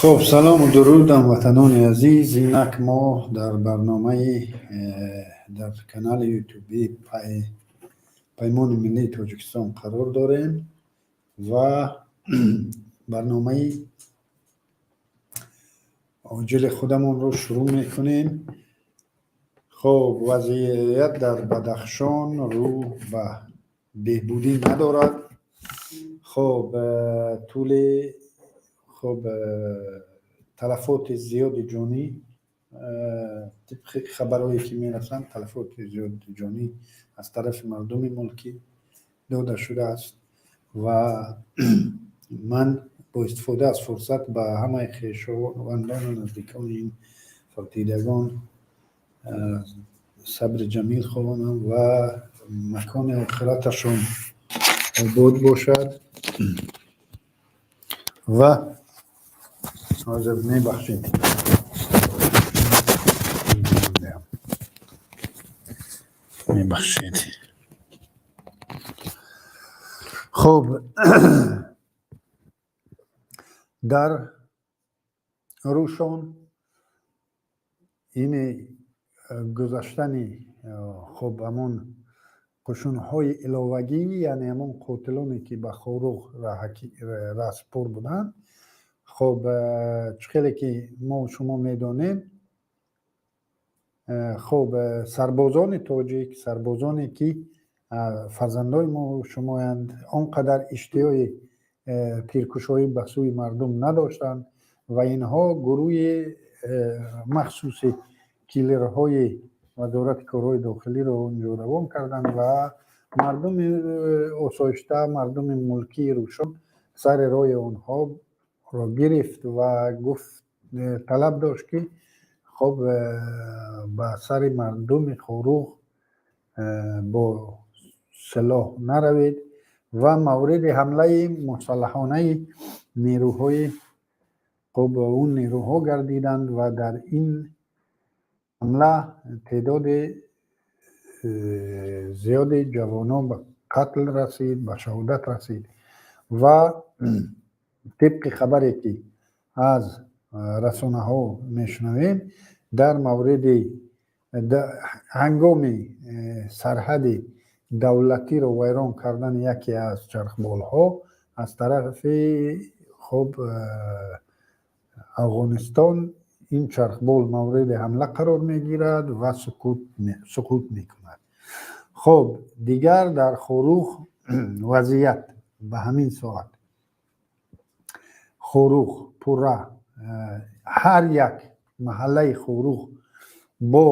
Хуб, салому дуруд, ҳамватанони азиз. Инак мо дар барномаи дар канали ютубӣ Паймони миллии Тоҷикистон қарор дорем ва барномаи оҷили худамонро шурӯъ мекунем. Хуб, вазъият дар Бадахшон рӯ ба беҳбудӣ надорад. Хуб, тӯли хуб талафоти зиёди ҷонӣ, тибқи хабарҳое ки мерасанд, талафоти зиёди ҷонӣ аз тарафи мардуми мулкӣ дода шудааст ва ман бо истифода аз фурсат ба ҳамаи хешовандону наздикони ин фавтидагон сабри ҷамил хоҳонам ва макони охираташон обод бошад. Ва ҳозир, мебахшед, мебахшед. Хуб, дар Рӯшон ини гузаштани хуб ҳамон қушунҳои иловагӣ, яъне ҳамон қотилоне, ки ба Хоруғ раҳсипор буданд. Хуб, чӣ хеле ки мо шумо медонем, хуб, сарбозони тоҷик, сарбозоне ки фарзандои мо шумоянд, он қадар иштиёи тиркушоӣ ба сӯи мардум надоштанд ва инҳо гурӯҳи махсуси киллерҳои Вазорати корҳои дохилиро онҷо равон карданд ва мардуми осоишта, мардуми мулкии Рӯшон сари роҳи онҳоро гирифт ва гуфт, талаб дошт, ки хуб, ба сари мардуми Хоруғ бо силоҳ наравед ва мавриди ҳамлаи мусаллаҳонаи нерӯҳои хуб он нерӯҳо гардиданд ва дар ин ҳамла теъдоди зиёди ҷавонон ба қатл расид, ба шаҳодат расид. Ва тибқи хабаре ки аз расонаҳо мешунавем, дар мавриди ҳангоми сарҳади давлатиро вайрон кардани яке аз чархболҳо аз тарафи хуб Афғонистон, ин чархбол мавриди ҳамла қарор мегирад ва суқут мекунад. Хуб, дигар дар Хоруғ вазъият ба ҳамин соат, Хоруғ пурра, ҳар як маҳаллаи Хоруғ бо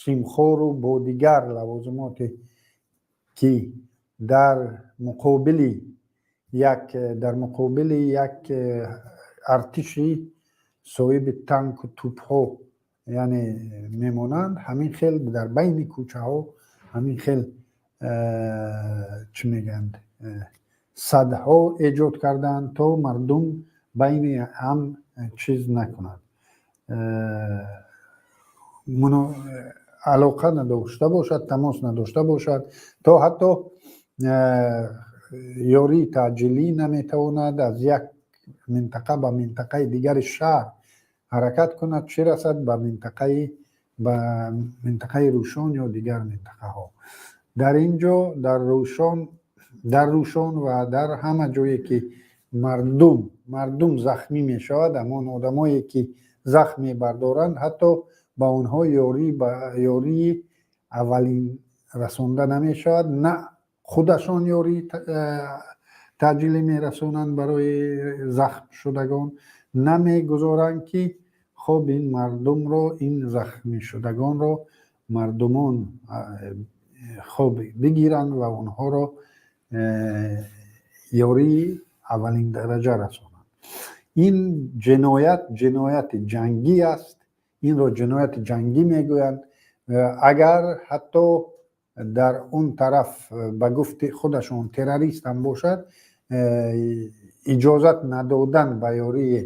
симхору бо дигар лавозимоте ки дар муқобили як артиши соҳиби танку тӯбҳо, яъне, мемонанд, ҳамин хел дар байни кӯчаҳо ҳамин хел, чӣ мегӯянд, садҳо эҷод карданд, то мардум байни ҳам чиз накунад, алоқа надошта бошад, тамос надошта бошад, то ҳатто ёрии таъҷилӣ наметавонад аз як минтақа ба минтақаи дигари шаҳр ҳаракат кунад, чӣ расад ба минтақаи Рӯшон ё дигар минтақаҳо. Дар ин ҷо, дар Рӯшон ва дар ҳама ҷое ки мардум захмӣ мешавад, ҳамон одамое ки захм мебардоранд, ҳатто ба онҳо ёрии аввалин расонда намешавад. На худашон ёрии таъҷилӣ мерасонанд барои захмшудагон, намегузоранд, ки хуб ин мардумро, ин захмишудагонро мардумон хуб бигиранд ва онҳоро ёрии аввалин дараҷа расонанд. Ин ҷиноят ҷинояти ҷангӣ аст, инро ҷинояти ҷангӣ мегӯянд. Агар ҳатто дар он тараф ба гуфти худашон террорист ҳам бошад, иҷозат надодан ба ёрии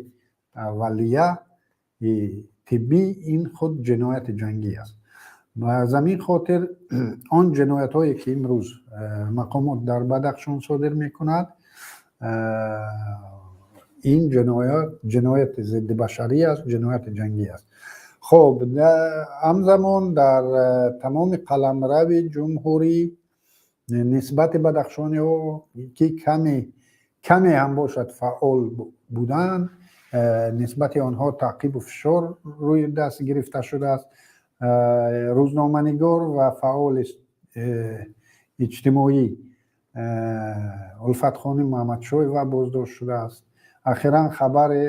аввалия тиббӣ, ин худ ҷинояти ҷангӣ аст. Аз ҳамин хотир он ҷиноятҳое ки имрӯз мақомот дар Бадахшон содир мекунад, Ин ҷиноят ҷинояти зидди башарӣ аст, ҷинояти ҷангӣ аст. Хуб, ҳамзамон дар тамоми қаламрави ҷумҳурӣ нисбати бадахшониҳо, ки каме ҳам бошад фаъол буданд, нисбати онҳо таъқибу фишор рӯи даст гирифта шудааст. Рӯзноманигор ва фаъоли иҷтимоӣ Улфатхоним Муҳаммадшоева боздошт шудааст. Ахиран хабаре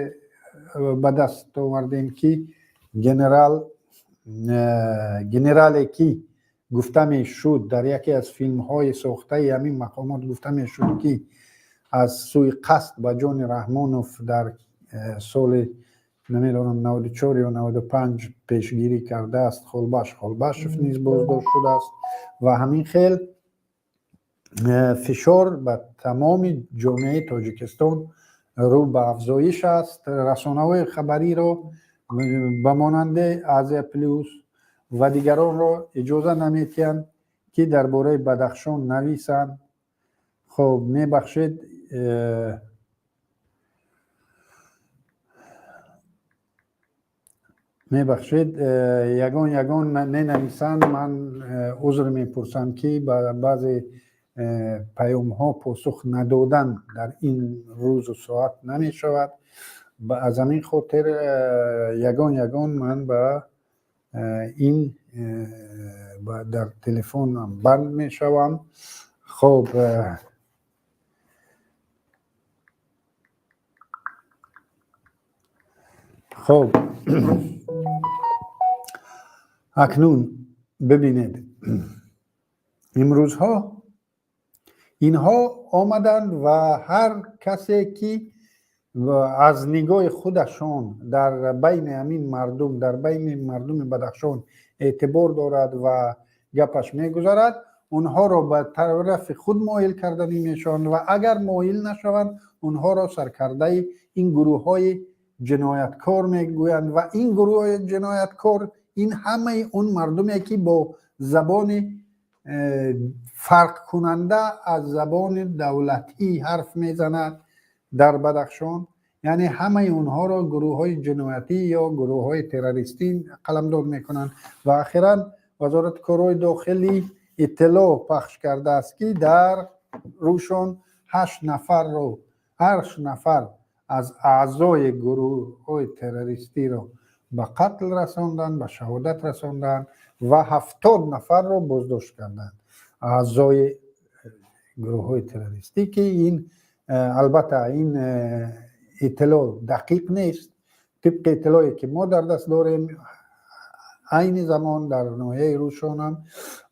ба даст овардем, ки генерале, ки гуфта мешуд дар яке аз филмҳои сохтаи ҳамин мақомот гуфта мешуд, ки аз сӯи қасд ба ҷони Раҳмонов дар соли, намедонам, 94 ё 95 пешгирӣ кардааст, Холбаш Холбашев низ боздошт шудааст. Ва ҳамин хел фишор ба тамоми ҷомеаи Тоҷикистон рӯ ба афзоиш аст. Расонаҳои хабариро ба монанди Азия Плюс ва дигаронро иҷоза наметиҳанд, ки дар бораи Бадахшон нависанд. Хуб, мебахшед, мебахшед, ягон менависанд. Ман узр мепурсам, ки ба баъзе паёмҳо посух надодан дар ин рӯзу соат намешавад. Аз ҳамин хотир ягон ман ба ин дар телефонам банд мешавам. Хуб, хуб, акнун бибинед, имрӯзҳо инҳо омаданд ва ҳар касе, ки аз нигоҳи худашон дар байни ҳамин мардум, дар байни мардуми Бадахшон эътибор дорад ва гапаш мегузарад, онҳоро ба тарафи худ моил карданӣ мешаванд ва агар моил нашаванд, онҳоро саркардаи ин гурӯҳҳои ҷинояткор мегӯянд. Ва ин гурӯҳҳои ҷинояткор ин ҳамаи он мардуме, ки бо забони фарқкунанда аз забони давлатӣ ҳарф мезанад дар Бадахшон, яъне ҳамаи онҳоро гурӯҳҳои ҷиноятӣ ё гурӯҳҳои террористӣ қаламдод мекунанд. Ва ахиран Вазорати корҳои дохилӣ иттилоъ пахш кардааст, ки дар Рӯшон 8 нафар аз аъзои гурӯҳҳои террористиро ба қатл расонданд, ба шаҳодат расонданд ва 70 нафарро боздошт карданд, аъзои гурӯҳҳои террористӣ, ки ин албатта ин иттилоъ дақиқ нест. Тибқи иттилоъе, ки мо дар даст дорем, айни замон дар ноҳияи Рӯшонам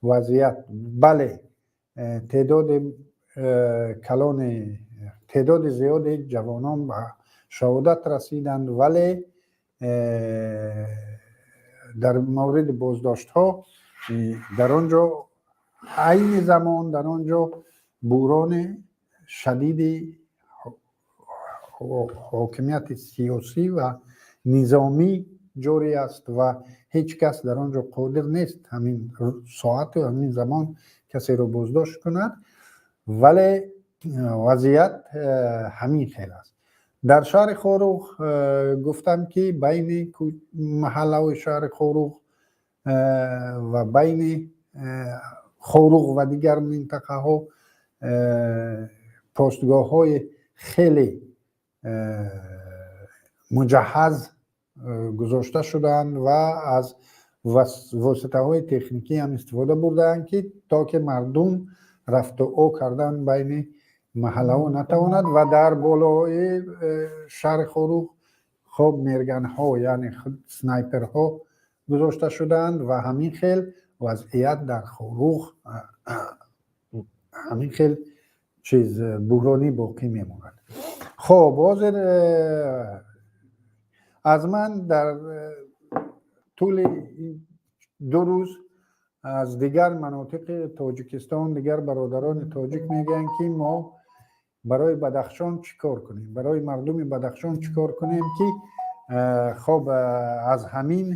вазъият, бале, теъдоди калони, теъдоди зиёди ҷавонон ба шаҳодат расиданд, вале дар мавриди боздоштҳо дар он ҷо айни замон дар он ҷо буҳрони шадиди ҳокимияти сиёсӣ ва низомӣ ҷорӣ аст ва ҳеҷ кас дар он ҷо қодир нест ҳамин соату ҳамин замон касеро боздошт кунад. Вале вазъият ҳамин хел аст. Дар шаҳри Хоруғ гуфтам, ки байни маҳаллаҳои шаҳри Хоруғ ва байни Хоруғ ва дигар минтақаҳо постгоҳҳои хеле муҷаҳҳаз гузошта шудаанд ва аз воситаҳои техникӣ ҳам истифода бурдаанд, ки то ки мардум рафту о кардан байни маҳаллаҳо натавонад. Ва дар болои шаҳри Хоруғ, хоб, мерганҳо, яъне снайперҳо гузошта шудаанд. Ва ҳамин хел вазъият дар Хоруғ ҳамин хел чиз буҳронӣ боқӣ мемонад. Хоб, ҳозир аз ман дар тӯли 2 рӯз аз дигар манотиқи Тоҷикистон дигар бародарони тоҷик мегӯянд, ки мо барои Бадахшон чӣ кор кунем, барои мардуми Бадахшон чӣ кор кунем, ки хоб, аз ҳамин,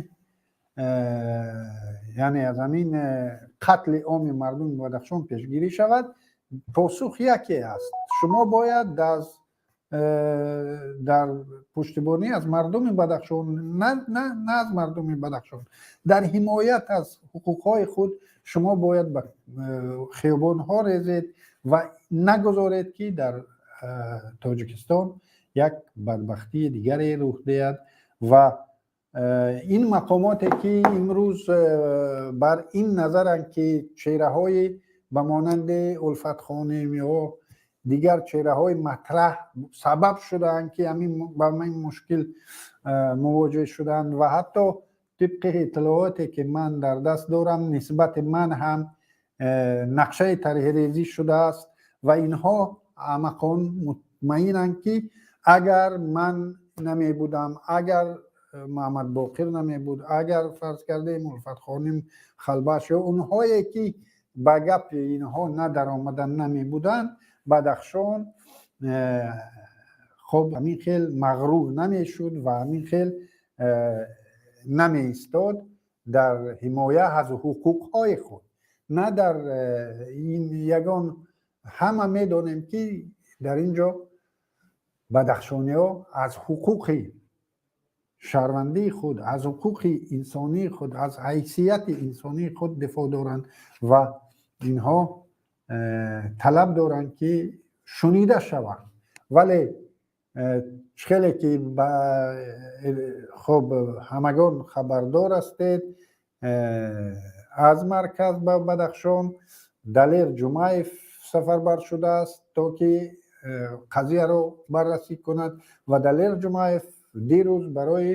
яъне аз ҳамин қатли оми мардуми Бадахшон пешгирӣ шавад. Посух яке аст: шумо бояд аз дар пуштибонӣ аз мардуми Бадахшон, на аз мардуми Бадахшон, дар ҳимоят аз ҳуқуқҳои худ шумо бояд ба хиёбонҳо резед ва нагузоред, ки дар Тоҷикистон як бадбахтии дигаре рух диҳад. Ва ин мақомоте, ки имрӯз бар ин назаранд, ки чеҳраҳои ба монанди Улфатхоним ё дигар чеҳраҳои матраҳ сабаб шудаанд, ки ҳамин ба ин мушкил мувоҷеҳ шуданд, ва ҳатто тибқи иттилооте, ки ман дар даст дорам, нисбати ман ҳам нақшаи тарҳрезӣ шудааст ва инҳо аҳмақон мутмаинанд, ки агар ман намебудам, агар Муҳаммад Боқир намебуд, агар фарз кардем Улфатхоним Халбаш ё онҳое, ки ба гапи инҳо надаромадан намебуданд, Бадахшон хоб ҳамин хел мағрур намешуд ва ҳамин хел намеистод дар ҳимоя аз ҳуқуқҳои худ. На дар ин ягон, ҳама медонем, ки дар ин ҷо бадахшониҳо аз ҳуқуқи шаҳрвандии худ, аз ҳуқуқи инсонии худ, аз ҳайсияти инсонии худ дифоъ доранд ва инҳо талаб доранд, ки шунида шаванд. Вале хеле ки хуб ҳамагон хабардор ҳастед, аз марказ ба Бадахшон Далер Ҷумаев сафарбар шудааст, то ки қазияро баррасӣ кунад. Ва Далер Ҷумаев дирӯз барои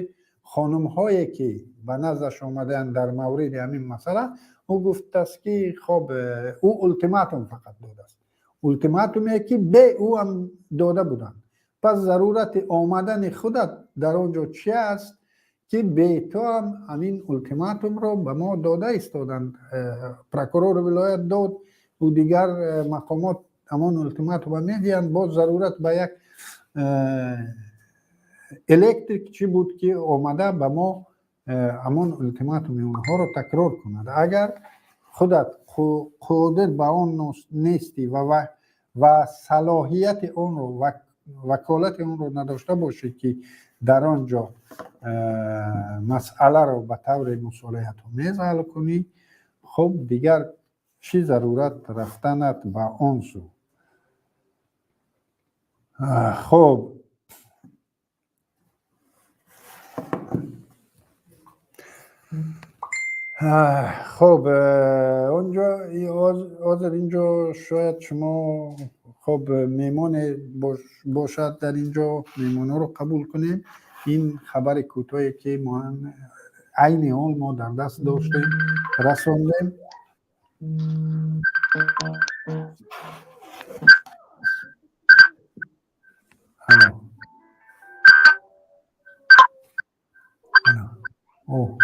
хонумҳое, ки ба наздаш омадаанд дар мавриди ҳамин масъала, ӯ гуфтааст, ки хоб ӯ ултиматум фақат додааст, ултиматуме, ки бе ӯ ҳам дода буданд. Пас зарурати омадани худат дар он ҷо чи аст, ки бе ту ҳам ҳамин ултиматумро ба мо дода истоданд? Прокурори вилоят дод, ӯ дигар мақомот ҳамон ултиматума медиҳанд. Боз зарурат ба як электрик чӣ буд, ки омада ба мо ҳамон ултиматуми онҳоро такрор кунад? Агар худат қодир ба он нестӣ ва салоҳияти онро, ваколати онро надошта бошӣ, ки дар он ҷо масъаларо ба таври мусолиҳатомез ҳал кунӣ, хуб дигар чӣ зарурат рафтанат ба он сӯ? Хуб, хуб, онҷо ҳозир инҷо шояд шумо хуб меҳмоне бошад, дар инҷо меҳмонҳоро қабул кунем. Ин хабари кӯтоҳе, ки айни ҳол мо дар даст доштем, расондем. Алло, алло, о.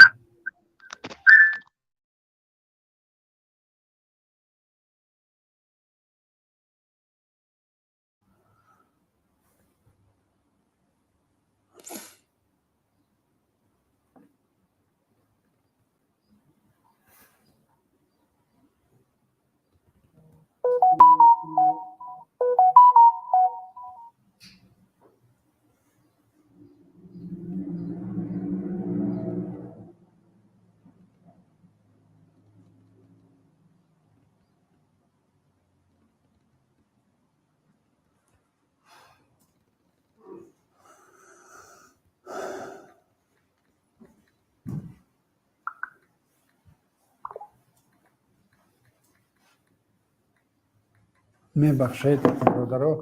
Мебахшед, бародаро.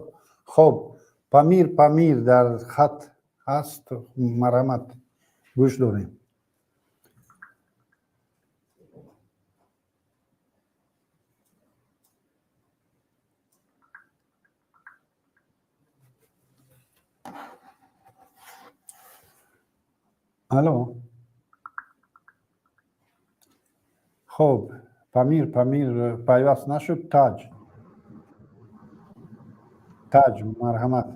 Хоб, Памир, Памир дар хат ҳаст, марҳамат, гӯш дорем. Алло. Хоб, Памир, Памир пайваст нашуд. Таҷ, Таҷ, марҳамат.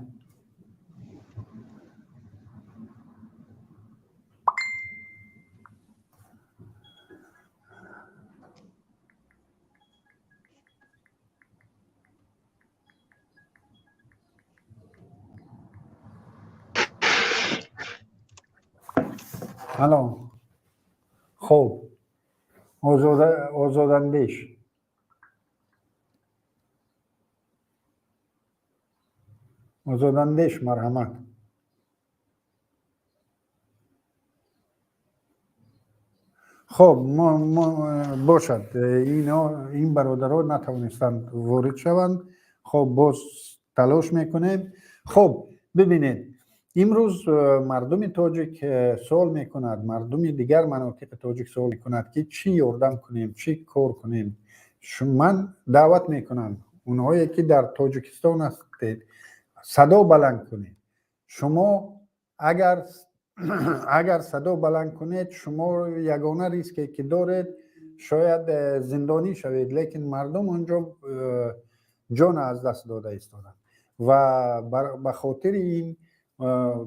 Алло, хуб, Озодандеш, Озодандеш, марҳамат. Хоб, бошад, ино ин бародаро натавонистанд ворид шаванд. Хоб, боз талош мекунем. Хоб, бибинед, имрӯз мардуми тоҷик суол мекунад, мардуми дигар манотиқи тоҷик суол мекунад, ки чӣ ёрдам кунем, чӣ кор кунем. Ман даъват мекунам онҳое ки дар Тоҷикистон ҳастед, садо баланд кунед. Шумо агар садо баланд кунед, шумо ягона риске ки доред, шояд зиндонӣ шавед, лекин мардум онҷо ҷон аз даст дода истоданд ва ба хотири ин,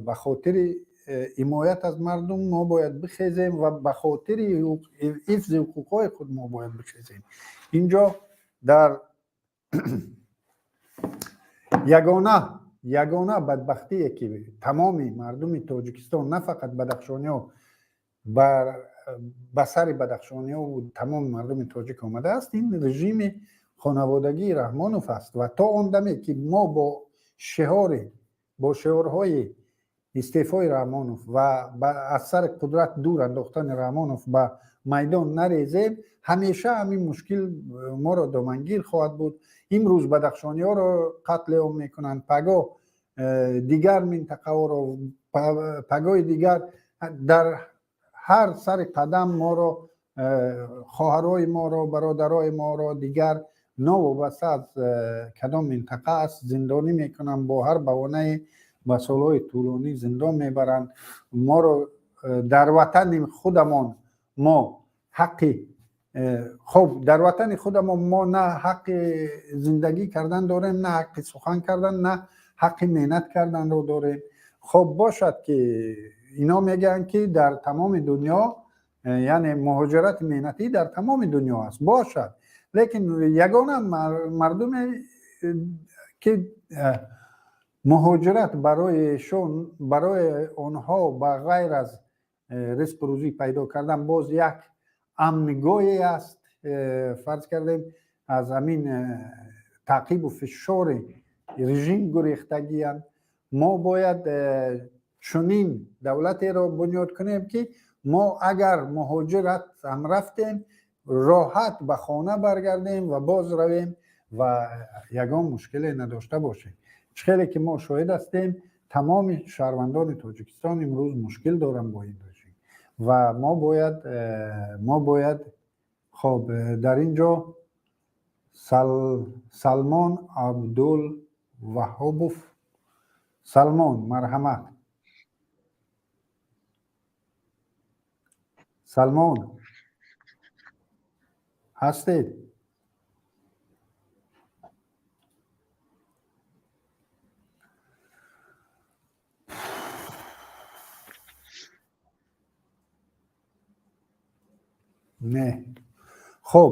ба хотири ҳимоят аз мардум мо бояд бихезем ва ба хотири ҳифзи ҳуқуқҳои худ мо бояд бихезем. Инҷо дар ягона бадбахтие ки тамоми мардуми Тоҷикистон, на фақат бадахшониҳо, ба сари бадахшониҳо, тамоми мардуми тоҷик омадааст, ин режими хонаводагии Раҳмонов аст. Ва то он даме ки мо бо шиорҳои истеъфои Раҳмонов ва аз сари қудрат дур андохтани Раҳмонов ба майдон нарезем, ҳамеша ҳамин мушкил моро домангир хоҳад буд. Имрӯз бадахшониҳоро қатли ом мекунанд, пагоҳ дигар минтақаҳоро, пагоҳи дигар дар ҳар сари қадам моро, хоҳарои моро, бародарои моро, дигар новобаста аз кадом минтақа аст, зиндонӣ мекунанд, бо ҳар баҳонае ба солҳои тӯлонӣ зиндон мебаранд моро. Дар ватани худамон мо ҳаққи, хуб, дар ватани худамон мо на ҳаққи зиндагӣ кардан дорем, на ҳаққи сухан кардан, на ҳаққи меҳнат карданро дорем. Хуб, бошад ки ино мегӯянд, ки дар тамоми дунё, яъне муҳоҷирати меҳнатӣ дар тамоми дунё аст, бошад, лекин ягона мардуме ки муҳоҷират барои онҳо ба ғайр аз ризқу рӯзӣ пайдо кардан боз як амнгоҳе аст, фарз кардем, аз ҳамин таъқибу фишори режим гурехтагиянд. Мо бояд чунин давлатеро бунёд кунем, ки мо агар муҳоҷират ҳам рафтем, роҳат ба хона баргардем ва боз равем ва ягон мушкиле надошта бошем. Чӣ хеле ки мо шоҳид ҳастем, тамоми шаҳрвандони Тоҷикистон имрӯз мушкил доранд бо ин режим ва мо бояд. Хоб, дар ин ҷо Салмон Абдул Ваҳобов. Салмон, марҳамат, Салмон, ҳастед? Не. Хуб,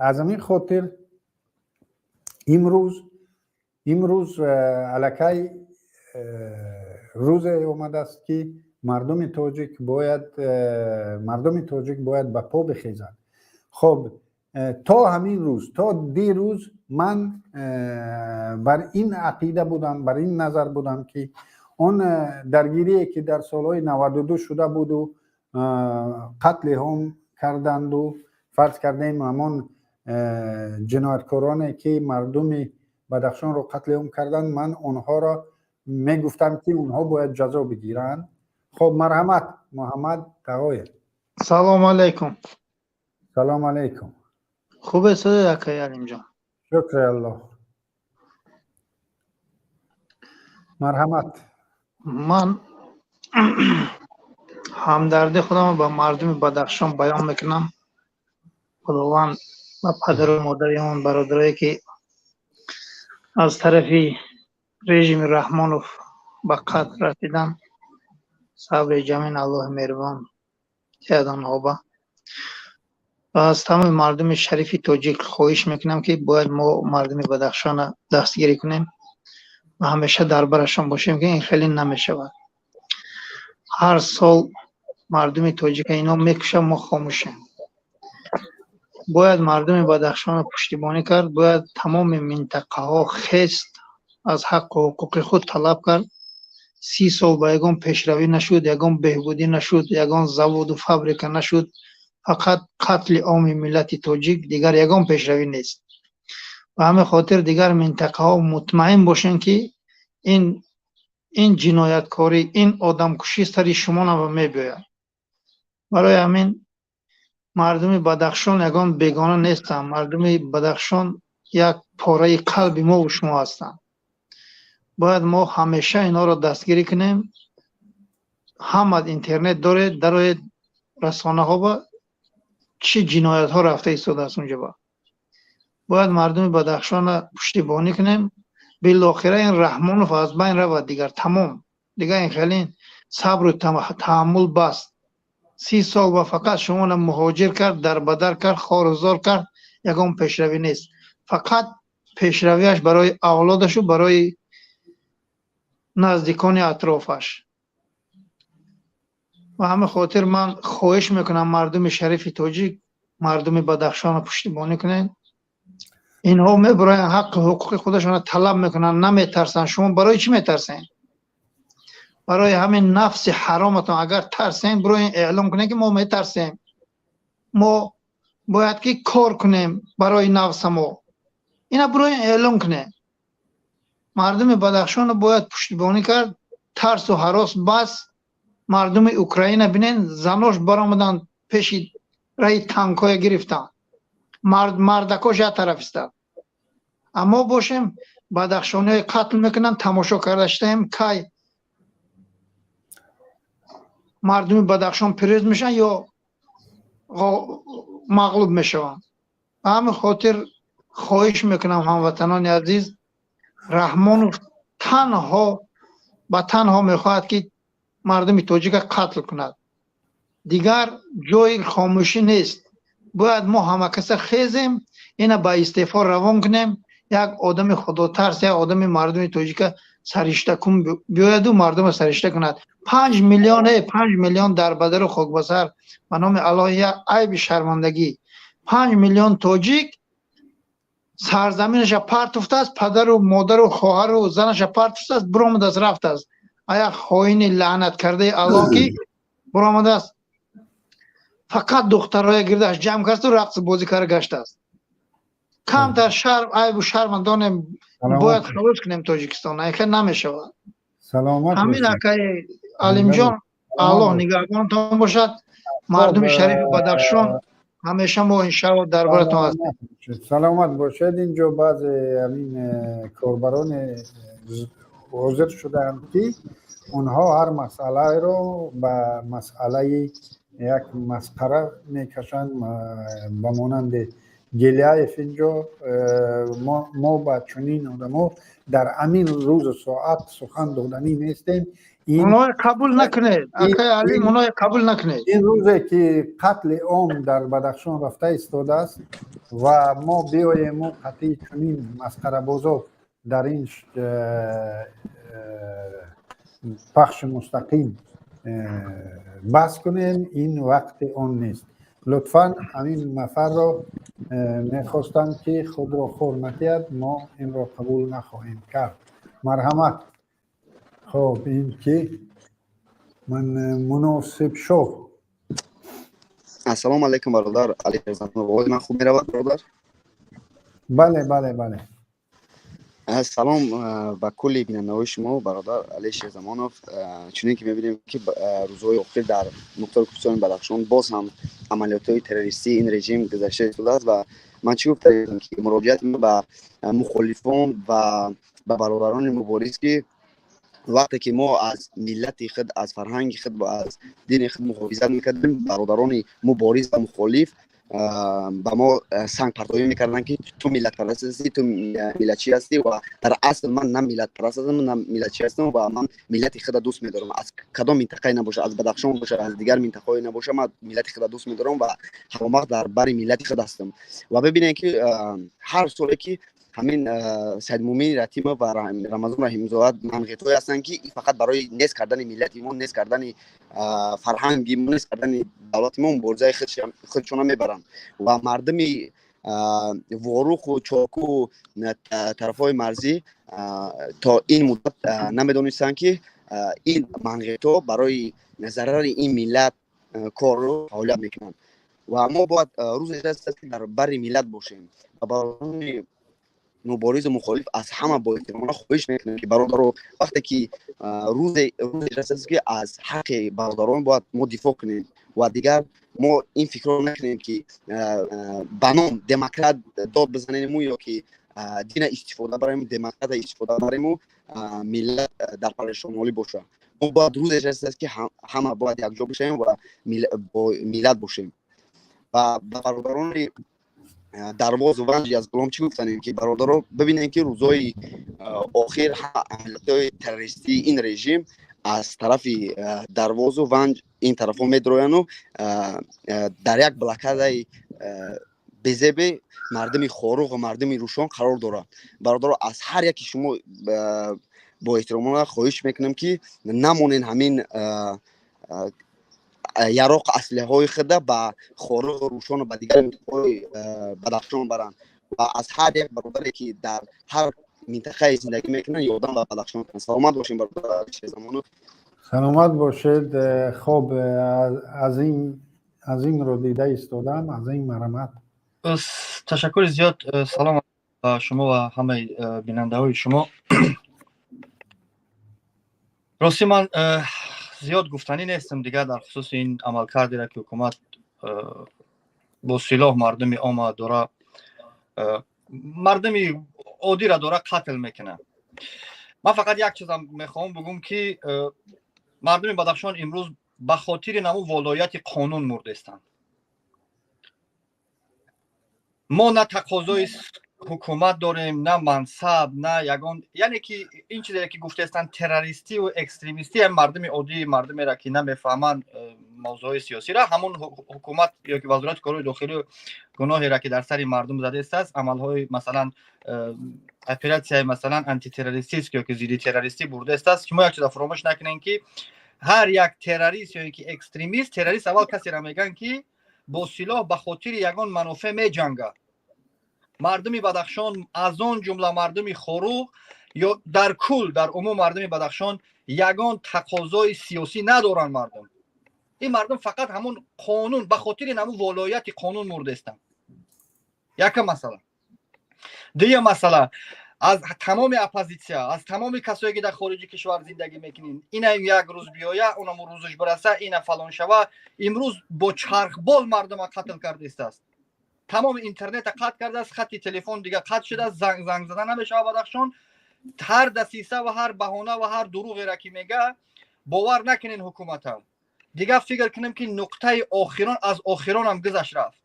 аз ҳамин хотир имрӯз аллакай рӯзе омадааст, ки мардуми тоҷик бояд ба по бихезад. Хуб, то ҳамин рӯз, то дирӯз ман бар ин ақида будам, бар ин назар будам, ки он даргирие ки дар солҳои 92 шуда буду қатли ом карданду, фарз кардем, ҳамон ҷинояткороне ки мардуми Бадахшонро қатли ом карданд, ман онҳоро мегуфтам, ки онҳо бояд ҷазо бигиранд. Хуб, марҳамат, Муҳаммад Тағоев. Салому алайкум. Салому алайкум. Хубе, сода, акай Алимҷон? Шукри Аллоҳ, марҳамат. Ман ҳамдарди худамро ба мардуми Бадахшон баён мекунам. Худованд ба падару модари он бародарое, ки аз тарафи режими Раҳмонов ба қатл расиданд, сабри ҷамил Аллоҳи меҳрубон диҳад онҳо ба. Ва аз тамоми мардуми шарифи тоҷик хоҳиш мекунам, ки бояд мо мардуми Бадахшона дастгирӣ кунем ва ҳамеша дар барашон бошем, ки ин хеле намешавад. Ҳар сол Мардуми тоҷика ино мекушанд, мо хомӯшем. Бояд мардуми Бадахшонро пуштибонӣ кард, бояд тамоми минтақаҳо хест, аз ҳаққу ҳуқуқи худ талаб кард. 30 сол ба ягон пешравӣ нашуд, ягон беҳбудӣ нашуд, ягон заводу фабрика нашуд, фақат қатли оми миллати тоҷик, дигар ягон пешравӣ нест. Ба ҳамин хотир дигар минтақаҳо мутмаин бошанд, ки ин ҷинояткорӣ, ин одамкушӣ сари шумо мебиёяд. Барои ҳамин мардуми Бадахшон ягон бегона нестанд. Мардуми Бадахшон як пораи қалби мову шумо ҳастанд. Бояд мо ҳамеша инҳоро дастгирӣ кунем. Ҳама интернет доред, дароед расонаҳо, ба чӣ ҷиноятҳо рафта истодааст унҷоба. Бояд мардуми Бадахшонро пуштибонӣ кунем. Билохира ин Раҳмонов аз байн равад, дигар тамом. Дигар ин хеле сабру таҳаммул баст. 30 сол ва фақат шуморо муҳоҷир кард, дарбадар кард, хорузор кард, ягон пешравӣ нест. Фақат пешравиаш барои авлодашу барои наздикони атрофаш. Ба ҳамин хотир ман хоҳиш мекунам, мардуми шарифи тоҷик, мардуми Бадахшонро пуштибонӣ кунед. Инҳо мебароянд, ҳаққу ҳуқуқи худашонро талаб мекунанд, наметарсанд. Шумо барои чӣ метарсед? Барои ҳамин нафси ҳароматон агар тарсем, бироен эълон кунем, ки мо метарсем, мо бояд ки кор кунем барои нафса мо. Ина бироен эълон кунем. Мардуми Бадахшонро бояд пуштибонӣ кард. Тарсу ҳарос бас. Мардуми Украина бинен, занош баромаданд, пеши раи танкҳоя гирифтанд, мардакош як тараф истад. Аммо бошем, бадахшониҳои қатл мекунанд, тамошо карда шидаем. Кай мардуми Бадахшон пирӯз мешаванд ё мағлуб мешаванд? Ба ҳамин хотир хоҳиш мекунам, ҳамватанони азиз, Раҳмонов танҳо ба танҳо мехоҳад, ки мардуми тоҷика қатл кунад. Дигар ҷои хомӯшӣ нест. Бояд мо ҳамакаса хезем, ина ба истеъфо равон кунем. Як одами худотарс, як одами мардуми тоҷика сариштакун биёяду мардумро саришта кунад. 5 миллион, 5 миллион дарбадару хокбасар, ба номи Аллоҳ, як айби шармандагӣ. 5 миллион тоҷик сарзаминаша партуфтааст, падару модару хоҳару занаша партуфтааст, биромадааст, рафтааст. Ая хоини лаънат кардаи Аллоҳ, ки биромадааст, фақат духтарҳоя гирдаш ҷамъ кардасту рақс бозӣ карда гаштааст. Камтар шарм, айбу шарма донем, бояд халос кунем Тоҷикистон, айхел намешавад. Саломат. Ҳамин, акаи Алимҷон, Аллоҳ нигаҳбонтон бошад. Мардуми шарифи Бадахшон, ҳамеша мо иншаалло дар баратон ҳастем. Саломат бошед. Инҷо баъзе ҳамин корбарони ҳозир шудаанд, ки онҳо ҳар масъалаеро ба масъалаи як масхара мекашанд, ба монанди Гелияев. Инҷо мо ба чунин одамо дар ҳамин рӯзу соат сухан доданӣ нестем. Онои қабул накунед, акаи Алим, онои қабул накунед. Ин рӯзе ки қатли ом дар Бадахшон рафта истодааст ва мо биёему қатъи чунин масхарабозо дар ин пахши мустақим баҳс кунем, ин вақти он нест. Лутфан ҳамин нафарро мехостам, ки худро хор накиҳад. Мо инро қабул нахоҳем кард. Марҳамат. Хоб, ин ки ман Муносибшоҳ. Ассалому алайкум, бародар Али. Овози ман хуб меравад, бародар? Бале. Салом ба кулли бинандаҳои шумо, бародар Али Шерзамонов. Чунин ки мебинем, ки рӯзҳои охир дар мухтори кӯҳистони Бадахшон боз ҳам амалиётҳои террористии ин режим гузашта истодааст. Ва ман чӣ гуфтаам, ки муроҷиати ман ба мухолифон ва ба бародарони мубориз, ки вақте ки мо аз миллати худ, аз фарҳанги худ ва аз дини худ муҳофизат мекардем, бародарони мубориз ва мухолиф ба мо сангпартоӣ мекарданд, ки ту миллатпараст ҳастӣ, ту миллатчӣ ҳастӣ. Ва дар асл ман на миллатпараст ҳастам, на миллатчӣ ҳастам ва ман миллати худа дӯст медорам. Аз кадом минтақае набошад, аз Бадахшон бошад, аз дигар минтақаҳое набошад, ман миллати худа дӯст медорам ва ҳамавақт дар бари миллати худ ҳастам. Ва бибинем, ки ҳар соле ки Ҳамин Саидмумин Ратимов ва Рамазон Раҳимзода манғитҳое ҳастанд, ки фақат барои нест кардани миллати мо, нест кардани фарҳанги мо, нест кардани давлати мо муборизаи худшона мебаранд. Ва мардуми Воруху Чоку, тарафҳои марзӣ то ин муддат намедонистанд, ки ин манғитҳо барои зарари ин миллат корро фаъолият мекунанд. Ва мо бояд рӯзе расад, ки дар бари миллат бошем. Ва бародарони муборизу мухолиф аз ҳама боэҳтиромона хоҳиш мекунем, ки бародаро, вақте ки рӯзе расад, ки аз ҳаққи бародарон бояд мо дифоъ кунем ва дигар мо ин фикрро накунем, ки ба ном демократ дод бизанему ё ки дина истифода барем, демократа истифода барему, миллат дар парешонҳолӣ бошад. Мо бояд рӯзе расад, ки ҳама бояд якҷо бишавем ва бо миллат бошем. Ва ба бародарони Дарвозу Ванҷ аз Ғулом чӣ гуфтанем, ки бародаро, бибинем, ки рӯзҳои охир амалиётҳои террористии ин режим аз тарафи Дарвозу Ванҷ ин тарафҳо медрояну дар як блокадаи безебе мардуми Хоруғ ва мардуми Рӯшон қарор дорад. Бародаро, аз ҳар яки шумо бо эҳтиромона хоҳиш мекунем, ки намонен ҳамин яроқ аслиҳаҳои худа ба Хоруғу Рӯшону ба дигар минтақаҳои Бадахшон баранд ва аз ҳар як бародаре, ки дар ҳар минтақае зиндагӣ мекунанд, ёрдам ба Бадахшон кунанд. Саломат бошем, бародар Шерзамонов. Саломат бошед. Хоб, аз инро дида истодам, аз ин марҳамат. Ташаккури зиёд. Салом ба шумо ва ҳамаи бинандаҳои шумо. Ростӣ, ман зиёд гуфтанӣ нестам дигар дар хусуси ин амалкардеро, ки ҳукумат бо силоҳ мардуми ома дора, мардуми оддира дора қатл мекунад. Ман фақат як чизам мехоҳам бигӯм, ки мардуми Бадахшон имрӯз ба хотири наму волояти қонун мурдестанд. Мо на тақозои ҳукумат дорем, на мансаб, на ягон, яъне ки ин чизе, ки гуфтаестанд, террористиву экстремистӣ, мардуми оддӣ, мардумеро, ки намефаҳманд мавзӯъҳои сиёсиро, ҳамон ҳукумат ё ки Вазорати корҳои дохилӣ гуноҳеро, ки дар сари мардум задаистааст, амалҳои, масалан, оператсияи, масалан, антитеррористический ё ки зидди террористӣ бурдаистааст. Шумо як чиза фуромӯш накунем, ки ҳар як террорист ё ки экстремист, террорист аввал касеро мегӯянд, ки бо силоҳ ба хотири ягон манофеъ меҷангад. Мардуми Бадахшон, аз он ҷумла мардуми Хоруғ ё дар кул, дар умум мардуми Бадахшон ягон тақозои сиёсӣ надоранд. Мардум, ин мардум фақат ҳамун қонун, ба хотири ҳамун волояти қонун мурдестанд. Якум масъала. Дуюм масъала: аз тамоми оппозитсия, аз тамоми касое, ки дар хориҷи кишвар зиндагӣ мекунед, ина як рӯз биёя, унаму рӯзаш бираса, ина фалон шава. Имрӯз бо чархбол мардума қатл кардаистааст. Тамоми интернета қатъ кардааст, хатти телефон дига қатъ шудааст, занг зада намешава. Бадахшон ҳар дасиса ва ҳар баҳона ва ҳар дурӯғера, ки мега, бовар накунен ҳукумата. Дигар фикр кунем, ки нуқтаи охирон аз охиронам гузашт рафт.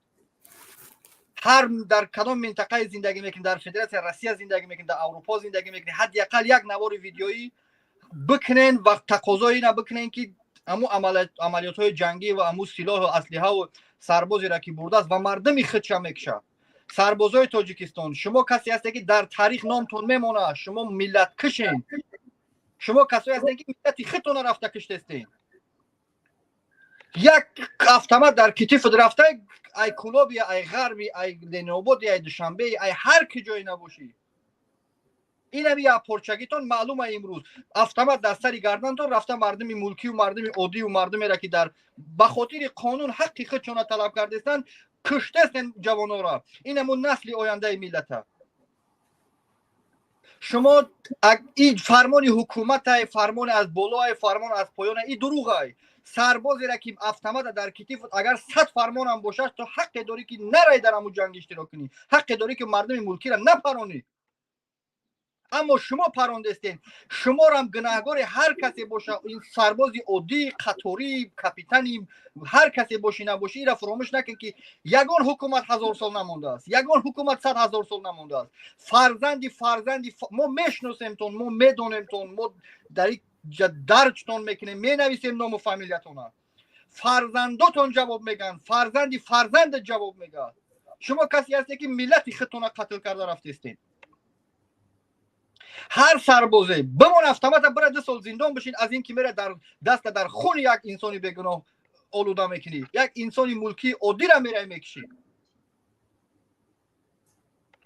Ҳар дар кадом минтақаи зиндагӣ мекунед, дар Федератсияи Россия зиндагӣ мекунед, дар Аврупо зиндагӣ мекунед, ҳадди ақал як навори видеоӣ бикунен ва тақозои ина бикунен, ки ҳамун амалиётҳои ҷангӣ ва ҳамун силоҳу аслиҳаву сарбозеро, ки бурдааст ва мардуми худша мекушад. Сарбозои Тоҷикистон, шумо касе ҳасте, ки дар таърих номтон мемонад. Шумо миллаткушен. Шумо касое ҳастед, ки миллати худтона рафта киштестен. Як автомат дар китифат рафта, ай Кулоби, ай Ғарби, ай Ленободи, ай Душанбе, ай ҳар ки ҷое набошӣ, инами як порчагитон маълума. Имрӯз автомат дар сари гардантон рафта, мардуми мулкию мардуми оддию мардумеро, ки дар ба хотири қонун ҳаққи худшона талаб кардестанд, куштестен ҷавонора. Инамун насли ояндаи миллата. Шумо ин фармони ҳукуматай, фармони аз болоай, фармон аз поёна, и дурӯғай. Сарбозеро, ки автомата дар китиф, агар 100 фармонам бошад, ту ҳаққе дорӣ, ки нарай дар ҳамун ҷанг иштирок кунӣ, ҳаққе дорӣ, ки мардуми мулкиро напаронӣ. Аммо шумо парондестен. Шуморам гунаҳгори ҳар касе боша, ин сарбози оддӣ, қаторӣ, капитани, ҳар касе бошӣ набошӣ, ира фуромӯш накун, ки ягон ҳукумат 1000 сол намондааст, ягон ҳукумат 100 000 сол намондааст. Фарзанди фарзанди мо мешиносемтон, мо медонемтон, мо дар дарҷтон мекунем, менависем ному фамилиятона. Фарзандотон ҷавоб мегӯянд, фарзанди фарзандат ҷавоб мегӯяд. Шумо касе ҳасте, ки миллати худтона қатл карда рафтестед. Ҳар сарбозе бимон, автомата бира, 2 сол зиндон бишин, аз ин ки мера дар даста дар хуни як инсони бегуноҳ олуда мекунӣ, як инсони мулкии оддира мерай мекушӣ.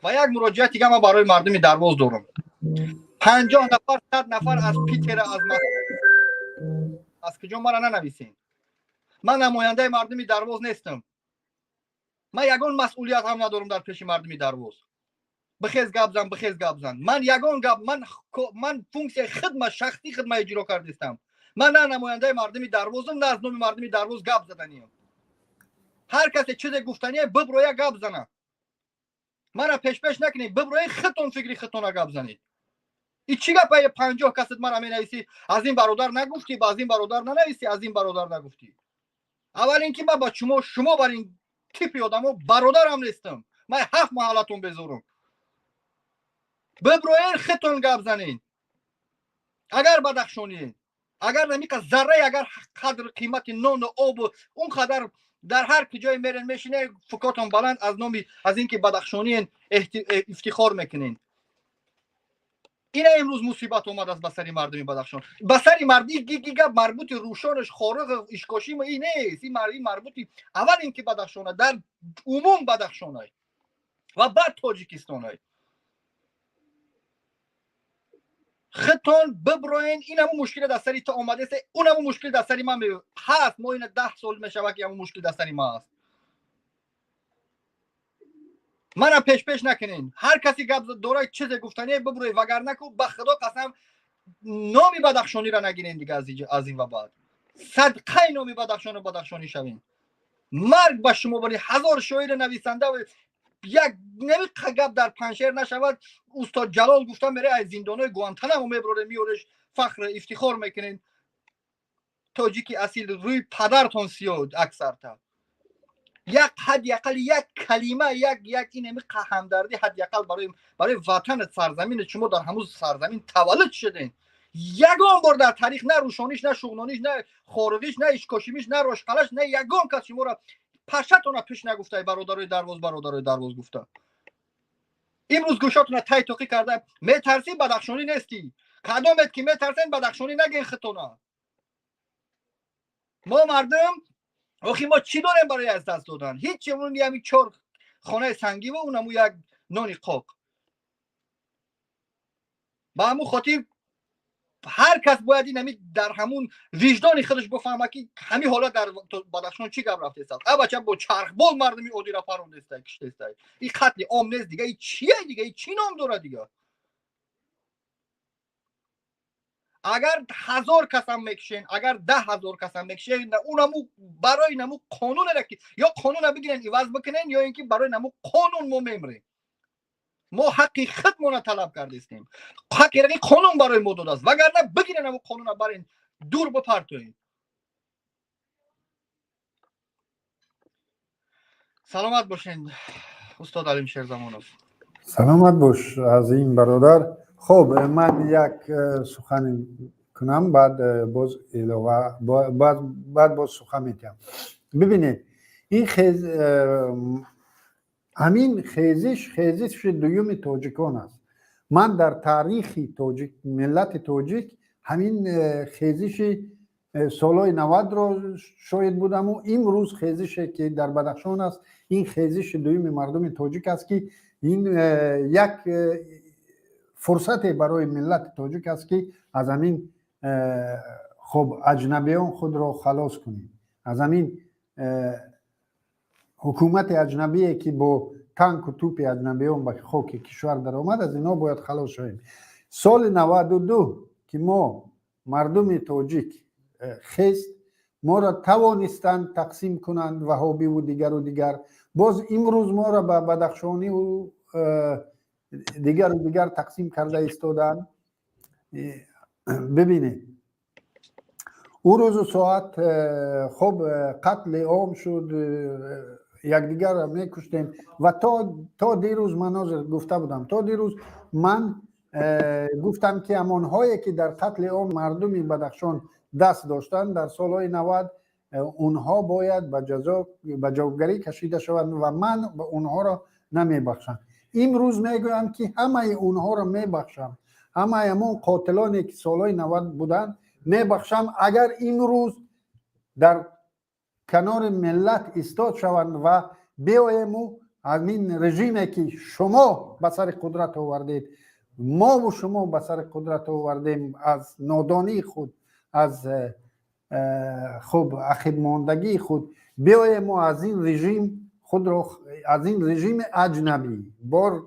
Ва як муроҷиат дига ман барои мардуми Дарвоз дорам. 50 нафар, 100 нафар аз Питера, аз куҷо мара нанависен. Ман намояндаи мардуми Дарвоз нестам, ман ягон масъулият ҳам надорам дар пеши мардуми Дарвоз. Бихез, гап зан, бихез, гап зан. Ман ягон гап, ман функсияи хидма, шахсии хидма иҷро кардистам. Ман на намояндаи мардуми Дарвозам, на аз номи мардуми Дарвоз гап заданиям. Ҳар касе чизе гуфтание, биброя, гап зана. Мара пешпеш накунед, биброи, худтон фикри худтона гап занед. И чӣ гапае, 50 касат мара менависӣ: аз ин бародар нагуфтӣ, ба аз ин бародар нанависӣ, аз ин бародар нагуфтӣ? Аввал ин ки ман ба шумо, бар ин типи одамо бародарам нестам. Ман ҳафт маҳаллатон безорум. Биброен, худтон гап занед. Агар бадахшониед, агар намиқа заррае, агар қадр қимати нону обу он қадар дар ҳар куҷое мерен, мешине, фукотон баланд, аз номи аз ин ки бадахшониен ифтихор мекунен. Ина имрӯз мусибат омадааст ба сари мардуми Бадахшон, ба сари марди гап марбути Рӯшонаш, Хориғ, Ишкошим и нест. Ин марбути аввал ин ки Бадахшона, дар умум Бадахшонай ва баъд Тоҷикистонай. Худтон биброен. Ин ҳамун мушкиле дар сари то омадааст, он ҳамун мушкил дар сари ман ҳаст. Мо ина 10 сол мешавад, ки ҳамун мушкил дар сари ман аст. Мана пешпеш накунен. Ҳар касе гап дора, чизе гуфтание, биброед, вагарна ку, ба Худо қасам, номи бадахшониро нагирен дига аз ин ва баъд. Садқаи номи Бадахшону бадахшонӣ шавем. Марг ба шумо бари ҳазор шоири нависанда. Як намиқа гап дар Паншер нашавад. Устод Ҷалол гуфта, мере, аз зиндонҳои Гуантанамо меброре, меореш, фахр ифтихор мекунен. Тоҷики асил, рӯи падартон сиёҳ. Аксарта як ҳадди ақал як калима, як ин ҳами ҳамдардӣ ҳадди ақал барои ватанат, сарзаминат. Шумо дар ҳамун сарзамин таваллуд шуден. Ягон бор дар таърих на Рӯшониш, на Шуғнониш, на Хориғиш, на Ишкошимиш, на Рошқалаш, на ягон кас шуморо пашатона пиш нагуфта: «Бародарои Дарвоз, бародарои Дарвоз», гуфта. Имрӯз гӯшотона тай тоқӣ карда метарсӣ, бадахшонӣ нестӣ. Кадомет ки метарсен, бадахшонӣ нагин хитона. Мо мардум охи, мо чӣ дорем барои аз даст додан? Ҳеҷ. Он ями чор хонаи сангиву унаму як нони қоқ. Ба ҳамун хотир ҳар кас бояд ин ҳами дар ҳамун виҷдони худаш бифаҳма, ки ҳамин ҳолат дар Бадахшон чӣ гап рафтеста. А бача бо чархбол мардуми оддира парондеста, киштеста. И қатли ом нест дига, и чия дига, и чӣ ном дорад дига? Агар 1000 касам мекушен, агар 10 000 касам мекушен, унаму барои наму қонунера ки ё қонуна бигирен, иваз бикунен, ё ин ки барои наму қонун мо мемрем. Мо ҳаққи худмона талаб кардистем, ҳаққи қонун барои мо додааст. Вагарна бигирен, ҳамун қонуна барен, дур бипартоед. Саломат бошен, устод Алим Шерзамонов. Саломат бош, азим бародар. Хуб, ман як сухан кунам, баъд боз илова, баъд боз сухан метиҳам. Бибинед, ин ҳамин хезиш, хезиши дуюми тоҷикон аст. Ман дар таърихи тоҷик, миллати тоҷик ҳамин хезиши солҳои 90-ро шоҳид будаму имрӯз хезише ки дар Бадахшон аст, ин хезиши дуюми мардуми тоҷик аст, ки ин як фурсате барои миллати тоҷик аст, ки аз ҳамин хуб аҷнабиён худро халос кунем, аз ҳамин ҳукумати аҷнабие, ки бо танку тупи аҷнабиён ба хоки кишвар даромад, аз инҳо бояд халос шавем. Соли 92, ки мо мардуми тоҷик хест, моро тавонистанд тақсим кунанд, ваҳобиву дигару дигар. Боз имрӯз моро ба бадахшониву дигару дигар тақсим карда истодаанд. Бибинед, ӯ рӯзу соат хуб қатли ом шуд, якдигарро мекуштем. Ва то дирӯз, ман ҳозир гуфта будам, то дирӯз ман гуфтам, ки ҳамонҳое ки дар қатли ом мардуми Бадахшон даст доштанд дар солҳои 90, онҳо бояд ба ҷазо, ба ҷавобгарӣ кашида шаванд ва ман онҳоро намебахшам. Имрӯз мегӯям, ки ҳамаи онҳоро мебахшам. Ҳамаи ҳамон қотилоне, ки солҳои 90 буданд, мебахшам, агар имрӯз дар канори миллат истод шаванд ва биёему ҳамин режиме, ки шумо ба сари қудрат овардед, мову шумо ба сари қудрат овардем аз нодонии худ, аз хуб ақибмондагии худ, биёему аз ин режим худро, аз ин режими аҷнабӣ, бор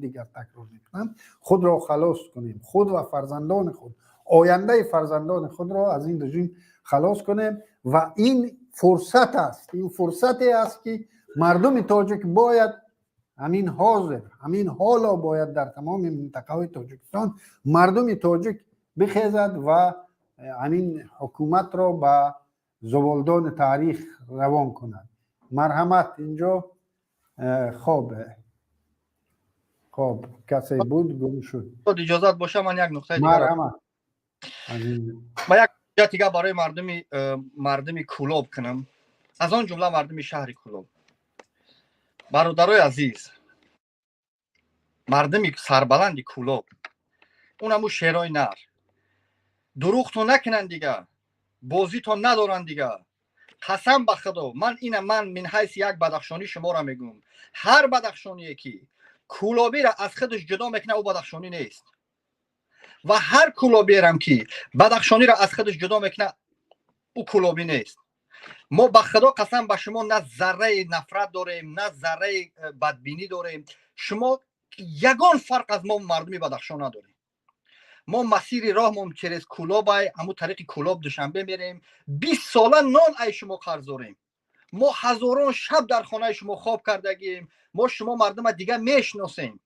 дигар такрор мекунам, худро халос кунем, худ ва фарзандони худ, ояндаи фарзандони худро аз ин режим халос кунем. Ва ин фурсат аст, ин фурсате аст, ки мардуми тоҷик бояд ҳамин ҳозир, ҳамин ҳоло бояд дар тамоми минтақаҳои Тоҷикистон мардуми тоҷик бихезад ва ҳамин ҳукуматро ба зуболдони таърих равон кунад. Марҳамат, инҷо хоб касе буд, гум шуд. Иҷозат боша, ман як нуқтаи Марҳамат. Ма як дига барои мардуми Кӯлоб кунам, аз он ҷумла мардуми шаҳри Кӯлоб. Бародарои азиз, мардуми сарбаланди Кӯлоб, унаму шерои нар, дурӯғто накунанд, дига бозито надоранд дига. Қасам ба Худо, ман ина ман мин ҳайси як бадахшонӣ шуморо мегӯям: ҳар бадахшоние, ки кӯлобиро аз худаш ҷудо мекунад, ӯ бадахшонӣ нест, ва ҳар кӯлобиерам, ки бадахшониро аз худаш ҷудо мекунад, ӯ кӯлобӣ нест. Мо ба Худо қасам, ба шумо на зарраи нафрат дорем, на зарраи бадбинӣ дорем. Шумо ягон фарқ аз мо, мардуми Бадахшон, надорем. Мо масири роҳмон через Кӯлобай, ҳамун тариқи Кӯлоб, Душанбе мерем. 20 сола нон ай шумо қарз дорем. Мо ҳазорон шаб дар хонаи шумо хоб кардагием. Мо шумо мардума дига мешиносем.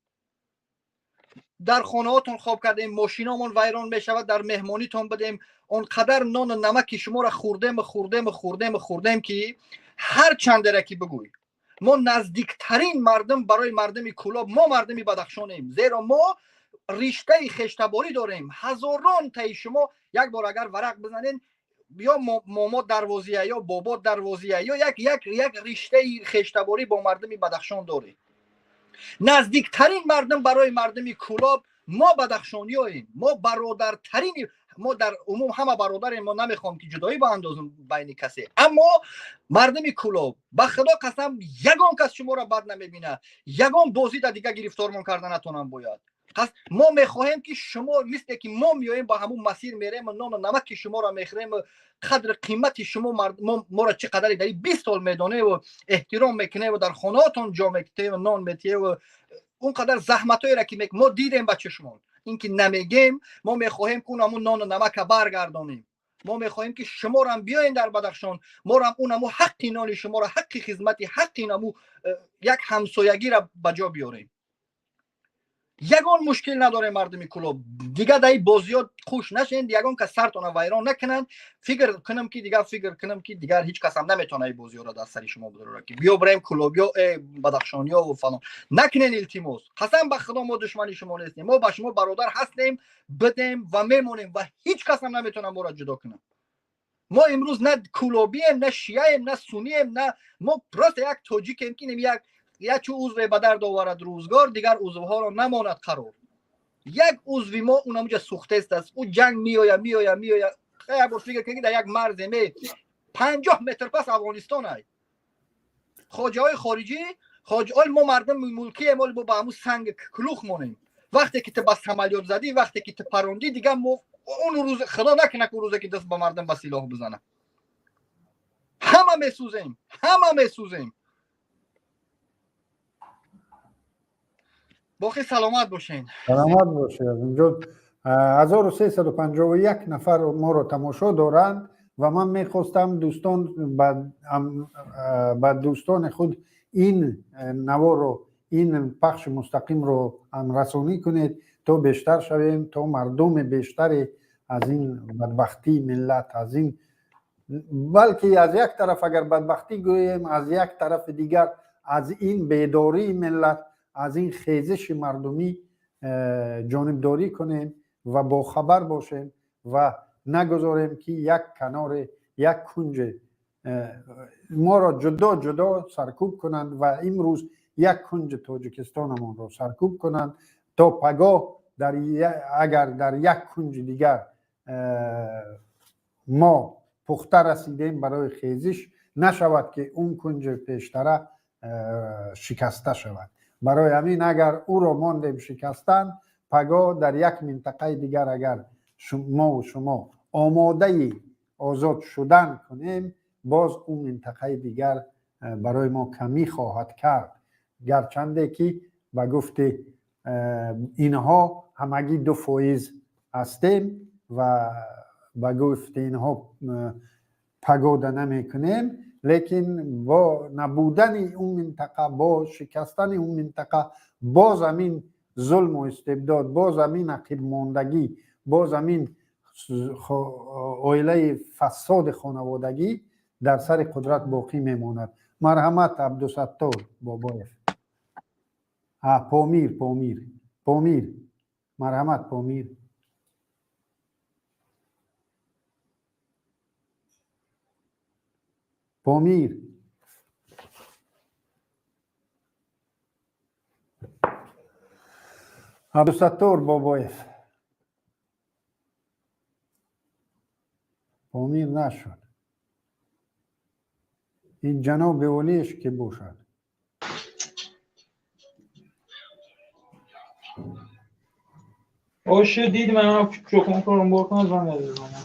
Дар хонаҳотон хоб кардем, мошиномон вайрон мешавад, дар меҳмонитон будем. Он қадар нону намаки шуморо хӯрдему хӯрдему хӯрдему хӯрдем, ки ҳар чандера ки бигӯй, мо наздиктарин мардум барои мардуми Кӯлоб мо мардуми Бадахшонем, зеро мо риштаи хештаборӣ дорем. Ҳазорон таи шумо як бор агар варақ бизанен, ё момо Дарвозия, ё бобо Дарвозия, ё як риштаи хештаборӣ бо мардуми Бадахшон дорем. Наздиктарин мардум барои мардуми Кӯлоб мо бадахшониёем. Мо бародартарин, мо дар умум ҳама бародарем. Мо намехоҳем, ки ҷудоӣ баандозем байни касе, аммо мардуми Кӯлоб, ба Худо қасам, ягон кас шуморо бад намебинад. Ягон бозӣ да дига гирифтормон карда натонам бояд. Мо мехоҳем, ки шумо мисле ки мо меоем, ба ҳамун масир мерем, нону намаки шуморо мехӯрем, қадри қимати шумо моро чӣ қадаре дар 20 сол медоневу эҳтиром мекуневу дар хонаотон ҷо метиҳеву нон метиҳеву он қадар заҳматҳоеро, ки мо дидем ба чашмон, ин ки намегем. Мо мехоҳем, ки он нону намака баргардонем. Мо мехоҳем, ки шуморам биёен дар Бадахшон, морам унаму ҳаққи нони шуморо, ҳаққи хизмати, ҳаққи наму як ҳамсоягиро ба ҷо биёрем. Ягон мушкил надорем, мардуми Кӯлоб. Дига даи бозиёт хуш нашен, ягон кас сартона вайрон накунанд. Фикр кунам, ки дигар ҳеҷ касам наметавона и бозиёро дар сари шумо бидорад, ки биё бирем кӯлобиё, бадахшониё ва фалон. Накунен, илтимос. Қасам ба Худо, мо душмани шумо нестем. Мо ба шумо бародар ҳастем, бидем ва мемонем ва ҳеҷ касам наметавона моро ҷудо кунад. Мо имрӯз на кӯлобием, на шияем, на сунием, на мо просто як тоҷикем, ки як ячу узве ба дард оварад рӯзгор, дигар узвҳоро намонад қарор. Як узви мо унамуҷа сӯхтест аст. Ӯ ҷанг меоя, меоя, меоя. Як бор фикр кунед, дар як марзе ме 50 метр пас Афғонистон ай. Хоҷаҳои хориҷӣ хоҷ мо мардум мулкием, оли мо ба ҳамун санг кулух монем. Вақте ки ту ба самолёт задӣ, вақте ки ту парондӣ, дига мо он рӯз, Худо накунад, он рӯзе ки даст ба мардум ба силоҳ бизана, ҳама месӯзем, ҳама месӯзем. Боқӣ саломат бошен. Саломат бошед. Инҷо 1351 нафар моро тамошо доранд ва ман мехостам, дӯстон, ба дӯстони худ ин наворро, ин пахши мустақимро ҳамрасонӣ кунед, то бештар шавем, то мардуми бештаре аз ин бадбахтии миллат, аз ин, балки аз як тараф агар бадбахтӣ гӯем, аз як тарафи дигар аз ин бедории миллат, аз ин хезиши мардумӣ ҷонибдорӣ кунем ва бохабар бошем ва нагузорем, ки як каноре, як кунҷе моро ҷудо ҷудо саркӯб кунанд ва имрӯз як кунҷи Тоҷикистонамонро саркӯб кунанд, то пагоҳ. дар агар дар як кунҷи дигар мо пухта расидем барои хезиш, нашавад ки он кунҷи пештара шикаста шавад. Барои ҳамин агар ӯро мондем шикастан, пагоҳ дар як минтақаи дигар агар мову шумо омодаи озод шудан кунем, боз он минтақаи дигар барои мо камӣ хоҳад кард. Гарчанде ки ба гуфти инҳо ҳамагӣ 2% ҳастем ва ба гуфти инҳо пагода намекунем, лекин бо набудани он минтақа, бо шикастани он минтақа, боз ҳамин зулму истибдод, боз ҳамин ақибмондагӣ, боз ҳамин оилаи фасоди хонаводагӣ дар сари қудрат боқӣ мемонад. Марҳамат, Абдусаттор Бобоев. Помир, Помир, Помир, марҳамат, Помир. Помир. Абдусаттор Бобоев. Помир нашуд. Ин ҷаноби олиеш ки бошад? Оше дид من чокон боркон занг задам.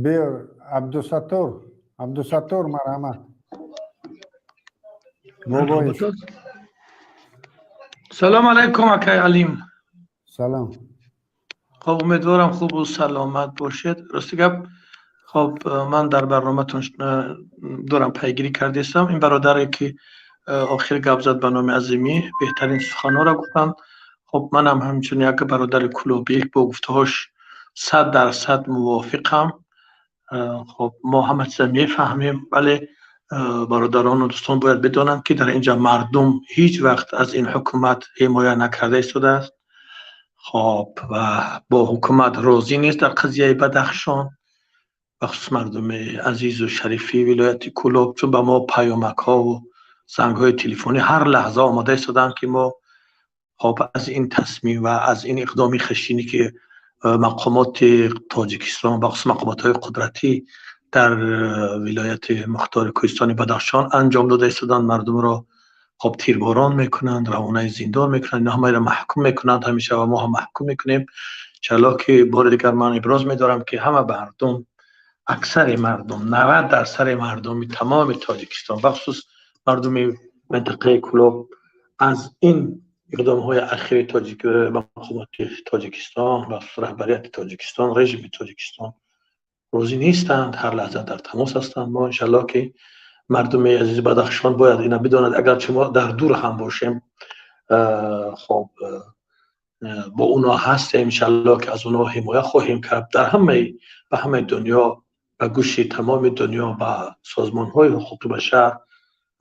Биёр, Абдусаттор, Абдусаттор, марҳамат. Бобоев. Салом алайкум, акай Алим. Салом. Хоб, умедворам хубу саломат бошед. Рости гап, хоб, ман дар барноматон дорам пайгирӣ кардастам. Ин бародаре ки охир гап зад ба номи Азимӣ, беҳтарин суханҳоро гуфтанд. Хоб, манам ҳамчун як бародари клубӣ бо гуфтаҳош 100% мувофиқам. Хоб, мо ҳама чиза мефаҳмем, вале бародарону дӯстон бояд бидонанд, ки дар инҷа мардум ҳеҷ вақт аз ин ҳукумат ҳимоя накарда истодааст. Хоб, ва бо ҳукумат розӣ нест дар қазияи Бадахшон, бахусус мардуми азизу шарифи вилояти Кӯлоб, чун ба мо паёмакҳову зангҳои телефонӣ ҳар лаҳза омода истоданд, ки мо хоб аз ин тасмим ва аз ин иқдоми хашинӣ, ки мақомоти Тоҷикистон, бахусус мақомотҳои қудратӣ дар вилояти мухтори кӯҳистони Бадахшон анҷом дода истоданд, мардумро хоб тирборон мекунанд, равонаи зиндон мекунанд, ино ҳамаро маҳкум мекунанд ҳамеша ва мо ҳам маҳкум мекунем. Иншаллоҳ ки бори дигар ман иброз медорам, ки ҳама мардум, аксари мардум, 90% мардуми тамоми Тоҷикистон, бахусус мардуми минтақаи Кӯлоб аз ин иқдомҳои ахири мақомоти Тоҷикистон, бахусус раҳбарияти Тоҷикистон, режими Тоҷикистон розӣ нестанд, ҳар лаҳза дар тамос ҳастанд. Мо иншаллоҳ ки мардуми азизи Бадахшон бояд ина бидонад, агарчи мо дар дур ҳам бошем, хоб бо онҳо ҳастем, иншаллоҳ ки аз онҳо ҳимоя хоҳем кард. Дар ҳамаи ба ҳамаи дунё, ба гӯши тамоми дунё, ба созмонҳои ҳуқуқи башар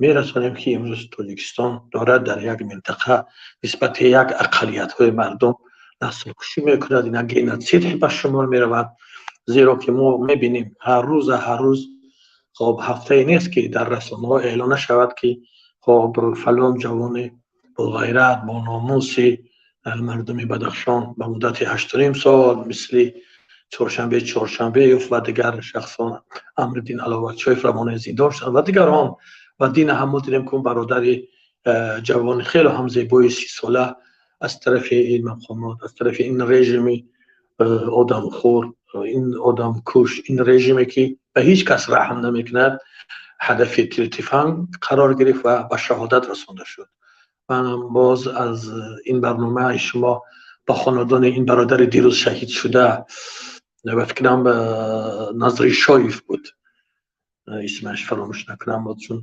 мерасонем, ки имрӯз Тоҷикистон дорад дар як минтақа нисбати як ақаллиятҳои мардум наслкушӣ мекунад. Ина геноцид ба шумор меравад, зеро ки мо мебинем ҳар рӯза ҳар рӯз, хоб ҳафтае нест, ки дар расонаҳо эълон нашавад, ки хоб фалон ҷавони боғайрат, бо номуси мардуми Бадахшон ба муддати 8,5 сол, мисли Чоршанбе Чоршанбеев ва дигар шахсон, Амриддин Аловатшоев равонаи зиндон шуданд ва дигарон. Ва дина ҳам мо дидем, ки он бародари ҷавони хеле ҳам зебои 30-сола аз тарафи ин мақомот, аз тарафи ин режими одамхӯр, ин одамкуш, ин режиме ки ба ҳеҷ кас раҳм намекунад, ҳадафи тиртифанг қарор гирифт ва ба шаҳодат расонда шуд. Манам боз аз ин барномаи шумо ба хонадони ин бародари дирӯз шаҳид шуда, ба фикрам Назри Шоев буд исмаш, фаромӯш накунам, чун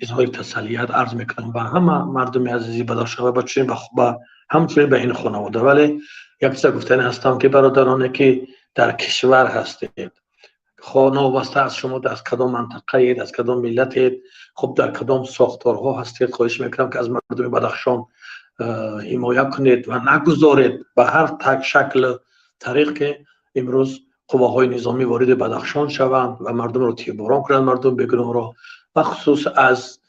изҳори тасаллият арз мекунам ба ҳама мардуми азизи Бадахшон ва ба ҳамчунин ба ин хонавода. Вале як чиза гуфтани ҳастам, ки бародароне ки дар кишвар ҳастед, новобаста аз шумо аз кадом мантақаед, аз кадом миллатед, хуб дар кадом сохторҳо ҳастед, хоҳиш мекунам, ки аз мардуми Бадахшон ҳимоя кунед ва нагузоред ба ҳар шакл тариқ, ки имрӯз қувваҳои низомӣ вориди Бадахшон шаванд ва мардумро тирборон кунанд, мардум бегуноҳро. Бахусус аз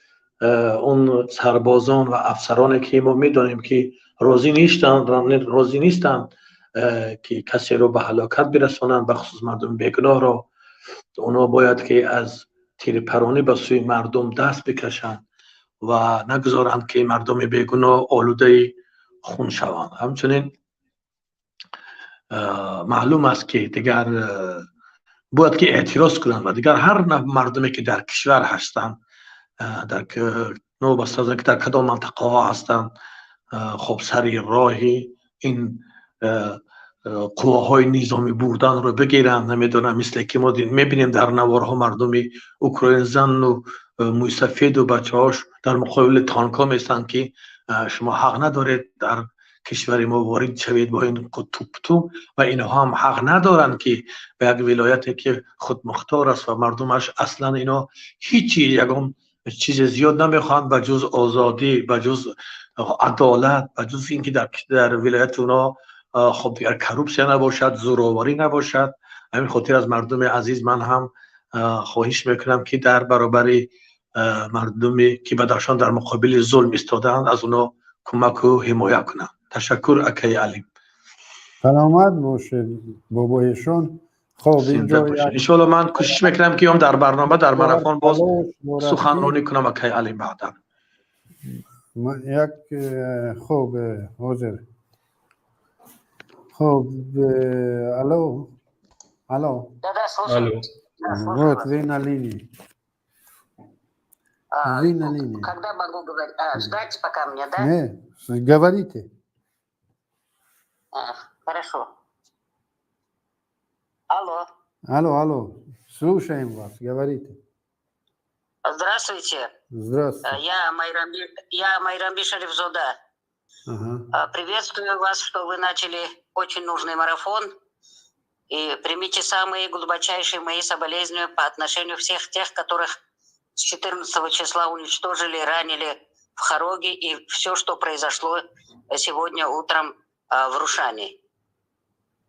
он сарбозон ва афсароне ки мо медонем, ки розӣ нестанд, ки касеро ба ҳалокат бирасонанд, бахусус мардуми бегуноҳро. Онҳо бояд ки аз тирпаронӣ ба сӯи мардум даст бикашанд ва нагузоранд, ки мардуми бегуноҳ олудаи хун шаванд. Ҳамчунин маълум аст, ки дигар бояд ки эътироз кунанд ва дигар ҳар мардуме, ки дар кишвар ҳастанд, дар новобаста аз ки дар кадом мантақаҳо ҳастанд, хоб, сари роҳи ин қувваҳои низомӣ бурданро бигиранд. Намедонам, мисле ки мо мебинем дар наворҳо, мардуми Украин, зану мӯйсафеду бачаҳош дар муқобили танкҳо местанд, ки шумо ҳақ надоред дар кишвари мо ворид шавед бо ин тупту. Ва инҳо ҳам ҳақ надоранд, ки ба як вилояте, ки худмухтор аст ва мардумаш аслан ино ҳичи ягон чизе зиёд намехоҳанд ба ҷуз озодӣ, ба ҷуз адолат, ба ҷуз ин ки дар вилояти онҳо, хоб, дигар коррупсия набошад, зӯроварӣ набошад. Ҳамин хотир аз мардуми азиз ман ҳам хоҳиш мекунам, ки дар баробари мардуме, ки Бадахшон дар муқобили зулм истодаанд, аз онҳо кӯмаку ҳимоя кунанд. Ташаккур, акаи Алим. Саломат бошед, бобоешон. Хоб. Иншоалло, ман кӯшиш мекунам, ки ём дар барнома, дар марафон боз суханронӣ кунам, акаи Алим, баъдан. Як, хоб, ҳозир, хоб, алло, алло. Алло. Вот вы на линии. А, вы на линии. Когда могу говорить? А, ждать пока мне, да? Не, говорите. А, хорошо. Алло. Алло, алло. Слушаем вас, говорите. Здравствуйте. Здравствуйте. Я Майрамби Шарифзода. Приветствую вас, что вы начали очень нужный марафон. И примите самые глубочайшие мои соболезнования по отношению всех тех, которых с 14 числа уничтожили, ранили в Хороге, и все, что произошло сегодня утром в Рушане.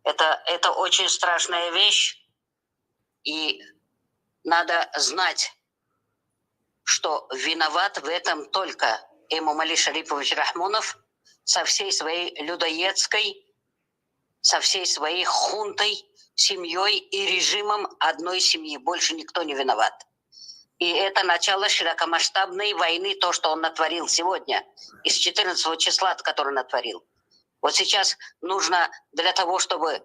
Это очень страшная вещь, и надо знать, что виноват в этом только Эмомали Шарипович Рахмонов со всей своей людоедской, со всей своей хунтой, семьей и режимом одной семьи. Больше никто не виноват. И это начало широкомасштабной войны, то, что он натворил сегодня, из 14 числа, который натворил. Вот сейчас нужно для того, чтобы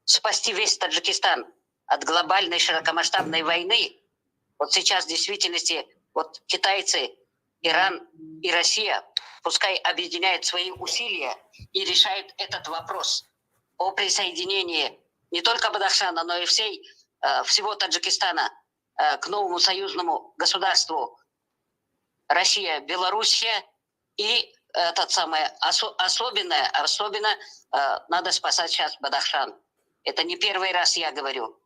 спасти весь Таджикистан от глобальной широкомасштабной войны, вот сейчас в действительности вот китайцы, Иран и Россия пускай объединяют свои усилия и решают этот вопрос о присоединении не только Бадахшана, но и всего Таджикистана к новому союзному государству Россия, Белоруссия. И этот самый, особенно надо спасать сейчас Бадахшан. Это не первый раз я говорю.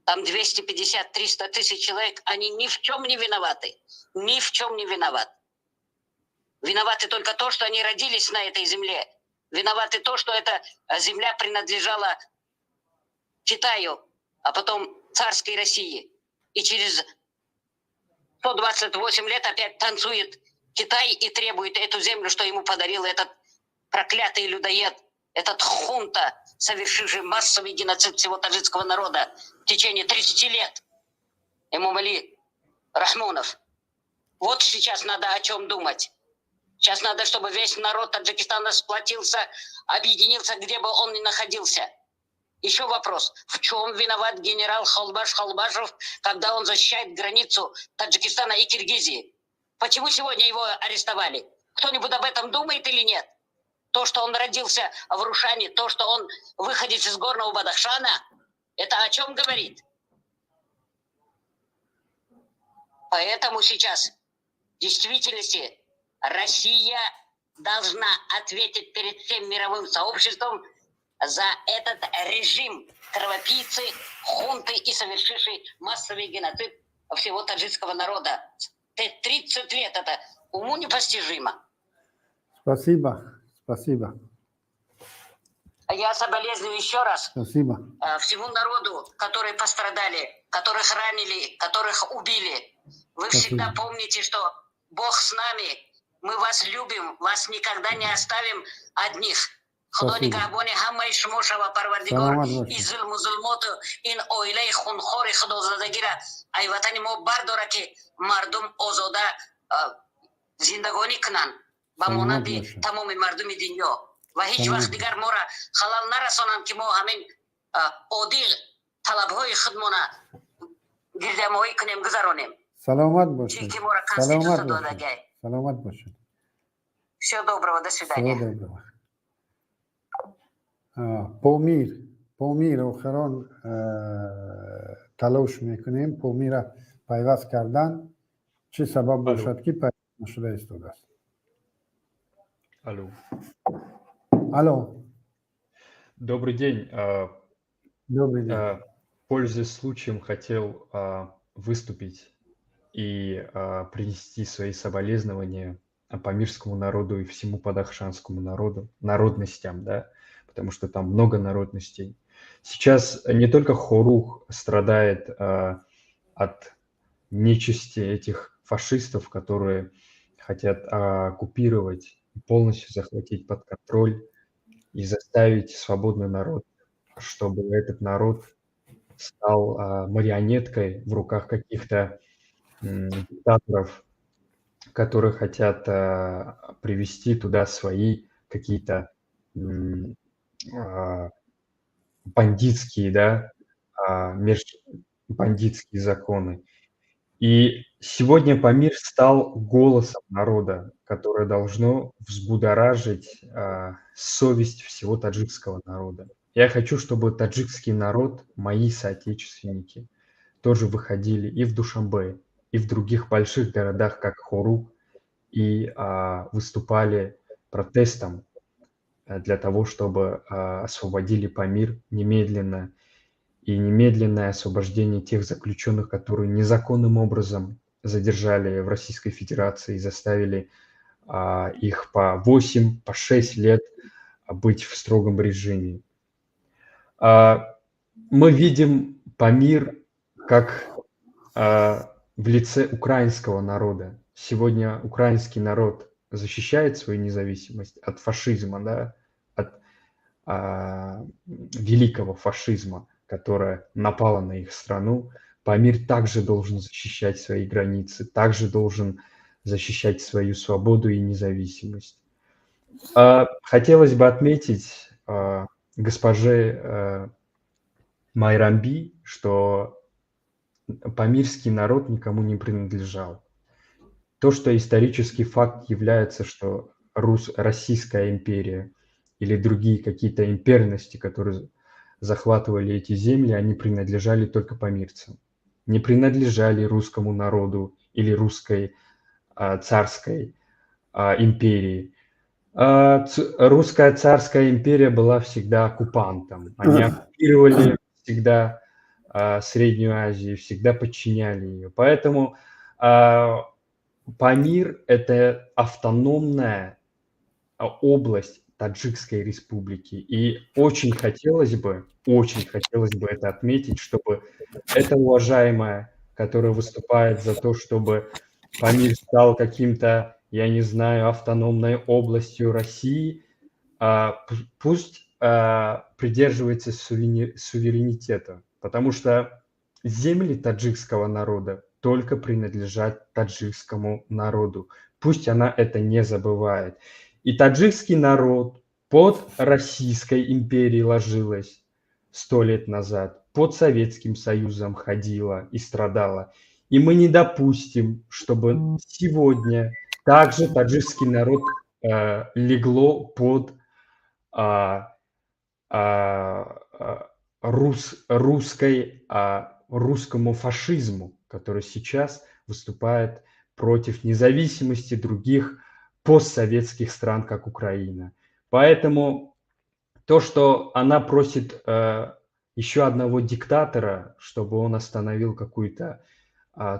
Там 250-300 тысяч человек, они ни в чем не виноваты. Ни в чем не виноваты. Виноваты только то, что они родились на этой земле. Виноваты то, что эта земля принадлежала Китаю, а потом царской России. И через 128 лет опять танцует Китай и требует эту землю, что ему подарил этот проклятый людоед, этот хунта, совершивший массовый геноцид всего таджикского народа в течение 30 лет. Эмомали Рахмонов. Вот сейчас надо о чем думать. Сейчас надо, чтобы весь народ Таджикистана сплотился, объединился, где бы он ни находился. Еще вопрос. В чем виноват генерал Халбаш Халбашев, когда он защищает границу Таджикистана и Киргизии? Почему сегодня его арестовали? Кто-нибудь об этом думает или нет? То, что он родился в Рушане, то, что он выходец из Горного Бадахшана, это о чем говорит? Поэтому сейчас в действительности Россия должна ответить перед всем мировым сообществом за этот режим кровопийцы, хунты и совершивший массовый геноцид всего таджикского народа. 30 лет, это уму непостижимо. Спасибо, спасибо. Я соболезную еще раз. Спасибо. Всему народу, которые пострадали, которых ранили, которых убили. Вы Спасибо. Всегда помните, что Бог с нами, мы вас любим, вас никогда не оставим одних. Худо Спасибо. Нигаҳбони ҳамаи шумо шава, Парвардигор Саломат бошед. Ин зулму зулумоту ин оилаи хунхори худозадагира ай ватани мо бардора, ки мардум озода зиндагонӣ кунанд ба Саломат монанди бошед. Тамоми мардуми дунё ва ҳеҷ Саломат. Вақт дигар моро халал нарасонанд, ки мо ҳамин оддӣ талабҳои худмона гирдиҳамоӣ кунем, гузаронем. Саломат Чӣ бошед. Ки моро Саломат конститутсия бошед. Додагай. Саломат бошед. Всего доброго, до свидания. Всего доброго. Помир, Помир, охирон талош мекунем Помира пайваст кардан, чӣ сабаб Алло. Бошад, ки пайваст нашуда истодааст. Алло. Алло. Добрый день. Добрый день. Пользуясь случаем, хотел выступить и принести свои соболезнования памирскому народу и всему бадахшанскому народу, народностям, да, потому что там много народностей. Сейчас не только Хоруг страдает от нечисти этих фашистов, которые хотят оккупировать и полностью захватить под контроль и заставить свободный народ, чтобы этот народ стал марионеткой в руках каких-то диктаторов, которые хотят привести туда свои какие-то бандитские, да, бандитские законы. И сегодня Памир стал голосом народа, которое должно взбудоражить совесть всего таджикского народа. Я хочу, чтобы таджикский народ, мои соотечественники, тоже выходили и в Душанбе, и в других больших городах, как Хоруг, и выступали протестом для того, чтобы освободили Памир немедленно, и немедленное освобождение тех заключенных, которые незаконным образом задержали в Российской Федерации и заставили их по 8, по 6 лет быть в строгом режиме. Мы видим Памир как в лице украинского народа. Сегодня украинский народ защищает свою независимость от фашизма, да, от великого фашизма, которая напала на их страну. Памир также должен защищать свои границы, также должен защищать свою свободу и независимость. Хотелось бы отметить госпоже Майрамби, что памирский народ никому не принадлежал. То, что исторический факт является, что Российская империя или другие какие-то имперности, которые захватывали эти земли, они принадлежали только памирцам. Не принадлежали русскому народу или русской царской империи. Русская царская империя была всегда оккупантом. Они оккупировали всегда Среднюю Азию, всегда подчиняли ее. Поэтому Памир – это автономная область Таджикской республики. И очень хотелось бы это отметить, чтобы эта уважаемая, которая выступает за то, чтобы Памир стал каким-то, я не знаю, автономной областью России, пусть придерживается суверенитета, потому что земли таджикского народа только принадлежат таджикскому народу. Пусть она это не забывает. И таджикский народ под Российской империей ложилась 100 лет назад, под Советским Союзом ходила и страдала. И мы не допустим, чтобы сегодня также таджикский народ легло под русскому фашизму, который сейчас выступает против независимости других постсоветских стран, как Украина. Поэтому то, что она просит еще одного диктатора, чтобы он остановил какую-то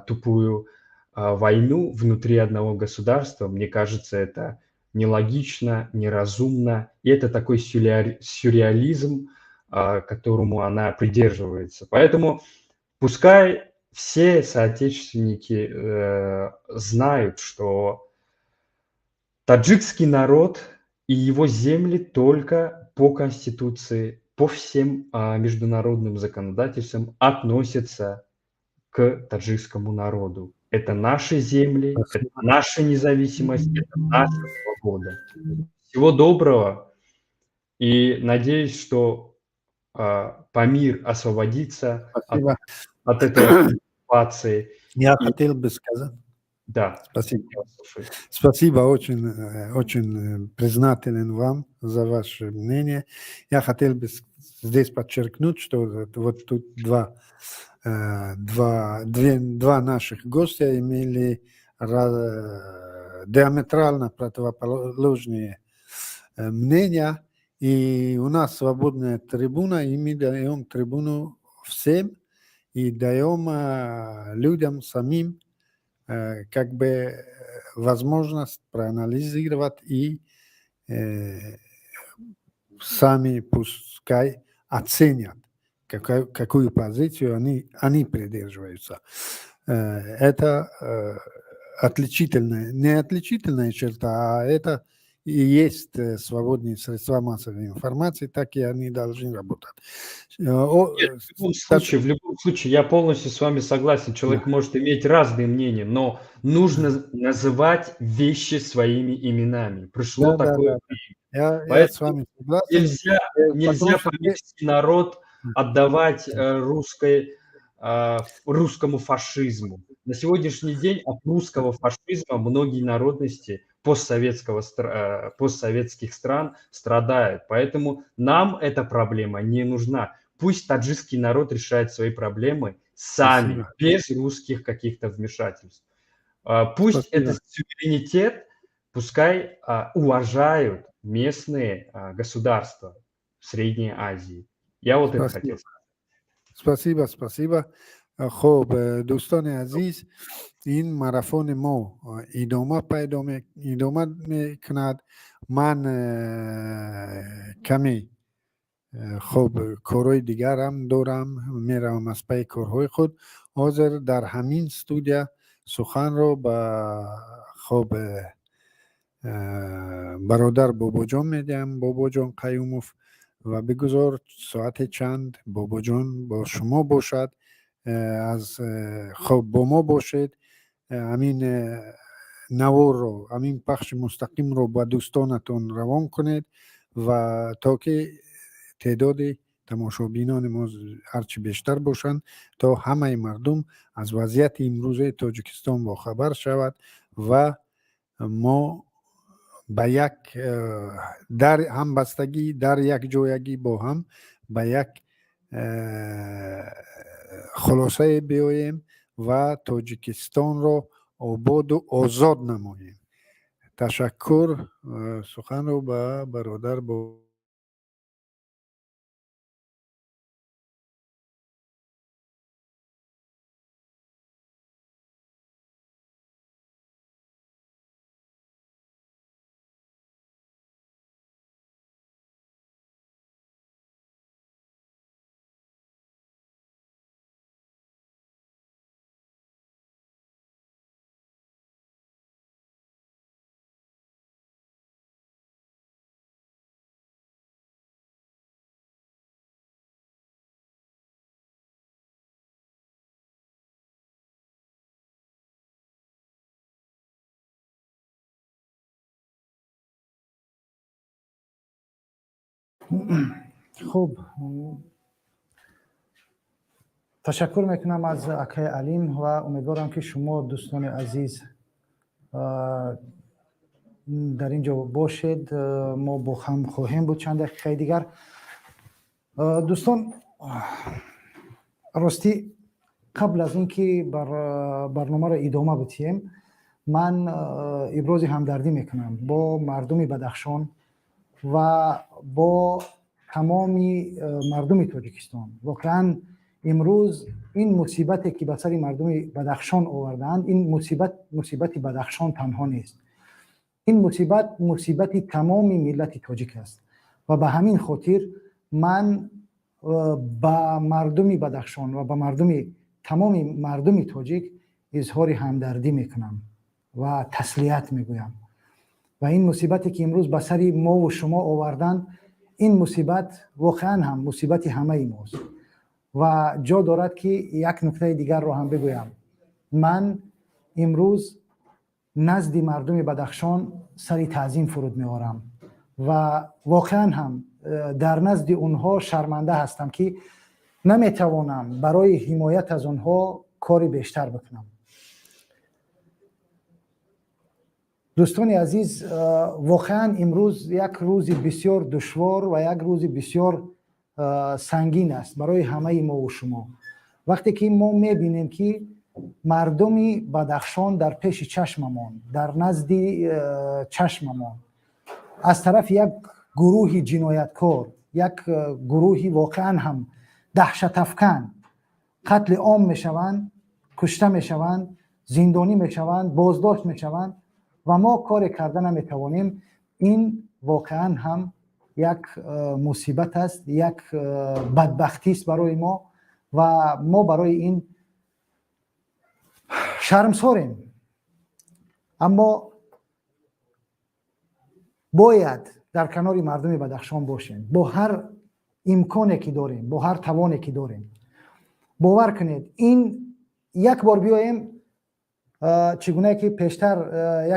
тупую войну внутри одного государства, мне кажется, это нелогично, неразумно, и это такой сюрреализм, которому она придерживается. Поэтому пускай Все соотечественники знают, что таджикский народ и его земли только по Конституции, по всем международным законодательствам относятся к таджикскому народу. Это наши земли, это наша независимость, это наша свобода. Всего доброго. И надеюсь, что Памир освободится от этой оккупации. Я хотел бы сказать. Да. Спасибо. Спасибо, очень, очень признателен вам за ваше мнение. Я хотел бы здесь подчеркнуть, что вот тут два наших гостя имели диаметрально противоположные мнения, и у нас свободная трибуна, и мы даем трибуну всем и даем людям самим как бы возможность проанализировать и сами пускай оценят, какую позицию они придерживаются. Это отличительная, не отличительная черта, а это и есть свободные средства массовой информации, так и они должны работать. Нет, в любом случае, я полностью с вами согласен. Человек может иметь разные мнения, но нужно называть вещи своими именами. Пришло такое время. Я с вами согласен. Нельзя поместить народ отдавать русскому фашизму. На сегодняшний день от русского фашизма многие народности постсоветских стран страдают. Поэтому нам эта проблема не нужна. Пусть таджикский народ решает свои проблемы сами, без русских каких-то вмешательств. Пусть этот суверенитет, пускай уважают местные государства в Средней Азии. Я вот это хотел сказать. Спасибо, спасибо. Хуб, дӯстони азиз, ин марафони мо идома пайдо идома мекунад. Ман каме хуб корҳои дигарам дорам, меравам аз пайи корҳои худ. Ҳозир дар ҳамин студия суханро ба хуб бародар Бобоҷон медиҳам, Бобоҷон Қаюмов, ва бигузор соати чанд Бобоҷон бо шумо бошад. Аз хуб бо мо бошед. Ҳамин наворро, ҳамин пахши мустақимро ба дӯстонатон равон кунед ва то ки теъдоди тамошобинони мо ҳарчи бештар бошанд, то ҳамаи мардум аз вазъияти имрӯзаи Тоҷикистон бохабар шавад ва мо ба як дар ҳамбастагӣ, дар якҷоягӣ бо ҳам ба як хулосае биёем ва Тоҷикистонро ободу озод намоем. Ташаккур. Суханро ба бародар бо Хуб, ташаккур мекунам аз акаи Алим ва умедворам, ки шумо, дӯстони азиз, дар ин ҷо бошед. Мо бо ҳам хоҳем буд чанд дақиқаи дигар. Дӯстон, ростӣ, қабл аз ин ки барномаро идома бидиҳем, ман ибрози ҳамдардӣ мекунам бо мардуми Бадахшон ва бо тамоми мардуми Тоҷикистон. Воқеан, имрӯз ин мусибате, ки ба сари мардуми Бадахшон овардаанд, ин мусибат мусибати Бадахшон танҳо нест, ин мусибат мусибати тамоми миллати тоҷик аст. Ва ба ҳамин хотир ман ба мардуми Бадахшон ва ба мардуми тамоми мардуми тоҷик изҳори ҳамдардӣ мекунам ва таслият мегӯям. Ва ин мусибате ки имрӯз ба сари мову шумо оварданд, ин мусибат воқеан ҳам мусибати ҳамаи мост. Ва ҷо дорад, ки як нуктаи дигарро ҳам бигӯям. Ман имрӯз назди мардуми Бадахшон сари таъзим фуруд меорам ва воқеан ҳам дар назди онҳо шарманда ҳастам, ки наметавонам барои ҳимоят аз онҳо кори бештар бикунам. Дӯстони азиз, воқеан имрӯз як рӯзи бисёр душвор ва як рӯзи бисёр сангин аст барои ҳамаи мову шумо. Вақте ки мо мебинем, ки мардуми Бадахшон дар пеши чашмамон, дар назди чашмамон аз тарафи як гурӯҳи ҷинояткор, як гурӯҳи воқеан ҳам даҳшатафкан қатли ом мешаванд, кушта мешаванд, зиндонӣ мешаванд, боздошт мешаванд ва мо коре карда наметавонем, ин воқеан ҳам як мусибат аст, як бадбахтист барои мо ва мо барои ин шармсорем. Аммо бояд дар канори мардуми Бадахшон бошем бо ҳар имконе ки дорем, бо ҳар тавоне ки дорем. Бовар кунед, ин як бор биёем, чӣ гунае ки пештар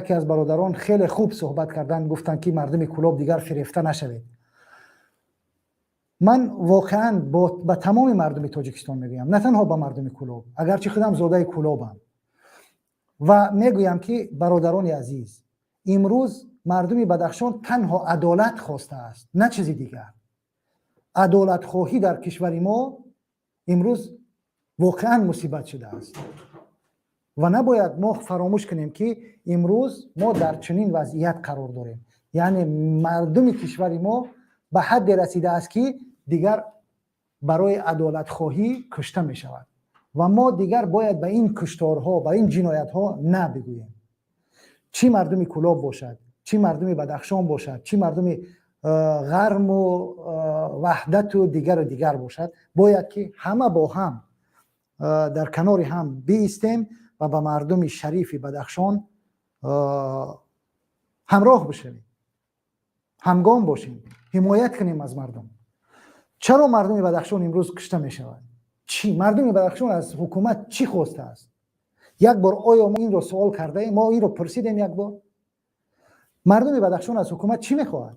яке аз бародарон хеле хуб суҳбат карданд, гуфтанд, ки мардуми Кӯлоб дигар фирефта нашавед. Ман воқеан ба тамоми мардуми Тоҷикистон мегӯям, на танҳо ба мардуми Кӯлоб, агарчи худам зодаи Кӯлобам, ва мегӯям, ки бародарони азиз, имрӯз мардуми Бадахшон танҳо адолат хостааст, на чизи дигар. Адолатхоҳӣ дар кишвари мо имрӯз воқеан мусибат шудааст ва набояд мо фаромӯш кунем, ки имрӯз мо дар чунин вазъият қарор дорем. Яъне мардуми кишвари мо ба ҳадде расидааст, ки дигар барои адолатхоҳӣ кушта мешавад ва мо дигар бояд ба ин кушторҳо, ба ин ҷиноятҳо на бигӯем. Чӣ мардуми Кӯлоб бошад, чӣ мардуми Бадахшон бошад, чӣ мардуми Ғарму Ваҳдату дигару дигар бошад, бояд ки ҳама бо ҳам дар канори ҳам биистем ва ба мардуми шарифи Бадахшон ҳамроҳ бишавем, ҳамгом бошем, ҳимоят кунем аз мардум. Чаро мардуми Бадахшон имрӯз кушта мешавад? Чӣ мардуми Бадахшон аз ҳукумат чӣ хостааст? Як бор оё мо инро суол кардаем? Мо инро пурсидем як бор? Мардуми Бадахшон аз ҳукумат чӣ мехоҳад?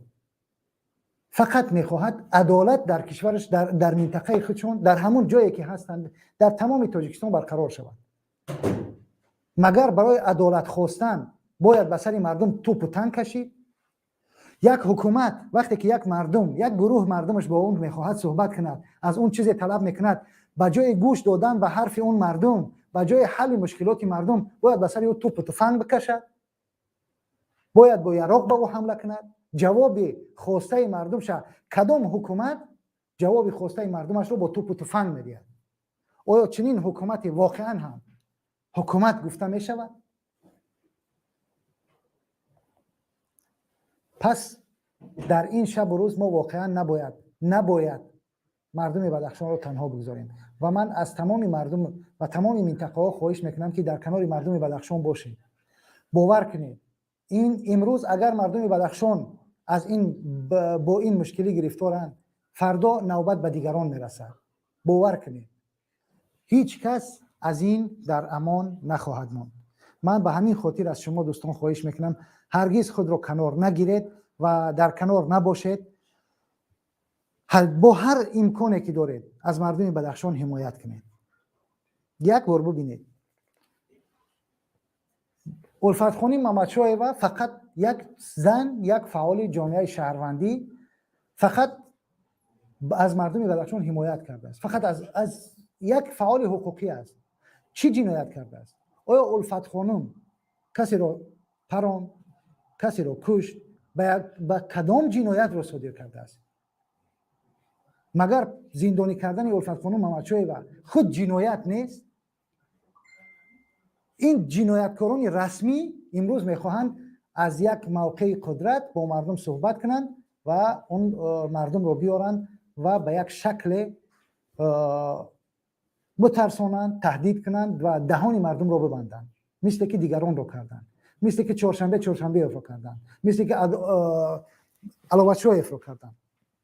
Фақат мехоҳад адолат дар кишвараш, дар минтақаи худшон, дар ҳамон ҷое ки ҳастанд, дар тамоми Тоҷикистон барқарор шавад. Магар барои адолат хостан бояд ба сари мардум тӯпу танк кашид? Як ҳукумат вақте ки як мардум, як гурӯҳ мардумаш бо он мехоҳад суҳбат кунад, аз он чизе талаб мекунад, ба ҷои гӯш додан ба ҳарфи он мардум, ба ҷои ҳалли мушкилоти мардум, бояд ба сари ӯ тӯпу туфанг бикашад, бояд бо яроқ ба ӯ ҳамла кунад? Ҷавоби хостаи мардумша кадом ҳукумат ҷавоби хостаи мардумашро бо тӯпу туфанг медиҳад? Оё чунин ҳукумати воқеан ҳам ҳукумат гуфта мешавад? Пас дар ин шабу рӯз мо воқеан набояд мардуми Бадахшонро танҳо бигзорем. Ва ман аз тамоми мардум ва тамоми минтақаҳо хоҳиш мекунам, ки дар канори мардуми Бадахшон бошед. Бовар кунед, ин имрӯз агар мардуми Бадахшон аз ин бо ин мушкилӣ гирифторанд, фардо навбат ба дигарон мерасад. Бовар кунед, ҳеҷ кас аз ин дар амон нахоҳад монд. Ман ба ҳамин хотир аз шумо дӯстон хоҳиш мекунам, ҳаргиз худро канор нагиред ва дар канор набошед. Бо ҳар имконе ки доред аз мардуми Бадахшон ҳимоят кунед. Як бор бубинед, Улфатхоним Мамадшоева фақат як зан, як фаъоли ҷомеаи шаҳрвандӣ, фақат аз мардуми Бадахшон ҳимоят кардааст, фақат аз як фаъоли ҳуқуқӣ аст. Чӣ ҷиноят кардааст? Оё Улфатхонум касеро паронд, касеро кушт, ба кадом ҷиноятро содир кардааст? Магар зиндонӣ кардани Улфатхонум Мамадшоева худ ҷиноят нест? Ин ҷинояткорони расмӣ имрӯз мехоҳанд аз як мавқеи қудрат бо мардум суҳбат кунанд ва он мардумро биёранд ва ба як шакле Битарсонанд, таҳдид кунанд ва даҳони мардумро бибанданд, мисле ки дигаронро карданд, мисле ки Чоршанбе Чоршанбеевро карданд, мисле ки Аловачоевро карданд,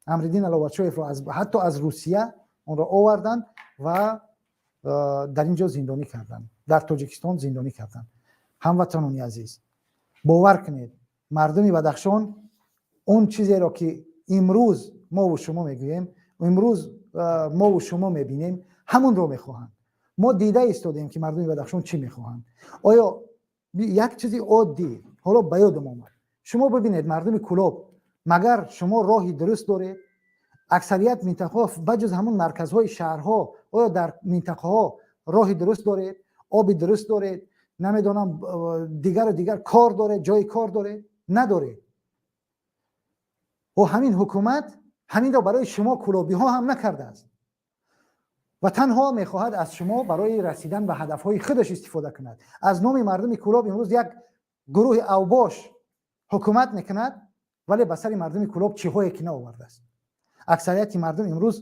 Амриддин Аловачоевро ҳатто аз Русия онро оварданд ва дар ин ҷо зиндонӣ карданд, дар Тоҷикистон зиндонӣ карданд. Ҳамватанони азиз, бовар кунед, мардуми Бадахшон он чизеро, ки имрӯз мову шумо мегӯем, имрӯз мову шумо мебинем, ҳамонро мехоҳанд. Мо дида истодем, ки мардуми Бадахшон чӣ мехоҳанд. Оё як чизи оддӣ ҳоло ба ёдам омад. Шумо бибинед, мардуми Кулоб, магар шумо роҳи дуруст доред? Аксарият минтақаҳо, ба ҷуз ҳамун марказҳои шаҳрҳо, оё дар минтақаҳо роҳи дуруст доред, оби дуруст доред, намедонам, дигару дигар кор доред, ҷои кор доред? Надоред. О, ҳамин ҳукумат ҳаминро барои шумо кулобиҳо ҳам накардааст ва танҳо мехоҳад аз шумо барои расидан ба ҳадафҳои худаш истифода кунад. Аз номи мардуми Кулоб имрӯз як гурӯҳи авбош ҳукумат мекунад, вале ба сари мардуми Кулоб чиҳое ки наовардааст. Аксарияти мардум имрӯз,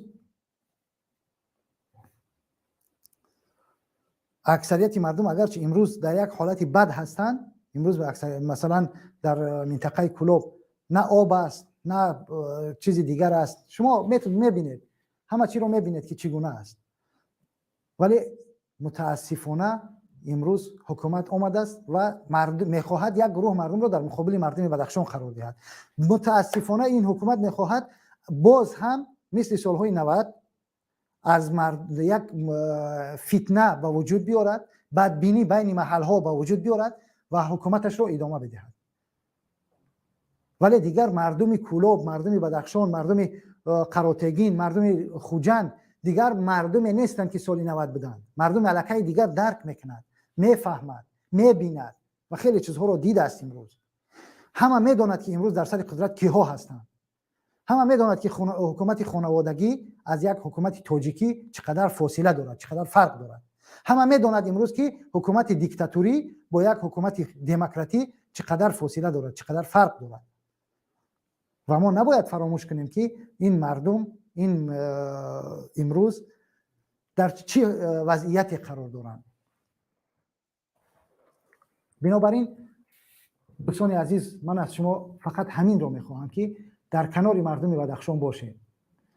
аксарияти мардум агарчи имрӯз дар як ҳолати бад ҳастанд, имрӯз масалан дар минтақаи Кулоб на об аст, на чизи дигар аст. Шумо мебинед, ҳама чиро мебинед, ки чӣ гуна аст, вале мутаассифона имрӯз ҳукумат омадааст ва мехоҳад як гурӯҳ мардумро дар муқобили мардуми Бадахшон қарор диҳад. Мутаассифона ин ҳукумат мехоҳад боз ҳам мисли солҳои 90 аз як фитна ба вуҷуд биёрад, бадбинӣ байни маҳалҳо ба вуҷуд биёрад ва ҳукуматашро идома бидиҳад. Вале дигар мардуми Кулоб, мардуми Бадахшон, мардуми Қаротегин, мардуми Хуҷанд дигар мардуме нестанд, ки соли 90 буданд. Мардуми аллакай дигар дарк мекунад, мефаҳмад, мебинад ва хеле чизҳоро дидааст. Имрӯз ҳама медонад, ки имрӯз дар сари қудрат киҳо ҳастанд. Ҳама медонад, ки ҳукумати хонаводагӣ аз як ҳукумати тоҷикӣ чӣ қадар фосила дорад, чӣ қадар фарқ дорад. Ҳама медонад имрӯз, ки ҳукумати диктатурӣ бо як ҳукумати демократӣ чӣ қадар фосила дорад, чӣ қадар фарқ дорад. Ва мо набояд фаромӯш кунем, ки ин мардум ин имрӯз дар чӣ вазъияте қарор доранд. Бинобар ин, дӯстони азиз, ман аз шумо фақат ҳаминро мехоҳам, ки дар канори мардуми Бадахшон бошед.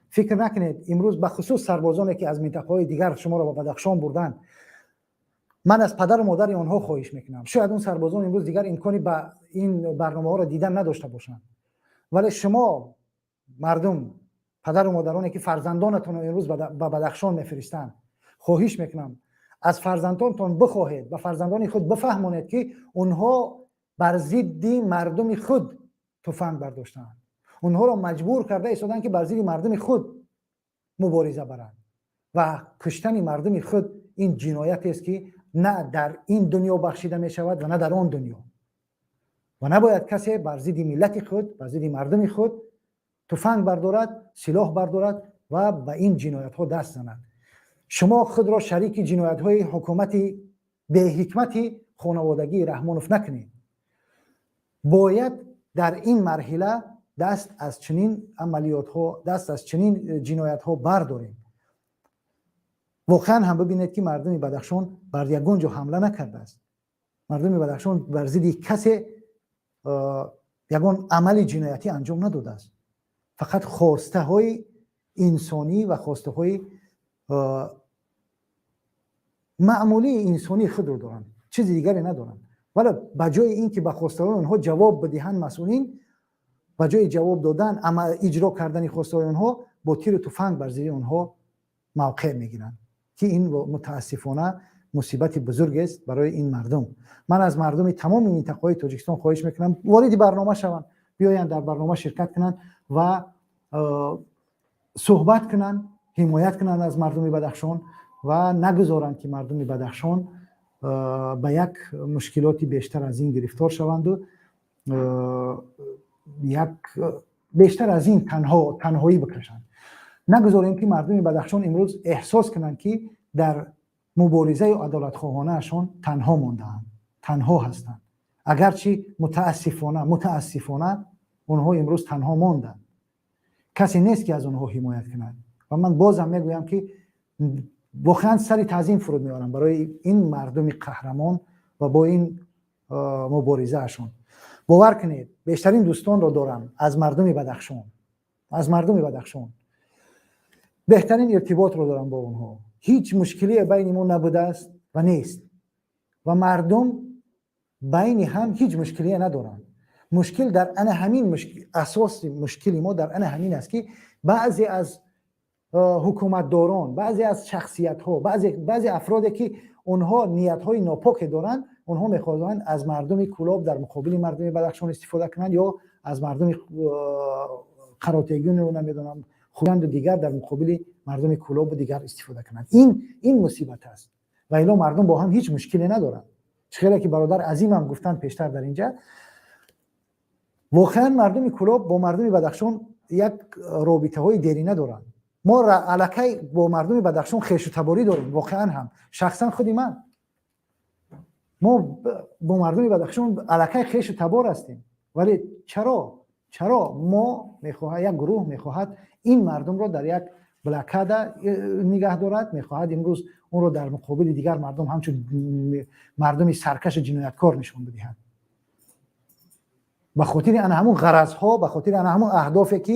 Фикр накунед, имрӯз бахусус сарбозоне, ки аз минтақаҳои дигар шуморо ба Бадахшон бурданд, ман аз падару модари онҳо хоҳиш мекунам. Шояд он сарбозон имрӯз дигар имкони ба ин барномаҳоро дидан надошта бошанд, вале шумо мардум, падару модароне, ки фарзандонатонро имрӯз ба Бадахшон мефиристанд, хоҳиш мекунам, аз фарзандонтон бихоҳед, ба фарзандони худ бифаҳмонед, ки онҳо бар зидди мардуми худ туфанг бардоштаанд. Онҳоро маҷбур карда истоданд, ки бар зидди мардуми худ мубориза баранд, ва куштани мардуми худ ин ҷиноятест, ки на дар ин дунё бахшида мешавад ва на дар он дунё. Ва набояд касе бар зидди миллати худ, бар зидди мардуми худ туфанг бардорад, силоҳ бардорад ва ба ин ҷиноятҳо даст занад. Шумо худро шарики ҷиноятҳои ҳукумати беҳикмати хонаводагии Раҳмонов накунед. Бояд дар ин марҳила даст аз чунин амалиётҳо, даст аз чунин ҷиноятҳо бардорем. Воқеан ҳам бибинед, ки мардуми Бадахшон бар ягон ҷо ҳамла накардааст. Мардуми Бадахшон бар зидди касе ягон амали ҷиноятӣ анҷом надодааст. Фақат хостаҳои инсонӣ ва хостаҳои маъмулии инсонии худро доранд, чизи дигаре надоранд. Вале ба ҷои ин ки ба хостаҳои онҳо ҷавоб бидиҳанд масъулин, ба ҷои ҷавоб додан, иҷро кардани хостаҳои онҳо, бо тиру туфанг бар зидди онҳо мавқеъ мегиранд, ки ин мутаассифона мусибати бузургест барои ин мардум. Ман аз мардуми тамоми минтақаҳои Тоҷикистон хоҳиш мекунам, вориди барнома шаванд, биёянд, дар барнома ширкат кунанд ва суҳбат кунанд, ҳимоят кунанд аз мардуми Бадахшон ва нагузоранд, ки мардуми Бадахшон ба як мушкилоти бештар аз ин гирифтор шаванду як бештар аз ин танҳоӣ бикашанд. Нагузорем, ки мардуми Бадахшон имрӯз эҳсос кунанд, ки дар муборизаи адолатхоҳонаашон танҳо мондаанд, танҳо ҳастанд. Агарчи мутаассифона онҳо имрӯз танҳо монданд, касе нест, ки аз онҳо ҳимоят кунад. Ва ман бозам мегӯям, ки Воқеан сари таъзим фуруд меорам барои ин мардуми қаҳрамон ва бо ин муборизаашон. Бовар кунед, бештарин дӯстонро дорам аз мардуми Бадахшон, аз мардуми Бадахшон беҳтарин иртиботро дорам бо онҳо. Ҳеҷ мушкилие байни мо набудааст ва нест ва мардум байни ҳам ҳеҷ мушкилие надоранд. Мушкил дар ана ҳамин, асоси мушкили мо дар ана ҳамин аст, ки баъзе аз ҳукуматдорон, баъзе аз шахсиятҳо, баъзе афроде, ки онҳо ниятҳои нопоке доранд, онҳо мехоҳанд аз мардуми Кӯлоб дар муқобили мардуми Бадахшон истифода кунанд ё аз мардуми Қаротегину, намедонам, Хуҷанду дигар дар муқобили мардуми Кӯлобу дигар истифода кунанд. Ин мусибат аст ва ило мардум бо ҳам ҳеҷ мушкиле надоранд. Чӣ хеле ки бародар Азимам гуфтанд пештар дар инҷа, воқеан мардуми Кӯлоб бо мардуми Бадахшон як робитаҳои дерина доранд. Мо аллакай бо мардуми Бадахшон хешу таборӣ дорем. Воқеан ҳам шахсан худи ман, мо бо мардуми Бадахшон аллакай хешу табор ҳастем. Вале чаро мо мехоҳад, як гурӯҳ мехоҳад ин мардумро дар як блокада нигаҳ дорад, мехоҳад имрӯз онро дар муқобили дигар мардум ҳамчун мардуми саркашу ҷинояткор нишон бидиҳад, ба хотири ана ҳамун ғаразҳо, ба хотири ана ҳамун аҳдофе, ки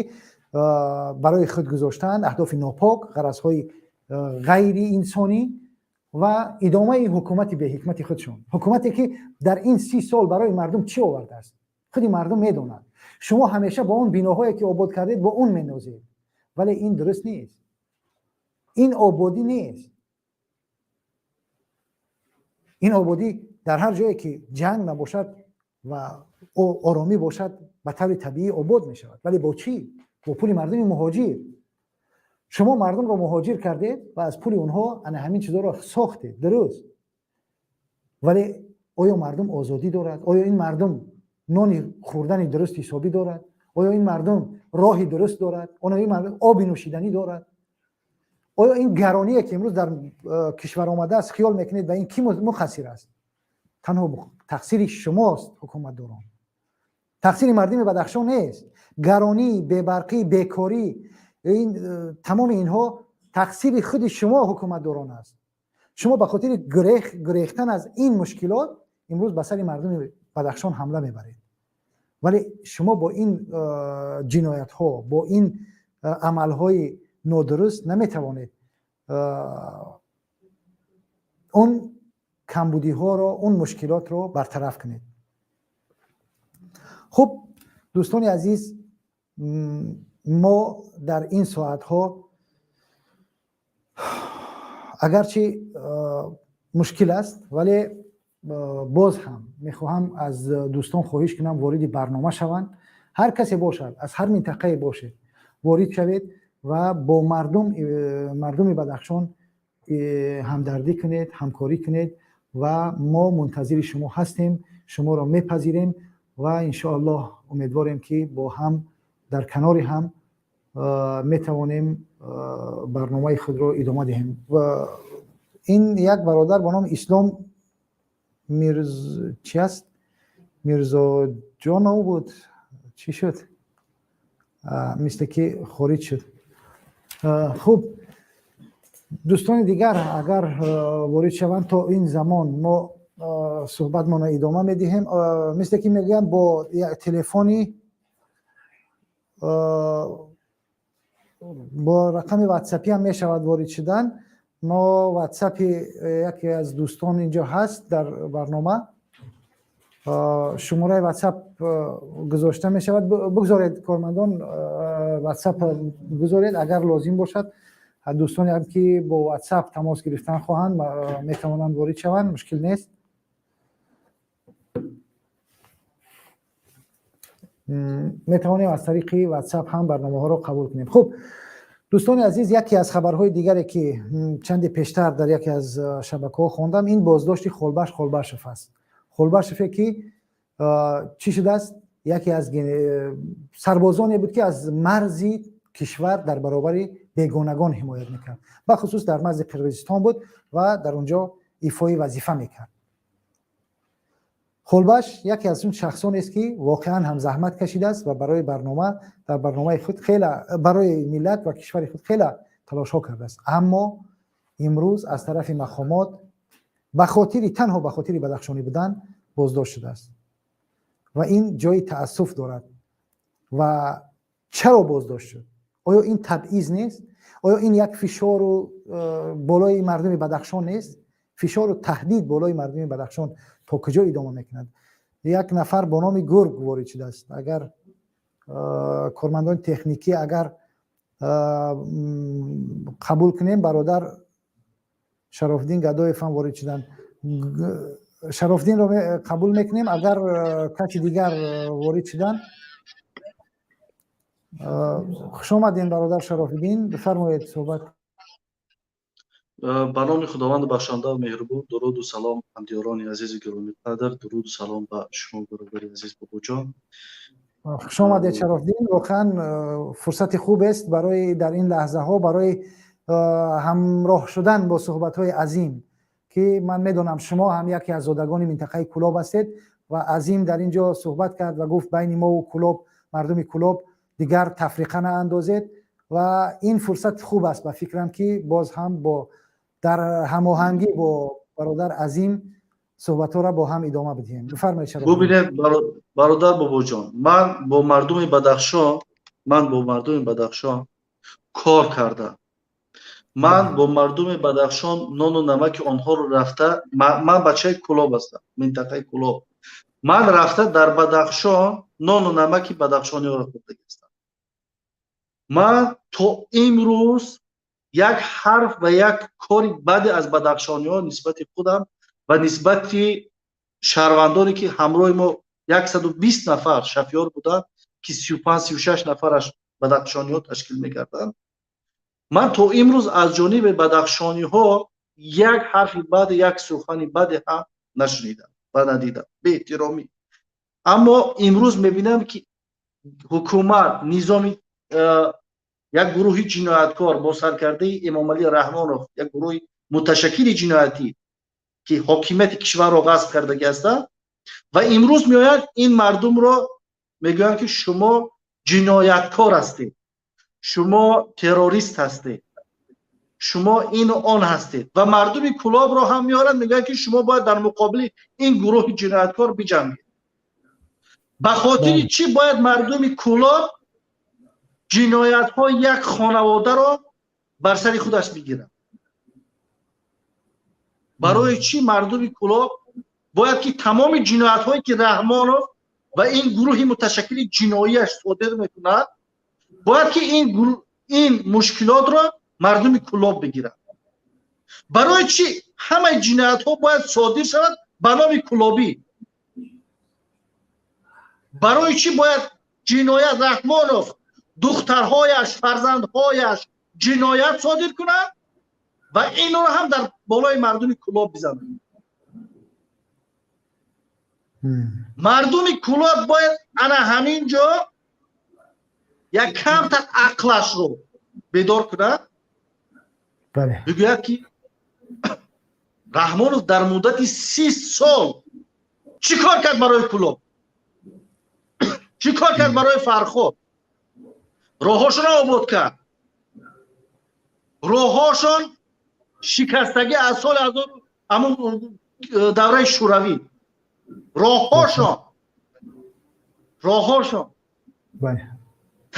барои худ гузоштаанд, аҳдофи нопок, ғаразҳои ғайриинсонӣ ва идомаи ҳукумати беҳикмати худшон. Ҳукумате, ки дар ин 30 сол барои мардум чӣ овардааст, худи мардум медонад. Шумо ҳамеша бо он биноҳое, ки обод кардед, бо он менозед, вале ин дуруст нест, ин ободӣ нест. Ин ободӣ дар ҳар ҷое ки ҷанг набошад ва оромӣ бошад, ба таври табиӣ обод мешавад. Вале бо чӣ? Бо пули мардуми муҳоҷир. Шумо мардумро муҳоҷир кардед ва аз пули онҳо ана ҳамин чизҳоро сохтед, дуруст. Вале оё мардум озодӣ дорад? Оё ин мардум нони хӯрдани дуруст ҳисобӣ дорад? Оё ин мардум роҳи дуруст дорад? Оё ин мардум оби нӯшиданӣ дорад? Оё ин гароние, ки имрӯз дар кишвар омадааст, хиёл мекунед, ба ин кӣ муқассир аст? Танҳо тақсири шумост, ҳукуматдорон, тақсири мардуми Бадахшон нест. Гаронӣ, бебарқӣ, бекорӣ, ин тамоми инҳо тақсири худи шумо, ҳукуматдорон аст. Шумо ба хотири гурехтан аз ин мушкилот имрӯз ба сари мардуми Бадахшон ҳамла мебаред. Вале шумо бо ин ҷиноятҳо, бо ин амалҳои нодуруст наметавонед он камбудиҳоро, он мушкилотро бартараф кунед. Хуб, дӯстони азиз, мо дар ин соатҳо агарчи мушкил аст, вале боз ҳам мехоҳам аз дӯстон хоҳиш кунам, вориди барнома шаванд. Ҳар касе бошад, аз ҳар минтақае бошед, ворид шавед ва бо мардуми Бадахшон ҳамдардӣ кунед, ҳамкорӣ кунед ва мо мунтазири шумо ҳастем, шуморо мепазирем ва иншоаллоҳ умедворем, ки бо ҳам дар канори ҳам метавонем барномаи худро идома диҳем. Ва ин як бародар бо номи Ислом Мирз чи аст, Мирзоҷонов буд, чӣ шуд, мисле ки хориҷ шуд. Хуб, дӯстони дигар агар ворид шаванд, то ин замон мо суҳбатмонро идома медиҳем. Мисле ки мегӯям, бо телефони, бо рақами ватсапӣ ҳам мешавад ворид шудан. Мо ватсапи яке аз дӯстон инҷо ҳаст дар барнома, шумораи ватсап гузошта мешавад. Бигзоред, кормандон, ватсап бигзоред. Агар лозим бошад, дӯстоне ҳам ки бо ватсап тамос гирифтан хоҳанд, метавонанд ворид шаванд, мушкил нест. Метавонем аз тариқи ватсап ҳам барномаҳоро қабул кунем. Хуб, дӯстони азиз, яке аз хабарҳои дигаре, ки чанде пештар дар яке аз шабакаҳо хондам, ин боздошти Холбаш Холбашев аст. Холбашеве, ки чӣ шудааст, яке аз сарбозоне буд, ки аз марзи кишвар дар баробари бегонагон ҳимоят мекард, бахусус дар марзи Қирғизистон буд ва дар он ҷо ифои вазифа мекард. Холбаш яке аз он шахсонест, ки воқеан ҳам заҳмат кашидааст ва барои барнома, дар барномаи худ хеле, барои миллат ва кишвари худ хеле талошҳо кардааст. Аммо Имрӯз аз тарафи мақомот ба хотири, танҳо ба хотири бадахшонӣ будан боздошт шудааст ва ин ҷои таассуф дорад. Ва чаро боздошт шуд? Оё ин табъиз нест? Оё ин як фишору болои мардуми Бадахшон нест? Фишору таҳдид болои мардуми Бадахшон то куҷо идома мекунад? Як нафар бо номи Гург ворид шудааст. Агар кормандони техникӣ, агар қабул кунем, бародар Шарофиддин Гадоев ҳам ворид шуданд. Шарофиддинро қабул мекунем. Агар каси дигар ворид шуданд, хуш омадем, бародар Шарофиддин, бифармоед, суҳбат. Ба номи Худованди бахшанда меҳрубон. Дуруду салом, ҳамдиёрони азизи гиромиқадр, дуруду салом ба шумо, бародари азиз Бобоҷон. Хуш омадед, Шарофиддин. Воқеан фурсати хубест барои дар ин лаҳзаҳо барои ҳамроҳ шудан бо суҳбатҳои Азим, ки ман медонам, шумо ҳам яке аз зодагони минтақаи Кӯлоб ҳастед. Ва Азим дар ин ҷо суҳбат кард ва гуфт: байни мову Кӯлоб, мардуми Кӯлоб дигар тафриқа наандозед. Ва ин фурсат хуб аст, ба фикрам, ки боз ҳам бо дар ҳамоҳангӣ бо бародар Азим суҳбатҳоро бо ҳам идома бидиҳем. Бифармоед, Шароф. Бубинед, бародар Бобоҷон, ман бо мардуми Бадахшон, ман бо мардуми Бадахшон кор кардам, ман бо мардуми Бадахшон нону намаки онҳоро рафта, ман бачаи Кӯлоб ҳастам, минтақаи Кӯлоб, ман рафта дар Бадахшон нону намаки бадахшониёро хӯрдагистам. Ман то имрӯз як ҳарф ва як кори баде аз бадахшониҳо нисбати худам ва нисбати шаҳрвандоне, ки ҳамроҳи мо 120 нафар шофёр буданд, ки 35, 36 нафараш бадахшониҳо ташкил мекарданд, ман то имрӯз аз ҷониби бадахшониҳо як ҳарфи баде, як сухани баде ҳам нашунидам ва надидам, беэҳтиромӣ. Аммо имрӯз мебинам, ки ҳукумат, низоми, як гурӯҳи ҷинояткор бо саркардаи Эмомалӣ Раҳмонов, як гурӯҳи муташаккили ҷиноятӣ, ки ҳокимияти кишварро ғасб кардагӣ ҳастанд ва имрӯз меоянд, ин мардумро мегӯянд, ки шумо ҷинояткор ҳастед, шумо террорист ҳастед, шумо ину он ҳастед. Ва мардуми Кӯлобро ҳам меоранд, мегӯянд, ки шумо бояд дар муқобили ин гурӯҳи ҷинояткор биҷангед. Ба хотири чӣ бояд мардуми Кӯлоб ҷиноятҳои як хонаводаро бар сари худаш бигирад? Барои чӣ мардуми Кӯлоб бояд ки тамоми ҷиноятҳое, ки Раҳмонов ва ин гурӯҳи муташаккили ҷиноияш содир мекунад, бояд ки ин мушкилотро мардуми Кӯлоб бигирад? Барои чӣ ҳамаи ҷиноятҳо бояд содир шавад ба номи кӯлобӣ? Барои чӣ бояд ҷиноят Раҳмонов, духтарҳояш, фарзандҳояш ҷиноят содир кунад ва инро ҳам дар болои мардуми Кӯлоб бизанад? Мардуми Кӯлоб бояд ана ҳамин ҷо як камтар ақлашро бедор кунад, бигӯяд, ки Раҳмонов дар муддати 30 сол чӣ кор кард барои Кӯлоб, чӣ кор кард барои Фархор? Роҳҳошонро обод кард? Роҳҳошон шикастагӣ аз соли ҳамун давраи Шӯравӣ. Роҳҳошон,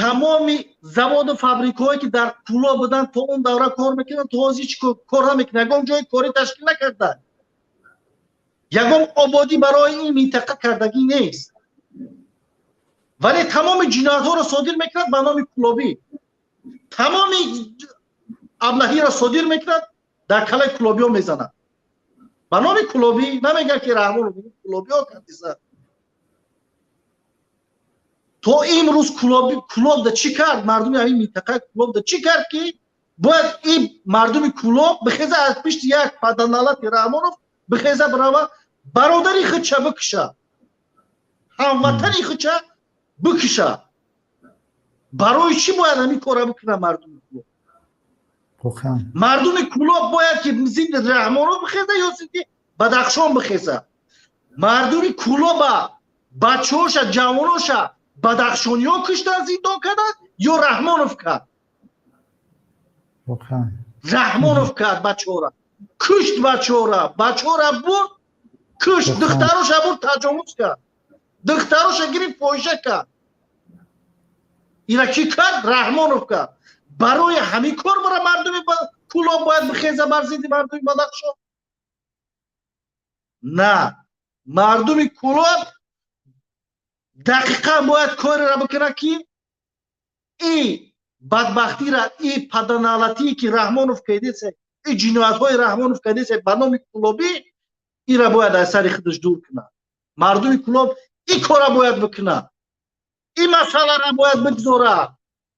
тамоми заводу фабрикаҳое, ки дар Кӯлоб буданд, то он давра кор мекарданд, то ҳозир ҳеҷ кор намекунанд, ягон ҷои корӣ ташкил накарданд, ягон ободӣ барои ин минтақа кардагӣ нест, вале тамоми ҷиноятҳоро содир мекунад ба номи кӯлобӣ, тамоми аблаҳиро содир мекунад, дар калаи кӯлобиҳо мезанад ба номи кӯлобӣ. Намегӯяд, ки Раҳмонов, кӯлобиҳо кардиса. То имрӯз Кӯлобда чӣ кард? Мардуми ҳамин минтақаи Кӯлобда чӣ кард, ки бояд ин мардуми Кӯлоб бихеза, аз пишти як паданалати Раҳмонов бихеза, бирава, бародари худша бикуша, ҳамватани худша бикуша? Барои чӣ бояд ҳамин корро бикунад мардуми Кӯлоб? Мардуми Кӯлоб бояд ки зидди Раҳмонов бихеза ё зидди Бадахшон бихеза? Мардуми Кӯлоба, бачаҳоша, ҷавоноша бадахшониҳо куштан, зиндон карданд ё Раҳмонов кард? Раҳмонов кард бачаҳора, кушт бачаҳора, бачаҳора бурд, кушт, духтароша бурд, таҷовуз кард, духтароша гирифт, фоҳиша кард. Ира кӣ кард? Раҳмонов кард. Барои ҳамин кор бара мардуми Кӯлоб бояд бихеза бар зидди мардуми Бадахшон? На, мардуми Кӯлоб дақиқан бояд кореро бикунад, ки и бадбахтира, и паданалатие ки Раҳмонов кардесе, и ҷиноятҳои Раҳмонов кардесе ба номи кӯлобӣ, ира бояд аз сари худаш дур кунад. Мардуми Кӯлоб и кора бояд бикунад, ин масъалара бояд бигзорад.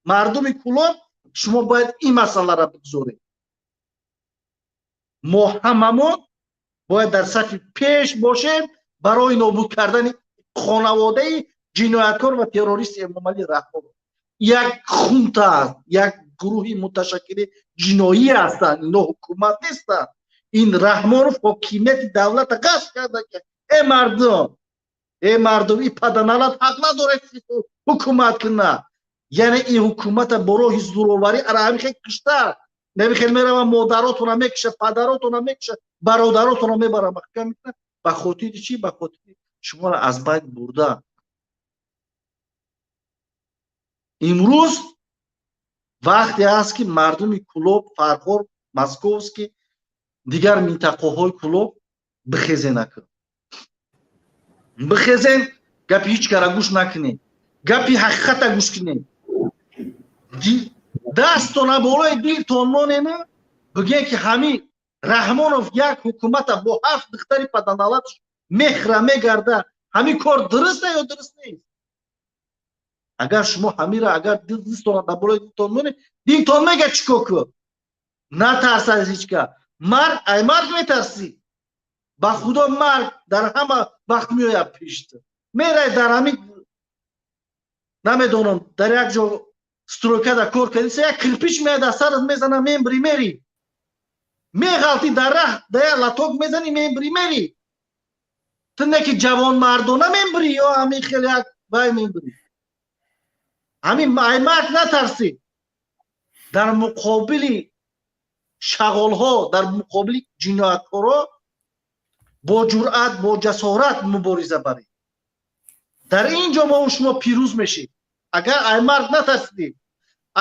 Мардуми Кӯлоб, шумо бояд ин масъалара бигзоред. Мо ҳамамон бояд дар сафи пеш бошем барои нобуд кардани хонаводаи ҷинояткор ва террористи Эмомалӣ Раҳмонов. Як хунта аст, як гурӯҳи муташаккили ҷиноӣ ҳастанд, ино ҳукумат нестанд. Ин Раҳмонов ҳокимияти давлата ғасб карда. Э мардум, э мардум, и паданалат ҳақ надорад ҳукумат кунад. Яъне ин ҳукумата бо роҳи зӯроварӣ ара ҳамин хел кишта, намихел мерава, модаротона мекиша, падаротона мекиша, бародаротона мебара, маҳкам мекунад. Ба хотири чӣ? Ба хотири шуморо аз байн бурда. Имрӯз вақте аст, ки мардуми Кӯлоб, Фархор, Московский, дигар минтақаҳои Кӯлоб бихезен. Накун, бихезен, гапи ҳеҷ кара гӯш накунед, гапи ҳақиқата гӯш кунед. Дастона болои дилтон монена, бигӯен, ки ҳамин Раҳмонов як ҳукумата бо ҳафт духтари паданалатш мехра мегарда, ҳамин кор дуруста ё дуруст нест? Агар шумо ҳамира, агар дастона дар болои дилтон монед, дилтон мега чӣ кор кун. Натарс аз ҳеҷ ка. Марг, ай марг метарсӣ? Ба худо, марг дар ҳама вақт меояд пешт. Мерай дар ҳамин, намедонам, дар як ҷо стройкада кор кардиса, як кирпич меяд, аз сарат мезана, мембри, мери. Меғалти дар раҳ, да як латок мезанӣ, мембри, мери. Ту не ки ҷавонмардона мембри ё ҳамин хел як вай мембри. Ҳамин ай марг натарсӣ. Дар муқобили шағолҳо, дар муқобили ҷинояткоро бо ҷуръат, бо ҷасорат мубориза баред. Дар ин ҷо мо шумо пирӯз мешед. Агар ай марг натарсидӣ,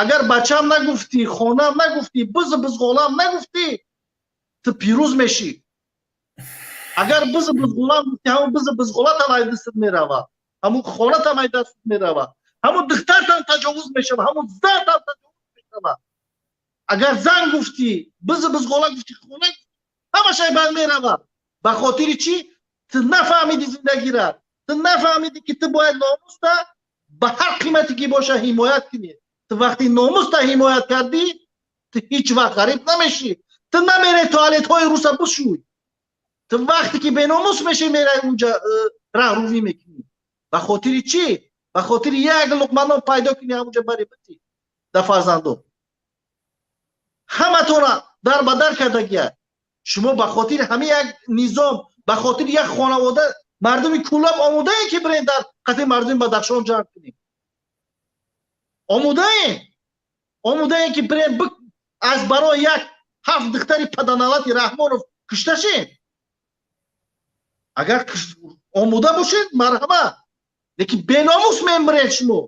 агар бачам нагуфтӣ, хонам нагуфтӣ, бизу бизғолам нагуфтӣ, ту пирӯз мешӣ. Агар бизу бизғолам гуфтӣ, ҳамун бизу бизғолатам ай дастат меравад, ҳамун хонатам ай дастат меравад, ҳамун духтартам таҷовуз мешавад, ҳамун зантам таҷовуз мешавад. Агар зан гуфтӣ, бизу бизғола гуфтӣ, хона, ҳамаш ай банд меравад. Ба хотири чӣ? Ту нафаҳмиди зиндагира, ту нафаҳмиди, ки ту бояд номуста ба ҳар қимате ки боша ҳимоят кунӣ. Ту вақти номуста ҳимоят кардӣ, ту ҳеҷ вақт ғариб намешӣ, ту намерай туалетҳои руса бишӯй. Ту вақте ки беномус мешӣ, мерай унҷа раҳрувӣ мекунӣ. Ба хотири чӣ? Ба хотири як луқма нон пайдо кунӣ, ҳамунҷа бари битӣ да фарзандо. Ҳаматона дар ба дар кардагия. Шумо ба хотири ҳамин як низом, ба хотири як хонавода, мардуми Кӯлоб омодаем, ки бирем дар қатъи мардуми Бадахшон ҷанг кунем? Омодаем, омодаем, ки бирем аз барои як ҳафт духтари паданалати Раҳмонов кушта шем? Агар омода бошед, марҳамат, лекин беномус мемиред шумо.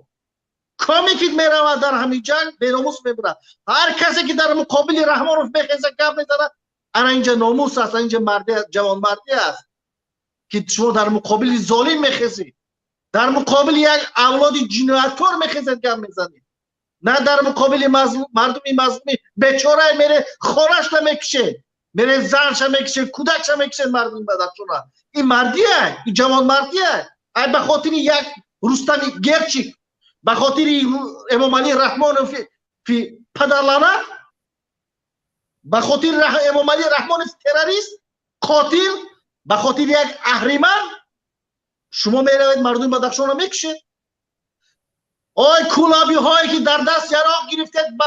Коме ки меравад дар ҳамин ҷанг, беномус мемирад. Ҳар касе ки дар муқобили Раҳмонов мехеза, гап мезанад, ана инҷа номус аст, инҷа марди, ҷавонмардӣ аст, ки шумо дар муқобили золим мехезед, дар муқобили як авлоди ҷинояткор мехезед, гап мезанед, на дар муқобили мардуми мазлуми бечорае мере, хонашта мекушед, мере, занша мекушед, кӯдакша мекушед мардуми Бадахшона. Ин мардия, ин ҷавонмардия? Ай ба хотири як Рустами Герчик, ба хотири Эмомалӣ Раҳмонов падарланат, ба хотири Эмомалӣ Раҳмонов террорист, қотил, ба хотири як аҳриман шумо меравед, мардуми Бадахшонро мекушед. Ой кӯлобиҳое, ки дар даст яроқ гирифтед, ба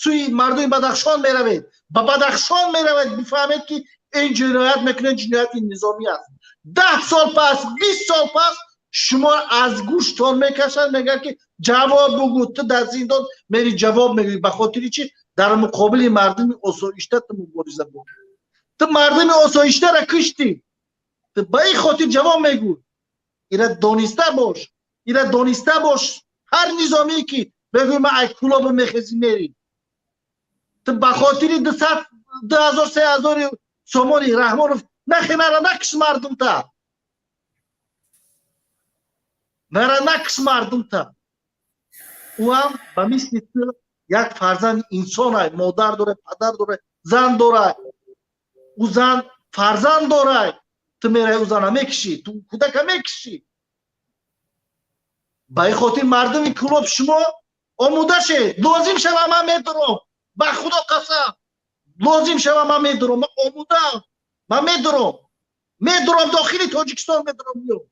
сӯи мардуми Бадахшон меравед, ба Бадахшон меравед, бифаҳмед, ки ин ҷиноят мекунед, ҷинояти низомӣ аст. 10 сол пас, 20 сол пас шумо аз гӯштон мекашанд, мегӯянд, ки ҷавоб бугӯ. Ту дар зиндон мери, ҷавоб мегӯӣ. Ба хотири чӣ? Дар муқобили мардуми осоишта ту мубориза бурдӣ. Ту мардуми осоиштара куштӣ. Ту ба ин хотир ҷавоб мегӯй. Ира дониста бош, ира дониста бош. Ҳар низомие ки бегӯй, ман ай Кӯлобу мехезӣ, мерӣ. Ту ба хотири 200, 2000, 3000 сомони Раҳмонов нахе, нара накиш мардумта, нара накиш мардумта. Ӯ ҳам ба мисли ту як фарзанди инсонай, модар дорад, падар дорад, зан дорад. Ӯ зан, фарзанд дорад. Ту мераи, ӯ зана мекишӣ, ту кӯдака мекишӣ. Ба ин хотир, мардуми Кӯлоб, шумо омода шед. Лозим шава, ман медурам. Ба Худо қасам, лозим шава, ман медурам. Ман омодаам, ман медурам, медурам, дохили Тоҷикистон медурам, миём.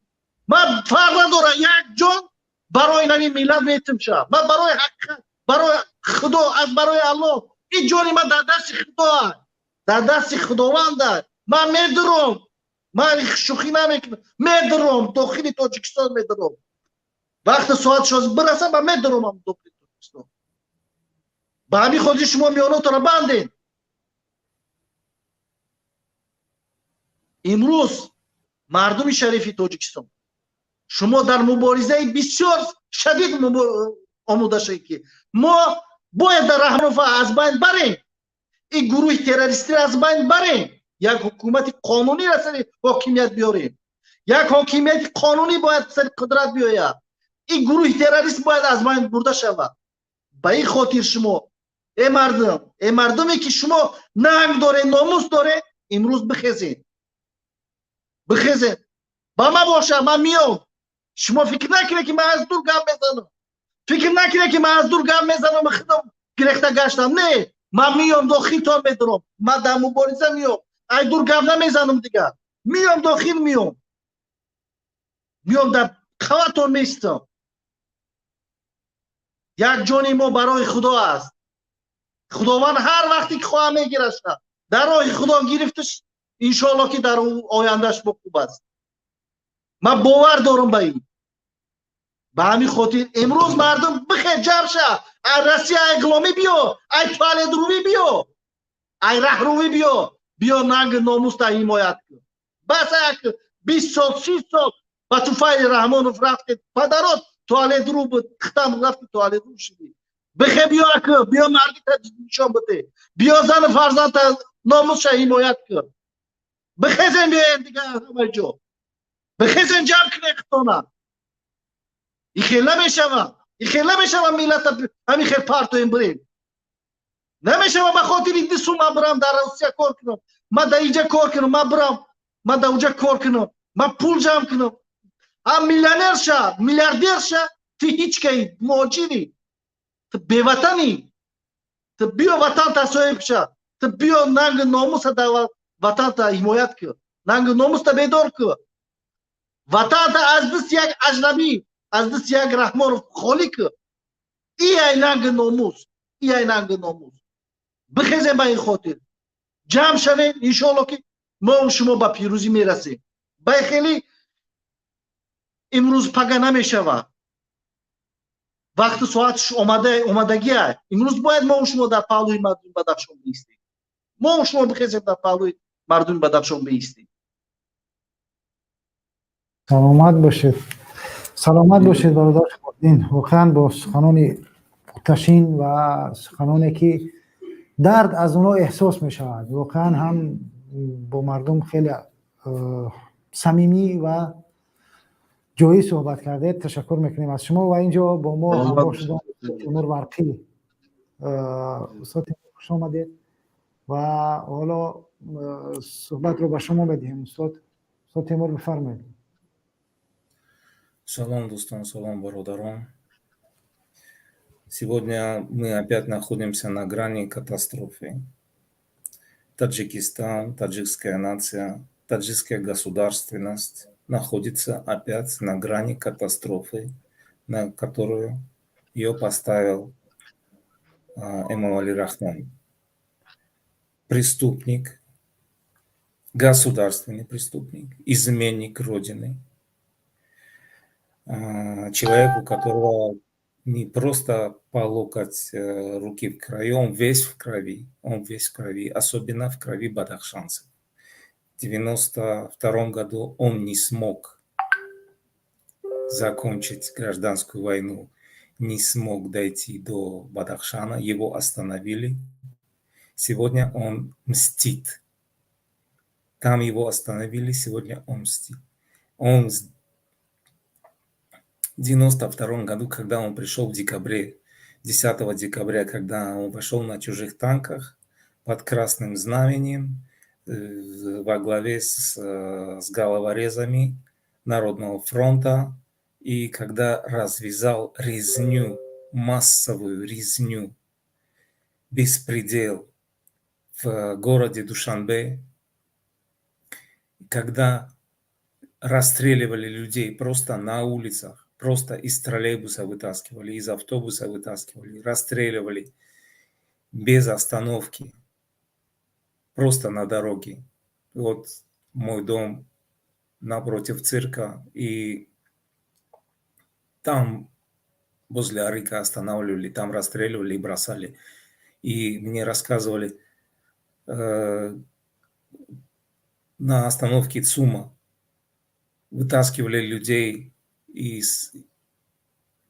Ман фарқ надорам, як ҷон барои нами миллат метим шав. Ман барои ҳақиқат, барои Худо, аз барои Аллоҳ. Ин ҷони ман дар дасти Худо, дар дасти Худованд. Ман медурам, ман шӯхӣ намекунам. Медурам, дохили Тоҷикистон медурам. Вақти соат шоз бираса, ман медурам дохили Тоҷикистон. Ба ҳамин хотир шумо миёнотонро бандед. Имрӯз, мардуми шарифи Тоҷикистон, шумо дар муборизаи бисёр шадид омода шавед, ки мо бояд дар Раҳмонова аз байн барем, ин гурӯҳи террористиро аз байн барем, як ҳукумати қонуниро сари ҳокимият биёрем. Як ҳокимияти қонунӣ бояд сари қудрат биёяд. Ин гурӯҳи террорист бояд аз байн бурда шавад. Ба ин хотир шумо, э мардум, э мардуме ки шумо нанг доред, номус доред, имрӯз бихезед, бихезед. Ба ман боша, ман миём. Шумо фикр накунед, ки ман аз дур гап мезанам. Фикр накунед, ки ман аз дур гап мезанам, худам гирехта гаштам. Не, ман миём, дохилтон медурам. Ман дар мубориза миём, ай дур гап намезанам дигар. Миём дохил, миём, миём, дар қаватон меистам. Як ҷони мо барои Худо аст. Худованд ҳар вақте ки хоҳа, мегираша. Дар роҳи Худо гирифташ, иншоалло, ки дар ояндаш бо хуб аст. Ман бовар дорам ба ин. Ба ҳамин хотир имрӯз, мардум, бихе, ҷамъ ша. Ай Россия, ай ғуломӣ биё, ай туалетрувӣ биё, ай раҳрувӣ биё, биё, нанги номуста ҳимоят кун. Бас, як 20 сол, 30 сол ба туфайли Раҳмонов рафтед. Падарот туалетру буд, хитам рафти, туалетру шудӣ. Бихе, биё, аку биё, мардита нишон биде, биё, зану фарзандта, номусша ҳимоят кун. Бихезем, биёем дигар, ҳама ҷо бихезем, ҷамъ кунем хитона. Ихел намешавад, ихел намешавад. Миллата ҳамин хел партоем, бирем, намешавад. Ба хотири 2 сум ман бирам дар Русия кор кунам, ман дар инҷа кор кунам, ман бирам, ман дар уҷа кор кунам, ман пул ҷамъ кунам, ҳам миллионер ша, миллиардер ша, ту ҳеҷ каи, муҳоҷирӣ, ту беватанӣ. Ту биё, ватанта соҳиб ша. Ту биё, нанги номуса дар ватанта ҳимоят кун, нанги номуста бедор кун, ватанта аз дасти як аҷнабӣ, аз дасти як Раҳмонов холӣ кун. Ияй нанги номус, ияй нанги номус. Бихезем, ба ин хотир ҷамъ шавем. Иншоалло, ки мо шумо ба пирӯзӣ мерасем. Ба хеле имрӯз пага намешавад. Вақту соатш омадагия. Имрӯз бояд мо шумо дар паҳлӯи мардуми Бадахшон биистем. Мо шумо бихезем, дар паҳлӯи мардуми Бадахшон биистем. Саломат бошед, саломат бошед, бародар Шамолиддин. Воқеан бо суханони оташин ва суханоне ки дард аз онҳо эҳсос мешавад, воқеан ҳам бо мардум хеле самимӣ ва ҷоӣ суҳбат кардед. Ташаккур мекунем аз шумо. Ва инҷо бо мо ҳамроҳ шуданд Темур Барқӣ. Устод Темур, хуш омадед ва ҳоло суҳбатро ба шумо медиҳем, устод. Устод Темур, бифармоед. Салом, дӯстон, салом, бародарон. Сегодня мы опять находимся на грани катастрофы. Таджикистан, таджикская нация, таджикская государственность находится опять на грани катастрофы, на которую ее поставил Эмомали Рахмон. Преступник, государственный преступник, изменник Родины, человек, у которого Не просто по локоть руки в крови, он весь в крови, он весь в крови, особенно в крови бадахшанцев. В 92 году он не смог закончить гражданскую войну, не смог дойти до Бадахшана, его остановили. Сегодня он мстит. Там его остановили, сегодня он мстит. Он в 92 году, когда он пришел в декабре, 10 декабря, когда он вошел на чужих танках под красным знаменем во главе с головорезами Народного фронта, и когда развязал резню, массовую резню, беспредел в городе Душанбе, когда расстреливали людей просто на улицах, просто из троллейбуса вытаскивали, из автобуса вытаскивали, расстреливали без остановки, просто на дороге. Вот мой дом напротив цирка, и там возле арыка останавливали, там расстреливали и бросали. И мне рассказывали, на остановке ЦУМа вытаскивали людей и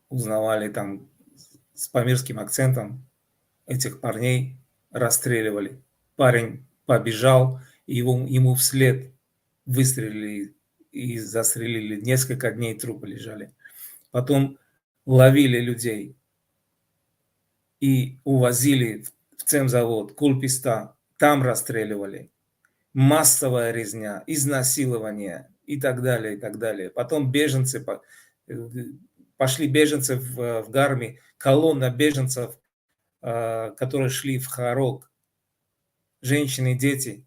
узнавали там с памирским акцентом этих парней, расстреливали. Парень побежал, и ему вслед выстрелили и застрелили. Несколько дней трупы лежали. Потом ловили людей и увозили в цемзавод, Кулписта, там расстреливали. Массовая резня, изнасилование и так далее, и так далее. Потом беженцы, пошли беженцы в Гарми, колонна беженцев, которые шли в Хорог, женщины, дети,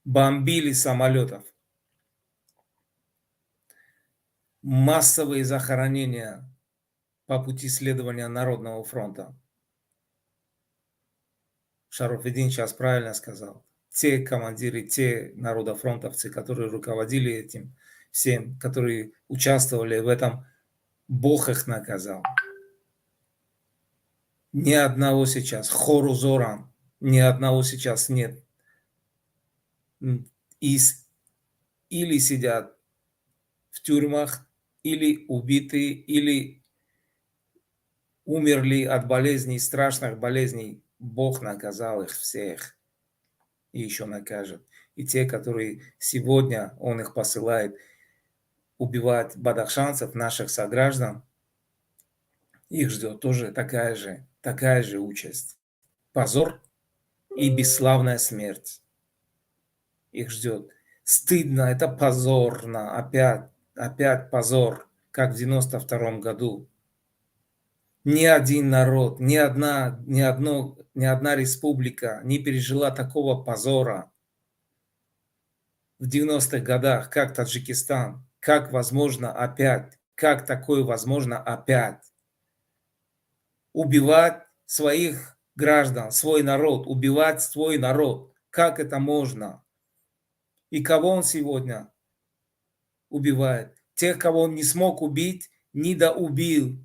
бомбили самолетов. Массовые захоронения по пути следования Народного фронта. Шарафиддин сейчас правильно сказал. Те командиры, те народофронтовцы, которые руководили этим всем, которые участвовали в этом, Бог их наказал. Ни одного сейчас, хору Зоран, ни одного сейчас нет. Или сидят в тюрьмах, или убиты, или умерли от болезней, страшных болезней. Бог наказал их всех и еще накажет. И те, которые сегодня Он их посылает убивать бадахшанцев, наших сограждан, их ждет тоже такая же участь. Позор и бесславная смерть их ждет. Стыдно, это позорно, опять, опять позор, как в 92 году. Ни один народ, ни одна республика не пережила такого позора в 90-х годах, как Таджикистан. Как возможно опять? Как такое возможно опять? Убивать своих граждан, свой народ, убивать свой народ. Как это можно? И кого он сегодня убивает? Тех, кого он не смог убить, не доубил.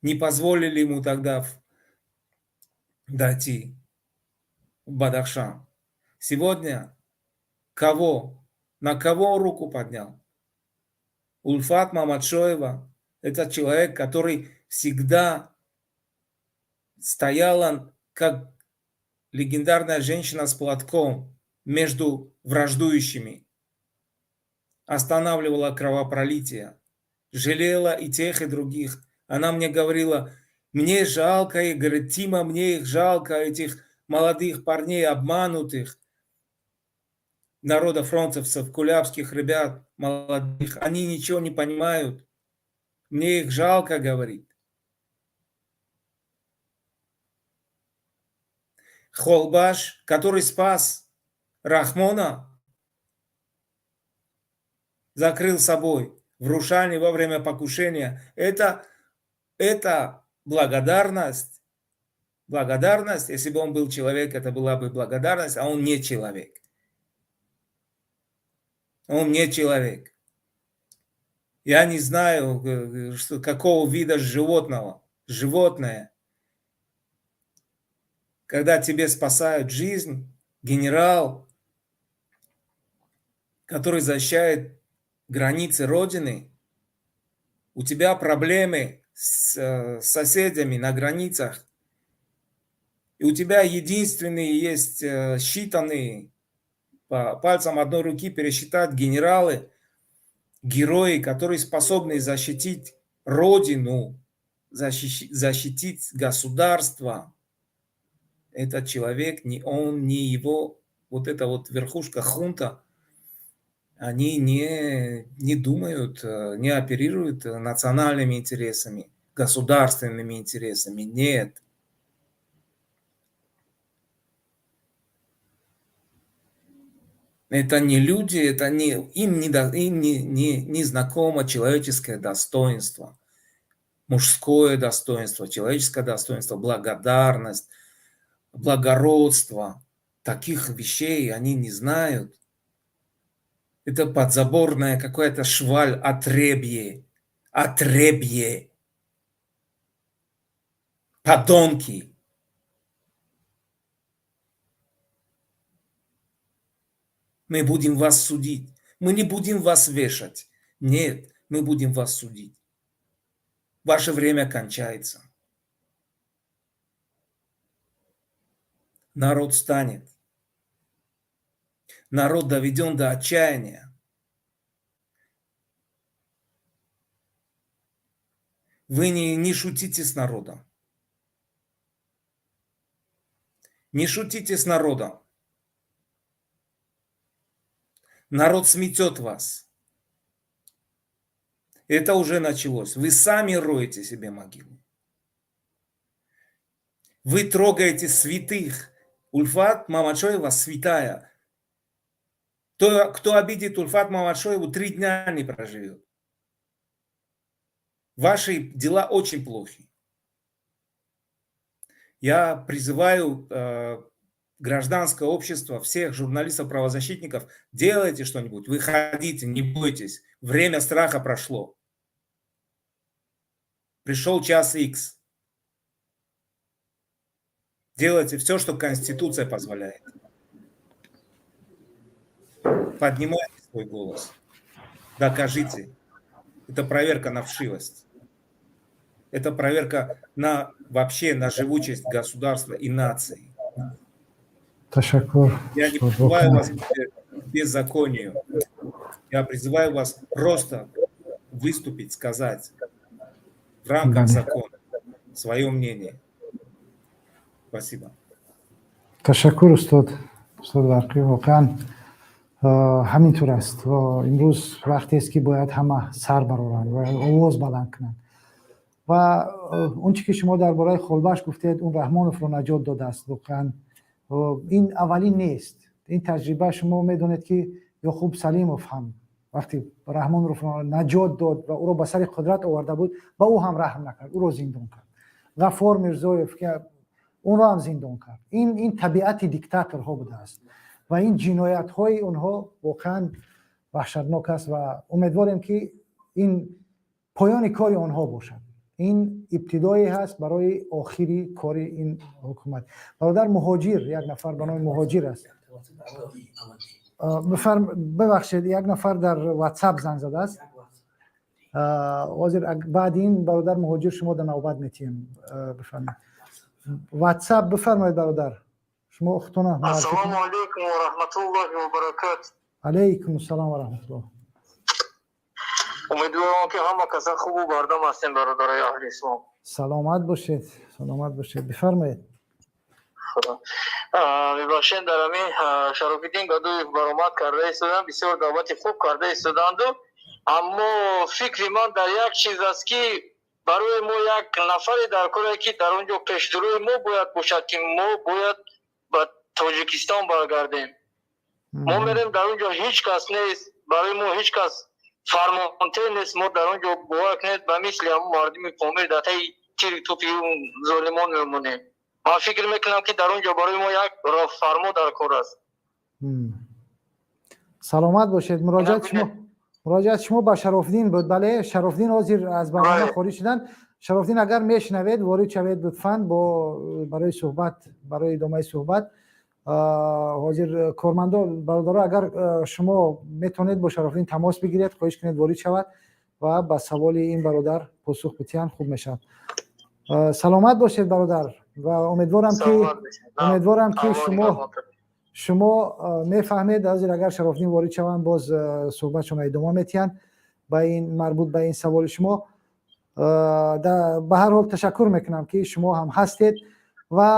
Не позволили ему тогда дойти в Бадахшан. Сегодня кого? На кого руку поднял? Ульфат Мамадшоева – это человек, который всегда стояла, как легендарная женщина с платком между враждующими, останавливала кровопролитие, жалела и тех, и других. Она мне говорила: «Мне жалко их, – говорит, – Тима, мне их жалко, этих молодых парней, обманутых, народофронтовцев, кулябских ребят молодых, они ничего не понимают. Мне их жалко, – говорит. Холбаш, который спас Рахмона, закрыл собой в Рушане во время покушения. Это благодарность. Благодарность, если бы он был человек, это была бы благодарность, а он не человек. Он не человек. Я не знаю, что, какого вида животного. Животное. Когда тебе спасают жизнь, генерал, который защищает границы Родины, у тебя проблемы с соседями на границах, и у тебя единственные есть считанные, по пальцам одной руки пересчитать генералы, герои, которые способны защитить Родину, защитить государство. Этот человек, ни он, ни его, вот эта вот верхушка хунта, они не думают, не оперируют национальными интересами, государственными интересами. Нет. Это не люди, это не, им, не, им не, не, не знакомо человеческое достоинство, мужское достоинство, человеческое достоинство, благодарность, благородство. Таких вещей они не знают. Это подзаборная какая-то шваль, отребье, отребье, подонки. Мы будем вас судить. Мы не будем вас вешать. Нет, мы будем вас судить. Ваше время кончается. Народ станет. Народ доведен до отчаяния. Вы не шутите с народом. Не шутите с народом. Народ сметет вас. Это уже началось. Вы сами роете себе могилу. Вы трогаете святых. Ульфат Мамачоева святая. То, кто обидит Ульфат Мамачоеву, 3 дня не проживет. Ваши дела очень плохи. Я призываю гражданское общество, всех журналистов, правозащитников, делайте что-нибудь, выходите, не бойтесь. Время страха прошло. Пришел час Икс. Делайте все, что Конституция позволяет. Поднимайте свой голос. Докажите. Это проверка на вшивость. Это проверка на вообще на живучесть государства и нации. Ташаккур. Я не призываю вас к беззаконию. Я призываю вас просто выступить, сказать в рамках закона свое мнение. Спасибо. Ташаккур, устод. Устод Барқӣ, воқеан ҳамин тур аст ва имрӯз вақтест ки бояд ҳама сар бароранд ва овоз баланд кунанд. Ва он чи ки шумо дар бораи Холбаш гуфтед, он Раҳмоновро наҷот додааст. Воқеан ин аввалин нест. Ин таҷриба шумо медонед ки Ёқуб Салимов ҳам вақти Раҳмоновро наҷот дод ва ӯро ба сари қудрат оварда буд, ба ӯ ҳам раҳм накард, ӯро зиндон кард. Ғаффор Мирзоев ки онро ҳам зиндон кард. Ин табиати диктаторҳо будааст ва ин ҷиноятҳои онҳо воқеан ваҳшатнок аст ва умедворем ки ин поёни кори онҳо бошад. Ин ибтидое ҳаст барои охири кори ин ҳукумат. Бародар Муҳоҷир, як нафар ба номи Муҳоҷир аст. Бибахшед, як нафар дар WhatsApp занг задааст. Ҳозир баъди ин бародар Муҳоҷир шумо дар навбат метиҳем. Бифармоед. WhatsApp бифармоед, бародар. Шумо худтона. Ассалому алайкум ва раҳматуллоҳи ва баракатуҳ. Алайкум ассалом ва раҳматуллоҳ. Умедворам ки ҳама каса хубу бардам ҳастем, бародарои аҳли ислом. Саломат бошед, саломат бошед. Бифармоед. Худо. Мебахшед, дар ҳамин Шарофиддин Гадоев баромад карда истодан, бисёр даъвати хуб карда истоданду, аммо фикри ман дар як чиз аст ки барои мо як нафаре дар коре ки дар он ҷо пешдурои мо бояд бошад, ки мо бояд ба Тоҷикистон баргардем. Мо мерем, дар он ҷо ҳеҷ кас нест, барои мо ҳеҷ кас фармонте нест. Мо дар он ҷо, бовар кунед, ба мисли ҳамон мардуми Помир дар таи тири тӯпи золимон мемонем. Ман фикр мекунам ки дар он ҷо барои мо як роҳфармо дар кор аст. Саломат бошед. Муроҷиат шумо Муроҷиат шумо ба Шарофиддин буд. Бале, Шарофиддин ҳозир аз барнома хориҷ шуданд. Шарофиддин, агар мешунавед, ворид шавед лутфан бо барои суҳбат, барои идомаи суҳбат. Ҳозир кормандо, бародаро, агар шумо метавонед бо Шарофиддин тамос бигиред, хоҳиш кунед ворид шавад ва ба саволи ин бародар посух бидиҳанд, хуб мешавад. Саломат бошед, бародар, ва умедворам, ки шумо мефаҳмед. Ҳозир агар Шарофиддин ворид шаванд, боз суҳбатшонро идома метиҳанд ба ин марбут ба ин саволи шумо. Ба ҳар ҳол, ташаккур мекунам, ки шумо ҳам ҳастед ва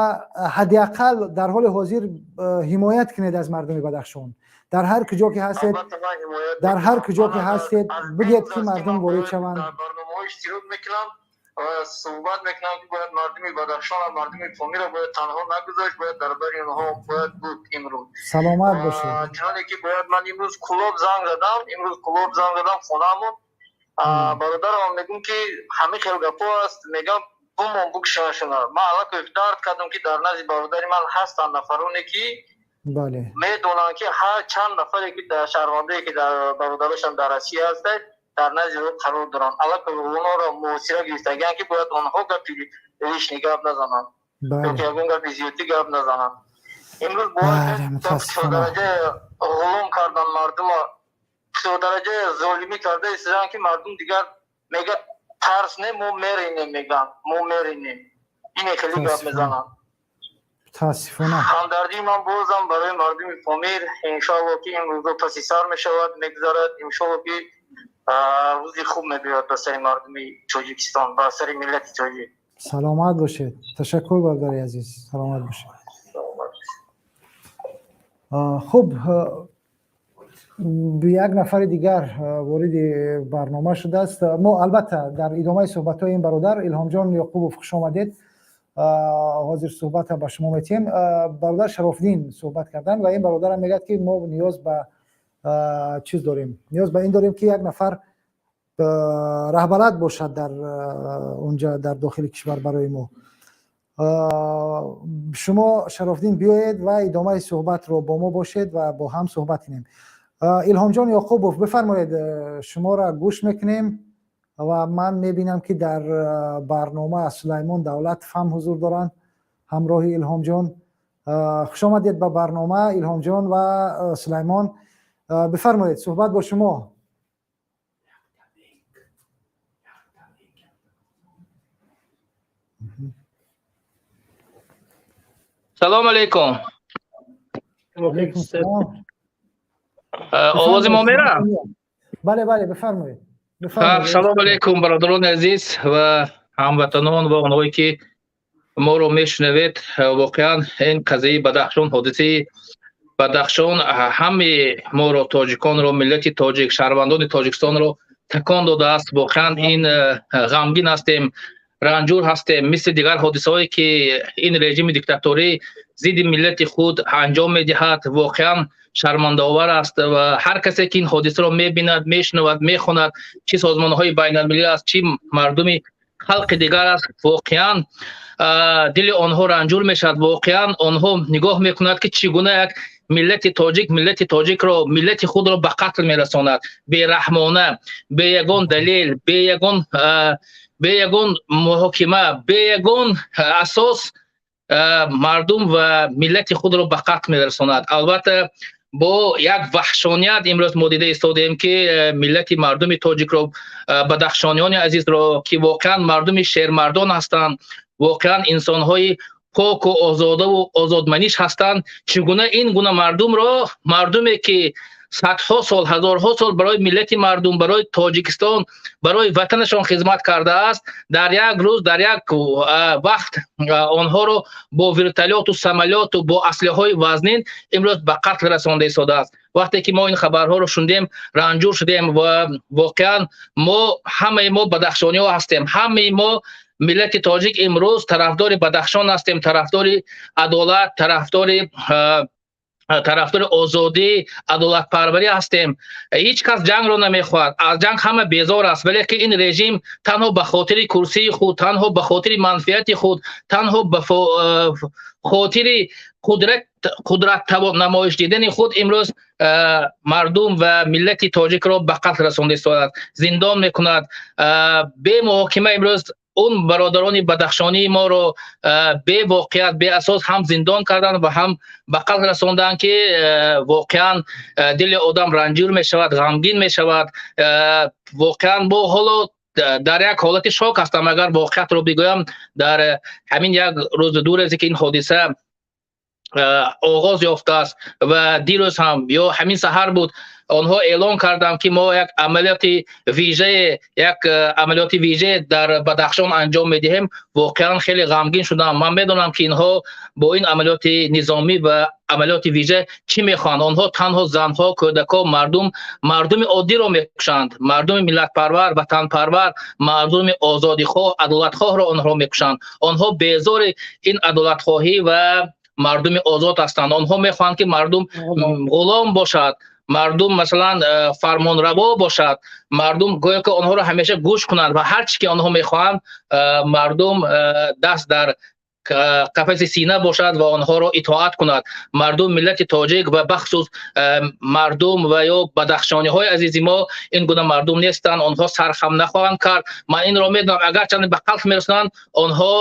ҳадди ақал дар ҳоли ҳозир ҳимоят кунед аз мардуми Бадахшон. Дар ҳар куҷо ки ҳастед, дар ҳар куҷо ки ҳастед, бигӯед, ки мардум ворид шаванд. Суҳбат мекунам, ки бояд мардуми Бадахшон, мардуми Помиро бояд танҳо нагузошт, бояд дар бари онҳо бояд буд имрӯз. Саломат бошед. Чуноне ки бояд, ман имрӯз Кулоб занг задам, имрӯз Кулоб занг задам хонаамон, бародарам, мегӯм, ки ҳамин хел гапо аст, мегам, бумон, букшашона. Ман аллакай дард кардам, ки дар назди бародари ман ҳастанд нафароне, ки медонанд, ки ҳар чанд нафаре, ки дар шаҳрвандое, ки дар бародарашон дар Россия ҳастанд, дар назди ӯ қарор доранд. Аллакай онҳоро муҳосира гирифтагианд, ки бояд онҳо гапи лишний гап назананд ёки ягон гапи зиёдтӣ гап назананд. Имрӯз бояд то дараҷаи ғулом кардан мардума, то дараҷаи золимӣ карда истоданд, ки мардум дигар мега тарс не, мо меринем, меган, мо меринем, ине хеле гап мезананд. Мутаассифона. Ҳамдардии ман бозам барои мардуми Помир. Иншоалло, ки ин рӯзо паси сар мешавад, мегузарад. Иншоалло, ки рӯзи хуб мебиёяд ба сари мардуми Тоҷикистон, ба сари миллати тоҷик. Саломат бошед. Ташаккур, бародари азиз, саломат бошед. Хуб, як нафари дигар вориди барнома шудааст. Мо албатта дар идомаи суҳбатҳои ин бародар, Илҳомҷон Ёқубов, хуш омадед, ҳозир суҳбата ба шумо метиҳем. Бародар Шарофиддин суҳбат карданд ва ин бародарам мегӯяд, ки мо ниёз ба чиз дорем, ниёз ба ин дорем, ки як нафар раҳбалад бошад дар онҷа, дар дохили кишвар барои мо. Шумо, Шарофиддин, биёед ва идомаи суҳбатро бо мо бошед ва бо ҳам суҳбат кунем. Илҳомҷон Ёқубов, бифармоед, шуморо гӯш мекунем ва ман мебинам, ки дар барнома Сулаймон Давлатов ҳам ҳузур доранд ҳамроҳи Илҳомҷон. Хуш омадед ба барнома, Илҳомҷон ва Сулаймон, бифармоед, суҳбат бо шумо. Салом алейкум. Алейкум салом. Овози мо мера? Бале, бифармоед. Салом алейкум, бародарони азиз ва ҳамватанон ва онҳое, ки моро мешунавед. Воқеан, ин қазияи Бадахшон, ҳодисаи Бадахшон ҳамаи моро, тоҷиконро, миллати тоҷик, шаҳрвандони Тоҷикистонро такон додааст. Воқеан, ин ғамгин ҳастем, ранҷур ҳастем. Мисли дигар ҳодисаҳое, ки ин режими диктаторӣ зидди миллати худ анҷом медиҳад, воқеан шармандаовар аст. Ва ҳар касе, ки ин ҳодисаро мебинад, мешунавад, мехонад, чӣ созмонҳои байналмилалӣ аст, чӣ мардуми халқи дигар аст, воқеан дили онҳо ранҷур мешавад. Воқеан, онҳо нигоҳ мекунад, ки чӣ гуна як миллати тоҷик миллати тоҷикро, миллати худро ба қатл мерасонад бераҳмона, бе ягон далел, бе ягон муҳокима, бе ягон асос мардум ва миллати худро ба қатл мерасонад. Албатта, бо як ваҳшоният имрӯз мо дида истодаем, ки миллати мардуми тоҷикро, бадахшониёни азизро, ки воқеан мардуми шермардон ҳастанд, воқеан инсонҳои поку озодаву озодманиш ҳастанд, чӣ гуна ин гуна мардумро, мардуме ки садҳо сол, ҳазорҳо сол барои миллати мардум, барои Тоҷикистон, барои ватанашон хизмат кардааст, дар як рӯз, дар як вақт онҳоро бо вертолёту самолёту бо аслиҳаҳои вазнин имрӯз ба қатл расонда истодааст. Вақте ки мо ин хабарҳоро шунидем, ранҷур шудем ва воқеан мо, ҳамаи мо бадахшониҳо ҳастем, ҳамаи мо миллати тоҷик имрӯз тарафдори Бадахшон ҳастем, тарафдори адолат, тарафдори Тарафдори озодӣ, адолатпарварӣ ҳастем. Ҳеҷ кас ҷангро намехоҳад, аз ҷанг ҳама безор аст, вале ки ин режим танҳо ба хотири курсии худ, танҳо ба хотири манфиати худ, танҳо ба хотири қудрат намоиш дидани худ имрӯз мардум ва миллати тоҷикро ба қатл расонда истодааст, зиндон мекунад бемуҳокима. Имрӯз он бародарони бадахшонии моро бевоқеият, беасос ҳам зиндон карданд ва ҳам ба қатл расонданд, ки воқеан дили одам ранҷур мешавад, ғамгин мешавад. Воқеан мо ҳоло дар як ҳолати шок ҳастам. Агар воқеиятро бигӯям, дар ҳамин як рӯзу ду рӯзе ки ин ҳодиса оғоз ёфтааст ва дирӯз ҳам ё ҳамин саҳар буд, онҳо эълон карданд, ки мо як амалиёти вижае дар Бадахшон анҷом медиҳем. Воқеан хеле ғамгин шудам. Ман медонам, ки инҳо бо ин амалиёти низомӣ ва амалиёти вижа чӣ мехоҳанд. Онҳо танҳо занҳо, кӯдакҳо, мардум, мардуми оддиро мекушанд, мардуми миллатпарвар, ватанпарвар, мардуми озодихоҳ, адолатхоҳро онҳо мекушанд. Онҳо безори ин адолатхоҳӣ ва мардуми озод ҳастанд. Онҳо мехоҳанд, ки мардум ғулом бошад, мардум, масалан, фармонраво бошад, мардум гӯё ки онҳоро ҳамеша гӯш кунанд ва ҳар чӣ ки онҳо мехоҳанд, мардум даст дар қафаси сина бошад ва онҳоро итоат кунад. Мардум, миллати тоҷик ва бахусус мардум ва ё бадахшониҳои азизи мо ин гуна мардум нестанд. Онҳо сархам нахоҳанд кард, ман инро медонам. Агарчанд ба қатл мерасонанд, онҳо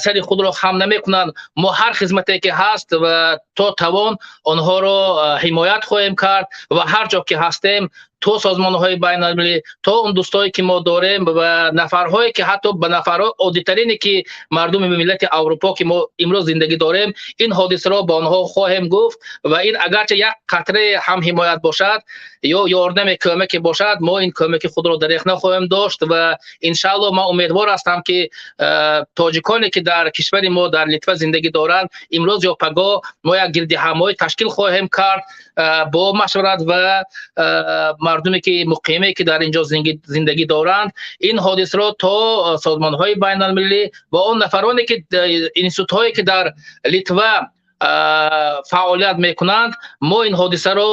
сари худро хам намекунанд. Мо ҳар хизмате ки ҳаст ва то тавон онҳоро ҳимоят хоҳем кард ва ҳар ҷо ки ҳастем, то созмонҳои байналмилалӣ, то он дӯстое ки мо дорем ва нафарҳое ки ҳатто ба нафарҳои оддитарине ки мардуми миллати Аврупо ки мо имрӯз зиндагӣ дорем, ин ҳодисаро ба онҳо хоҳем гуфт. Ва ин агарчи як қатрае ҳам ҳимоят бошад ё ёрдаме, кӯмаке бошад, мо ин кӯмаки худро дареғ нахоҳем дошт. Ва иншаалло ман умедвор ҳастам, ки тоҷиконе ки дар кишвари мо, дар Литва зиндагӣ доранд, имрӯз ё пагоҳ мо як гирдиҳамоӣ ташкил хоҳем кард бо машварат ва мардуме ки муқиме ки дар инҷо зиндагӣ доранд, ин ҳодисаро то созмонҳои байналмилалӣ ва он нафароне ки институтҳое ки дар Литва фаъолият мекунанд, мо ин ҳодисаро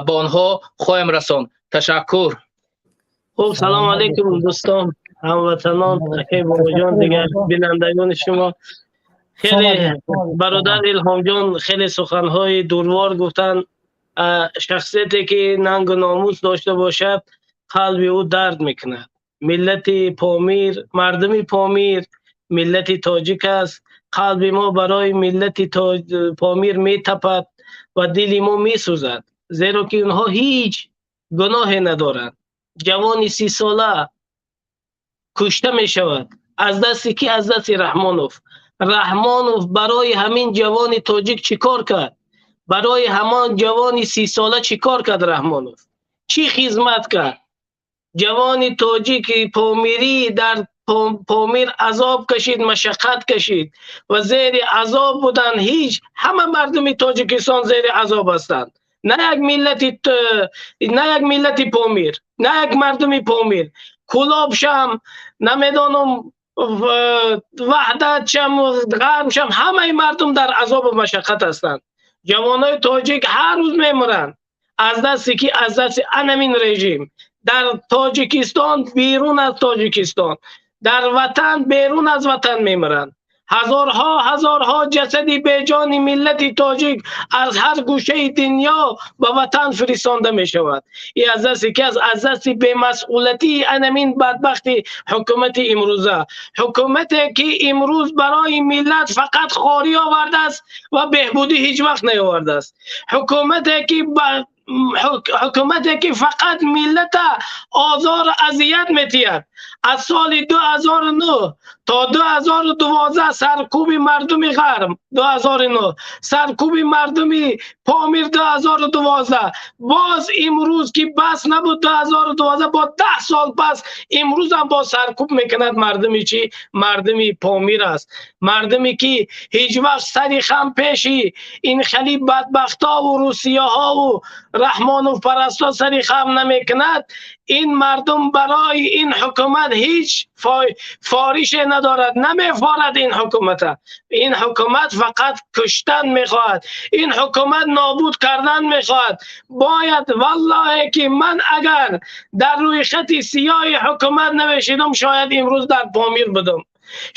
ба онҳо хоҳем расонд. Ташаккур. Хуб, салом алейкум, дӯстон, ҳамватанон, акай Бобоҷон, дигар бинандагони шумо. Хеле бародар Илҳомҷон хеле суханҳои дурвор гуфтанд. Шахсияте ки нангу номус дошта бошад, қалби ӯ дард мекунад. Миллати Помир, мардуми Помир миллати тоҷик аст. Қалби мо барои миллати Помир метапад ва дили мо месӯзад, зеро ки онҳо ҳеҷ гуноҳе надоранд. Ҷавони 30-сола кушта мешавад. Аз дасти ки? Аз дасти Раҳмонов. Раҳмонов барои ҳамин ҷавони тоҷик чӣ кор кард? Барои ҳамон ҷавони 30-сола чӣ кор кард Раҳмонов? Чӣ хизмат кард? Ҷавони тоҷики помирӣ дар Помир азоб кашид, машаққат кашид ва зери азоб буданд. Ҳеҷ ҳама мардуми Тоҷикистон зери азоб ҳастанд. На як миллати, на як миллати Помир, на як мардуми Помир. Кӯлобшам, намедонам, Ваҳдатшам, Ғарбшам, ҳамаи мардум дар азобу машаққат ҳастанд. Ҷавонои тоҷик ҳар рӯз мемиранд. Аз дасти ки? Аз дасти анамин режим. Дар Тоҷикистон, берун аз Тоҷикистон, дар ватан, берун аз ватан мемиранд. Ҳазорҳо, ҳазорҳо ҷасади беҷони миллати тоҷик аз ҳар гӯшаи дунё ба ватан фиристонда мешавад. И аз дасти ки аст? Аз дасти бемасъулатии анамин бадбахти ҳукумати имрӯза, ҳукумате ки имрӯз барои миллат фақат хорӣ овардааст ва беҳбудӣ ҳеҷ вақт наовардааст, ҳукумате ки фақат миллата озор азият метиҳад. Аз соли 2009 то 2012 саркӯби мардуми Ғарб 2009, саркӯби мардуми Помир 2012, боз имрӯз ки бас набуд 2012, бо 10 сол пас имрӯзам боз саркӯб мекунад мардуми чӣ? Мардуми Помир аст. Мардуме ки ҳеҷ вақт сари хам пеши ин хели бадбахтову русияҳову Раҳмонов парасто сари хам намекунад, ин мардум барои ин ҳукумат ҳеҷ форише надорад, намефорад ин ҳукумата. Ин ҳукумат фақат куштан мехоҳад, ин ҳукумат нобуд кардан мехоҳад. Бояд валлоҳе ки ман агар дар рӯи хати сиёҳи ҳукумат намешидам, шояд имрӯз дар Помир будам,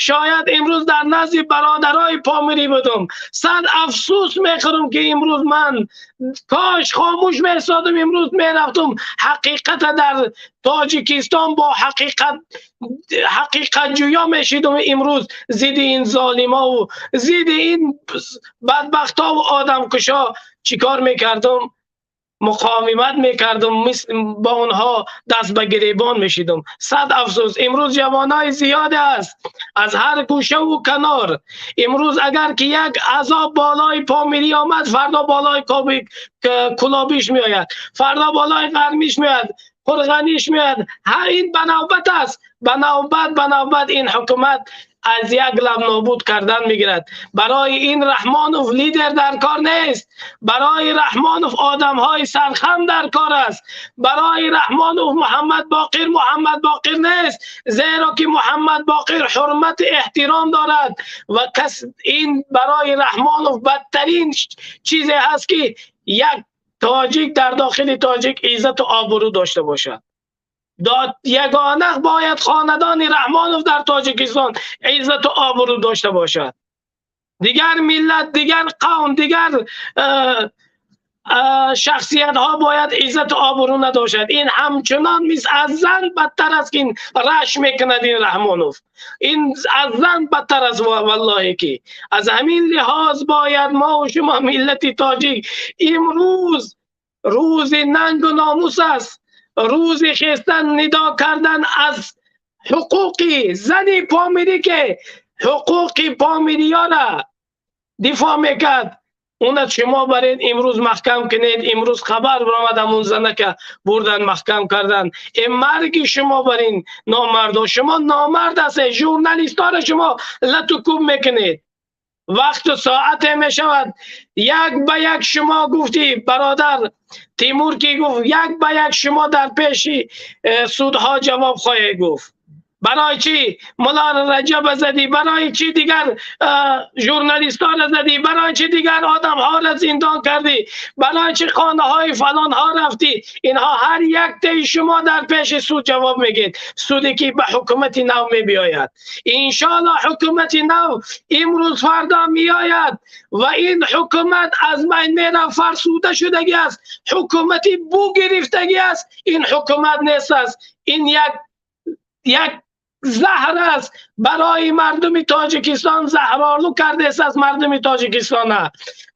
шояд имрӯз дар назди бародарои помирӣ будам. Сад афсӯс мехӯрам ки имрӯз ман кош хомӯш месодам, имрӯз мерафтам ҳақиқата дар Тоҷикистон бо ҳақиқатҷӯё мешидам. Имрӯз зидди ин золимову зидди ин бадбахтову одамкушо чӣ кор мекардам? Муқовимат мекардам, мисл бо онҳо даст ба гиребон мешидам. Сад афсӯс, имрӯз ҷавонои зиёде аст аз ҳар гӯшаву канор. Имрӯз агар ки як азоб болои Помирӣ омад, фардо болои Кулобиш меояд, фардо болои Ғармиш меояд, Қурғаниш меояд. Ҳар ин ба навбат аст, ба навбат, ба навбат ин ҳукумат аз як лаб нобуд кардан мегирад. Барои ин Раҳмонов лидер дар кор нест, барои Раҳмонов одамҳои сархам дар кор аст, барои Раҳмонов Муҳаммад Боқир Муҳаммад Боқир нест, зеро ки Муҳаммад Боқир ҳурмат эҳтиром дорад ва кас ин барои Раҳмонов бадтарин чизе аст ки як тоҷик дар дохили тоҷик иззату обрӯ дошта бошад. Ягона бояд хонадони Раҳмонов дар Тоҷикистон иззату обрӯ дошта бошад. Дигар миллат, дигар қавм, дигар шахсиятҳо бояд иззату обрӯ надошад. Ин ҳамчунон мис аз зан бадтар аст ки ин раш мекунад ин Раҳмонов. Ин аз зан бадтар аст валлоҳе ки. Аз ҳамин лиҳоз бояд мо ва шумо миллати тоҷик имрӯз рӯзи нангу номус аст, рӯзи хестан нидо кардан аз ҳуқуқи зани помирӣ ки ҳуқуқи помириёра дифоъ мекард, уна шумо баред имрӯз маҳкам кунед. Имрӯз хабар баромад ҳамун занака бурдан маҳкам кардан. Э марги шумо барин номардо, шумо номард ҳастед, журналистора шумо лату куб мекунед. Вақту соате мешавад як ба як шумо гуфтӣ бародар Тимур ки гуфт як ба як шумо дар пеши судҳо ҷавоб хоҳед гуфт. Барои чӣ Мулло Раҷаб задӣ? Барои чӣ дигар журналистҳоро задӣ? Барои чӣ дигар одамҳоро зиндон кардӣ? Барои чӣ хонаҳои фалонҳо рафтӣ? Инҳо ҳар яктаи шумо дар пеши суд ҷавоб мегӯед. Суде ки ба ҳукумати нав мебиёяд. Иншоаллоҳ ҳукумати нав имрӯз фардо меояд ва ин ҳукумат аз байн меравад, фарсуда шудагӣ аст, ҳукумати бу гирифтагӣ аст. Ин ҳукумат нест аст, ин як заҳр аст барои мардуми Тоҷикистон, заҳролу кардааст аз мардуми Тоҷикистон.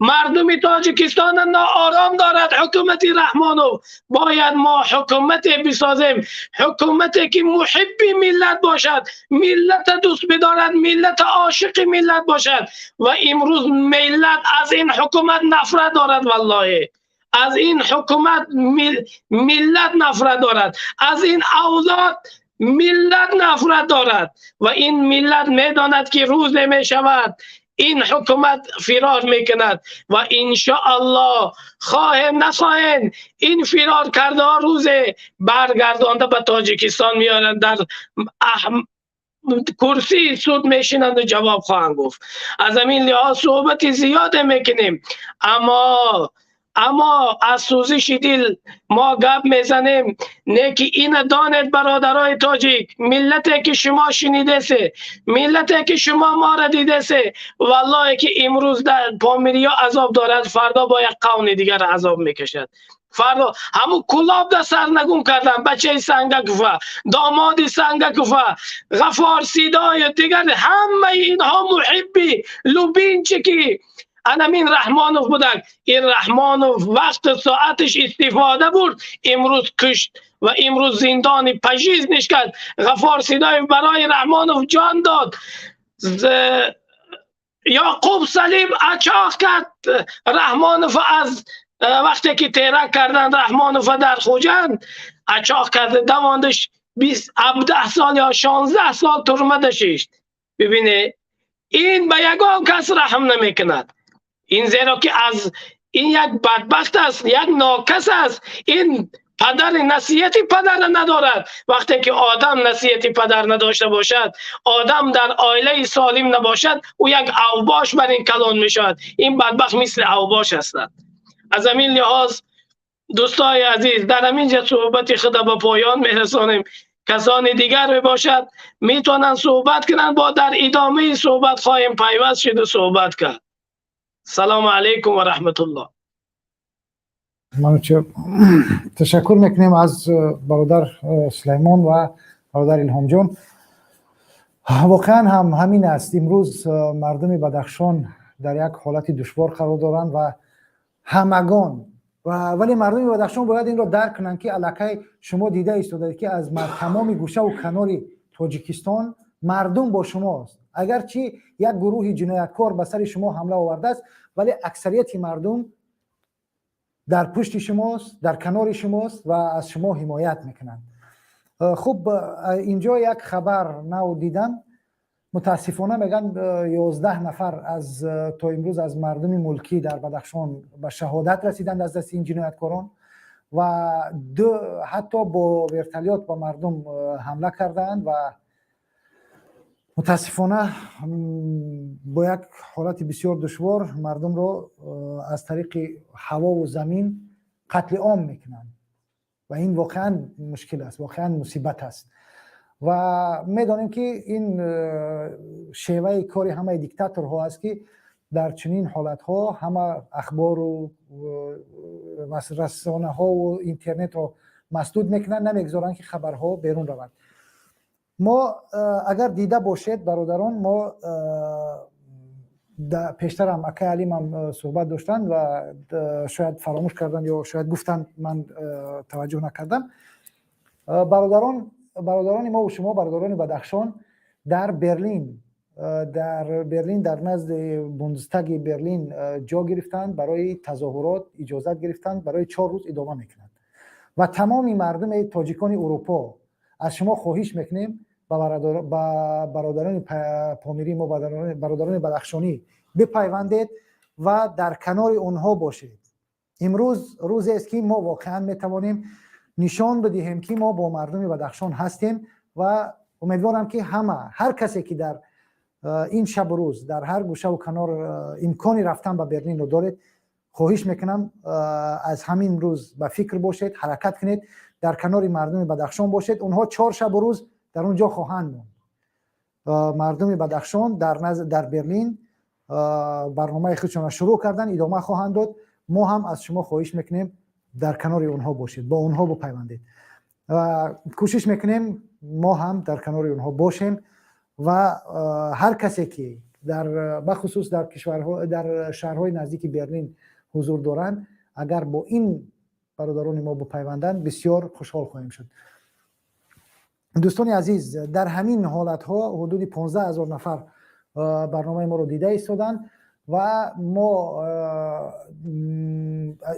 Мардуми Тоҷикистон ноором дорад ҳукумати Раҳмонов. Бояд мо ҳукумате бисозем, ҳукумате ки муҳибби миллат бошад, миллата дӯст бидорад, миллата ошиқи миллат бошад. Ва имрӯз миллат аз ин ҳукумат нафрат дорад, валлоҳе аз ин ҳукумат миллат нафрат дорад, аз ин авлод миллат нафрат дорад. Ва ин миллат медонад ки рӯзе мешавад ин ҳукумат фирор мекунад ва иншоаллоҳ хоҳем нахоҳем ин фирор кардаҳо рӯзе баргардонда ба Тоҷикистон меоранд, дар курсии суд мешинанд ва ҷавоб хоҳанд гуфт. Аз ҳамин лиҳоз суҳбати зиёде мекунем, аммо аз сӯзиши дил мо гап мезанем. Не ки ина донед бародарои тоҷик, миллате ки шумо шунидесе, миллате ки шумо моро дидесе, валлоҳе ки имрӯз дар помириё азоб дорад, фардо бо як қавми дигар азоб мекашад. Фардо ҳамун Кулоб да сарнагун кардан, бачаи Сангакуфа, домоди Сангакуфа, Ғафор Сидою дигар ҳамаи инҳо муҳибби любимчики анамин Раҳмонов буданд. Ин Раҳмонов вақту соаташ истифода бурд, имрӯз кушт ва имрӯз зиндони пажизниш кард. Ғафор Сидоев барои Раҳмонов ҷон дод. Яъқуб Салим ачоқ кард Раҳмонов аз вақте ки терак карданд Раҳмонов дар Хуҷанд ачоқ кард, давондаш 17 сол ё 16 сол турма дашишт. Бибинед, ин ба ягон кас раҳм намекунад. Ин зеро ки аз Ин як бадбахт аст, як нокас аст. Ин падар насиҳати падарро надорад. Вақте ки одам насиҳати падар надошта бошад, одам дар оилаи солим набошад, ӯ як авбош бар ин калон мешавад. Ин бадбахт мисли авбош ҳастанд. Аз ҳамин лиҳоз, дӯстои азиз, дар ҳамин ҷо суҳбати худро ба поён мерасонем. Касони дигар мебошад, метавонанд суҳбат кунанд, бо дар идомаи суҳбат хоҳем пайваст шуд ва суҳбат кард. Салому алайкум ва раҳматуллоҳ. Манучер, ташаккур мекунем аз бародар Сулаймон ва бародар Илҳомҷон. Воқеан ҳам ҳамин аст. Имрӯз мардуми Бадахшон дар як ҳолати душвор қарор доранд ва ҳамагон, вале мардуми Бадахшон бояд инро дарк кунанд, ки аллакай шумо дида истодаед, ки аз тамоми гӯшаву канори Тоҷикистон мардум бо шумост. Агарчи як гурӯҳи ҷинояткор ба сари шумо ҳамла овардааст, вале аксарияти мардум дар пушти шумост, дар канори шумост ва аз шумо ҳимоят мекунанд. Хуб, инҷо як хабар нав дидам. Мутаассифона, мегӯянд, 11 нафар аз то имрӯз аз мардуми мулкӣ дар Бадахшон ба шаҳодат расиданд аз дасти ин ҷинояткорон ва ҳатто бо вертолёт ба мардум ҳамла кардаанд ва мутаассифона бо як ҳолати бисёр душвор мардумро аз тариқи ҳавову замин қатли ом мекунанд. Ва ин воқеан мушкил аст, воқеан мусибат аст. Ва медонем, ки ин шеваи кори ҳамаи диктаторҳо аст, ки дар чунин ҳолатҳо ҳама ахбору расонаҳову интернетро масдуд мекунанд, намегузоранд, ки хабарҳо берун раванд. Мо, агар дида бошед, бародарон, мо пештарам акай Алимам суҳбат доштанд ва шояд фаромӯш карданд ё шояд гуфтанд, ман таваҷҷӯҳ накардам. Бародарон, бародарони мо шумо, бародарони Бадахшон дар Берлин, дар назди Бундестаги Берлин ҷо гирифтанд, барои тазоҳурот иҷозат гирифтанд, барои 4 рӯз идома мекунанд. Ва тамоми мардуми тоҷикони Урупо аз шумо хоҳиш мекунем, ба бародарони помирии мо, бародарони бадахшонӣ бипайвандед ва дар канори онҳо бошед. Имрӯз рӯзест, ки мо воқеан метавонем нишон бидиҳем, ки мо бо мардуми Бадахшон ҳастем. Ва умедворам, ки ҳама, ҳар касе ки дар ин шабу рӯз дар ҳар гӯшаву канор имкони рафтан ба Берлинро доред, хоҳиш мекунам, аз ҳамин рӯз ба фикр бошед, ҳаракат кунед, дар канори мардуми Бадахшон бошед. Онҳо 4 шабу рӯз дар он ҷо хоҳанд монд. Мардуми Бадахшон дар Берлин барномаи худшонро шурӯъ карданд, идома хоҳанд дод. Мо ҳам аз шумо хоҳиш мекунем, дар канори онҳо бошед, бо онҳо бипайвандед. Кӯшиш мекунем, мо ҳам дар канори онҳо бошем. Ва ҳар касе ки дар бахусус дар кишварҳо, дар шаҳрҳои наздики Берлин ҳузур доранд, агар бо ин бародарони мо бипайванданд, бисёр хушҳол хоҳем шуд. Дӯстони азиз, дар ҳамин ҳолатҳо ҳудуди 15 ҳазор нафар барномаи моро дида истоданд. Ва мо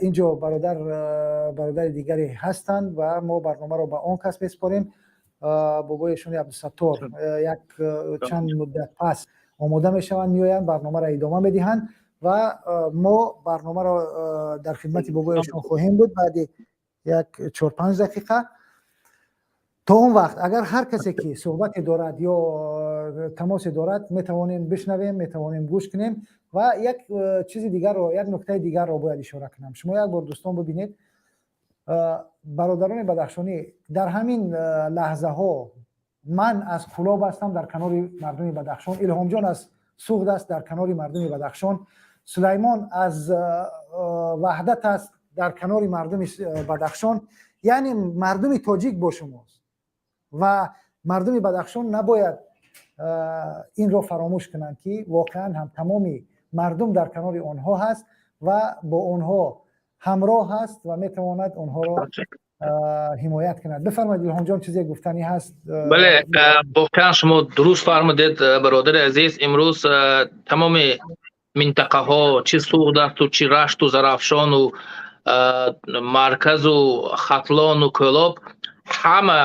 инҷо бародари дигаре ҳастанд ва мо барномаро ба он кас месупорем. Бобои эшони Абдусаттор як чанд муддат пас омода мешаванд, меоянд, барномаро идома медиҳанд ва мо барномаро дар хидмати бобои эшон хоҳем буд баъди як 4-5 дақиқа. То он вақт, агар ҳар касе ки суҳбате дорад ё тамосе дорад, метавонем бишнавем, метавонем гӯш кунем. Ва як чизи дигарро, як нуктаи дигарро бояд ишора кунам. Шумо як бор, дӯстон, бибинед, бародарони бадахшонӣ, дар ҳамин лаҳзаҳо ман аз Кӯлоб ҳастам, дар канори мардуми Бадахшон. Илҳомҷон аз Суғд аст, дар канори мардуми Бадахшон. Сулаймон аз Ваҳдат аст, дар канори мардуми Бадахшон. Яъне мардуми тоҷик бо шумост ва мардуми Бадахшон набояд инро фаромӯш кунанд, ки воқеан ҳам тамоми мардум дар канори онҳо ҳаст ва бо онҳо ҳамроҳ ҳаст ва метавонад онҳоро ҳимоят кунад. Бифармоед, Илҳомҷон, чизе гуфтанӣ ҳаст? Бале, воқеан шумо дуруст фармудед, бародари азиз. Имрӯз тамоми минтақаҳо, чӣ Суғд асту, чӣ Рашту, Зарафшону марказу Хатлону Кӯлоб, ҳама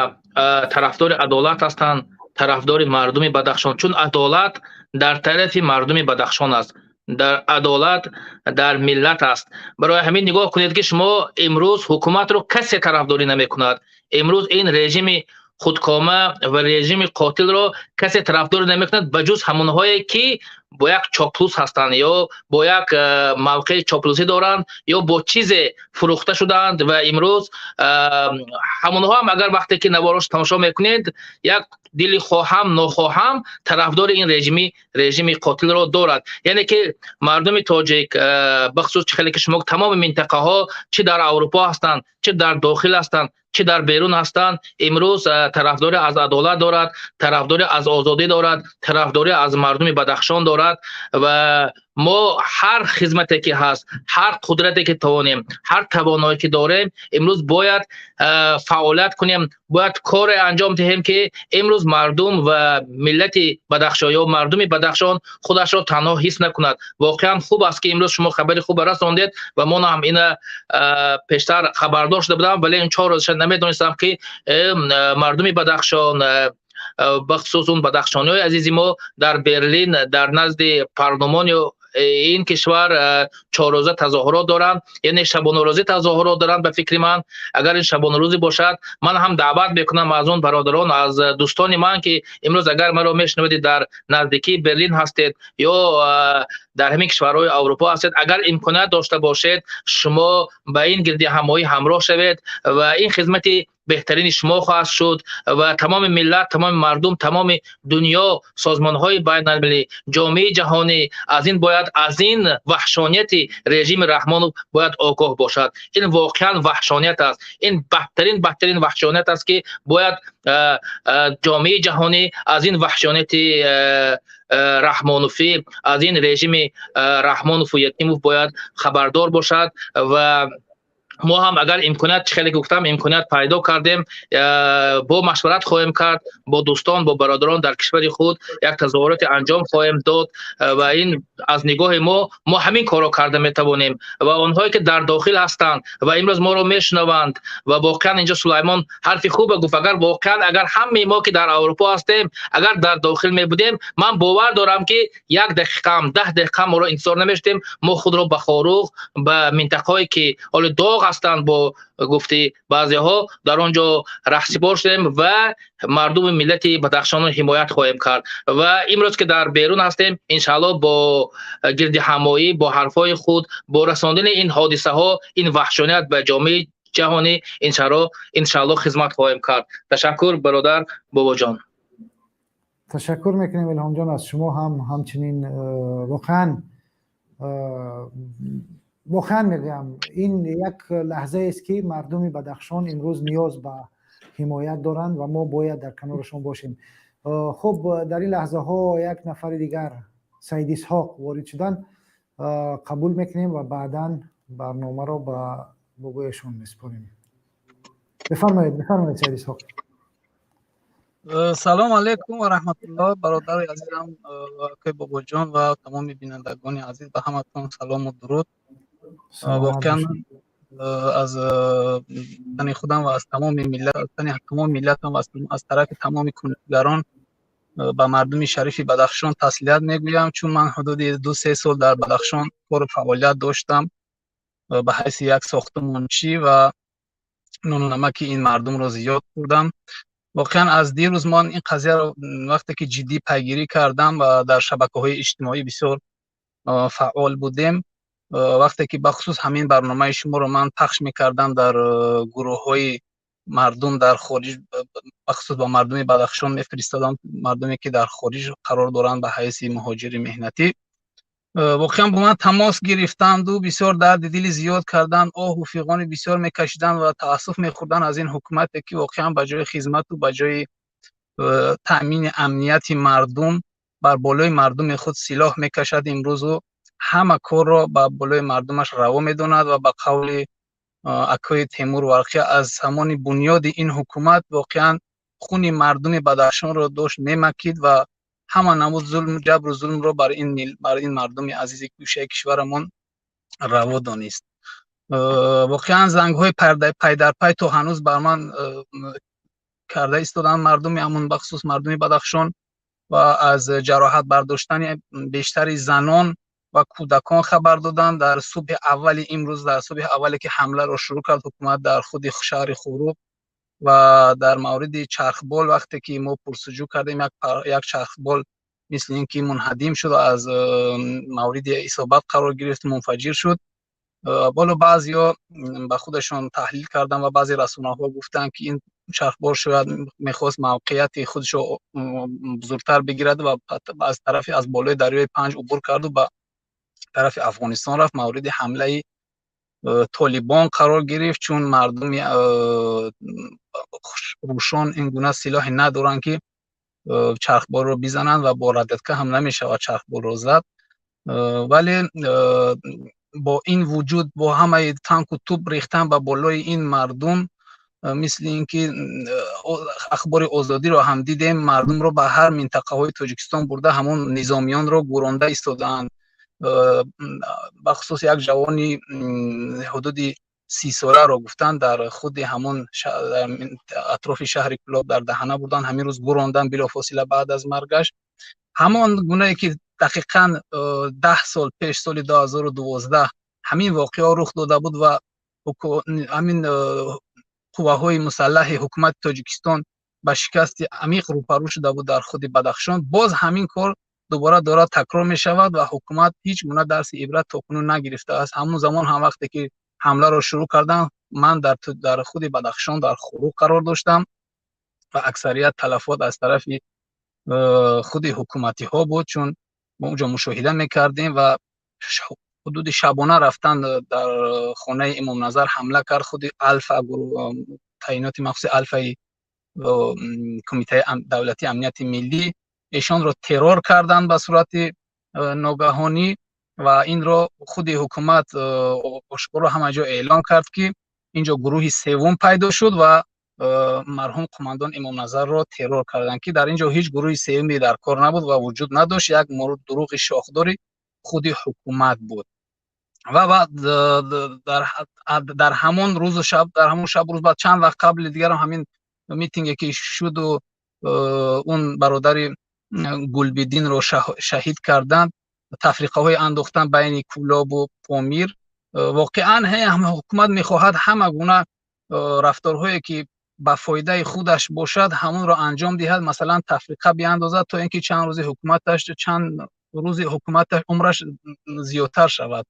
тарафдори адолат ҳастанд, тарафдори мардуми Бадахшон, чун адолат дар тарафи мардуми Бадахшон аст. Дар адолат дар миллат аст. Барои ҳамин нигоҳ кунед, ки шумо имрӯз ҳукуматро касе тарафдорӣ намекунад. Имрӯз ин режими худкома ва режими қотилро касе тарафдорӣ намекунад, ба ҷуз ҳамонҳое ки бо як чоплус ҳастанд ё бо як мавқеи чоплусӣ доранд ё бо чизе фурӯхта шудаанд. Ва имрӯз ҳамонҳо ҳам, агар вақте ки наворош тамошо мекунед, як дили хоҳам нохоҳам тарафдори ин режими қотилро дорад. Яъне ки мардуми тоҷик, бахусус чӣ хеле ки шумо тамоми минтақаҳо, чӣ дар Аврупо ҳастанд, чӣ дар дохил ҳастанд, чӣ дар берун ҳастанд, имрӯз тарафдорӣ аз адолат дорад, тарафдорӣ аз озодӣ дорад, тарафдорӣ аз мардуми Бадахшон дорад. Ва мо ҳар хизмате ки ҳаст, ҳар қудрате ки тавонем, ҳар тавоное ки дорем, имрӯз бояд фаъолият кунем, бояд коре анҷом диҳем, ки имрӯз мардум ва миллати Бадахшон ё мардуми Бадахшон худашро танҳо ҳис накунад. Воқеан хуб аст, ки имрӯз шумо хабари хуб расондед ва мо ҳам ина пештар хабардор шуда будам, вале ин 4 рӯзша намедонистам, ки мардуми Бадахшон, бахусус он бадахшониҳои азизи мо, дар Берлин дар назди парлумони ин кишвар 4 рӯза тазоҳурот доранд, яъне шабонарӯзӣ тазоҳурот доранд. Ба фикри ман, агар ин шабонарӯзӣ бошад, ман ҳам даъват мекунам аз он бародарон, аз дӯстони ман, ки имрӯз агар маро мешунавед, дар наздикии Берлин ҳастед ё дар ҳамин кишварҳои Аврупо ҳастед, агар имконият дошта бошед, шумо ба ин гирдиҳамоӣ ҳамроҳ шавед ва ин хизмати беҳтарини шумо хоҳад шуд. Ва тамоми миллат, тамоми мардум, тамоми дунё, созмонҳои байналмилалӣ, ҷомеаи ҷаҳонӣ аз ин бояд, аз ин ваҳшонияти режими Раҳмонов бояд огоҳ бошад. Ин воқеан ваҳшоният аст, ин бадтарин, бадтарин ваҳшоният аст, ки бояд ҷомеаи ҷаҳонӣ аз ин ваҳшонияти раҳмонофӣ, аз ин режими Раҳмонову Ятимов бояд хабардор бошад. Ва мо ҳам агар имконият, чӣ хеле гуфтам, имконият пайдо кардем, бо машварат хоҳем кард бо дӯстон, бо бародарон дар кишвари худ, як тазоҳуроте анҷом хоҳем дод. Ва ин аз нигоҳи мо, мо ҳамин корро карда метавонем. Ва онҳое ки дар дохил ҳастанд ва имрӯз моро мешунаванд, ва воқеан инҷо Сулаймон ҳарфи хубе гуфт, агар воқеан, агар ҳамаи мо ки дар Аврупо ҳастем, агар дар дохил мебудем, ман бовар дорам, ки як дақиқаам, 10 дақиқа моро интизор намешудем, мо худро ба Хоруғ, ба минтақаҳое ки ҳоли доғ ҳастанд, бо гуфти баъзеҳо, дар он ҷо раҳсипор шудем ва мардуми миллати Бадахшонро ҳимоят хоҳем кард. Ва имрӯз ки дар берун ҳастем, иншаалло бо гирдиҳамоӣ, бо ҳарфҳои худ, бо расондани ин ҳодисаҳо, ин ваҳшоният ба ҷомеаи ҷаҳонӣ, иншаалло хизмат хоҳем кард. Ташаккур, бародар Бобоҷон. Ташаккур мекунем, Илҳомҷон, аз шумо ҳам ҳамчунин. Воқеан, воқеан мегӯям, ин як лаҳзаест, ки мардуми Бадахшон имрӯз ниёз ба ҳимоят доранд ва мо бояд дар канорашон бошем. Хуб, дар ин лаҳзаҳо як нафари дигар, Саид Исҳоқ, ворид шуданд, қабул мекунем ва баъдан барномаро ба бобояшон месупорем. Бифармоед, бифармоед, Саид Исҳоқ. Салом алейкум ва раҳматуллоҳ, бародари азизам акои Бобоҷон ва тамоми бинандагони азиз, ба ҳаматон салому дуруд. Воқеан аз тани худам ва аз тамоми миллат, аз тани тамоми миллатам ва аз тарафи тамоми кунгарон ба мардуми шарифи Бадахшон таслият мегӯям, чун ман ҳудуди 2-3 сол дар Бадахшон кору фаъолият доштам ба ҳайси як сохтмончӣ ва нону намаки ин мардумро зиёд хӯрдам. Воқеан аз дирӯз ман ин қазияро вақте ки ҷиддӣ пайгирӣ кардам ва дар шабакаҳои иҷтимоӣ бисёр фаъол будем, вақте ки бахусус ҳамин барномаи шуморо ман пахш мекардам дар гурӯҳҳои мардум дар хориҷ, бахусус ба мардуми Бадахшон мефиристодам, мардуме ки дар хориҷ қарор доранд ба ҳайси муҳоҷири меҳнатӣ, воқеан бо ман тамос гирифтанду бисёр дарди дили зиёд карданд, оҳу фиғони бисёр мекашиданд ва таассуф мехӯрданд аз ин ҳукумате, ки воқеан ба ҷои хизмату ба ҷои таъмини амнияти мардум бар болои мардуми худ силоҳ мекашад имрӯзу ҳама корро ба болои мардумаш раво медонад. Ва ба қавли акои Темур Варқия, аз ҳамони бунёди ин ҳукумат воқеан хуни мардуми Бадахшонро дошт мемакид ва ҳама намуд зулм, ҷабру зулмро бар ин мардуми азизи гӯшаи кишварамон раво донист. Воқеан зангҳои пайдарпай то ҳанӯз бар ман карда истоданд мардуми ҳамон, бахусус мардуми Бадахшон, ва аз ҷароҳат бардоштани бештари занон. Ва кӯдакон хабар доданд. Дар субҳи аввали имрӯз, дар субҳи аввале ки ҳамларо шурӯъ кард ҳукумат дар худи шаҳри Хоруғ ва дар мавриди чархбол, вақте ки мо пурсуҷӯ кардем, як чархбол мисли ин ки мунҳадим шуд, аз мавриди исобат қарор гирифт, мунфаҷир шуд. Боло баъзеҳо ба худашон таҳлил карданд ва баъзе расонаҳо гуфтанд, ки ин чархбол шояд мехост мавқеияти худашро бузургтар бигирад ва аз тарафи аз болои дарёи Панҷ убур карду ба тарафи Афғонистон рафт, мавриди ҳамлаи Толибон қарор гирифт, чун мардуми рӯшон ин гуна силоҳе надоранд, ки чархболро бизананд ва бо ракета ҳам намешавад чархболро зад. Вале бо ин вуҷуд, бо ҳамаи танку туп рехтан ба болои ин мардум, мисли ин ки Ахбори Озодиро ҳам дидем, мардумро ба ҳар минтақаҳои Тоҷикистон бурда, ҳамон низомиёнро гуронда истодаанд. Бахусус як ҷавони ҳудуди 30 соларо гуфтанд, дар худи ҳамон атрофи шаҳри Кӯлоб дар даҳана бурдан, ҳамин рӯз гурондан билофосила баъд аз маргаш. Ҳамон гунае ки дақиқан 10 сол пеш, соли 2012 ҳамин воқеаҳо рух дода буд ва ҳамин қувваҳои мусаллаҳи ҳукумати Тоҷикистон ба шикасти амиқ рӯпарӯ шуда буд дар худи Бадахшон, боз ҳамин кор дубора дорад такрор мешавад ва ҳукумат ҳеҷ гуна дарси ибрат то кунун нагирифтааст. Ҳамон замон ҳам, вақте ки ҳамларо шурӯъ карданд, ман дар худи Бадахшон, дар Хоруғ қарор доштам ва аксарият талафот аз тарафи худи ҳукуматиҳо буд, чун мо онҷо мушоҳида мекардем ва ҳудуди шабона рафтан дар хонаи Имомназар ҳамла кард худи Алфа, таъиноти махсуси Алфаи Кумитаи давлатии амнияти миллӣ. Эшонро террор карданд ба сурати ногаҳонӣ ва инро худи ҳукумат ошкоро ҳама ҷо эълон кард, ки инҷо гурӯҳи севум пайдо шуд ва марҳум қумандон Имомназарро террор карданд, ки дар ин ҷо ҳеҷ гурӯҳи сеюме дар кор набуд ва вуҷуд надошт, як дурӯғи шохдори худи ҳукумат буд. Ва баъд дар ҳамон рӯзу шаб, дар ҳамон шаб рӯз баъд, чанд вақт қабли дигарам ҳамин митинге ки шуду он бародари Гулбиддинро шаҳид карданд, тафриқаҳое андохтанд байни Кӯлобу Помир. Воқеан ҳукумат мехоҳад ҳама гуна рафторҳое ки ба фоидаи худаш бошад, ҳамонро анҷом диҳад, масалан, тафриқа биандозад, то ин ки чанд рӯзи ҳукуматаш, чанд рӯзи ҳукуматаш, умраш зиёдтар шавад.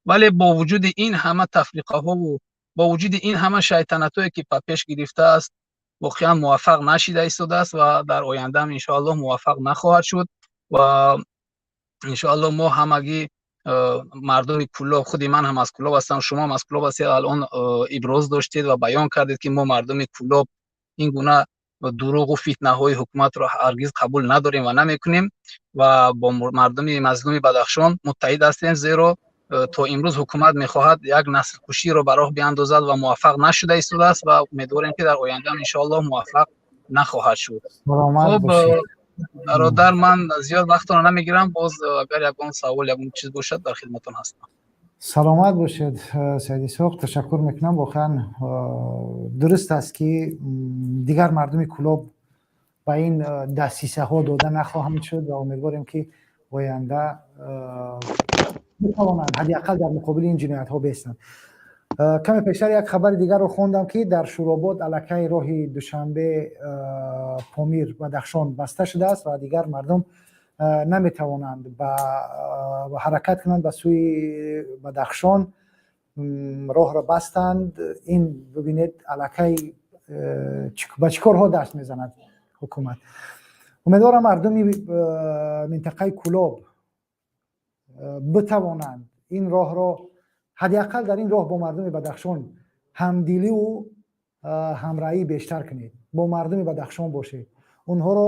Вале бо вуҷуди ин ҳама тафриқаҳову бо вуҷуди ин ҳама шайтанатҳое ки ба пеш гирифтааст, воқеан муваффақ нашида истодааст ва дар ояндаам, иншоаллоҳ, муваффақ нахоҳад шуд. Ва иншоаллоҳ мо ҳамагӣ мардуми Кӯлоб, худи ман ҳам аз Кӯлоб ҳастам, шумо ҳам аз Кӯлоб ҳастед, алон иброз доштед ва баён кардед, ки мо мардуми Кӯлоб ин гуна дурӯғу фитнаҳои ҳукуматро ҳаргиз қабул надорем ва намекунем ва бо мардуми мазлуми Бадахшон муттаҳид ҳастем, зеро то имрӯз ҳукумат мехоҳад як наслкуширо ба роҳ биандозад ва муваффақ нашуда истодааст ва умедворем, ки дар ояндаам, иншоаллоҳ, муваффақ нахоҳад шуд. Хуб, бародар, ман зиёд вақтро намегирам. Боз агар ягон савол, ягон чиз бошад, дар хидматон ҳастам. Саломат бошед, Саид Исҳоқ, ташаккур мекунам. Воқеан дуруст аст, ки дигар мардуми Кӯлоб ба ин дасисаҳо дода нахоҳанд шуд ва умедворем, ки оянда метавонанд ҳадди ақал дар муқобили ин ҷиноятҳо бестанд. Каме пештар як хабари дигарро хондам, ки дар Шӯробод аллакай роҳи Душанбе, Помир, Бадахшон баста шудааст ва дигар мардум наметавонанд ба ҳаракат кунанд ба сӯи Бадахшон, роҳро бастанд. Ин бибинед, аллакай ба чӣ корҳо даст мезанад ҳукумат. Умедворам, мардуми минтақаи Кӯлоб битавонанд ин роҳро, ҳадди ақал дар ин роҳ бо мардуми Бадахшон ҳамдиливу ҳамраҳӣ бештар кунед, бо мардуми Бадахшон бошед, онҳоро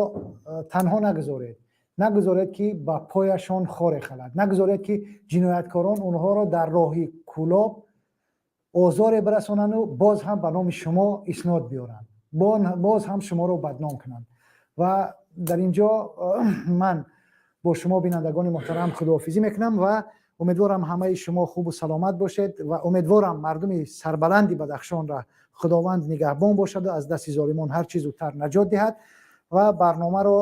танҳо нагузоред, нагузоред, ки ба пояшон хоре халад, нагузоред, ки ҷинояткорон онҳоро дар роҳи Кӯлоб озоре бирасонанду боз ҳам ба номи шумо иснод биёранд, боз ҳам шуморо бадном кунанд. Ва дар ин ҷо ман бо шумо, бинандагони муҳтарам, худоҳофизӣ мекунам ва умедворам, ҳамаи шумо хубу саломат бошед ва умедворам, мардуми сарбаланди Бадахшонро Худованд нигаҳбон бошаду аз дасти золимон ҳар чӣ зудтар наҷот диҳад. Ва барномаро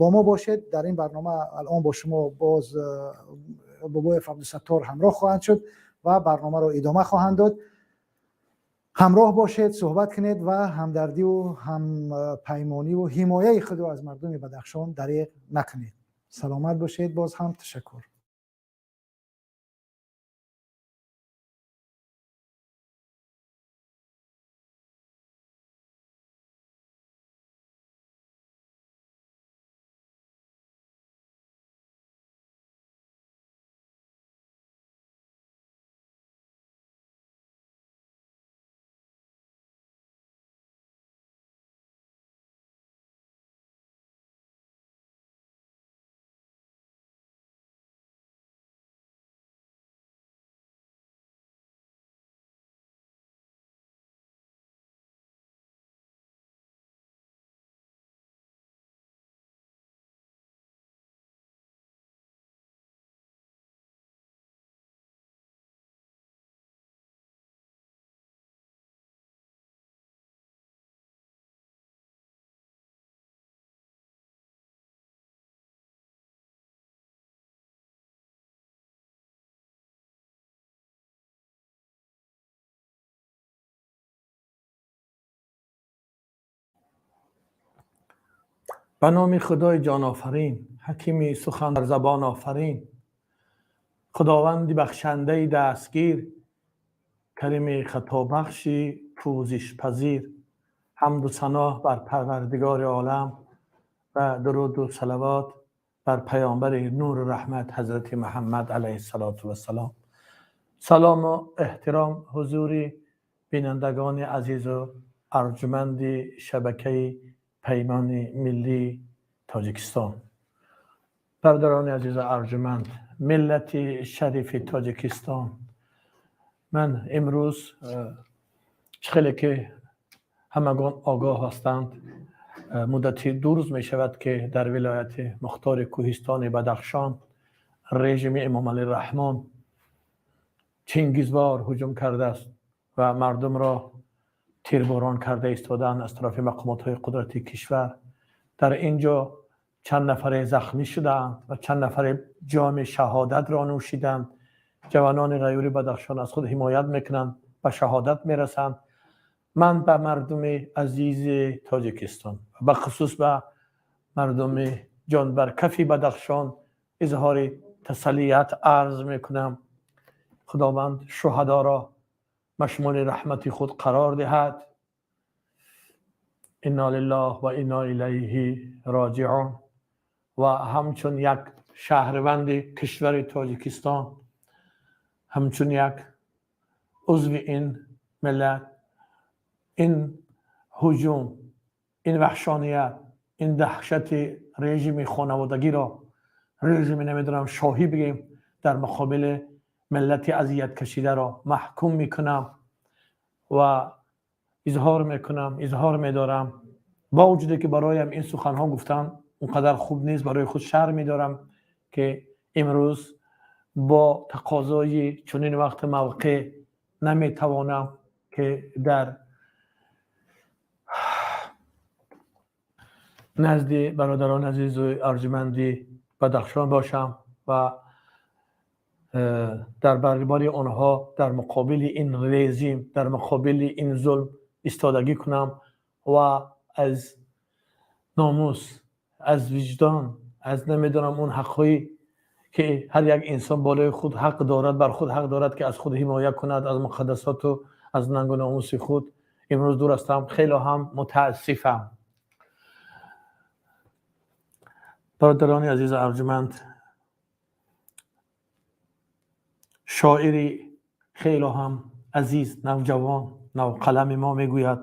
бо мо бошед. Дар ин барнома алон бо шумо боз. Бобоев Абдусаттор ҳамроҳ хоҳанд шуд ва барномаро идома хоҳанд дод. Ҳамроҳ бошед, суҳбат кунед ва ҳамдардиву ҳампаймониву ҳимояи худро аз мардуми Бадахшон дареғ накунед. Саломат бошед. Боз ҳам ташаккур. Ба номи Худои ҷонофарин, ҳакими сухан дар забон офарин, Худованди бахшандаи дастгир, карими хатобахши пӯзишпазир, ҳамду сано бар Парвардигори олам ва дуруду салавот бар паёмбари нуру раҳмат ҳазрати Муҳаммад алайҳиссалоту вассалом. Салому эҳтиром ҳузури бинандагони азизу арҷуманди шабакаи Паймони миллии Тоҷикистон. Бародарони азизу арҷуманд, миллати шарифи Тоҷикистон, ман имрӯз чӣ хеле ки ҳамагон огоҳ ҳастанд, муддати 2 рӯз мешавад ки дар вилояти мухтори кӯҳистони Бадахшон режими Эмомалӣ Раҳмон чингизвор ҳуҷум кардааст ва мардумро тирборон карда истодаанд аз тарафи мақомотҳои қудрати кишвар. Дар ин ҷо чанд нафаре захмӣ шудаанд ва чанд нафаре ҷоми шаҳодатро нӯшиданд. Ҷавонони ғайюри Бадахшон аз худ ҳимоят мекунанд, ба шаҳодат мерасанд. Ман ба мардуми азизи Тоҷикистон, ба хусус ба мардуми ҷонбаркафи Бадахшон изҳори тасаллият арз мекунам. Худованд шуҳадоро машмули раҳмати худ қарор диҳад. Инна лиллаҳ ва инна илайҳи роҷиун. Ва ҳамчун як шаҳрванди кишвари Тоҷикистон, ҳамчун як узви ин миллат, ин ҳуҷум, ин ваҳшоният, ин даҳшати режими хонаводагиро, режими намедонам шоҳӣ бигем, дар муқобили миллати азияткашидаро маҳкум мекунам ва изҳор мекунам, изҳор медорам. Бо вуҷуде ки бароям ин суханҳо гуфтан он қадар хуб нест, барои худ шарм медорам ки имрӯз бо тақозои чунин вақти мавқеъ наметавонам ки дар назди бародарони азизу арҷуманди Бадахшон бошам ва дар баробари онҳо дар муқобили ин режим, дар муқобили ин зулм истодагӣ кунам ва аз номус, аз виҷдон, аз намедонам он ҳақҳое ки ҳар як инсон болои худ ҳақ дорад, бар худ ҳақ дорад ки аз худ ҳимоя кунад, аз муқаддасоту аз нангу номуси худ имрӯз дур ҳастам. Хеле ҳам мутаассифам. Бародарони азизу арҷуманд, шоири хеле ҳам азиз, навҷавон, навқалами мо мегӯяд: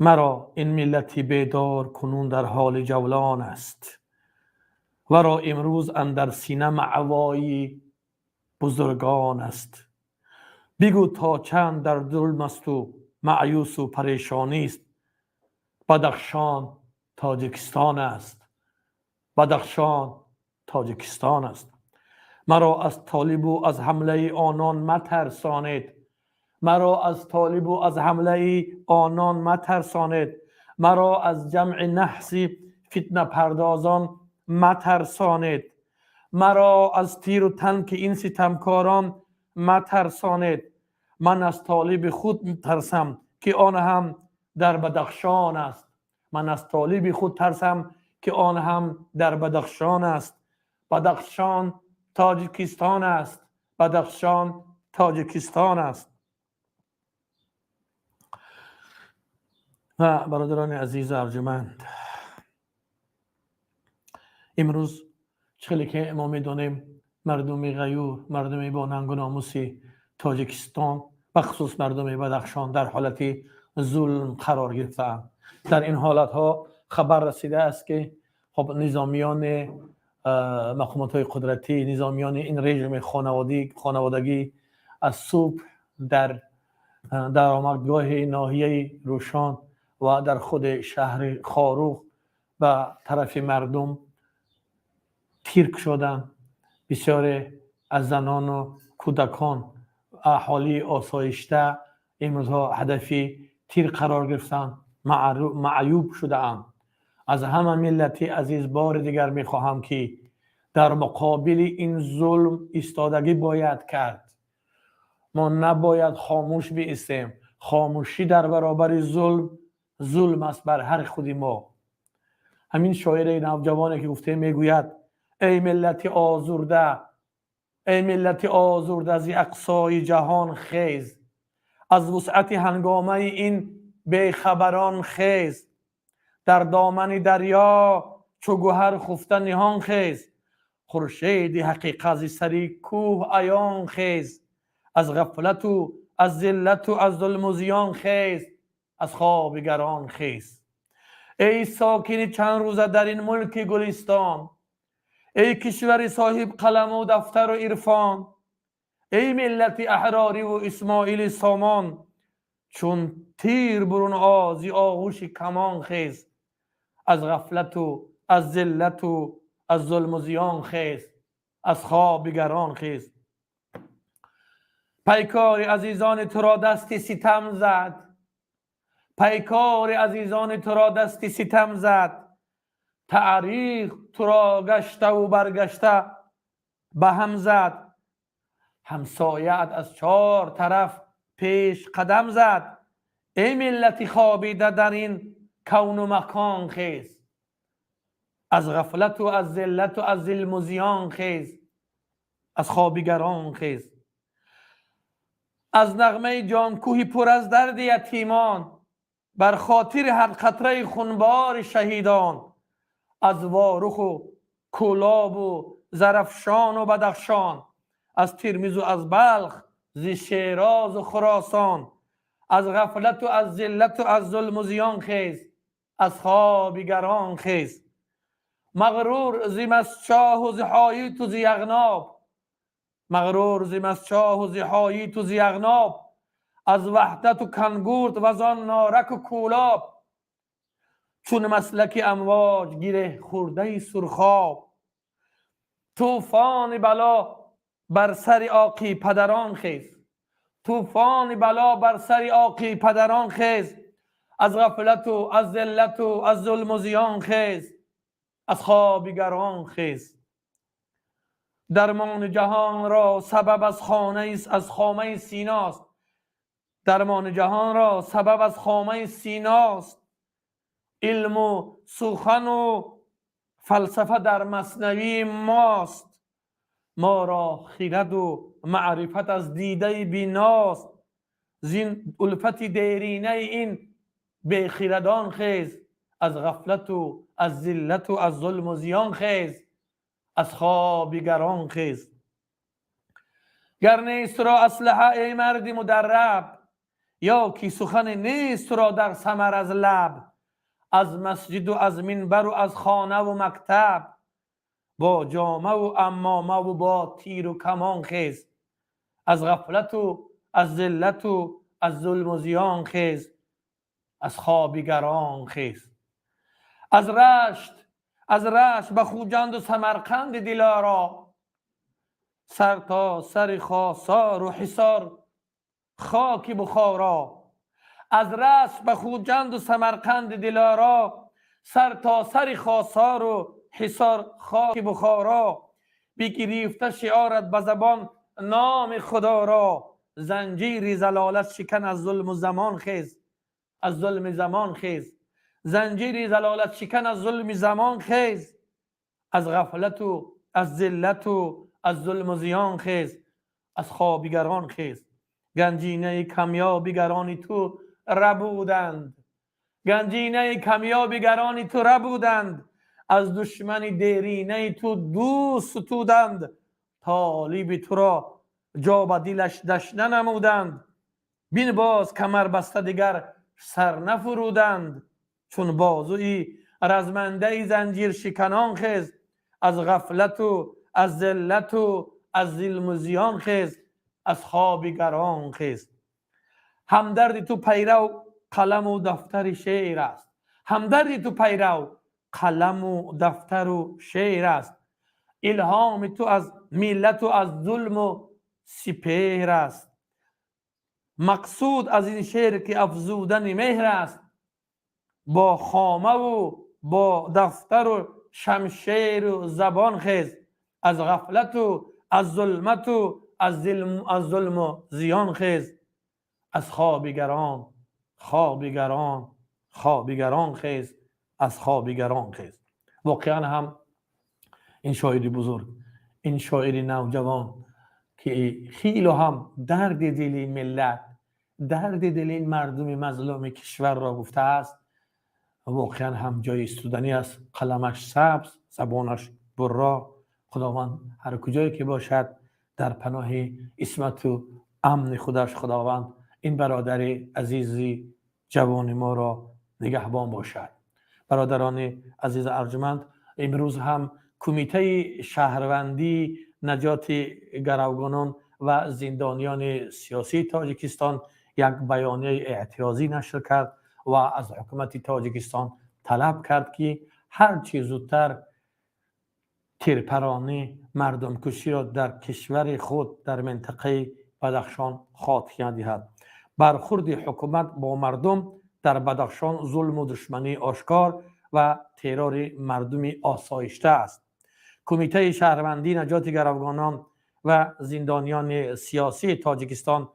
маро ин миллати бедор кунун дар ҳоли ҷавлон аст, варо имрӯз андар сина маъвои бузургон аст. Бигӯ то чанд дар зулм асту маъюсу парешонист, Бадахшон Тоҷикистон аст, Бадахшон Тоҷикистон аст. Маро аз толибу аз ҳамлаи онон матарсонед, маро аз толибу аз ҳамлаи онон матарсонед, маро аз ҷамъи наҳси фитнапардозон матарсонед, Маро аз тиру танки ин ситамкорон матарсонед, ман аз толиби худ тарсам, ки он ҳам дар Бадахшон аст. Ман аз толиби худ тарсам, ки он ҳам дар Бадахшон аст. Бадахшон Тоҷикистон аст. Бадахшон Тоҷикистон аст. Ва бародарони азизу арҷуманд, имрӯз чӣ ки мо медонем, мардуми ғаюр, мардуми бо нангу номуси Тоҷикистон, бахусус мардуми Бадахшон, дар ҳолати зулм қарор гирифтаанд. Дар ин ҳолатҳо хабар расидааст, ки хоб низомиёни мақомотҳои қудратӣ, низомиёни ин режими хонаводагӣ аз субҳ дар даромадгоҳи ноҳияи Рӯшон ва дар худи шаҳри Хоруғ ба тарафи мардум тир кушоданд. Бисёре аз занону кӯдакон, аҳолии осоишта имрӯзҳо ҳадафи тир қарор гирифтанд, маъюб шудаанд. Аз ҳама миллати азиз бори дигар мехоҳам, ки дар муқобили ин зулм истодагӣ бояд кард. Мо набояд хомӯш биистем. Хомӯшӣ дар баробари зулм зулм аст бар ҳар худи мо. Ҳамин шоири навҷавоне, ки гуфтем, мегӯяд: эй миллати озурда, эй миллати озурда, зи ақсои ҷаҳон хез, аз вусъати ҳангомаи ин бехабарон хез, дар домани дарё чу гӯҳар хуфта ниҳон хез, хуршеди ҳақиқат зи сари кӯҳ аён хез, аз ғафлату аз зиллату аз зулму зиён хез, аз хоби гарон хез. Эй сокини чанд рӯза дар ин мулки гулистон, эй кишвари соҳиб қаламу дафтару ирфон, эй миллати аҳрориву Исмоили Сомон, чун тир бурун о зи оғӯши камон хез, аз ғафлату аз зиллату аз зулму зиён хез, аз хоби гарон хез. Пайкори азизони туро дасти ситам зад, пайкори азизони туро дасти ситам зад, таърих туро гаштаву баргашта ба ҳам зад, ҳамсояат аз чор тараф пеш қадам зад. Эй миллати хобида дар ин кавну макон хез, аз ғафлату аз зиллату аз зулму зиён хез, аз хоби гарон хез. Аз нағмаи ҷонкӯҳи пур аз дарди ятимон, бар хотири ҳар қатраи хунбори шаҳидон, аз Воруху Кӯлобу Зарафшону Бадахшон, аз Термизу аз Балх, зи Шерозу Хуросон, аз ғафлату аз зиллату аз зулму зиён хез, аз хоби гарон хез. Мағрур зи Масчоҳу зи Ҳоиту зи Яғноб, мағрур зи Масчоҳу зи Ҳоиту зи Яғноб, аз Ваҳдату Кангурд ва зон Нораку Кӯлоб, чун маслаки амвоҷ гиреҳ хӯрдаи сурхоб, тӯфони бало бар сари оқи падарон хез, тӯфони бало бар сари оқи падарон хез, аз ғафлату аз зиллату аз зулму зиён хез, аз хоби гарон хез. Дармони ҷаҳонро сабаб аз хонаи аз хомаи синост, дармони ҷаҳонро сабаб аз хомаи синост, илму сухану фалсафа дар маснавии мост, моро хираду маърифат аз дидаи биност, зин улфати деринаи ин бехирадон хез, аз ғафлату аз зиллату аз зулму зиён хез, аз хоби гарон хез. Гар нест туро аслиҳа, эй марди мударраб, ё ки сухане нест туро дар самар аз лаб, аз масҷиду аз минбару аз хонаву мактаб, бо ҷомаву амомаву бо тиру камон хез, аз ғафлату аз зиллату аз зулму зиён хез, аз хоби гарон хез. Аз Рашт ба Хуҷанду Самарқанди Дилоро, сар то сари Хосору Ҳисор хоки Бухоро, аз Рашт ба Хуҷанду Самарқанди Дилоро, сар то сари Хосору Ҳисор хоки Бухоро. بگرفته شعارت به زبان نام خدا را. زنجیر ضلالت شکن از ظلم زمان خیز، از ظلم زمان خیز. زنجیر ضلالت شکن از ظلم زمان خیز، از غفلت و از ذلت و از ظلم و زیان خیز، از خوابیگران خیز. گنجینه کمیابیگران تو ربودند، گنجینه کمیابیگران تو ربودند، از دشمن دیرینه تو دوست ستودند، طالب تو را جا به دلش دشنه نمودند. بین باز کمر بسته دیگر سر نفرودند، چون بازوی رزمنده زنجیر شکنان خیز، از غفلت و از ذلت و از ظلم و زیان خیز، از خوابیگران خیز. همدرد تو پیرو قلم و دفتر شعر است، همدرد تو پیرو قلم و دفتر و شعر است. الهام تو از ملت و از ظلم و سپهر است. مقصود از این شعر که افزودن مهر است، با خامه و با دفتر و شمشیر و زبان خیز، از غفلت و از ظلمت و از ظلم و زیان خیز، از خوابیگران خوابیگران خوابیگران خیز، از خوابیگران خیز. واقعا هم این شاعر بزرگ، این شاعر نوجوان که خیلی هم درد دل ملت، درد دل این مردم مظلوم کشور را گفته است، واقعا هم جای استودنی است. قلمش سبز، زبانش برا. خداوند هر کجایی که باشد در پناه عصمت و امن خودش خداوند این برادر عزیزی جوان ما را نگهبان باشد. برادران عزیز ارجمند، امروز هم کمیته شهروندی نجات گروگانان و زندانیان سیاسی تاجیکستان یک بیانیه اعتراضی نشر کرد و از حکومت تاجیکستان طلب کرد که هر چه زودتر تیرپرانی مردمکشی را در کشور خود در منطقه بدخشان خاتمه دهد. برخورد حکومت با مردم در بدخشان ظلم و دشمنی آشکار و ترور مردم آسایشته است. کمیته شهروندی نجات گروگانان و زندانیان سیاسی تاجیکستان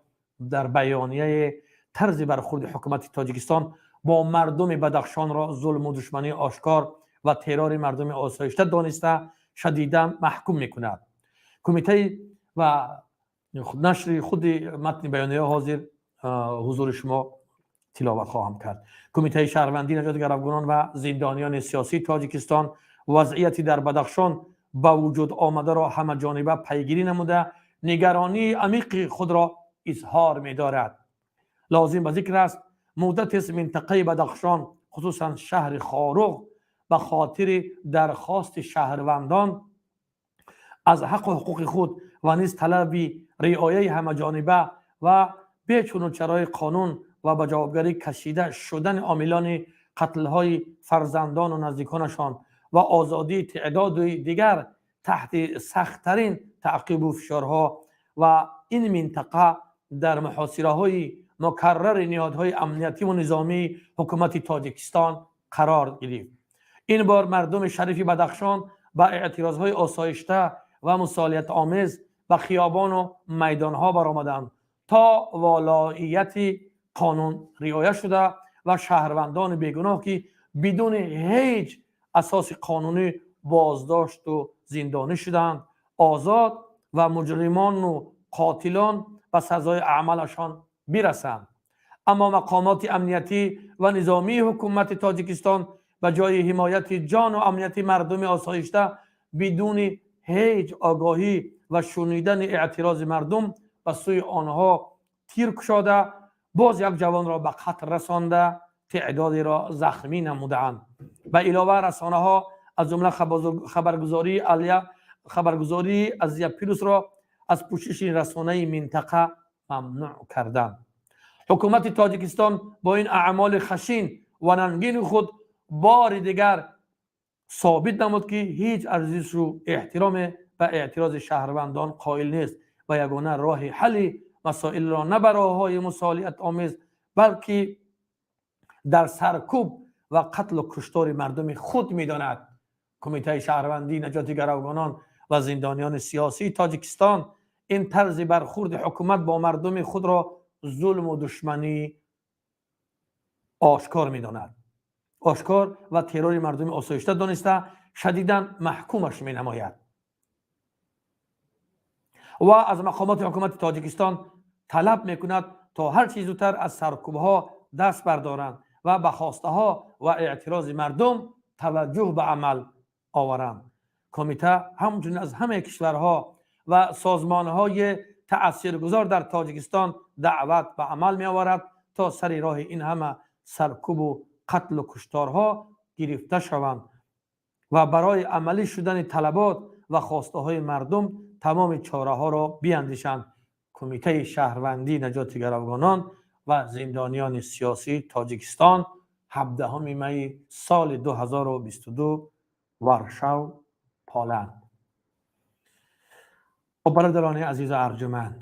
در بیانیه طرز برخورد حکومت تاجیکستان با مردم بدخشان را ظلم و دشمنی آشکار و ترور مردم آسایشته دانسته شدیدا محکوم میکند. کمیته و نشر خود متن بیانیه حاضر حضور شما تلاوت خواهم کرد. کمیته شهروندی نجات گروگانان و زندانیان سیاسی تاجیکستان وضعیتی در بدخشان به وجود آمده را همه جانبه پیگیری نموده نگرانی عمیق خود را اظهار می‌دارد. لازم به ذکر است مدت منطقه بدخشان خصوصا شهر خاروغ به خاطر درخواست شهروندان از حق و حقوق خود و نیز طلب رعایت همه جانبه و بیچون و چرای قانون و به جوابگری کشیده شدن عاملان قتل‌های فرزندان و نزدیکانشان و آزادی تعداد دیگر تحت سخت‌ترین تعقیب و فشارها و این منطقه در محاصره‌های مکرر نهادهای امنیتی و نظامی حکومت تاجیکستان قرار گرفت. این بار مردم شریف بدخشان با اعتراضهای آسایشته و مصالحت آمیز به خیابان و میدانها برآمدند تا والاییت قانون رعایت شده و شهروندان بیگناه که بدون هیچ اساس قانونی بازداشت و زندانی شدند آزاد و مجرمان و قاتلان به سزای اعمالشان برسند. اما مقامات امنیتی و نظامی حکومت تاجیکستان به جای حمایت جان و امنیت مردم آسایشته بدون هیچ آگاهی و شنیدن اعتراض مردم به سوی آنها تیر کشاده باز یک جوان را به قتل رسانده تعدادی را زخمی نمودند. به علاوه رسانه ها از جمله خبرگزاری ازیا پلوس را از پوشش رسانه منطقه ممنوع کردند. حکومت تاجیکستان با این اعمال خشین و ننگین خود بار دیگر ثابت نمود که هیچ ارزش و احترام به اعتراض شهروندان قائل نیست و یگانه راه حل مسائل را نه به راه‌های مصالحت آمیز بلکه در سرکوب و قتل و کشتار مردم خود میداند. کمیته شهروندی نجات گروگانان ва зиндониёни сиёсии Тоҷикистон ин тарзи бархӯрди ҳукумат бо мардуми худро зулму душманӣ ошкор медонад, ошкор ва террори мардуми осоишта дониста, шадидан маҳкумаш менамояд ва аз мақомоти ҳукумати Тоҷикистон талаб мекунад, то ҳар чӣ зудтар аз саркӯбҳо даст бардоранд ва ба хостаҳо ва эътирози мардум таваҷҷӯҳ ба амал оваранд. Кумита ҳамчунин аз ҳамаи кишварҳо ва созмонҳои таъсиргузор дар Тоҷикистон даъват ба амал меоварад, то сари роҳи ин ҳама саркӯбу қатлу кушторҳо гирифта шаванд ва барои амалӣ шудани талабот ва хостаҳои мардум тамоми чораҳоро биандешанд. Кумитаи шаҳрвандии наҷоти гаравгонон ва зиндониёни сиёсии Тоҷикистон, 17 майи соли 2022, Варшав, Поланд. Хоб, бародарони азизу арҷуманд,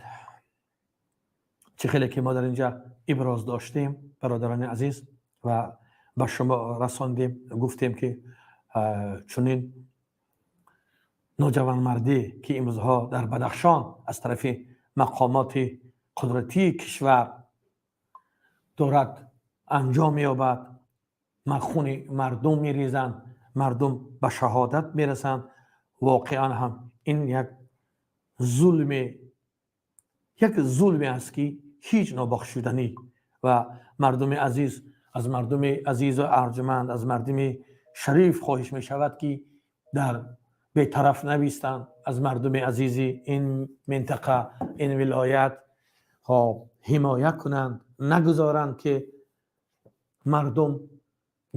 чӣ хеле ки мо дар инҷа иброз доштем, бародарони азиз, ва ба шумо расондем, гуфтем, ки чунин ноҷаванмардӣ, ки имрӯзҳо дар Бадахшон аз тарафи мақомоти қудратии кишвар дорад анҷом меёбад, хуни мардум мерезанд, мардум ба шаҳодат мерасанд, воқеан ҳам ин як зулме аст, ки ҳеҷ нобахшуданӣ. Ва мардуми азиз, аз мардуми азизу арҷуманд, аз мардуми шариф хоҳиш мешавад, ки дар бетараф навистанд, аз мардуми азизи ин минтақа, ин вилоят, хоб, ҳимоя кунанд, нагузоранд, ки мардум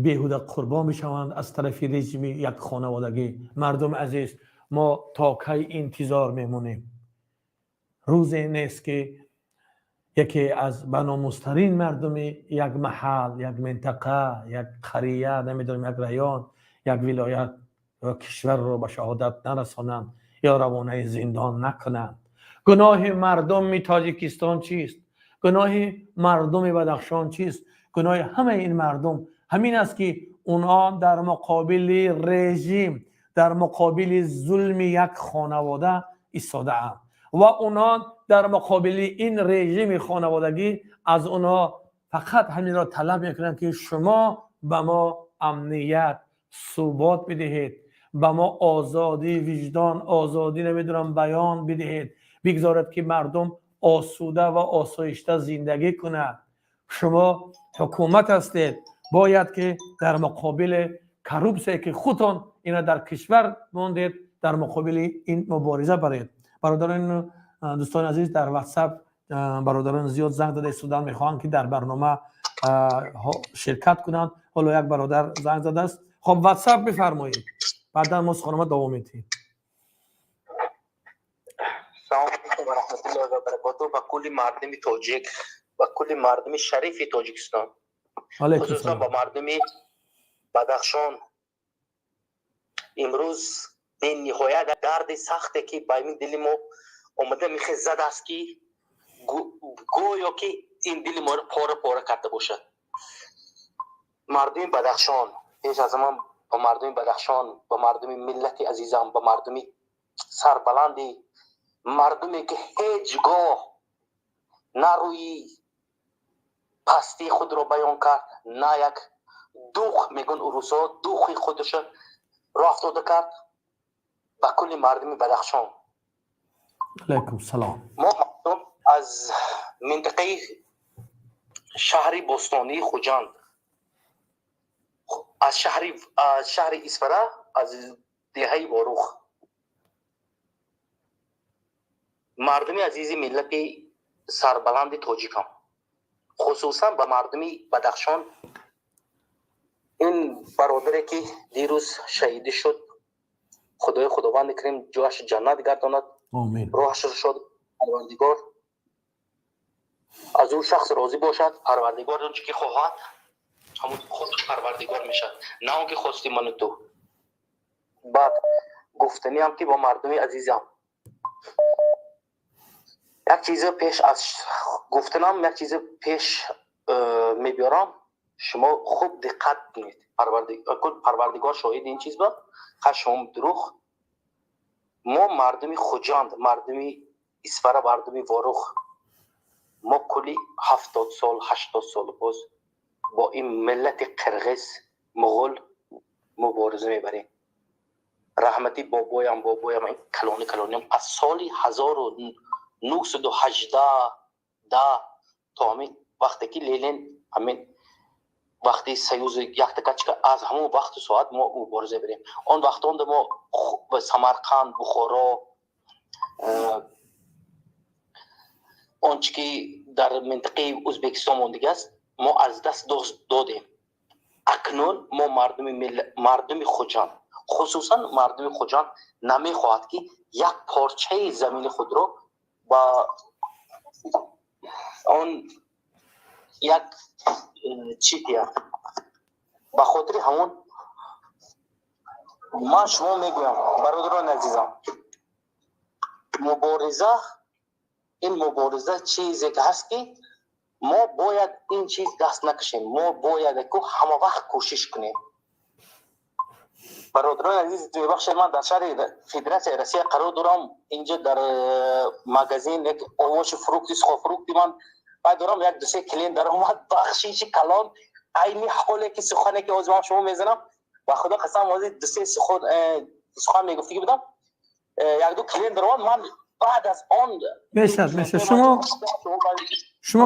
беҳуда қурбон бишаванд аз тарафи режими як хонаводагӣ. Мардуми азиз, мо то кай интизор мемонем? Рӯзе нест, ки яке аз баномустарин мардуми як маҳал, як минтақа, як қария, намедонам, як район, як вилоят ва кишварро ба шаҳодат нарасонанд ё равонаи зиндон накунанд. Гуноҳи мардуми Тоҷикистон чист? Гуноҳи мардуми Бадахшон чист? Гуноҳи ҳамаи ин мардум ҳамин аст, ки онҳо дар муқобили режим, дар муқобили зулми як хонавода истодаанд ва онҳо дар муқобили ин режими хонаводагӣ аз онҳо фақат ҳаминро талаб мекунанд, ки шумо ба мо амният, субот бидиҳед, ба мо озодии виҷдон, озодӣ, намедонам, баён бидиҳед, бигзоред, ки мардум осуда ва осоишта зиндагӣ кунад. Шумо ҳукумат ҳастед, бояд ки дар муқобили коррупсия, ки худтон ина дар кишвар мондед, дар муқобили ин мубориза баред. Бародарон, дӯстони азиз, дар Ватсап бародарон зиёд занг зада истодаанд, мехоҳанд, ки дар барнома ширкат кунанд. Ҳоло як бародар занг задааст. Хоб, Ватсап бифармоед, баъдан мо суханома давом медиҳем. Салому алайкум ва раҳматуллоҳи ва баракоту ба кулли мардуми тоҷик, ба кулли мардуми шарифи Тоҷикистон, хусусан ба мардуми Бадахшон. Имрӯз бениҳоят дарди сахте, ки ба ин дили мо омада михе задааст, ки гӯё ки ин дили моро пора пора карда бошад. Мардуми Бадахшон, пеш аз ҳама ба мардуми Бадахшон, ба мардуми миллати азизам, ба мардуми сарбаланди, мардуме ки ҳеҷ гоҳ на рӯи пастии худро баён кард, на як дух, мегӯн урусҳо, духи худашо роҳ афтода кард, ба кулли мардуми Бадахшон. Алайкум салом. Мо аз минтақаи шаҳри бостонии Хуҷанд, аз шаҳри Исфара, аз деҳаи Ворух. Мардуми азизи миллати сарбаланди тоҷикам, хусусан ба мардуми Бадахшон, ин бародаре ки дирӯз шаҳидӣ шуд, Худои Худованди Карим ҷояш ҷаннат гардонад, роҳашро шод, Парвардигор аз ӯ шахс розӣ бошад. Парвардигор он чи ки хоҳад, ҳамон худ Парвардигор мешавад, на он ки хости ману ту. Баъд гуфтаниам, ки бо мардуми азизам як чизе пеш аз гуфтанам, як чизе пеш мебиёрам, шумо хуб диққат кунед. Парвардигор шоҳиди ин чиз ба хашм дурӯғ. Мо мардуми Хуҷанд, мардуми Исфара, мардуми Ворух, мо кулли 70 сол, 80 сол боз бо ин миллати қирғиз, муғул мубориза мебарем. Раҳмати бобоям, бобоям калони калониям аз соли 1918 то ҳамин вақте ки Ленин, ҳамин вақти союзи яктакачка, аз ҳамон вақту соат мо мубориза барем. Он вақтонда мо Самарқанд, Бухоро, он чи ки дар минтақаи Ӯзбекистон мондагӣ аст, мо аз даст додем. Акнун мо мардуми Хуҷанд, хусусан мардуми Хуҷанд намехоҳад, ки як порчаи замини худро ба он як чӣ диҳад. Ба хотири ҳамон ман шумо мегӯям, бародарони азизам, мубориза, ин мубориза чизе ки ҳаст, ки мо бояд ин чиз даст накашем, мо бояд ку ҳама вақт кӯшиш кунем. Бародарони азиз, мебахшед, ман дар шаҳри Федератсияи Россия қарор дорам. Инҷо дар магазин як овоши, фрукти, сухофрукти ман баъд дорам, як дусе клиент даромад. Бахшиши калон, айни ҳоле ки сухане ки ҳозир ман шумо мезанам, ба худо қасам, ҳозир дусе сухан мегуфтагӣ будам, як ду клиент даромад, ман баъд аз он мешад, мешад. Шумо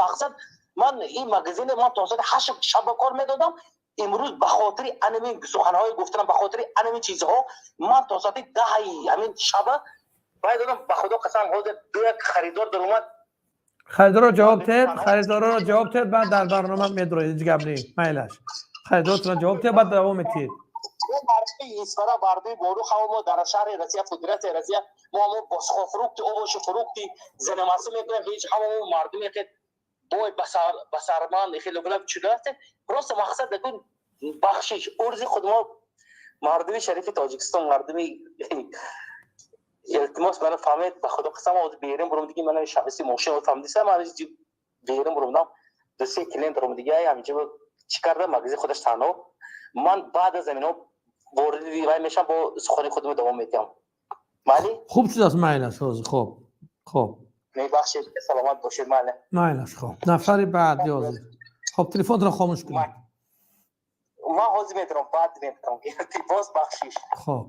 мақсад, ман ин магазине ман то соати 8 шаба кор медодам. Имрӯз ба хотири анамин суханҳои гуфтанам, ба хотири анамин чизҳо ман то соати 10-и ҳамин шаба баъд додам. Ба худо қасам, ҳозир ду як харидор даромад. Харидорро ҷавоб тед, харидорро ҷавоб тед, баъд дар барнома медроед, ҳеҷ гап нест, майлаш. Харидоротро ҷавоб тед, баъд давом метиҳед. Мардуми Исфара, мардуми Борух, ҳамо мо дар шаҳри Россия, Федератсияи Россия, мо ҳамо бо сухофрукти, овоши, фрукти заниматься мекунем. Ҳеҷ ҳамо мо мардуме ки бой басарман хеле гулаб чуда ҳастем. Просто мақсад дакун, бахшиш, урзи худ мо мардуми шарифи Тоҷикистон, мардуми, илтимос, мана фаҳмед, ба худо қасам, ҳозир берун бурум диги, мана шахси мошин фаҳмидиса, ман берун бурумдам, ду се клиент дорум диги, ҳаминҷо чӣ карда магазин худаш танҳо. Ман баъд аз замино вориди вай мешам, бо сухани худро давом медиҳам. Майли? Хуб шудааст, майлаш ҳозир, хоб, хоб. Мебахшед, саломат бошед, майли. Майлаш, хоб. Нафари баъд ҳозир. Хоб, телефонро хомӯш кунед. Ман ҳозир метавонам, баъд метавонам, боз бахшиш. Хоб,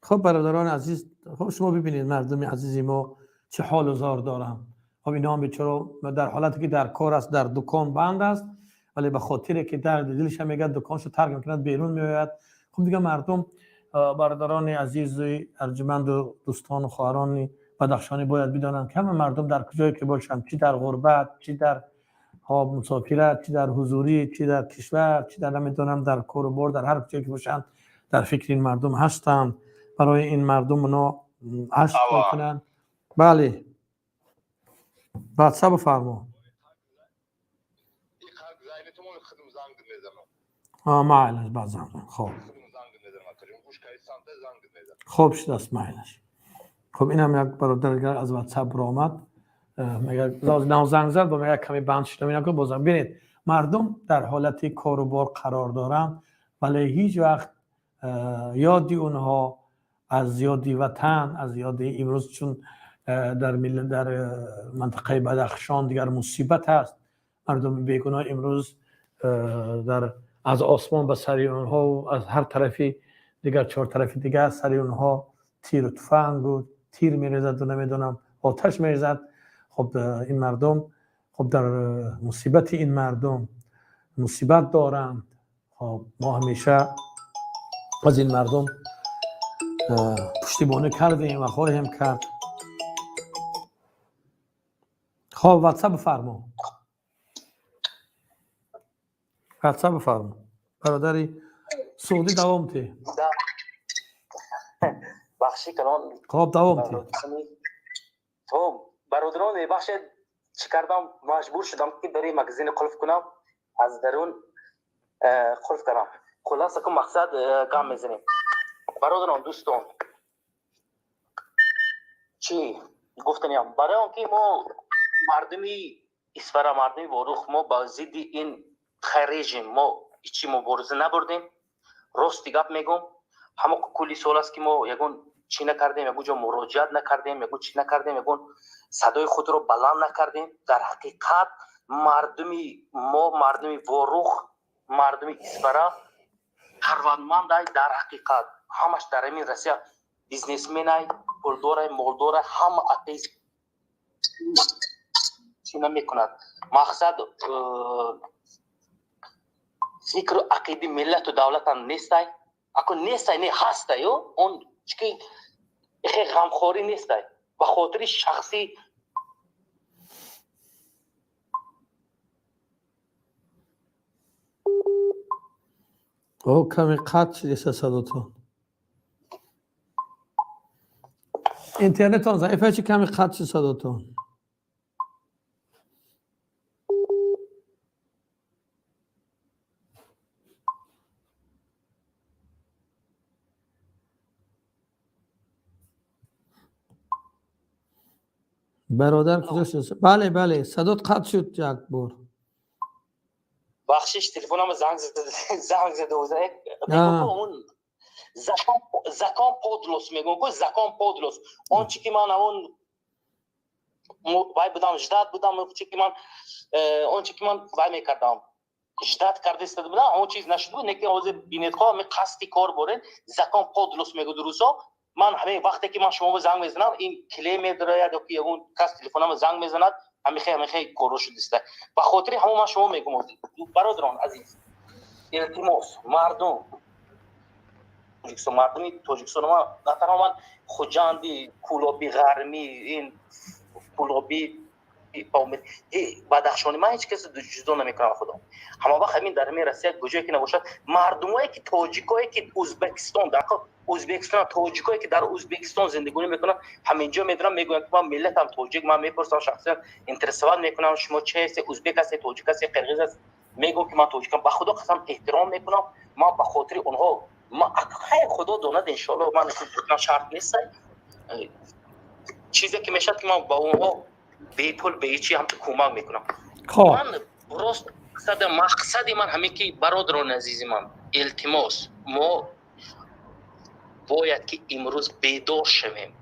хоб, бародарони азиз, хоб, шумо бибинед, мардуми азизи мо чӣ ҳолу зор доранд. Хоб, инҳо бечоро дар ҳолате ки дар кор аст, дар дукон банд аст, вале ба хотире ки дарди дилша мегӯяд, дуконшо тарк мекунад, берун меояд. Хуб, дигар мардум, бародарони азизи арҷуманду дӯстону хоҳарони бадахшонӣ бояд бидонанд, ки ҳама мардум дар куҷое ки бошанд, чӣ дар ғурбат, чӣ дар хоб мусофират, чӣ дар ҳузурӣ, чӣ дар кишвар, чӣ дар намедонам дар кору бор, дар ҳар куҷое ки бошанд, дар фикри ин мардум ҳастанд. Барои ин мардум оно ашк мекунанд. Бале, ватсап бифармо. Майлаш, баъд занг. Хоб, хоб шудааст, майлаш. Хоб, инам як бародар дигар аз ватсап баромад, мегӯяд занг зад, бо мегӯяд каме банд шудам, инам бозам. Бинед, мардум дар ҳолати кору бор қарор доранд, вале ҳеҷ вақт ёди онҳо аз ёди ватан, аз ёди имрӯз, чун дар дар мантақаи Бадахшон дигар мусибат аст, мардуми бегуноҳ имрӯз дар аз осмон ба сари онҳо, аз ҳар тарафи дигар, чор тарафи дигар сари онҳо тиру туфангу тир мерезаду намедонам оташ мерезад. Хоб, ин мардум, хоб, дар мусибати ин мардум мусибат доранд. Хоб, мо ҳамеша аз ин мардум пуштибонӣ кардем ва хоҳем кард. Хоб, ватсап бифармо, ватсап бифармо, бародари суғдӣ, давом те. Бахши калон. Хоб, давом те. Хоб, бародарон, мебахшед, чӣ кардам, маҷбур шудам ки дари магазини қулф кунам, аз дарун қулф кардам. Хулоса ку мақсад гам мезанем. Бародарон, дӯстон, чӣ гуфтаниям, барои он ки мо мардуми Исфара, мардуми Ворух, мо ба зидди ин режим мо ҳичи мубориза набурдем. Рости гап мегӯм. Ҳама кулли сол аст, ки мо ягон чӣ накардем, ягон ҷо муроҷиат накардем, ягон чӣ накардем, ягон садои худро баланд накардем. Дар ҳақиқат мардуми мо, мардуми Ворух, мардуми Исфара сарватмандай. Дар ҳақиқат ҳамаш дар ҳамин Россия бизнесменай, пулдорай, молдорай, ҳама атеист чӣ намекунад. Мақсад фикру ақиди миллату давлатам нестай. Ако нестай, не ҳастай, он чики хе ғамхорӣ нестай ба хотири шахсӣ. О, каме қатъ шудеса садотон. Интернетон заифа чи каме қатъ шуд садотон. Бародар куҷо шуд? Бале, бале, садот қатъ шуд як бор. Бахшиш, телефонам занг зада. Он закон подлость мегӯям ку, закон подлость. Он чи ки ман ҳамон вай будам, ждать будам, чи ки ман он чи ки ман вай мекардам, ждать карда истода будам, он чиз нашуд буд. Неки ҳозир бинедхо, ҳамин қасди кор борен, закон подлость мегӯд рӯзо. Ман ҳамин вақте ки ман шуморо занг мезанам, ин кле медарояд ё ки ягон кас телефонама занг мезанад, ҳамихе ҳамихе корро шудиста. Ба хотири ҳамон ман шумо мегӯм, бародарон азиз, илтимос, мардум Тоҷикистон, мардуми Тоҷикистон, ман на танҳо ман Хуҷанди, Кӯлоби, Ғармӣ, ин Кӯлоби, Бадахшони, ман ҳеҷ касе ҷудо намекунам. Худо ҳама вақт ҳамин дар ҳамин Россия куҷое ки набошад, мардумое ки тоҷикое ки Ӯзбекистон, дар Ӯзбекистон, тоҷикое ки дар Ӯзбекистон зиндагонӣ мекунанд, ҳаминҷо медонам, мегӯянд ки ман миллатам тоҷик. Ман мепурсам, шахсан интересовать мекунам: шумо че ҳастед, ӯзбек ҳастед, тоҷик ҳастед, қирғиз ҳастед? Мегӯям ки ман тоҷикам. Ба Худо қасам, эҳтиром мекунам. Ман ба хотири онҳо, ман хайр, Худо донад, иншоалло, ман шарт нест, чизе ки мешавад, ки ман ба онҳо бепул, беҳичи ҳамто кӯмак мекунам. Ман рост мақсади ман ҳамин ки, бародарони азизи ман, илтимос, мо бояд ки имрӯз бедор шавем.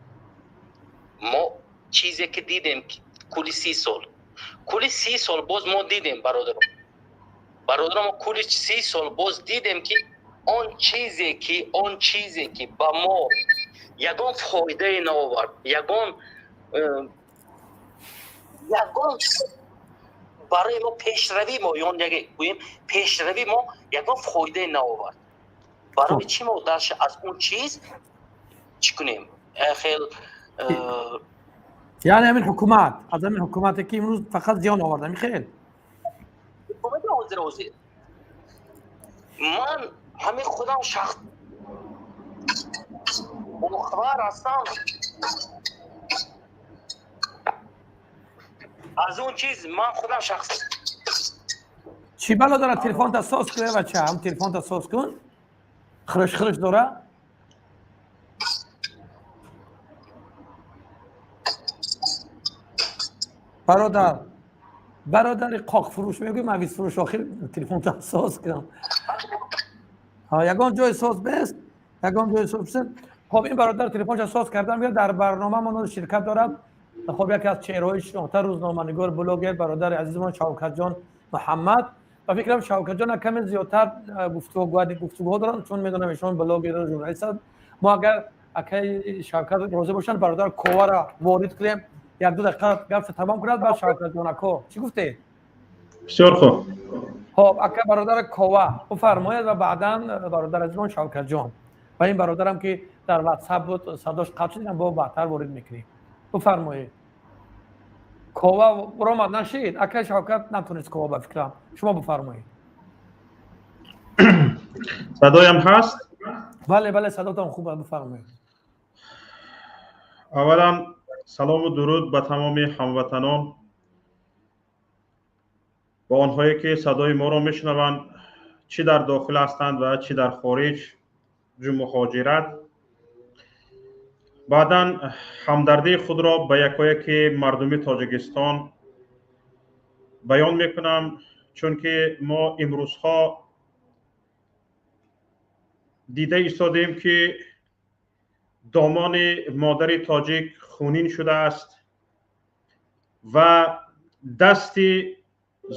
Мо чизе ки дидем кули 30 сол, кули 30 сол боз мо дидем, бародарон, бародарон, мо кули 30 сол боз дидем, ки он чизе ки ба мо ягон фоидае наовард, ягон барои мо пешравӣ, мо ён гӯем пешравӣ, мо ягон фоидае наовард. Барои чӣ мо дальше аз он чиз чӣ кунем хел? Яъне ҳамин ҳукумат, аз ҳамин ҳукумате ки имрӯз фақат зиён овард, ҳамин хел? Ҳозир ман ҳамин худам шахс бохабар ҳастам аз он чиз, ман худам шахс. Чӣ бало дорад? Телефонта соз кун, бача, ҳам телефонта соз кун, хириш хириш дора. Бародар, бародари қоқфурӯш, мегӯй мавизфурӯш, охир телефонта соз кун. Ягон ҷои соз бест, ягон ҷои соз бест. Хоб, ин бародар телефонша соз кардан меяд, дар барнома мо ширкат дорад. Хоб, яке аз чеҳраҳои шинохта, рӯзноманигор, блогер, бародари азизмон Шавкатҷон Муҳаммад. Ба фикрам, Шавкатҷон каме зиёдтар гуфтугӯҳо доранд, чун медонам ишон блогер, журналист. Мо агар акаи Шавкат розӣ бошанд, бародар Ковара ворид кунем, як-ду дақиқа гапша тамом кунад, баъд Шавкатҷон. Ако, чӣ гуфтед? Бисёр хуб. Хоб, ака, бародар Кова бифармояд ва баъдан бародар азизмон Шавкатҷон. Ва ин бародарам ки дар Ватсап буд, садош қатъ шуд, бо баъдтар ворид мекунем. Бифармоед. Кова буромад нашид, акай Шавкат натонист. Кова, ба фикрам, шумо бифармоед. Садоям ҳаст? Бале, бале, садотон хуб аст, бифармоед. Аввалан салому дуруд ба тамоми ҳамватанон, ба онҳое ки садои моро мешунаванд, чӣ дар дохил ҳастанд ва чӣ дар хориҷ ҷу муҳоҷират. Баъдан ҳамдардии худро ба якояки мардуми Тоҷикистон баён мекунам, чунки мо имрӯзҳо Дида истодем, ки домони модари тоҷик хунин шудааст ва дасти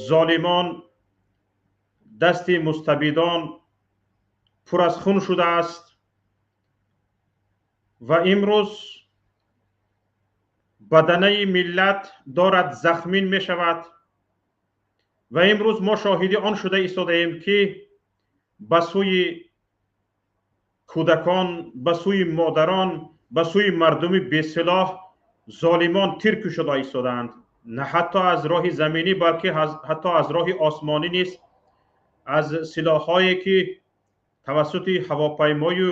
золимон, дасти мустабидон пур аз хун шудааст ва имрӯз баданаи миллат дорад захмин мешавад ва имрӯз мо шоҳиди он шуда истодаем, ки ба сӯи кӯдакон, ба сӯи модарон, ба сӯи мардуми бесилоҳ золимон тир кушода истодаанд. На ҳатто аз роҳи заминӣ, балки ҳатто аз роҳи осмонӣ низ, аз силоҳҳое ки тавассути ҳавопаймою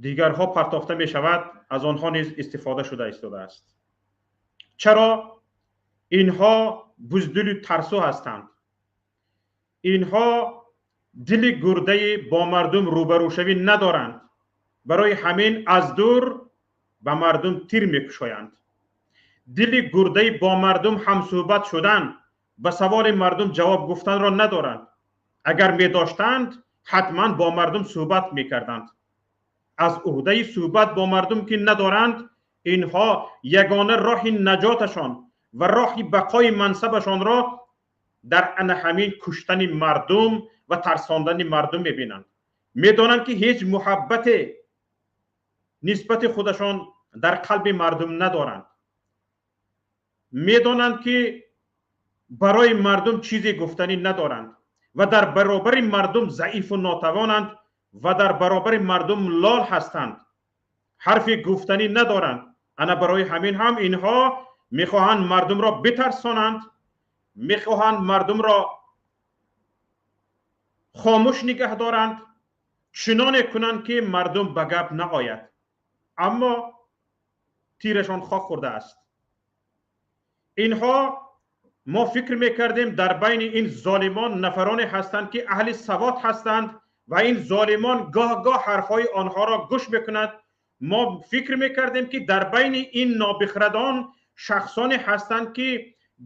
дигарҳо партофта мешавад, аз онҳо низ истифода шуда истодааст. Чаро? Инҳо буздилу тарсу ҳастанд. Инҳо дили гурдаи бо мардум рӯбарӯшавӣ надоранд. Барои ҳамин аз дур ба мардум тир мекушоянд. Дили гурдаи бо мардум ҳамсӯҳбат шудан, ба саволи мардум ҷавоб гуфтанро надоранд. Агар медоштанд, ҳатман бо мардум суҳбат мекарданд. Аз уҳдаи суҳбат бо мардум ки надоранд, инҳо ягона роҳи наҷоташон ва роҳи бақои мансабашонро дар ана ҳамин куштани мардум ва тарсондани мардум мебинанд. Медонанд, ки ҳеҷ муҳаббате нисбати худашон дар қалби мардум надоранд. Медонанд, ки барои мардум чизе гуфтанӣ надоранд ва дар баробари мардум заифу нотавонанд ва дар баробари мардум лол ҳастанд, ҳарфи гуфтанӣ надоранд. Ана барои ҳамин ҳам инҳо мехоҳанд мардумро битарсонанд, мехоҳанд мардумро хомӯш нигаҳ доранд, чуноне кунанд, ки мардум ба гап наояд. Аммо тирашон хок хӯрдааст. Инҳо, мо фикр мекардем, дар байни ин золимон нафароне ҳастанд, ки аҳли савод ҳастанд ва ин золимон гоҳ-гоҳ ҳарфҳои онҳоро гӯш мекунанд. Мо фикр мекардем, ки дар байни ин нобихрадон шахсоне ҳастанд, ки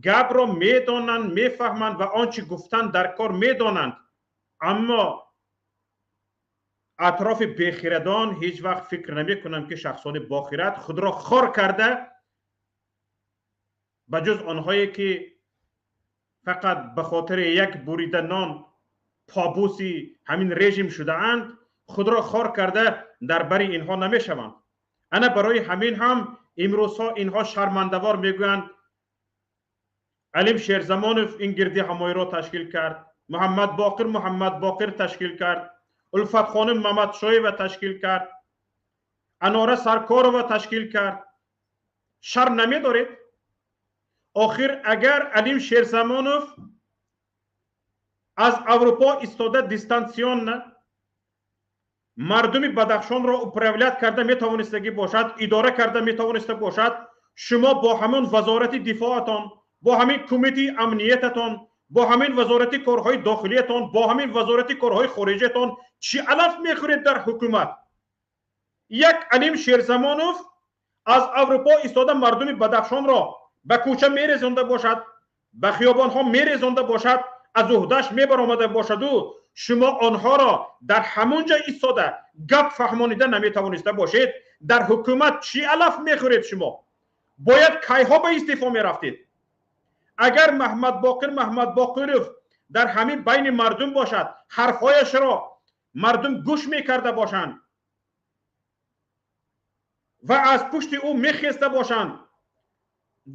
гапро медонанд, мефаҳманд ва он чӣ гуфтан дар кор медонанд. Аммо атрофи бехирадон ҳеҷ вақт фикр намекунам, ки шахсони бохирад худро хор карда, ба ҷуз онҳое ки фақат ба хотири як бурида нон побуси ҳамин режим шудаанд, худро хор карда дар бари инҳо намешаванд. Ана барои ҳамин ҳам имрӯзҳо инҳо шармандавор мегӯянд: Алим Шерзамонов ин гирди ҳамоиро ташкил кард, Муҳаммад Боқир Муҳаммад Боқир ташкил кард, Улфатхоним Мамадшоева ташкил кард, Анора Саркорова ташкил кард. Шарм намедоред? Охир агар Алим Шерзамонов аз Аврупо истода дистанционно мардуми Бадахшонро управлять карда метавонистагӣ бошад, идора карда метавониста бошад, шумо бо ҳамон вазорати дифоатон, бо ҳамин кумитаи амниятатон, бо ҳамин вазорати корҳои дохилиятон, бо ҳамин вазорати корҳои хориҷиятон чӣ алаф мехӯред дар ҳукумат? Як Алим Шерзамонов аз Аврупо истода мардуми Бадахшонро ба кӯча мерезонда бошад, ба хиёбонҳо мерезонда бошад, аз уҳдаш мебаромада бошаду шумо онҳоро дар ҳамон ҷо истода гап фаҳмонида наметавониста бошед, дар ҳукумат чӣ алаф мехӯред шумо? Бояд кайҳо ба истеъфо мерафтед. Агар Маҳмадбоқир Маҳмадбоқиров дар ҳамин байни мардум бошад, ҳарфҳояшро мардум гӯш мекарда бошанд ва аз пушти ӯ мехеста бошанд,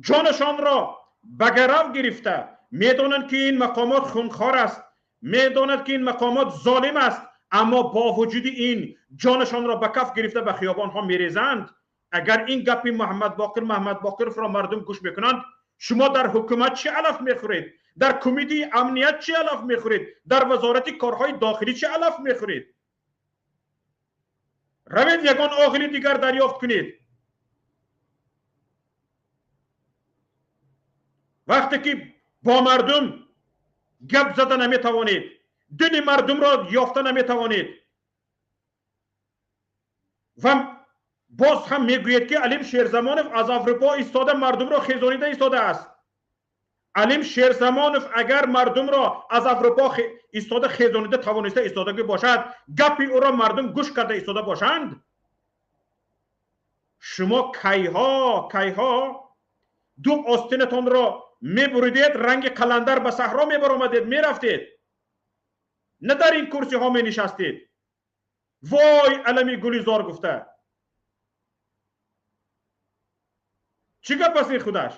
ҷонашонро ба гарав гирифта, медонанд, ки ин мақомот хунхор аст, медонад, ки ин мақомот золим аст, аммо бо вуҷуди ин ҷонашонро ба каф гирифта ба хиёбонҳо мерезанд. Агар ин гапи Муҳаммадбоқир Маҳмадбоқировро мардум гӯш мекунанд, шумо дар ҳукумат чӣ алаф мехӯред? Дар кумитаи амният чӣ алаф мехӯред? Дар вазорати корҳои дохилӣ чӣ алаф мехӯред? Равед, ягон оғили дигар дарёфт кунед. Вақте ки бо мардум гап зада наметавонед, дили мардумро ёфта наметавонед ва боз ҳам мегӯед, ки Алим Шерзамонов аз Аврупо истода мардумро хезонида истодааст. Алим Шерзамонов агар мардумро аз Аврупо истода хезонида тавониста истодагӣ бошад, гапи ӯро мардум гӯш карда истода бошанд, шумо кайҳо кайҳо ду остинатонро мебуридед, ранги қаландар ба саҳро мебаромадед, мерафтед, на дар ин курсиҳо менишастед. Вой алами гулизор гуфта. Чӣ гап аст ин худаш?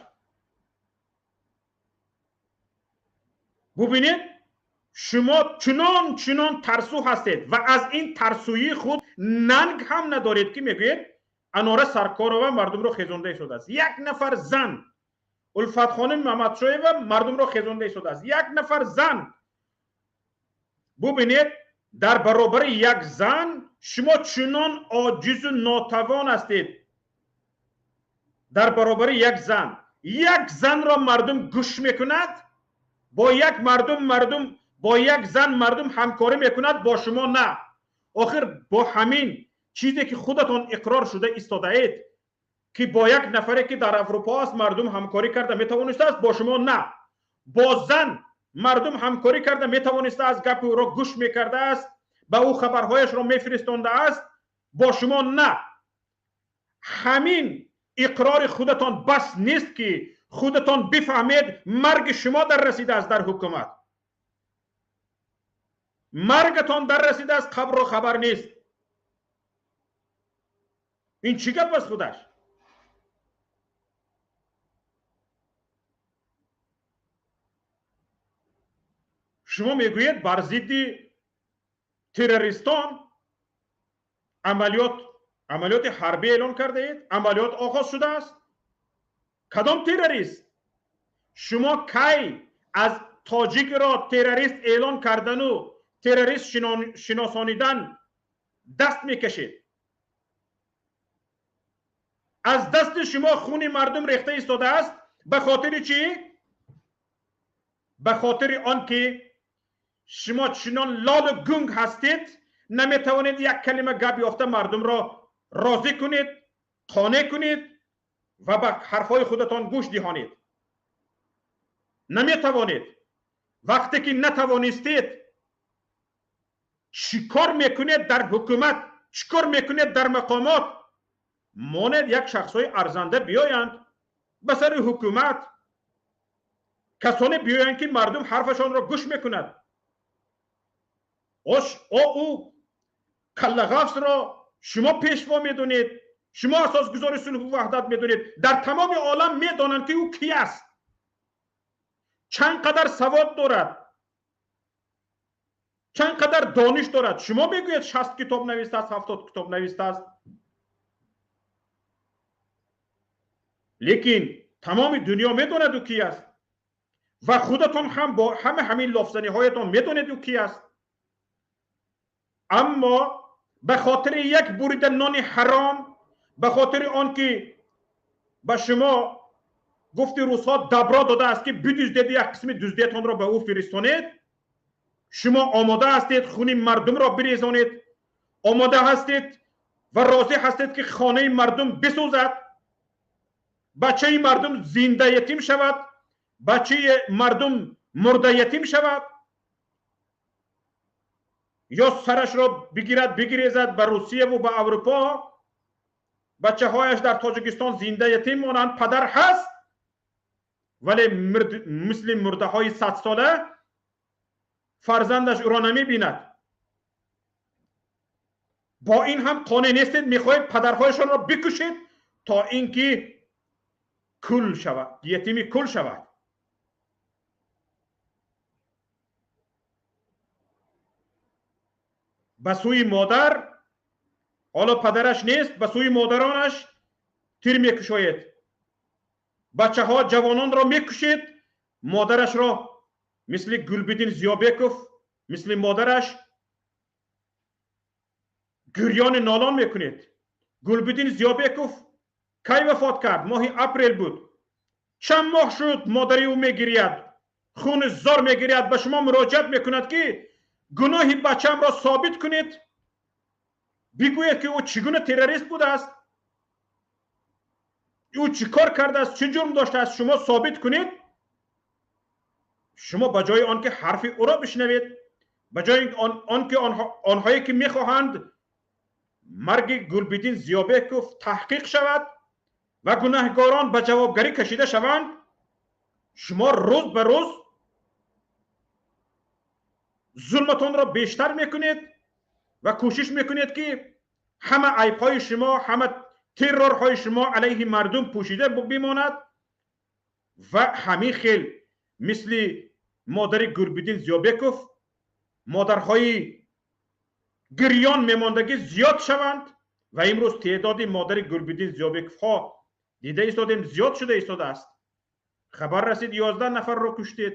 Бубинед, шумо чунон чунон тарсу ҳастед ва аз ин тарсуии худ нанг ҳам надоред, ки мегӯед Анора Саркорова мардумро хезонда истодааст. Як нафар зан, Улфатхоним Мамадшоева мардумро хезонда истодааст. Як нафар зан. Бубинед, дар баробари як зан шумо чунон оҷизу нотавон ҳастед. Дар баробари як зан. Як занро мардум гӯш мекунад, бо як мардум бо як зан мардум ҳамкорӣ мекунад, бо шумо на. Охир бо ҳамин чизе ки худатон иқрор шуда истодаед, ки бо як нафаре ки дар Аврупо аст мардум ҳамкорӣ карда метавонистааст, бо шумо на. Бо зан мардум ҳамкорӣ карда метавонистааст, гапи ӯро гӯш мекардааст, ба ӯ хабарҳояшро мефиристондааст, бо шумо на. Ҳамин иқрори худатон бас нест ки худатон бифаҳмед марги шумо дар расидааст дар ҳукумат. Маргатон дар расидааст, қабрро хабар нест. Ин чӣ гап аст худаш? Шумо мегӯед бар зидди террористон амалиёти ҳарбӣ эълон кардаед, амалиёт оғоз шудааст. Кадом террорист? Шумо кай аз тоҷикро террорист эълон кардану террорист шиносонидан даст мекашед? Аз дасти шумо хуни мардум рехта истодааст. Ба хотири чӣ? Ба хотири он ки шумо чунон лолу гунг ҳастед, наметавонед як калима гап ёфта мардумро розӣ кунед, қонеъ кунед ва ба ҳарфҳои худатон гӯш диҳонед. Наметавонед. Вақте ки натавонистед, чӣ кор мекунед дар ҳукумат? Чӣ кор мекунед дар мақомот? Монед як шахсҳои арзанда биёянд ба сари ҳукумат, касоне биёянд ки мардум ҳарфашонро гӯш мекунад. Ӯ каллағафсро шумо пешво медонед, шумо асосгузори сулҳу ваҳдат медонед. Дар тамоми олам медонанд ки ӯ ки аст, чанд қадар савод дорад, чанд қадар дониш дорад. Шумо мегӯед 60 китоб навистааст, 70 китоб навистааст, лекин тамоми дунё медонад ӯ ки аст ва худатон ҳам бо ҳама ҳамин лофзаниҳоятон медонед ӯ ки аст. Аммо ба хотири як бурида нони ҳаром, ба хотири он ки ба шумо гуфти русҳо добро додааст ки бидуздед, як қисми дуздиятонро ба ӯ фиристонед, шумо омода ҳастед хуни мардумро бирезонед, омода ҳастед ва розӣ ҳастед ки хонаи мардум бисӯзад, бачаи мардум зинда ятим шавад, бачаи мардум мурда ятим шавад, ё сарашро бигирад бигирезад ба Русияву ба Аврупо, бачаҳояш дар Тоҷикистон зинда ятим монанд. Падар ҳаст, вале мисли мурдаҳои 100 сола фарзандаш ӯро намебинад. Бо ин ҳам қонеъ нестед, мехоҳед падарҳояшонро бикушед то ин ки кул шавад, ятими кул шавад. Ба сӯи модар, ҳоло падараш нест, ба сӯи модаронаш тир мекушоед, бачаҳо ҷавононро мекушед, модарашро мисли Гулбиддин Зиёбеков, мисли модараш гирёни нолон мекунед. Гулбиддин Зиёбеков кай вафот кард? Моҳи апрел буд. Чанд моҳ шуд модари ӯ мегирияд, хуни зор мегирияд, ба шумо муроҷиат мекунад ки гуноҳи бачаамро собит кунед, бигӯед ки ӯ чӣ гуна террорист будааст, ӯ чӣ кор кардааст, чӣ ҷурм доштааст, шумо собит кунед. Шумо ба ҷои он ки ҳарфи ӯро бишнавед, ба ҷои он ки онҳое ки мехоҳанд марги Гулбиддин Зиёбеков таҳқиқ шавад ва гунаҳгорон ба ҷавобгарӣ кашида шаванд, шумо рӯз ба рӯз зулматонро бештар мекунед ва кӯшиш мекунед ки ҳама айбҳои шумо, ҳама террорҳои шумо алайҳи мардум пӯшида бимонад ва ҳамин хел мисли модари Гулбиддин Зиёбеков модарҳои гирён мемондагӣ зиёд шаванд. Ва имрӯз теъдоди модари Гулбиддин Зиёбековҳо дида истодем, зиёд шуда истодааст. Хабар расид 11 нафарро куштед.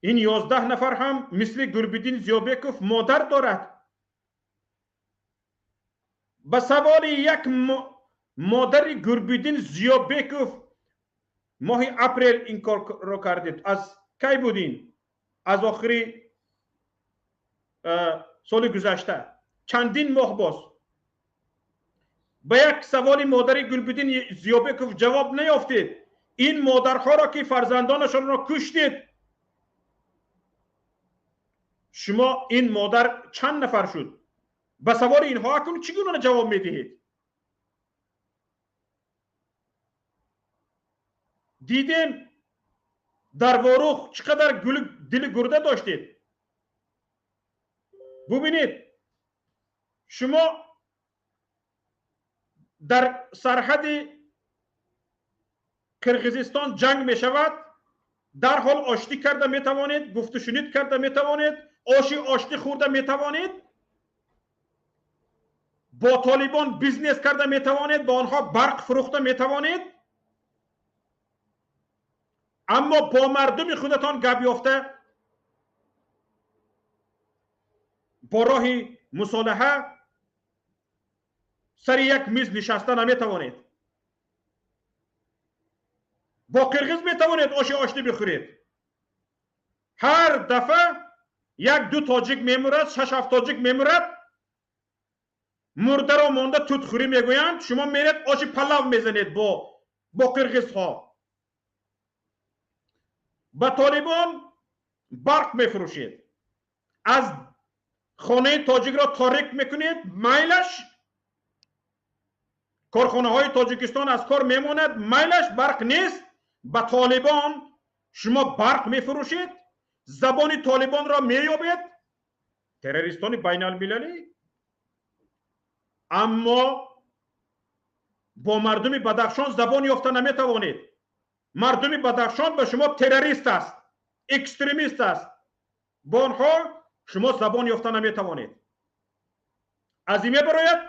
Ин 11 нафар ҳам мисли Гулбиддин Зиёбеков модар дорад. Ба саволи як модари Гулбиддин Зиёбеков моҳи апрел ин корро кардед, аз кай будин? Аз охири соли гузашта, чандин моҳ боз. Ба як саволи модари Гулбиддин Зиёбеков ҷавоб наёфтед. Ин модарҳоро ки фарзандонашонро куштед, шумо ин модар чанд нафар шуд? Ба саволи инҳо акнун чӣ гуна ҷавоб медиҳед? Дидем дар Ворух чӣ қадар дили гурда доштед. Бубинед, шумо дар сарҳади Қирғизистон ҷанг мешавад, дарҳол оштӣ карда метавонед, гуфтушунид карда метавонед, оши оштӣ хӯрда метавонед, бо толибон бизнес карда метавонед, ба онҳо барқ фурӯхта метавонед, аммо бо мардуми худатон гап ёфта бо роҳи мусолиҳа сари як миз нишаста наметавонед. Бо қирғиз метавонед оши оштӣ бихӯред. Ҳар дафъа як-ду тоҷик мемурад, 6-7 тоҷик мемурад, мурдаро монда тутхӯрӣ мегӯянд, шумо меред оши палав мезанед бо қирғизҳо. Ба толибон барқ мефурӯшед, аз хонаи тоҷикро торик мекунед, майлаш корхонаҳои Тоҷикистон аз кор мемонад, майлаш барқ нест, ба толибон шумо барқ мефурӯшед, забони толибонро меёбед, террористони байналмилалӣ. Аммо бо мардуми Бадахшон забон ёфта наметавонед. Мардуми Бадахшон ба шумо террорист аст, экстремист аст, бо онҳо шумо забон ёфта наметавонед. Аз ин мебарояд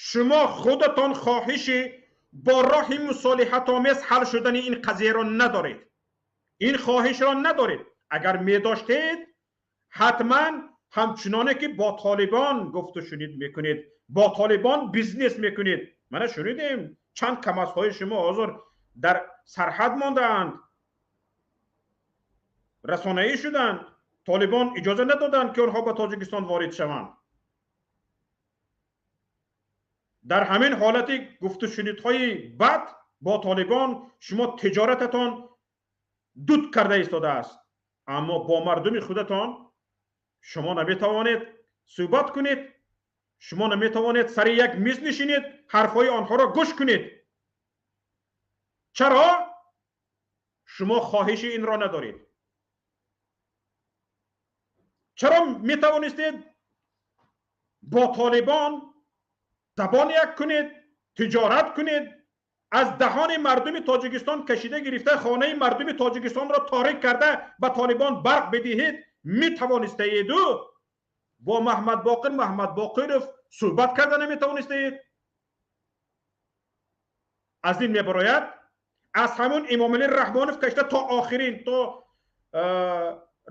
шумо худатон хоҳиши бо роҳи мусолиҳатомез ҳал шудани ин қазияро надоред, ин хоҳишро надоред. Агар медоштед, ҳатман ҳамчуноне ки бо толибон гуфтушунид мекунед, бо толибон бизнес мекунед. Мана шунидем чанд камазҳои шумо ҳозир дар сарҳад мондаанд, расонаӣ шуданд, толибон иҷоза надоданд ки онҳо ба Тоҷикистон ворид шаванд. Дар ҳамин ҳолати гуфтушунидҳои бад бо толибон шумо тиҷорататон дуд карда истодааст, аммо бо мардуми худатон шумо наметавонед суҳбат кунед, шумо наметавонед сари як миз нишинед, ҳарфҳои онҳоро гӯш кунед. Чаро? Шумо хоҳиши инро надоред. Чаро метавонистед бо толибон забон як кунед, тиҷорат кунед, аз даҳони мардуми Тоҷикистон кашида гирифта хонаи мардуми Тоҷикистонро торик карда ба толибон барқ бидиҳед? Метавонистаеду бо Маҳмадбоқир Маҳмадбоқиров суҳбат карда наметавонистаед. Аз ин мебарояд аз ҳамун Эмомалӣ Раҳмонов кашида то охирин, то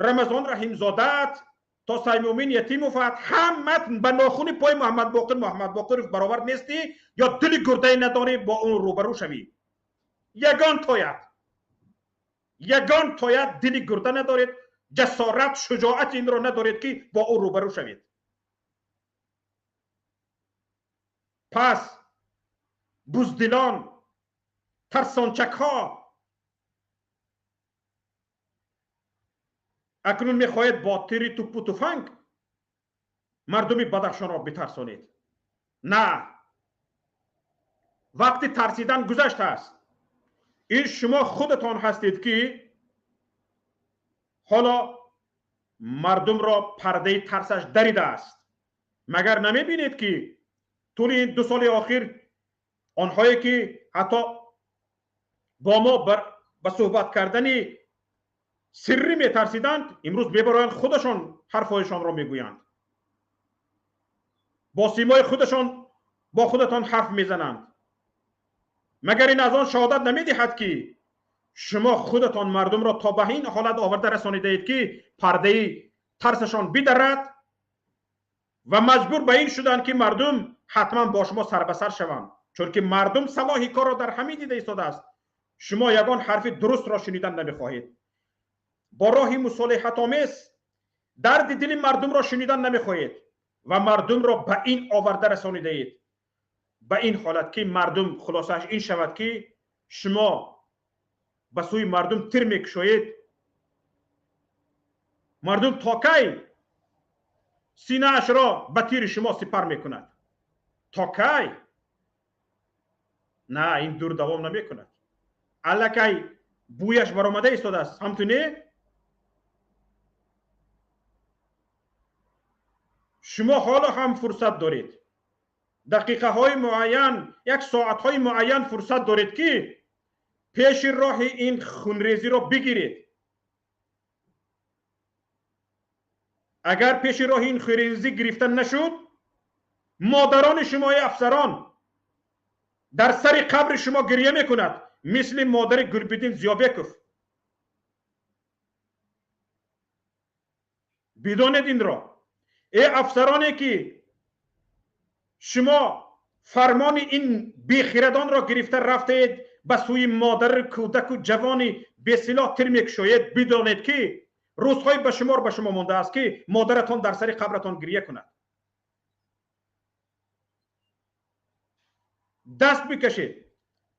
Рамазон Раҳимзодаат, то Саймумин Ятимоват, ҳамат ба нохуни пои Маҳмадбоқир Маҳмадбоқиров баровар нестӣ ё дили гурдае надорӣ бо он рӯбарӯ шавӣ. Ягон тоят дили гурда надоред, ҷасорат, шуҷоати инро надоред ки бо ӯ рӯбарӯ шавед. Пас буздилон, тарсончакҳо, Акнун мехоҳед бо тири тупу туфанг мардуми Бадахшонро битарсонед. На, вақти тарсидан гузаштааст. Ин шумо худатон ҳастед, ки ҳоло мардумро пардаи тарсаш даридааст. Магар намебинед, ки тӯли ин 2 соли охир онҳое ки ҳатто бо мо ба суҳбат кардани сиррӣ метарсиданд, имрӯз мебароянд, худашон ҳарфҳояшонро мегӯянд, бо симои худашон бо худатон ҳарф мезананд. Магар ин аз он шаҳодат намедиҳад, ки шумо худатон мардумро то ба ин ҳолат оварда расонидаед, ки пардаи тарсашон бидарад ва маҷбур ба ин шуданд, ки мардум ҳатман бо шумо сар ба сар шаванд, чунки мардум салоҳи корро дар ҳамин дида истодааст. Шумо ягон ҳарфи дурустро шунидан намехоҳед, бо роҳи мусолиҳатомез дарди дили мардумро шунидан намехоҳед ва мардумро ба ин оварда расонидаед, ба ин ҳолат, ки мардум хулосааш ин шавад, ки шумо ба сӯи мардум тир мекушоед. Мардум то кай синаашро ба тири шумо сипар мекунад? То кай? На, ин дур давом намекунад. Аллакай бӯяш баромада истодааст. Ҳамту не? Шумо ҳоло ҳам фурсат доред, дақиқаҳои муайян, як соатҳои муайян фурсат доред, ки пеши роҳи ин хунрезиро бигиред. Агар пеши роҳи ин хунрезӣ гирифта нашуд, модарони шумои афсарон дар сари қабри шумо гирья мекунад, мисли модари Гулбиддин Зиёбеков. Бидонед инро, э афсароне, ки шумо фармони ин бехирадонро гирифта рафтаед, ба сӯи модари кӯдаку ҷавони бесилоҳ тир мекушоед, бидонед, ки рӯзҳои ба шумор ба шумо мондааст, ки модаратон дар сари қабратон гирья кунад. Даст бикашед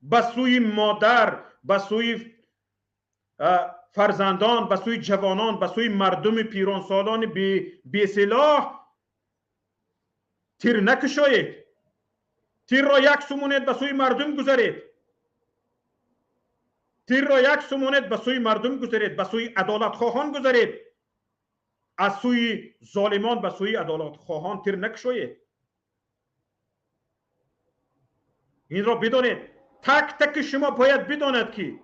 ба сӯи модар, ба сӯи фарзандон, ба сӯи ҷавонон, ба сӯи мардуми пиронсолони бесилоҳ тир накушоед. Тирро як сумонед, ба сӯи мардум гузаред. Тирро як сумонед, ба сӯи мардум гузаред, ба сӯи адолатхоҳон гузаред. Аз сӯи золимон ба сӯи адолатхоҳон тир накушоед. Инро бидонед. Так таки шумо бояд бидонад, ки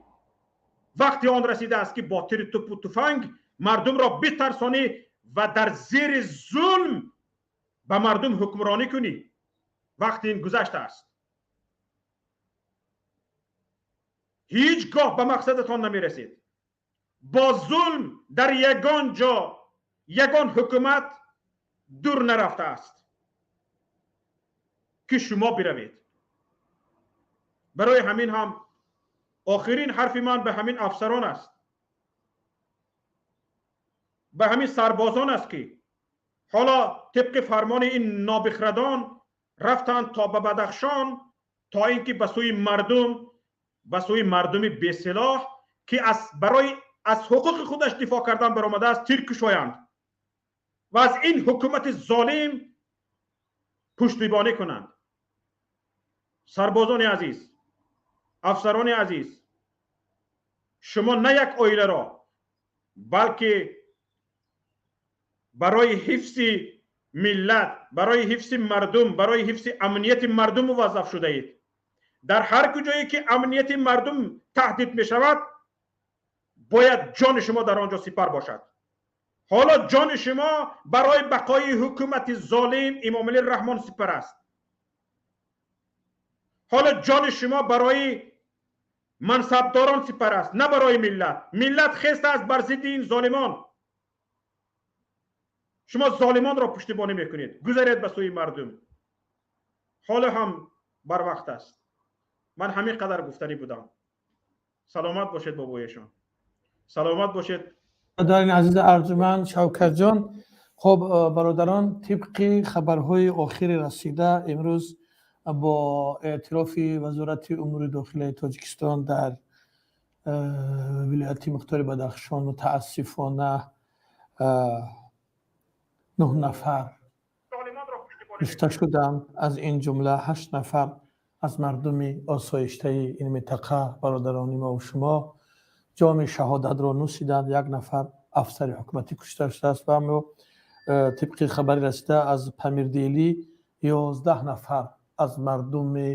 вақти он расидааст, ки бо тири тупу туфанг мардумро битарсонӣ ва дар зери зулм ба мардум ҳукмронӣ кунӣ. Вақти ин гузаштааст. Ҳеҷ гоҳ ба мақсадатон намерасед. Бо зулм дар ягон ҷо ягон ҳукумат дур нарафтааст, ки шумо биравед. Барои ҳамин ҳам охирин ҳарфи ман ба ҳамин афсарон аст, ба ҳамин сарбозон аст, ки ҳоло тибқи фармони ин нобихрадон рафтанд то ба Бадахшон, то ин ки ба сӯи мардум, ба сӯи мардуми бесилоҳ, ки барои аз ҳуқуқи худаш дифоъ кардан баромадааст, тир кушоянд ва аз ин ҳукумати золим пуштибонӣ кунанд. Сарбозони азиз, афсарони азиз, шумо на як оиларо, балки барои ҳифзи миллат, барои ҳифзи мардум, барои ҳифзи амнияти мардум муваззаф шудаед. Дар ҳар куҷое ки амнияти мардум таҳдид мешавад, бояд ҷони шумо дар он ҷо сипар бошад. Ҳоло ҷони шумо барои бақои ҳукумати золим Имомалӣ Раҳмон сипар аст. Ҳоло ҷони шумо барои мансабдорон сипар аст, на барои миллат. Миллат хеста аст бар зидди ин золимон. Шумо золимонро пуштибонӣ мекунед. Гузаред ба сӯи мардум. Ҳоло ҳам барвақт аст. Ман ҳамин қадар гуфтанӣ будам. Саломат бошед бобоешон. Саломат бошед. Бародарони азиз арҷманд, Шавкатҷон, хуб, бародарон, тибқи хабарҳои охири расида имрӯз бо эътирофи Вазорати умури дохилаи Тоҷикистон, дар вилояти мухтори Бадахшон мутаассифона 9 нафар кушта шуданд. Аз ин ҷумла 8 нафар аз мардуми осоиштаи ин минтақа, бародарони мо ва шумо, ҷоми шаҳодатро нӯшиданд. Як нафар афсари ҳукуматӣ кушта шудааст ва мо тибқи хабари расида аз Памирделӣ 11 нафар аз мардуми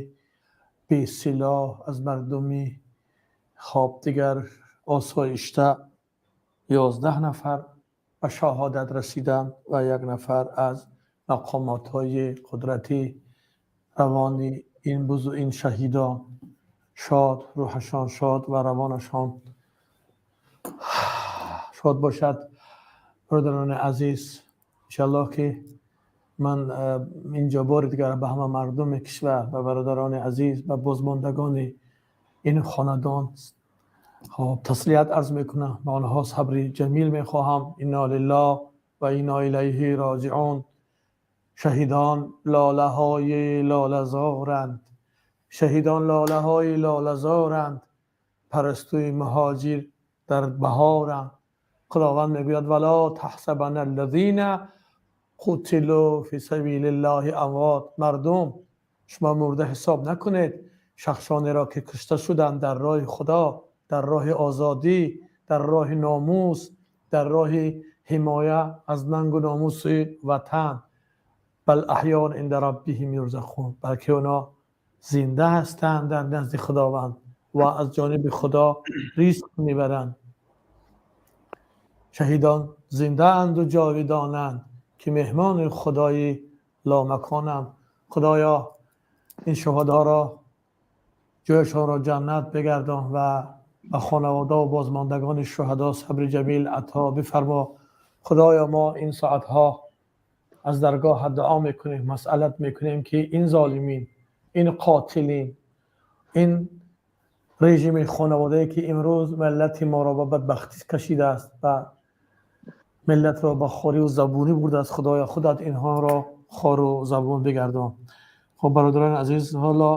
бесилоҳ, аз мардуми хоб дигар осоишта 11 нафар ба шаҳодат расиданд ва як нафар аз мақомотҳои қудратӣ. Равони ин бузу ин шаҳидон шод, рӯҳашон шод ва равонашон шод бошад. Бародарони азиз, иншаллоҳ ки ман инҷо бори дигар ба ҳама мардуми кишвар, ба бародарони азиз, ба бозмондагони ин хонадон хоб таслият арз мекунам, ба онҳо сабри ҷамил мехоҳам. Инна лиллаҳ ва инна илайҳи роҷиун. Шаҳидон лолаҳои лолазоранд, шаҳидон лолаҳои лолазоранд, парастуи муҳоҷир дар баҳоранд. Худованд мегӯяд: вала таҳсабанна аллазина қутилу фи сабилиллаҳи амвот. Мардум, шумо мурда ҳисоб накунед шахсонеро ки кушта шуданд дар роҳи Худо, дар роҳи озодӣ, дар роҳи номус, дар роҳи ҳимоя аз нангу номуси ватан. Бал аҳён инда раббиҳим юрзақун, балки онҳо зинда ҳастанд дар назди Худованд ва аз ҷониби Худо ризқ мебаранд. Шаҳидон зиндаанду ҷовидонанд, ки меҳмони Худои ломаконанд. Худоё, ин шуҳадоро ҷояшонро ҷаннат бигардон ва ба хонавода ва бозмондагони шуҳадо сабри ҷамил ато бифармо. Худоё, мо ин соатҳо аз даргоҳат дуо мекунем, масъалат мекунем ки ин золимин, ин қотилин, ин режими хонаводае ки имрӯз миллати моро ба бадбахтӣ кашидааст ва миллатро ба хорӣ ва забунӣ бурдааст, Худоё, худат инҳоро хору забун бигардон. Хуб, бародарони азиз, ҳоло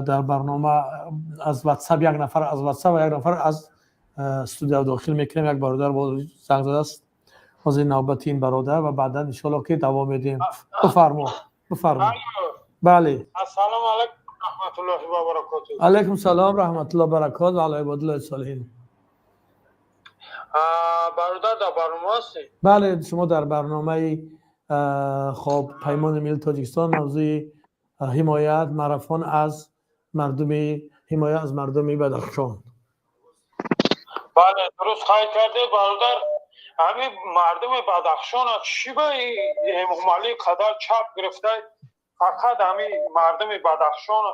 дар барнома аз ватсап як нафар аз ватсап ва як нафар аз студия дохил мекунем. Як бародар занг задааст, ҳозир навбати ин бародар ва баъдан иншоалло ки давом медиҳем. Бифармо, бифармо. Бале. Ассалому алайкум раҳматуллоҳи ва баракотуҳ. Алайкум салом раҳматуллоҳ баракот ва ала ибодиллоҳи солиҳин. Бародар, дар барнома ҳастед? Бале, шумо дар барномаи хоб Паймони милли Тоҷикистон, мавзӯи ҳимоят, марафон аз мардуми ҳимоя аз мардуми Бадахшон. Бале, дуруст қайд кардед, бародар. Ҳамин мардуми Бадахшон чӣ ба Эмомалӣ қадар чап гирифта, фақат ҳамин мардуми Бадахшон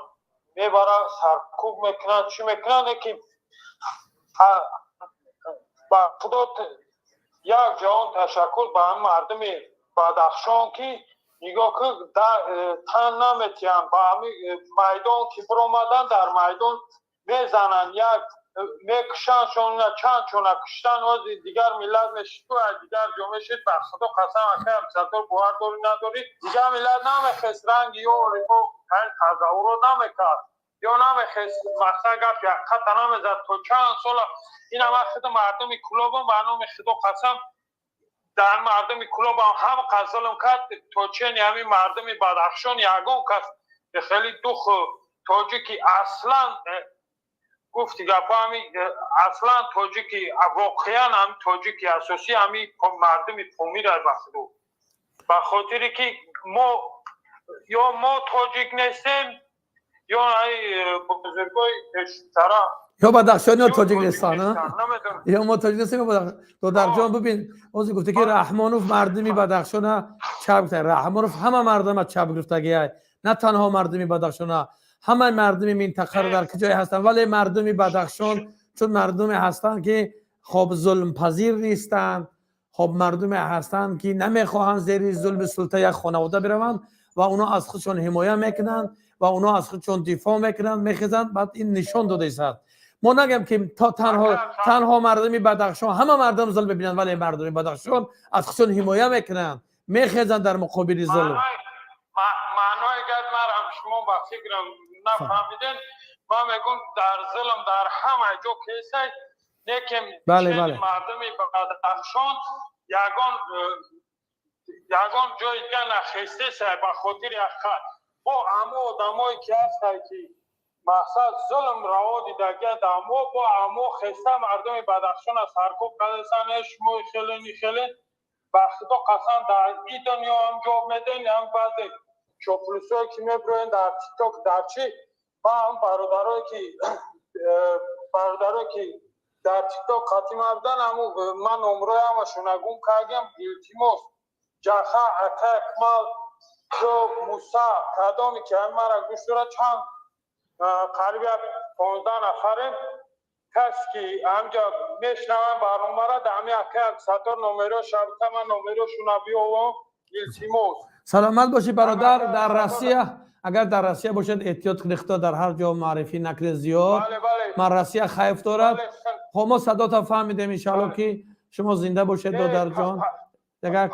мебара, саркӯб мекунад, чӣ мекунад, лекин ба Худо як ҷаҳон ташаккур ба ҳамин мардуми Бадахшон, ки нигоҳ кун, тан наметиҳанд ба ҳамин майдон, ки биромадан дар майдон мезананд, як мекушандшон, чанд чона куштан. Ози дигар миллат мешид, дигар ҷо мешид, ба Худо қасам, акай Абдусаттор, бовар дорӣ надорӣ, дигар миллат намехест, ранги ё тазаввурот намекард ё намехест, мақсад гап якқата намезад то чанд сола. Ина ман худ мардуми Кулобам, ба номи Худо қасам, дар мардуми Кулобам ҳам қасалам кард то чени ҳамин мардуми Бадахшон ягон кас хеле дух тоҷики аслан гуфти гапо, ҳами аслан тоҷики, воқеан ҳами тоҷики асосӣ ҳами мардуми Помир, ба Худо, ба хотире ки мо ё мо тоҷик нестем, ё ай бузургои пештара ё бадахшониё тоҷик нестанд, ё мо тоҷик нестем. Додарҷон, бибин, ҳозир гуфте ки Раҳмонов мардуми Бадахшона чап гирифта. Раҳмонов ҳама мардума чап гирифтагиай, на танҳо мардуми Бадахшона, ҳамаи мардуми минтақаро дар куҷое ҳастанд. Вале мардуми Бадахшон чун мардуме ҳастанд ки хоб зулмпазир нестанд, хоб мардуме ҳастанд ки намехоҳанд зери зулми султа як хонавода бираванд ва онҳо аз худшон ҳимоя мекунанд ва онҳо аз худшон дифоъ мекунанд, мехезанд. Баъд ин нишон дода истад. Мо нагем ки то танҳо мардуми Бадахшон, ҳама мардум зулм мебинанд, вале мардуми Бадахшон аз худшон ҳимоя мекунанд, мехезанд дар муқобили зулм. Маънои гап марам шумо ба фикрам нафаҳмиден. Ман мегӯм, дар зулм дар ҳама ҷо кесай, лекин бале, бале. Мардуми Бадахшон Ягон ягон ҷои дига нахестеса ба хотири ҳақиқат. Бо ҳамо одамое ки ҳастанд, ки мақсад зулм раво дидагия дамо, бо ҳамо хеста мардуми Бадахшона саркӯб кардасан. Шумо хелени хеле, ба Худо қасам, дар и дунё ҳам ҷавоб медиҳем, ҳам баъзе чоплусое ки мебироен дар Тикток, дар чӣ. Ма ҳам бародарое ки дар Тикток қатима будан, ҳаму ман номрои ҳамашона гум кардам. Илтимос, ҷаха, ака Акмал ё Муса, кадоме ки ҳами мара гӯш дорад, чанд қариб як 15 нафарем. Касе ки ҳамҷа мешнаванд барномара, дар ҳами ака Абдусаттор номеро шабта, ман номерошона биёвам, илтимос. Саломат бошӣ, бародар. Дар Россия, агар дар Россия бошед, эҳтиёт кунед, худо дар ҳар ҷо муаррифӣ накунед зиёд. Ман Россия хайф дорад. Хоб, мо садота фаҳмидем, иншоалло ки шумо зинда бошед, додарҷон. Дигар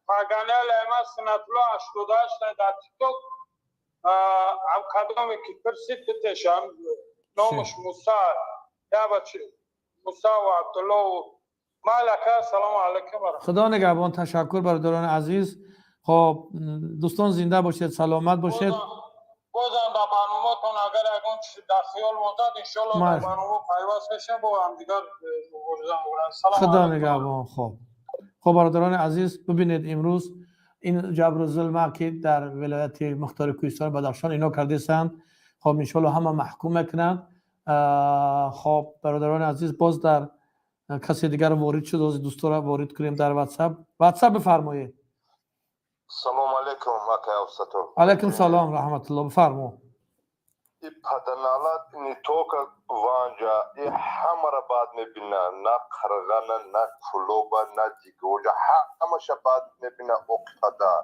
Паганеле ма Сунатулло 88 дар Тикток. Ҳам кадоме ки пирсид, битешам, номаш Муса, ябачи Муса ва Абдулло. Майли, ака, ассалому алайкум. Худо нигаҳбон. Ташаккур, бародарони азиз. Хоб, дӯстон, зинда бошед, саломат бошед. Бозам дар барноматон агар ягон чиз дар хиёл мондад, иншоалло дар барнома пайваст мешем, бо ҳамдигар мубориза. Худо нигаҳбон. Хоб, бародарони азиз, бибинед, имрӯз ин ҷабру зулма ки дар вилояти мухтори кӯҳистони Бадахшон ино кардесанд, хоб, иншоалло ҳама маҳкум мекунанд. Хоб, бародарони азиз, боз дар касе дигар ворид шуд. Ози дӯстора ворид кунем дар Ватсап. Ватсап, бифармоед. Салому алейкум, акай Абдусаттор. Алайкум салом, раҳматулло, бифармо. И паданалат не только Ванҷа, и ҳамара бад мебина, на Қарғана, на Кулоба, на дигоҷа, ҳамаша бад мебина, оқи падар.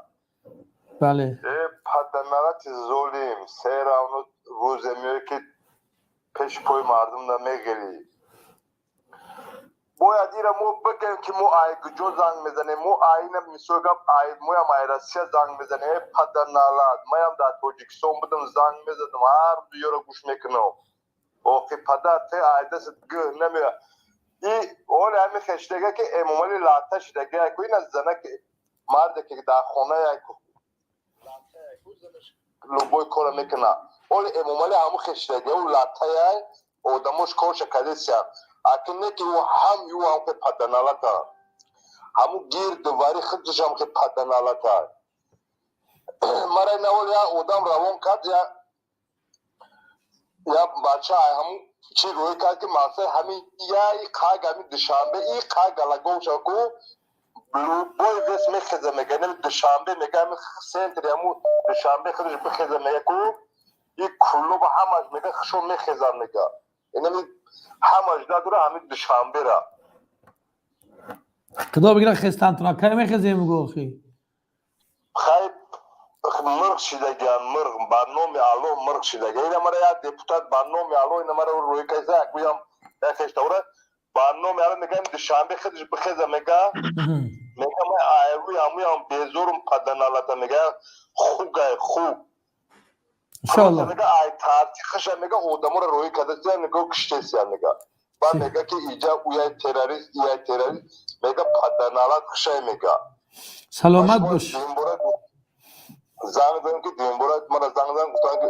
Э паданалати золим, се равно рӯзе меояд, ки пеши пои мардум намегирӣ. Бояд ира мо бигӯем, ки мо ай куҷо занг мезанем. Мо айна мисол гап, ай моям ай Россия занг мезанем. Э паданалат, маям дар Тоҷикистон будам, занг мезадам, ҳар дуёро гӯш мекунам. Оқи падар, те ай дастат гӯ намеояд. И оли ҳами хештага, ки Эмомали латта шидага, ку ина зана, марде ки дар хона любой кора мекуна, оли Эмомали ҳаму хештага ӯ латтаяй, одамош корша кадесиян. Аки не ки ӯ ҳам ю ҳам ки паданалата, ҳаму гирду вари худшам ки паданалата. Мара навол я одам равон кард, я бача ҳаму чӣ рӯй кард, ки мақсад ҳамин яи қаг, ҳамин Душанбе и қаг галаговша ку любой вес мехеза, мега Душанбе, мега ҳами центри ҳаму Душанбе худаш бихеза, мега ку и Кулоба ҳамаш, мега хушо мехезам, мега инами ҳамаш надора ҳамин Душанбера. Худо бигира хестантона. Кай мехезем, гӯхи? Хай, мирғ шидагиан, мирғ, ба номи Аллоҳ, мирғ шидаги. Ина мара як депутат, ба номи Аллоҳ, ина мара рӯй кайса, гӯям як хештавра, ба номи Аллоҳ, мегаем Душанбе худаш бихеза, мега ма айрӯи ҳамуям безорум, паданалата, мега хугай хуг. Иншоалло. Мега ай тарти хиша, мега одаморо рӯй кардасия, мега киштесия, мега баъд мега ки иҷа уяй террорист, ияй террорист, мега паданалат хишай, мега. Саломат бош. Занг задам, ки дуюмбора мара занг задам, гуфтам, ки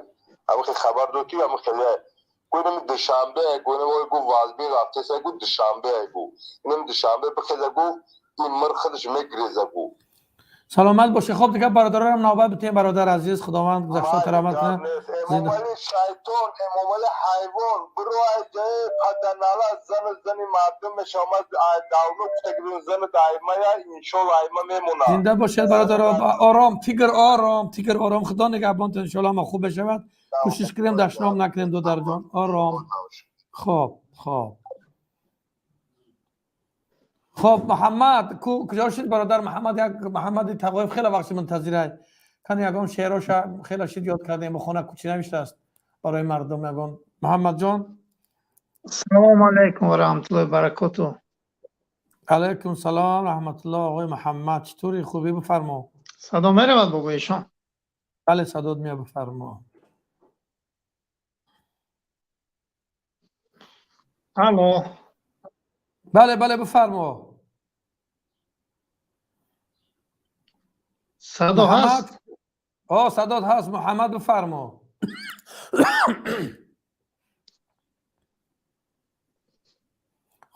ҳамин хабар дод, ки ҳамин хеле гу инами Душанбе, гу инами гу вазбин рафтеса, гу Душанбе, гу инами Душанбе бихеза, гу ин мир худаш мегиреза, гу. Саломат боше. Хоб, дигар бародарам навбат битем. Бародар азиз, худованд гузаштаро раҳмат кунад. Эмомали шайтон, Эмомали ҳайвон, биро ай ҷои паданала, зани зани мардум мешомад, ай давно гуфтагибин, зани даймая, иншолла айма мемонад. Зинда бошед, бародаро. Ором, тигр, ором, тигр, ором. Худо нигаҳбонтон. Иншолла ҳама хуб мешавад. Кӯшиш кунем, дашном накунем, додарҷон, ором. Хоб, Муҳаммад куҷо шуд, бародар Муҳаммад? Як Муҳаммади Тағоев хеле вақти мунтазирай. Кани ягон шеъроша хеле шид ёд кардем, бихона, кучи навиштааст барои мардум ягон. Муҳаммадҷон. Салому алайкум ва раҳматуллоҳи баракоту. Алайкум салом, раҳматуллоҳ, оғои Муҳаммад, читури, хубӣ? Бифармо. Садо меравад, бобоишон? Бале, садот меяд, бифармо. Алло. Бале, бифармо. Садо ҳаст? О, садот ҳаст, Муҳаммад, бифармо.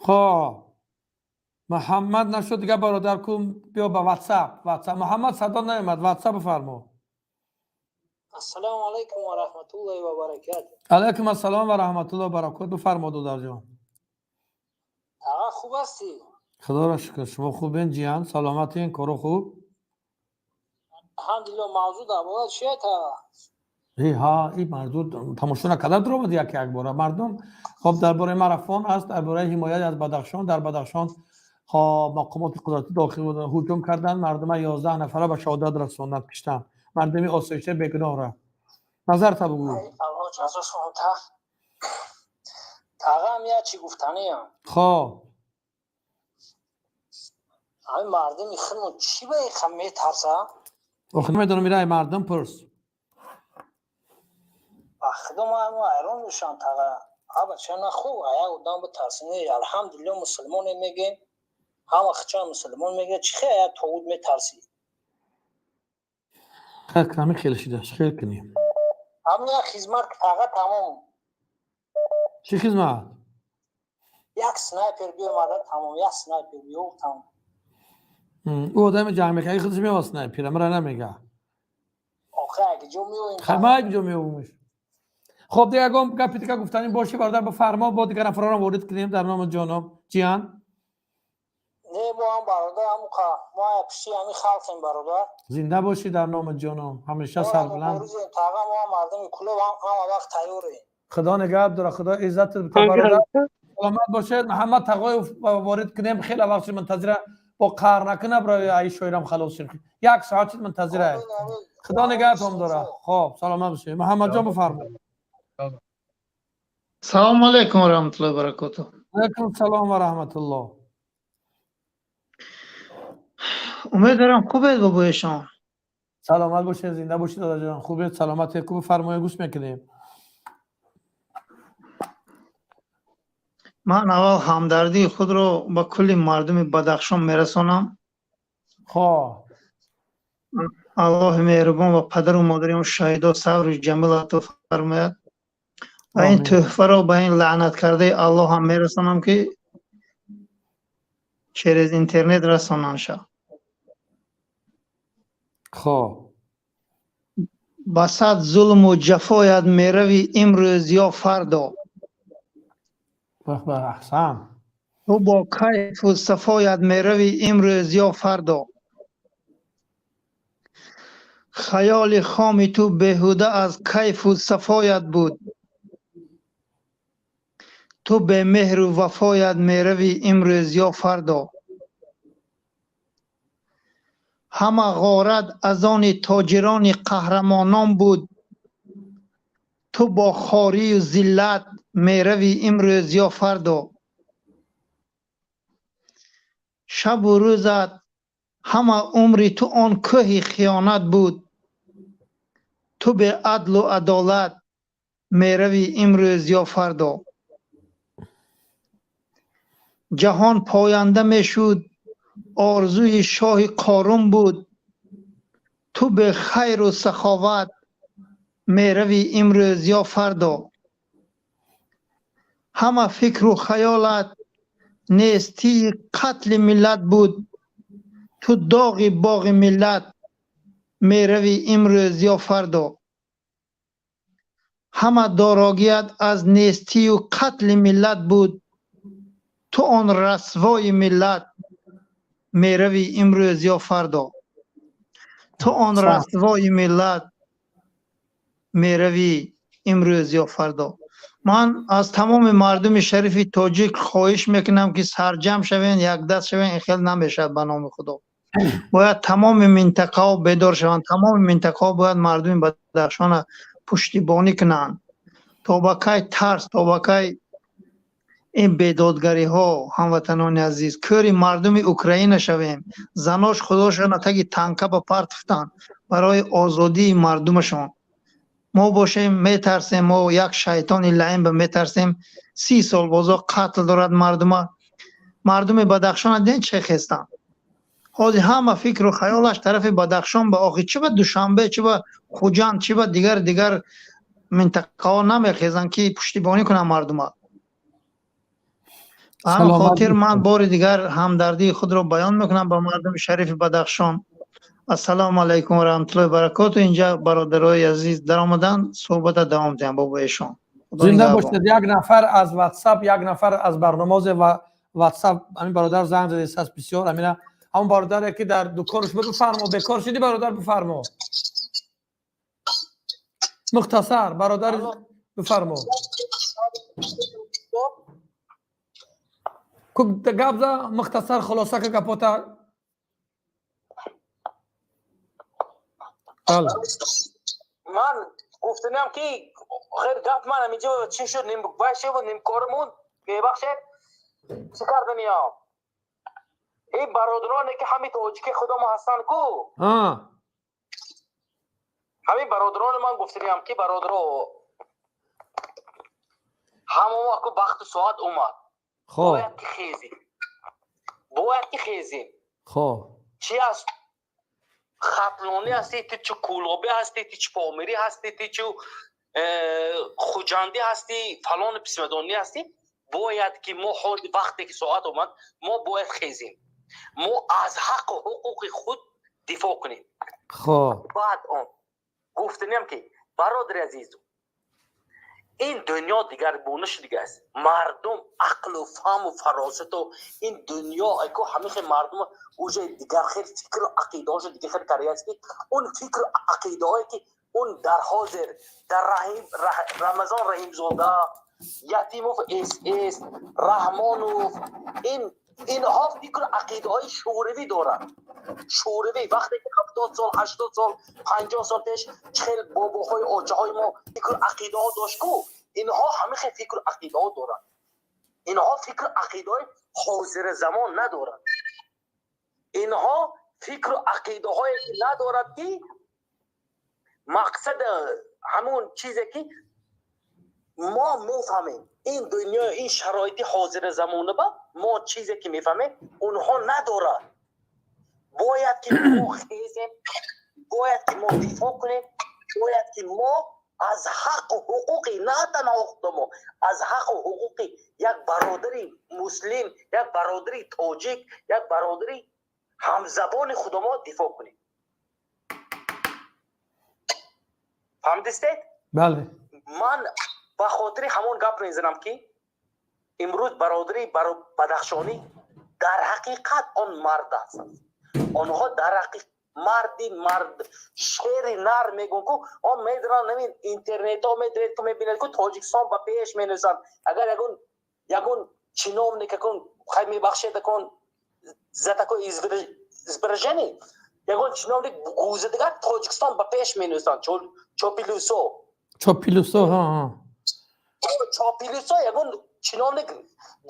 Хоб, Муҳаммад нашуд, дига бародар кун, биё ба WhatsApp. WhatsApp Муҳаммад садо наёмад, WhatsApp бифармо. Ассалому алайкум ва раҳматуллоҳи ва баракатуҳ. Алайкум ассалом ва раҳматуллоҳи ва баракатуҳ. Бифармо, додарҷон. Таға, хуб ҳастӣ? Худоро шукр, шумо хубен, ҷиян, саломатин, коро хуб? Алҳамдулиллоҳ. Мавзӯъ дар бораи чия, таға? Ҳа, ин мавзӯъ тамошо накарда дуромад як як бора мардум. Хоб, дар бораи марафон аст, дар бораи ҳимоят аз Бадахшон. Дар Бадахшон, хоб, мақомоти қудратӣ дохил ҳуҷум карданд, мардума 11 нафара ба шаҳодат расонданд, киштанд мардуми осоишта бегуноҳра. Назарта бугӯ. Аллоҳ ҷазошон та. Тағам, я чӣ гуфтаниям. Хоб. Ҳамин мардуми худмон чӣ ба иқа метарса? Охи, намедонам, ираи мардум пурс. Ба худо, ман ҳайрон мешавам, таға. Аба, ча на хуб, ая одам битарси? Не, алҳамдулилло, мусулмоне мегем, ҳама хича мусулмон мега, чӣ хе ая тоғут метарсӣ? Хел кунами, хеле шидаш, хел кунем. Ҳамин як хизмат, таға, тамом. Чӣ хизмат? Як снайпер биомада, тамом, як снайпер биё, тамом. Ӯ одами ҷанг мекард, худаш меояд снайпера, мара намега. Охе, аги ҷо меоем. Хай, ма ҷо меовумш. Хоб, дига ягон гапи дига гуфтанӣ бошӣ, бародар, бифармо, бо дигар нафарорам ворид кунем дар номи ҷоном, ҷиян. Не, мо ҳам, бародар, ҳамуқа мо пишти ҳамин халқем, бародар. Зинда бошӣ дар номи ҷоном, ҳамеша сарбаланд. Таға, мо ҳам мардуми Кулоб ҳама вақт тайёрем. Худо нигаҳ дора, худо иззатат бита, бародар, саломат бошед. Муҳаммад Тағоев ворид кунем, хеле вақт шуд мунтазира, бо қаҳр накуна, барои ай шоирам халос шид, як соат шуд мунтазира. Худо нигаҳатон дора. Хоб, саломат бошед. Муҳаммадҷон, бифармо. Салому алайкум ва раҳматуллоҳи ва баракотуҳ. Алайкум салом ва раҳматуллоҳ. Умед дорам хубед, бобои шумо. Саломат бошед, зинда бошед, додарҷон, хубед, саломат, ку, бифармоед, гӯш мекунем. Ман аввал ҳамдардии худро ба кулли мардуми Бадахшон мерасонам. Хоб. Аллоҳи меҳрубон ва падару модари он шаҳидо сабру ҷамил ато фармояд ва ин тӯҳфаро ба ин лаънаткардаи Аллоҳ ҳам мерасонам, ки через интернет расонанд ша. Хоб. Ба сад зулму ҷафоят меравӣ имрӯз ё фардо. Баҳ, аҳсан. Ту бо кайфу сафоят меравӣ имрӯз ё фардо. Хаёли хоми ту беҳуда аз кайфу сафоят буд. Ту бемеҳру вафоят меравӣ имрӯз ё фардо. Ҳама ғорат аз они тоҷирони қаҳрамонон буд. Ту бо хорию зиллат меравӣ имрӯз ё фардо. Шабу рӯзат, ҳама умри ту он кӯҳи хиёнат буд. Ту беадлу адолат меравӣ имрӯз ё фардо. Ҷаҳон поянда мешуд, орзуи шоҳи Қорун буд. Ту бехайру саховат меравӣ имрӯз ё фардо. Ҳама фикру хаёлат нестии қатли миллат буд. Ту доғи боғи миллат меравӣ имрӯз ё фардо. Ҳама дорогият аз нестию қатли миллат буд. Ту он расвои миллат меравӣ имрӯз ё фардо. Ту он расвои миллат меравӣ имрӯз ё фардо. Ман аз тамоми мардуми шарифи тоҷик хоҳиш мекунам, ки сарҷамъ шавен, якдаст шавен. Ин хел намешавад, ба номи Худо. Бояд тамоми минтақаҳо бедор шаванд, тамоми минтақаҳо бояд мардуми Бадахшона пуштибонӣ кунанд. То ба кай тарс, то ба кай ин бедодгариҳо? Ҳамватанони азиз, кӯри мардуми Украина шавем. Занош худошона таги танка ба партофтанд барои озодии мардумашон. Мо бошем, метарсем, мо як шайтони лаим ба метарсем. 30 сол бозо қатл дорад мардума. Мардуми Бадахшона дидем, чӣ хестанд. Ҳозир ҳама фикру хаёлаш тарафи Бадахшон ба охи чӣ ба Душанбе, чӣ ба Хуҷанд, чӣ ба дигар дигар минтақаҳо намехезанд, ки пуштибонӣ кунанд мардума. Ба ҳамин хотир ман бори дигар ҳамдардии худро баён мекунам ба мардуми шарифи Бадахшон. Ассалому алайкум ва раҳматуллоҳи баракоту. Инҷа бародарои азиз даромаданд, суҳбата давом диҳам бо эшон. Зинда бошед. Як нафар аз WhatsApp, як нафар аз барномаозе ва WhatsApp ҳамин бародар занг задааст бисёр. Ҳамина ҳамон бародаре ки дар дуконаш буд, бифармо, бекор шудӣ бародар, бифармо. Мухтасар бародар, бифармо. Гап за мухтасар, хулоса ка гапота. Бале. Ман гуфтанам ки хел гап ман ҳаминҷо чӣ шуд, ним вай шуд, нимкормон, мебахшед, чӣ карданиям? Ин бародароне ки ҳамин тоҷики худомо ҳастанд ку, ҳамин бародарони ман гуфтаниям ки бародаро, ҳамамо аку вақту соат омад, бояд ки хезем, бояд ки хезем. Чӣ аст? Хатлонӣ ҳастӣ, ту чӣ Кӯлобӣ ҳастӣ, ту чӣ Помирӣ ҳастӣ, ту чӣ Хуҷандӣ ҳастӣ, фалону писмадонӣ ҳастӣ, бояд ки мо ҳоли вақте ки соат омад, мо бояд хезем, мо аз ҳаққу ҳуқуқи худ дифоъ кунем. Баъд он гуфтаниям ки бародари азизу, ин дунё дигаргуна шудига аст. Мардум ақлу фаҳму фаросату ин дунё айко ҳамин хел мардум уже дигар хел фикру ақидаҳошо дигар хел кардааст, ки он фикру ақидаҳое ки он дар ҳозир дар Рамазон Раҳимзода, Ятимов, СС Раҳмонов, ин инҳо фикру ақидаҳои шӯравӣ доранд. Шӯравӣ вақте ки 70 сол, 80 сол, 50 сол пеш чхел бобоҳои очаҳои мо фикру ақидаҳо дошт ку, инҳо ҳамин хел фикру ақидаҳо доранд. Инҳо фикру ақидаҳои ҳозири замон надоранд. Инҳо фикру ақидаҳое ки надорад, ки мақсад ҳамон чизе ки мо мефаҳмем, ин дунё, ин шароити ҳозири замона ба мо чизе ки мефаҳмем, онҳо надорад. Бояд ки мо хезем, бояд ки мо дифоъ кунем, бояд ки мо аз ҳаққу ҳуқуқи на танҳо худамо, аз ҳаққу ҳуқуқи як бародари муслим, як бародари тоҷик, як бародари ҳамзабони худамо дифоъ кунем. Фаҳмидистед? Бале. Ман ба хотири ҳамон гап мезанам ки имрӯз бародари бадахшонӣ дар ҳақиқат он мард аст. Онҳо дар ҳақиқат марди мард, шери нар мегӯн ку, он медонанд, ҳамин интернетҳо медонед ку, мебинед ку, Тоҷикистон ба пеш менависанд. Агар ягон чиновник акун, хай мебахшед, акун за такое изображение, ягон чиновник гӯза дигар Тоҷикистон ба пеш менависанд. Чопилусо. Чопилусо, ҳа. Чопилусо ягон чиновник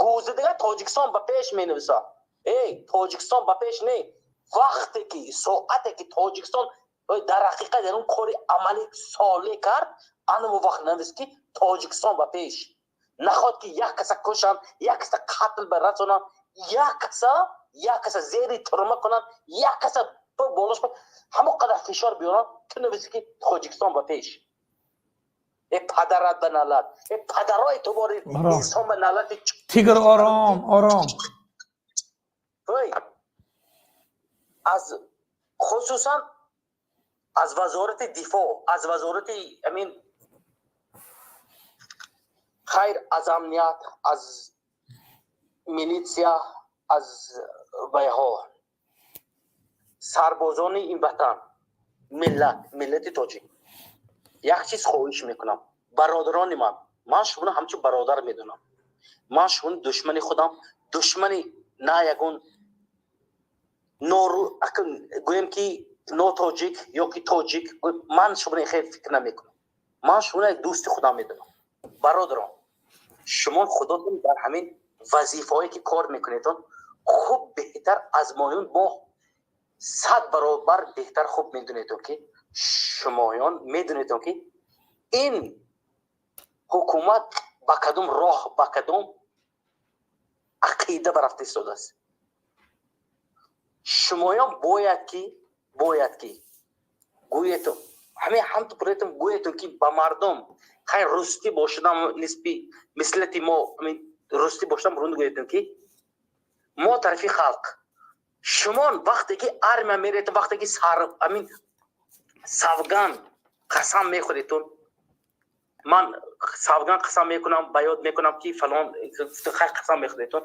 гӯза дигар Тоҷикистон ба пеш менависад. Эй, Тоҷикистон ба пеш не. Вақте ки соате ки Тоҷикистон дар ҳақиқат ягон кори амалӣ солеҳ кард, анаму вақт навист ки Тоҷикистон ба пеш. Нахоҳад ки як каса кушанд, як каса қатл барасонанд, як каса зери турма кунанд, як каса болош ҳамон қадар фишор биёранд, ту нависи ки Тоҷикистон ба пеш. Э падарат ба налат, э падарои ту бори инсон ба налати. Тигр ором, ором. Аз хусусан аз вазорати дифоъ, аз вазорати амин хайр, аз амният, аз милитсия, аз вайҳо, сарбозони ин ватан, миллат, миллати тоҷик, як чиз хоҳиш мекунам, бародарони ман, ман шуморо ҳамчун бародар медонам, ман шуморо душмани худам, душмани на ягон нору, гӯем ки нотоҷик ё ки тоҷик, ман шуморо хел фикр намекунам, ман шуморо як дӯсти худам медонам. Бародарон, шумо худотон дар ҳамин вазифаҳое ки кор мекунедон хуб беҳтар аз моён бо 100 баробар беҳтар хуб медонедон ки шумоён медонедон ки ин ҳукумат ба кадом роҳ, ба кадом ақида барафта истодааст. Шумоён бояд ки гӯетон, ҳамин ҳамту пуретон, гӯетон ки ба мардум хай рустӣ бошадам, нисби мислати мо рустӣ бошадам, рун гӯетон ки мо тарафи халқ. Шумон вақте ки армия меретон, вақте ки сар амин савган қасам мехӯретон, ман савган қасам мекунам, ба ёд мекунам ки фалон хай қасам мехӯретон,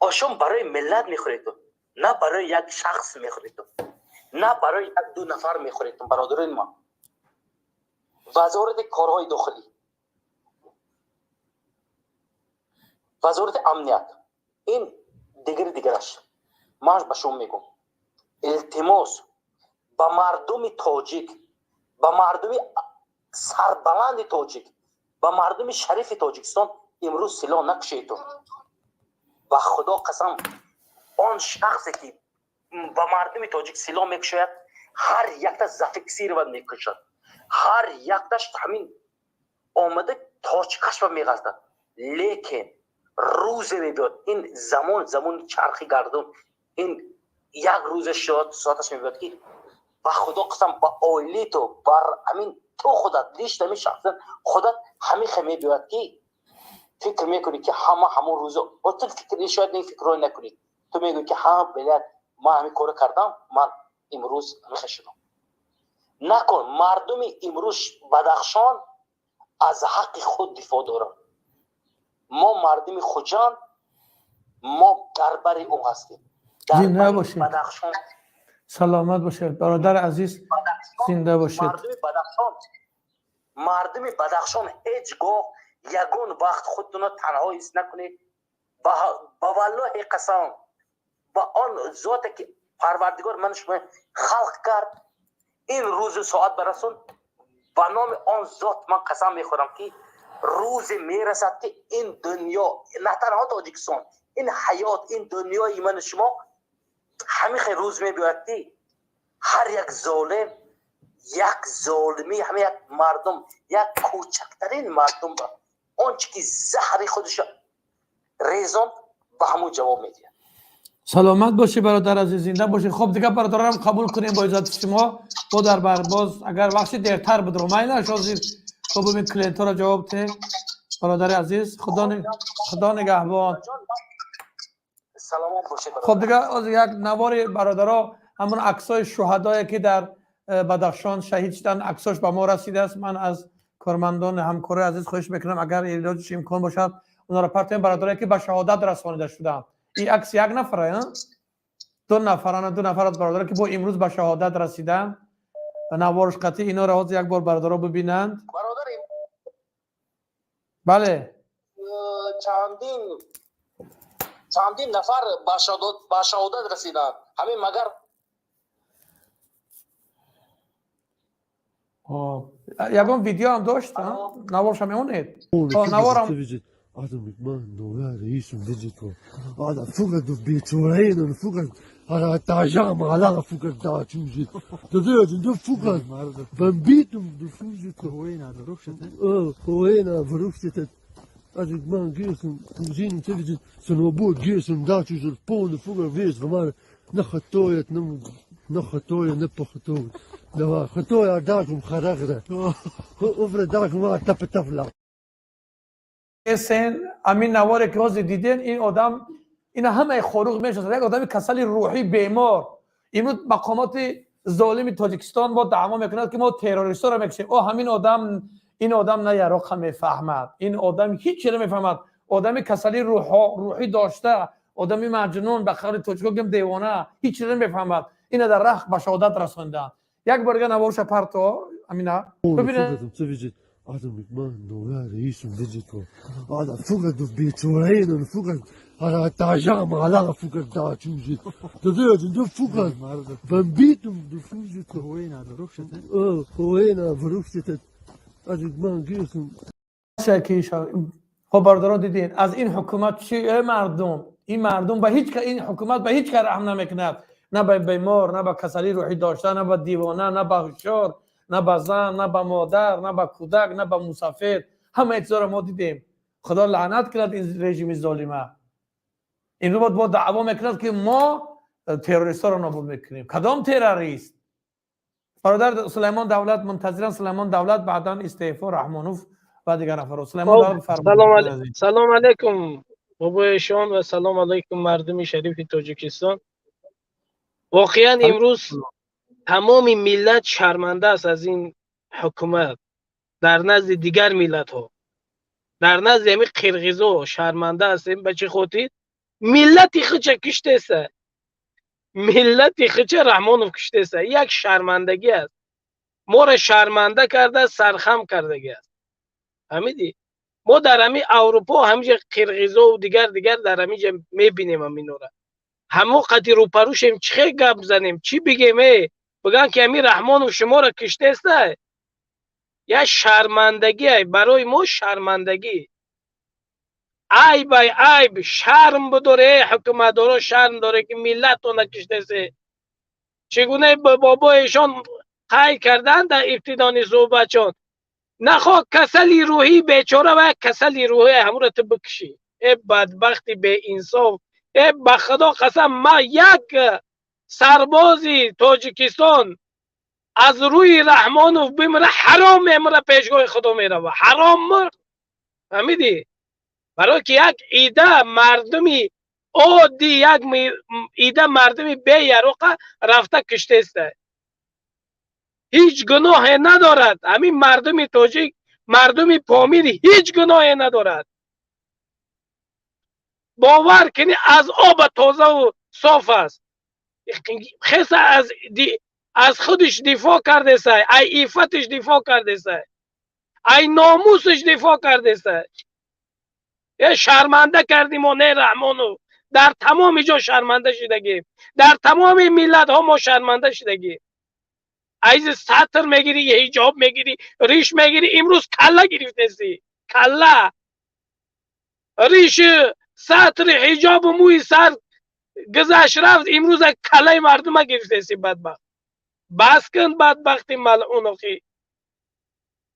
ошон барои миллат мехӯретон, на барои як шахс мехӯретон, на барои як ду нафар мехӯретон. Бародарони ман, Вазорати корҳои дохилӣ, Вазорати амният, ин дигари дигараш, ман ба шумо мегӯм, илтимос ба мардуми тоҷик, ба мардуми сарбаланди тоҷик, ба мардуми шарифи Тоҷикистон: имрӯз силоҳ накушедтон. Ба Худо қасам, он шахсе ки ба мардуми тоҷик силоҳ мекушояд, ҳар якта зафиксировать мекушад, ҳар якташ ҳамин омада точкашба меғалтад. Лекин рӯзе мебиёд, ин замон замони чархи гардун, ин як рӯзе соаташ мебиёд ки ба Худо қасам, ба оилаи ту, бар ҳамин ту худат, лично ҳамин шахсан худат ҳамин хел мебиёяд ки фикр мекунӣ ки ҳама ҳамон рӯзо ту фикр, шояд ин фикрҳое накунӣ, ту мегӯӣ ки ҳа, блядь, ман ҳамин корро кардам, ман имрӯз ҳамин шудам. Накун. Мардуми имрӯз Бадахшон аз ҳаққи худ дифоъ дорад. Мо мардуми Хуҷанд, мо дар бари ӯ ҳастем. Зинда бошед. Бадахшон. Саломат бошед, бародари азиз, зинда бошед. Мардуми Бадахшон, мардуми Бадахшон, ҳеҷ гоҳ ягон вақт худтонро танҳо ҳис накунед. Ба валлоҳи қасам, ба он зоте ки Парвардигор ман шумо халқ кард, ин рӯзу соат барасон, ба номи он зот ман қасам мехӯрам ки рӯзе мерасад ки ин дунё, на танҳо Тоҷикистон, ин ҳаёт, ин дунёи ману шумо ҳамин хел рӯз мебиёяд ки ҳар як золим, як золимӣ, ҳама як мардум, як кӯчактарин мардум ба он чи ки заҳри худашо резонд, ба ҳамун ҷавоб медиҳад. Саломат бошӣ, бародар азиз, зинда бошӣ. Хуб, дигар бародарам қабул кунем бо иҷозати шумо. Бо дар бар боз агар вақти дертар буд, майлаш ҳозир. Хуб, ин клиентҳоро ҷавоб те, бародари азиз. Худо нигаҳбон. Саломат бошед. Хуб, дигар ҳозир як навори бародаро, ҳамон аксҳои шуҳадое ки дар Бадахшон шаҳид шуданд, аксош ба мо расидааст. Ман аз кормандони ҳамкорои азиз хоҳиш мекунам, агар илоҷиш имкон бошад, онҳоро партоем, бародарое ки ба шаҳодат расонида шуданд. Ин акс як нафара, ду нафарана, ду нафар аз бародаро ки бо имрӯз ба шаҳодат расиданд, наворш қатъи инҳоро ҳозир як бор бародаро бибинанд. Бале. Чандин нафар ба шаҳодат расиданд, ҳамин магар. Ягон видео ҳам дошт, наворша меонед? Наворам. من رئيس فيجيتو هذا فقد بيتورين فقد هذا تاجام على فقد دا تشوجي تدري فقد بمبيتم دفوجيتو. وين هذا رفشته؟ اه وين رفشته هذا ما جيسن زين تفجي سنوبو جيسن دا تشوجي البون فقد فيس فما نخطوية نم نخطوية نبخطوية دوا خطوية داكم خرغرة افرد داكم تف تفلا. سن امین نواره که ҳозир диден, ин одам ина ҳамаи хоруғ мешиносад, як одами касали рӯҳӣ, бемор. Имрӯз мақомоти золими Тоҷикистон мо даъво мекунад ки мо террористҳоро мекушем. О, ҳамин одам, ин одам на яроқа мефаҳмад, ин одам ҳеҷ чиро мефаҳмад. Одами касали рӯҳӣ дошта, одами маҷнун, ба қавли тоҷико гем девона, ҳеҷ чиро намефаҳмад. Ина дар раҳ ба шаҳодат расонданд. Як бор дига наворша парто, амина бибинед. عظمة من رئيس فيجيتو هذا فقد بيتورين فقد هذا تاجام على فقد دا تشوجي تدري فقد بمبيتم دفوجيتو. وين هذا رفشته؟ اه وين رفشته هذا ما جيسن. خب برادران دیدین از این حکومت چی؟ مردم، این مردم به هیچ این حکومت به هیچ کار رحم نمیکند، نه به بیمار، نه به کسلی روحی داشته، نه به دیوانه، نه به هوشیار، نه به زن، نه به مادر، نه به کودک، نه به مسافر. همه چیزا رو ما دیدیم. خدا لعنت کند این رژیم ظالمه. این رو با دعوا میکند که ما террористҳоро нобуд мекунем. Кадом террорист? Бародар Сулаймон Давлат мунтазиран. Сулаймон Давлат, баъдан истеъфо Раҳмонов ва дигар нафарҳо. Сулаймон Давлат. Салом алейкум, бобои шон, ва салом алейкум, мардуми шарифи Тоҷикистон. Воқеан, имрӯз тамоми миллат шарманда аст аз ин ҳукумат. Дар назди дигар миллатҳо, дар назди ҳамин қирғизо шарманда ҳастем. Ба чӣ хотир? Миллати худша киштеса, миллати худша Раҳмонов киштеса. Як шармандагӣ аст, моро шарманда карда, сархам кардагӣ аст. Фаҳмидӣ? Мо дар ҳамин Аврупо, ҳаминҷа қирғизову дигар дигар, дар ҳаминҷа мебинем ҳаминора. Ҳамо қади рӯпарӯшем, чӣ хел гап занем, чӣ бигем? Э, бигӯян ки ҳамин Раҳмонов шуморо киштеста. Як шармандагӣ барои мо, шармандагӣ, айб ай, айб. Шарм бидоре, ҳукуматдоро, шарм доре, ки миллатона киштесе. Чӣ гуна бобоешон қайд карданд дар ибтидони суҳбатшон, нахоҳ касали рӯҳӣ, бечора ва касали рӯҳӣ, ҳамуро ту бикушӣ. Э, бадбахти беинсоф! Э, ба Худо қасам, ма як сарбози Тоҷикистон аз рӯи Раҳмонов бимира, ҳаром мемира, пешгоҳи Худо мерава, ҳаром мурд. Фаҳмидӣ? Барое ки як ида мардуми оддӣ, як ида мардуми беяроқа рафта киштеста, ҳеҷ гуноҳе надорад. Ҳамин мардуми тоҷик, мардуми Помир ҳеҷ гуноҳе надорад. Бовар кунӣ, аз оба тозаву соф аст. Хеса аз худиш дифоъ кардесай, ай иффатиш дифоъ кардесай, ай номусиш дифоъ кардесай. Э, шарманда кардим мо, не, Раҳмонов. Дар тамоми ҷо шарманда шидагем, дар тамоми миллатҳо мо шарманда шидагем. Айзи сатр мегирӣ, ҳиҷоб мегирӣ, риш мегирӣ, имрӯз калла гирифтеси. Калла, риш, сатри, ҳиҷобу мӯи сар гузашт, рафт, имрӯз каллаи мардума гирифтеси. Бадбахт, бас кун, бадбахти малъун. Охӣ,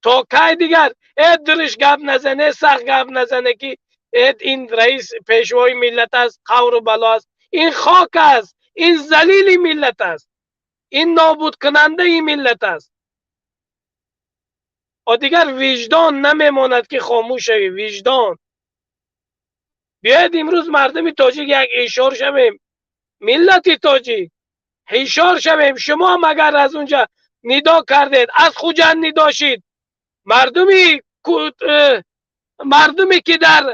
то кай дигар? Э, дуриш гап назане, сахт гап назане, ки э, ин раис пешвои миллат аст, қавру бало аст. Ин хок аст, ин залили миллат аст, ин нобудкунандаи миллат аст. О, дигар виҷдон намемонад, ки хомӯш шавӣ. Виҷдон. Биёед, имрӯз мардуми тоҷик як ҳушёр шавем, миллати тоҷик ҳушёр шавем. Шумо ҳам агар аз унҷа нидо кардед, аз Хуҷанд нидо шид, мардуме ки дар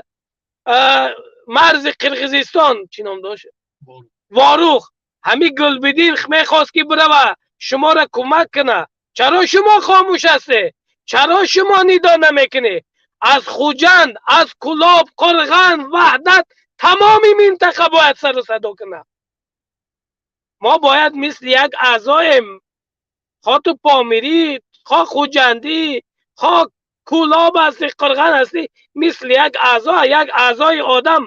марзи Қирғизистон, чӣ ном дошт, Ворух, ҳамин Гулбидин мехост, ки бирава шуморо кӯмак куна. Чаро шумо хомӯш ҳастед? Чаро шумо нидо намекунед? Аз Хуҷанд, аз Кулоб, Қурған, Ваҳдат, тамоми минтақа бояд сару садо кунад. Мо бояд мисли як аъзоем, хо ту помирӣ, хо хуҷандӣ, хо Кулоб ҳастӣ, Қурған ҳастӣ, мисли як аъзо. Як аъзои одам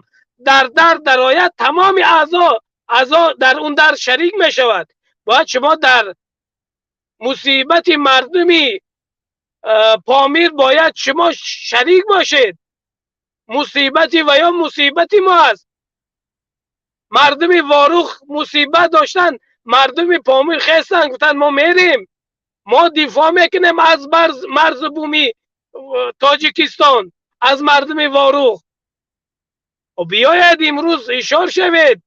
дар дард дарояд, тамоми аъзо дар он дард шарик мешавад. Бояд шумо дар мусибати мардуми Помир бояд шумо шарик бошед. Мусибати ва ё мусибати мо аст. Мардуми Ворух мусибат доштанд, мардуми Помир хестанд, гуфтанд: «Мо мерем, мо дифоъ мекунем аз марзу буми Тоҷикистон, аз мардуми Ворух». Биёед, имрӯз ҳушёр шавед.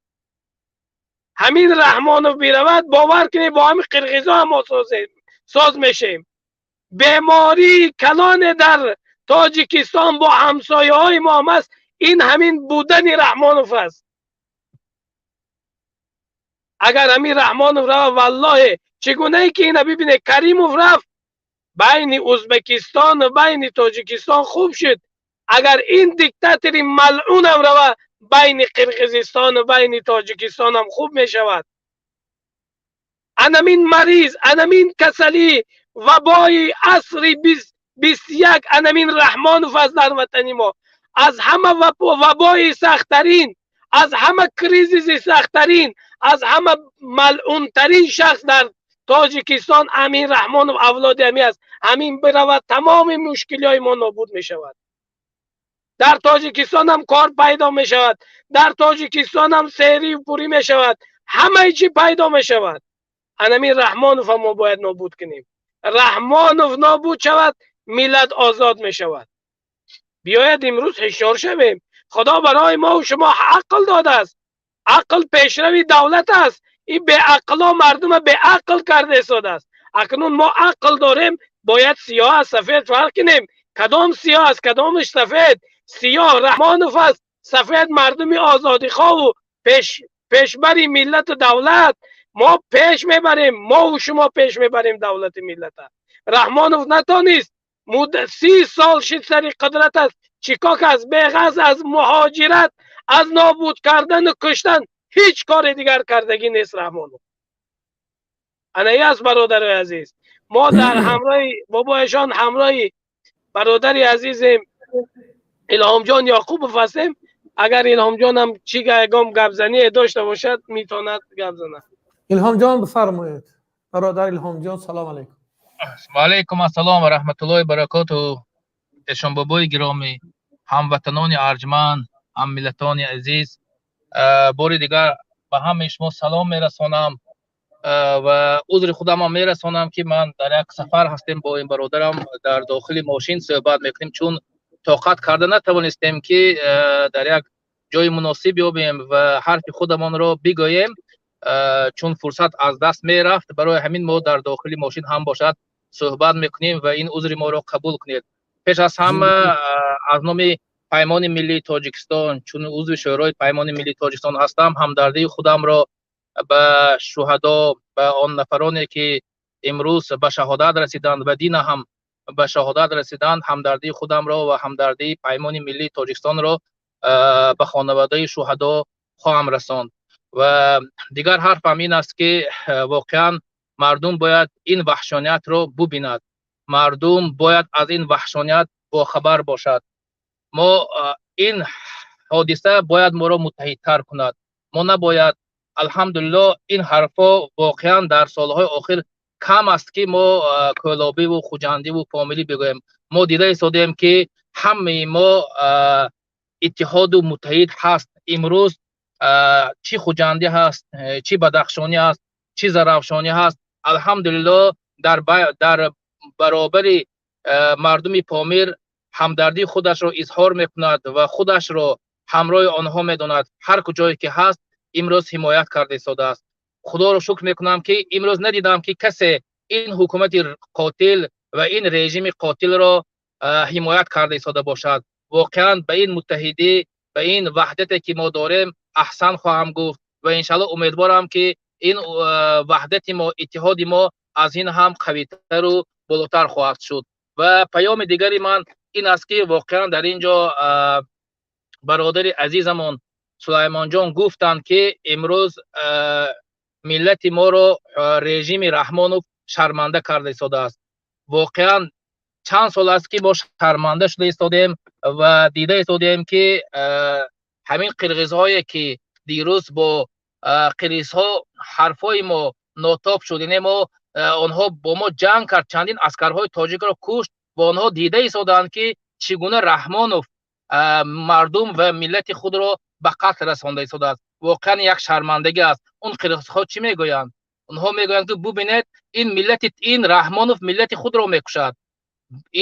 Ҳамин Раҳмонов биравад, бовар кунед, бо ҳамин қирғизо ҳам мо соз мешем. Бемории калоне дар Тоҷикистон бо ҳамсояҳои мо ҳам аст, ин ҳамин будани Раҳмонов аст. Агар ҳамин Раҳмонов рава, валлоҳе, чӣ гунае ки ина бибинед, Каримов рафт, байни Ӯзбекистон ва байни Тоҷикистон хуб шуд. Агар ин диктатори малъунам рава, байни Қирғизистон ва байни Тоҷикистон ҳам хуб мешавад. Анамин мариз, анамин касалӣ, вабои асри 21, анамин Раҳмонов аст дар ватани мо. Аз ҳама вабои сахттарин, аз ҳама кризиси сахттарин, аз ҳама малъунтарин шахс дар Тоҷикистон ҳамин Раҳмонов, авлоди ҳамин аст. Ҳамин биравад, тамоми мушкилиҳои мо нобуд мешавад. Дар Тоҷикистон ҳам кор пайдо мешавад, дар Тоҷикистон ҳам серию пурӣ мешавад. Ҳамаи чӣ пайдо мешавад. Анамин Раҳмонов мо бояд нобуд кунем. Раҳмонов нобуд шавад, миллат озод мешавад. Биёед имрӯз ҳушёр шавем. Худо барои мо ва шумо ақл додааст. Ақл пешрави давлат аст. Ин беақло мардума беақл карда истодааст. Акнун мо ақл дорем, бояд сиёҳ аз сафед фарқ кунем. Кадом сиёҳ аст, кадомаш сафед? Сиёҳ Раҳмонов аст, сафед мардуми озодихоҳу пешбари миллату давлат. Мо пеш мебарем, мо ва шумо пеш мебарем давлати миллата. Раҳмонов натонист, 30 сол шид сари қудрат аст. Чӣ кор аст? Беғаз аз муҳоҷират, аз нобуд кардану куштан ҳеҷ кори дигар кардагӣ нест Раҳмонов. Ана аст, бародарои азиз. Мо дар ҳамроҳи бобояшон, ҳамроҳи бародари азизем Илҳомҷон Яқубов ҳастем. Агар Илҳомҷонам чӣ ягон гапзание дошта бошад, метавонад гап занад. Илҳомҷон, бифармоед. Бародар Илҳомҷон, салом алайкум. Ва алайкум ассалом ва раҳматуллоҳи баракоту. Эшонбобои гиромӣ, ҳамватанони арҷманд, ҳаммиллатони азиз, бори дигар ба ҳамаи шумо салом мерасонам ва узри худамам мерасонам, ки ман дар як сафар ҳастем, бо ин бародарам дар дохили мошин суҳбат мекунем, чун тоқат карда натавонистем, ки дар як ҷои муносиб ёбем ва ҳарфи худамонро бигӯем, чун фурсат аз даст мерафт. Барои ҳамин мо дар дохили мошин ҳам бошад суҳбат мекунем ва ин узри моро қабул кунед. Пеш аз ҳама, аз номи Паймони миллии Тоҷикистон, чун узви Шӯрои Паймони миллии Тоҷикистон ҳастам, ҳамдардии худамро ба шуҳадо, ба он нафароне ки имрӯз ба шаҳодат расиданд ва дина ҳам ба шаҳодат расиданд, ҳамдардии худамро ва ҳамдардии Паймони миллии Тоҷикистонро ба хонаводаи шуҳадо хоҳам расонд. Ва дигар ҳарфам ин аст, ки воқеан мардум бояд ин ваҳшониятро бубинад, мардум бояд аз ин ваҳшоният бохабар бошад. Мо ин ҳодиса бояд моро муттаҳидтар кунад. Мо набояд, алҳамдулилло, ин ҳарфҳо воқеан дар солҳои охир кам аст, ки мо кӯлобиву хуҷандиву помирӣ бигӯем. Мо дида истодем, ки ҳамаи мо иттиҳоду муттаҳид ҳаст. Имрӯз чӣ хуҷандӣ ҳаст, чӣ бадахшонӣ ҳаст, чӣ зарафшонӣ ҳаст, алҳамдулилло, дар баробари мардуми Помир ҳамдардии худашро изҳор мекунад ва худашро ҳамроҳи онҳо медонад. Ҳар куҷое ки ҳаст, имрӯз ҳимоят карда истодааст. Худоро шукр мекунам, ки имрӯз надидам, ки касе ин ҳукумати қотил ва ин режими қотилро ҳимоят карда истода бошад. Воқеан ба ин муттаҳидӣ, ба ин ваҳдате ки мо дорем, аҳсан хоҳам гуфт ва иншалло умедворам, ки ин ваҳдати мо, иттиҳоди мо аз ин ҳам қавитару болотар хоҳад шуд. Ва паёми дигари ман ин аст, ки воқеан дар ин ҷо бародари азизамон Сулаймонҷон гуфтанд, ки имрӯз миллати моро режими Раҳмонов шарманда карда истодааст. Воқеан чанд сол аст, ки мо шарманда шуда истодем ва дида истодем, ки ҳамин қирғизҳое ки дирӯз бо қирғизҳо ҳарфҳои мо нотоб шуд, яъне мо онҳо бо мо ҷанг кард, чандин аскарҳои тоҷикро кушт ва онҳо дида истоданд, ки чӣ гуна Раҳмонов мардум ва миллати худро ба қатл расонда истодааст. Воқеан як шармандагӣ аст. Он қирғизҳо чӣ мегӯянд? Онҳо мегӯянд, ки бубинед, ин миллати, ин Раҳмонов миллати худро мекушад,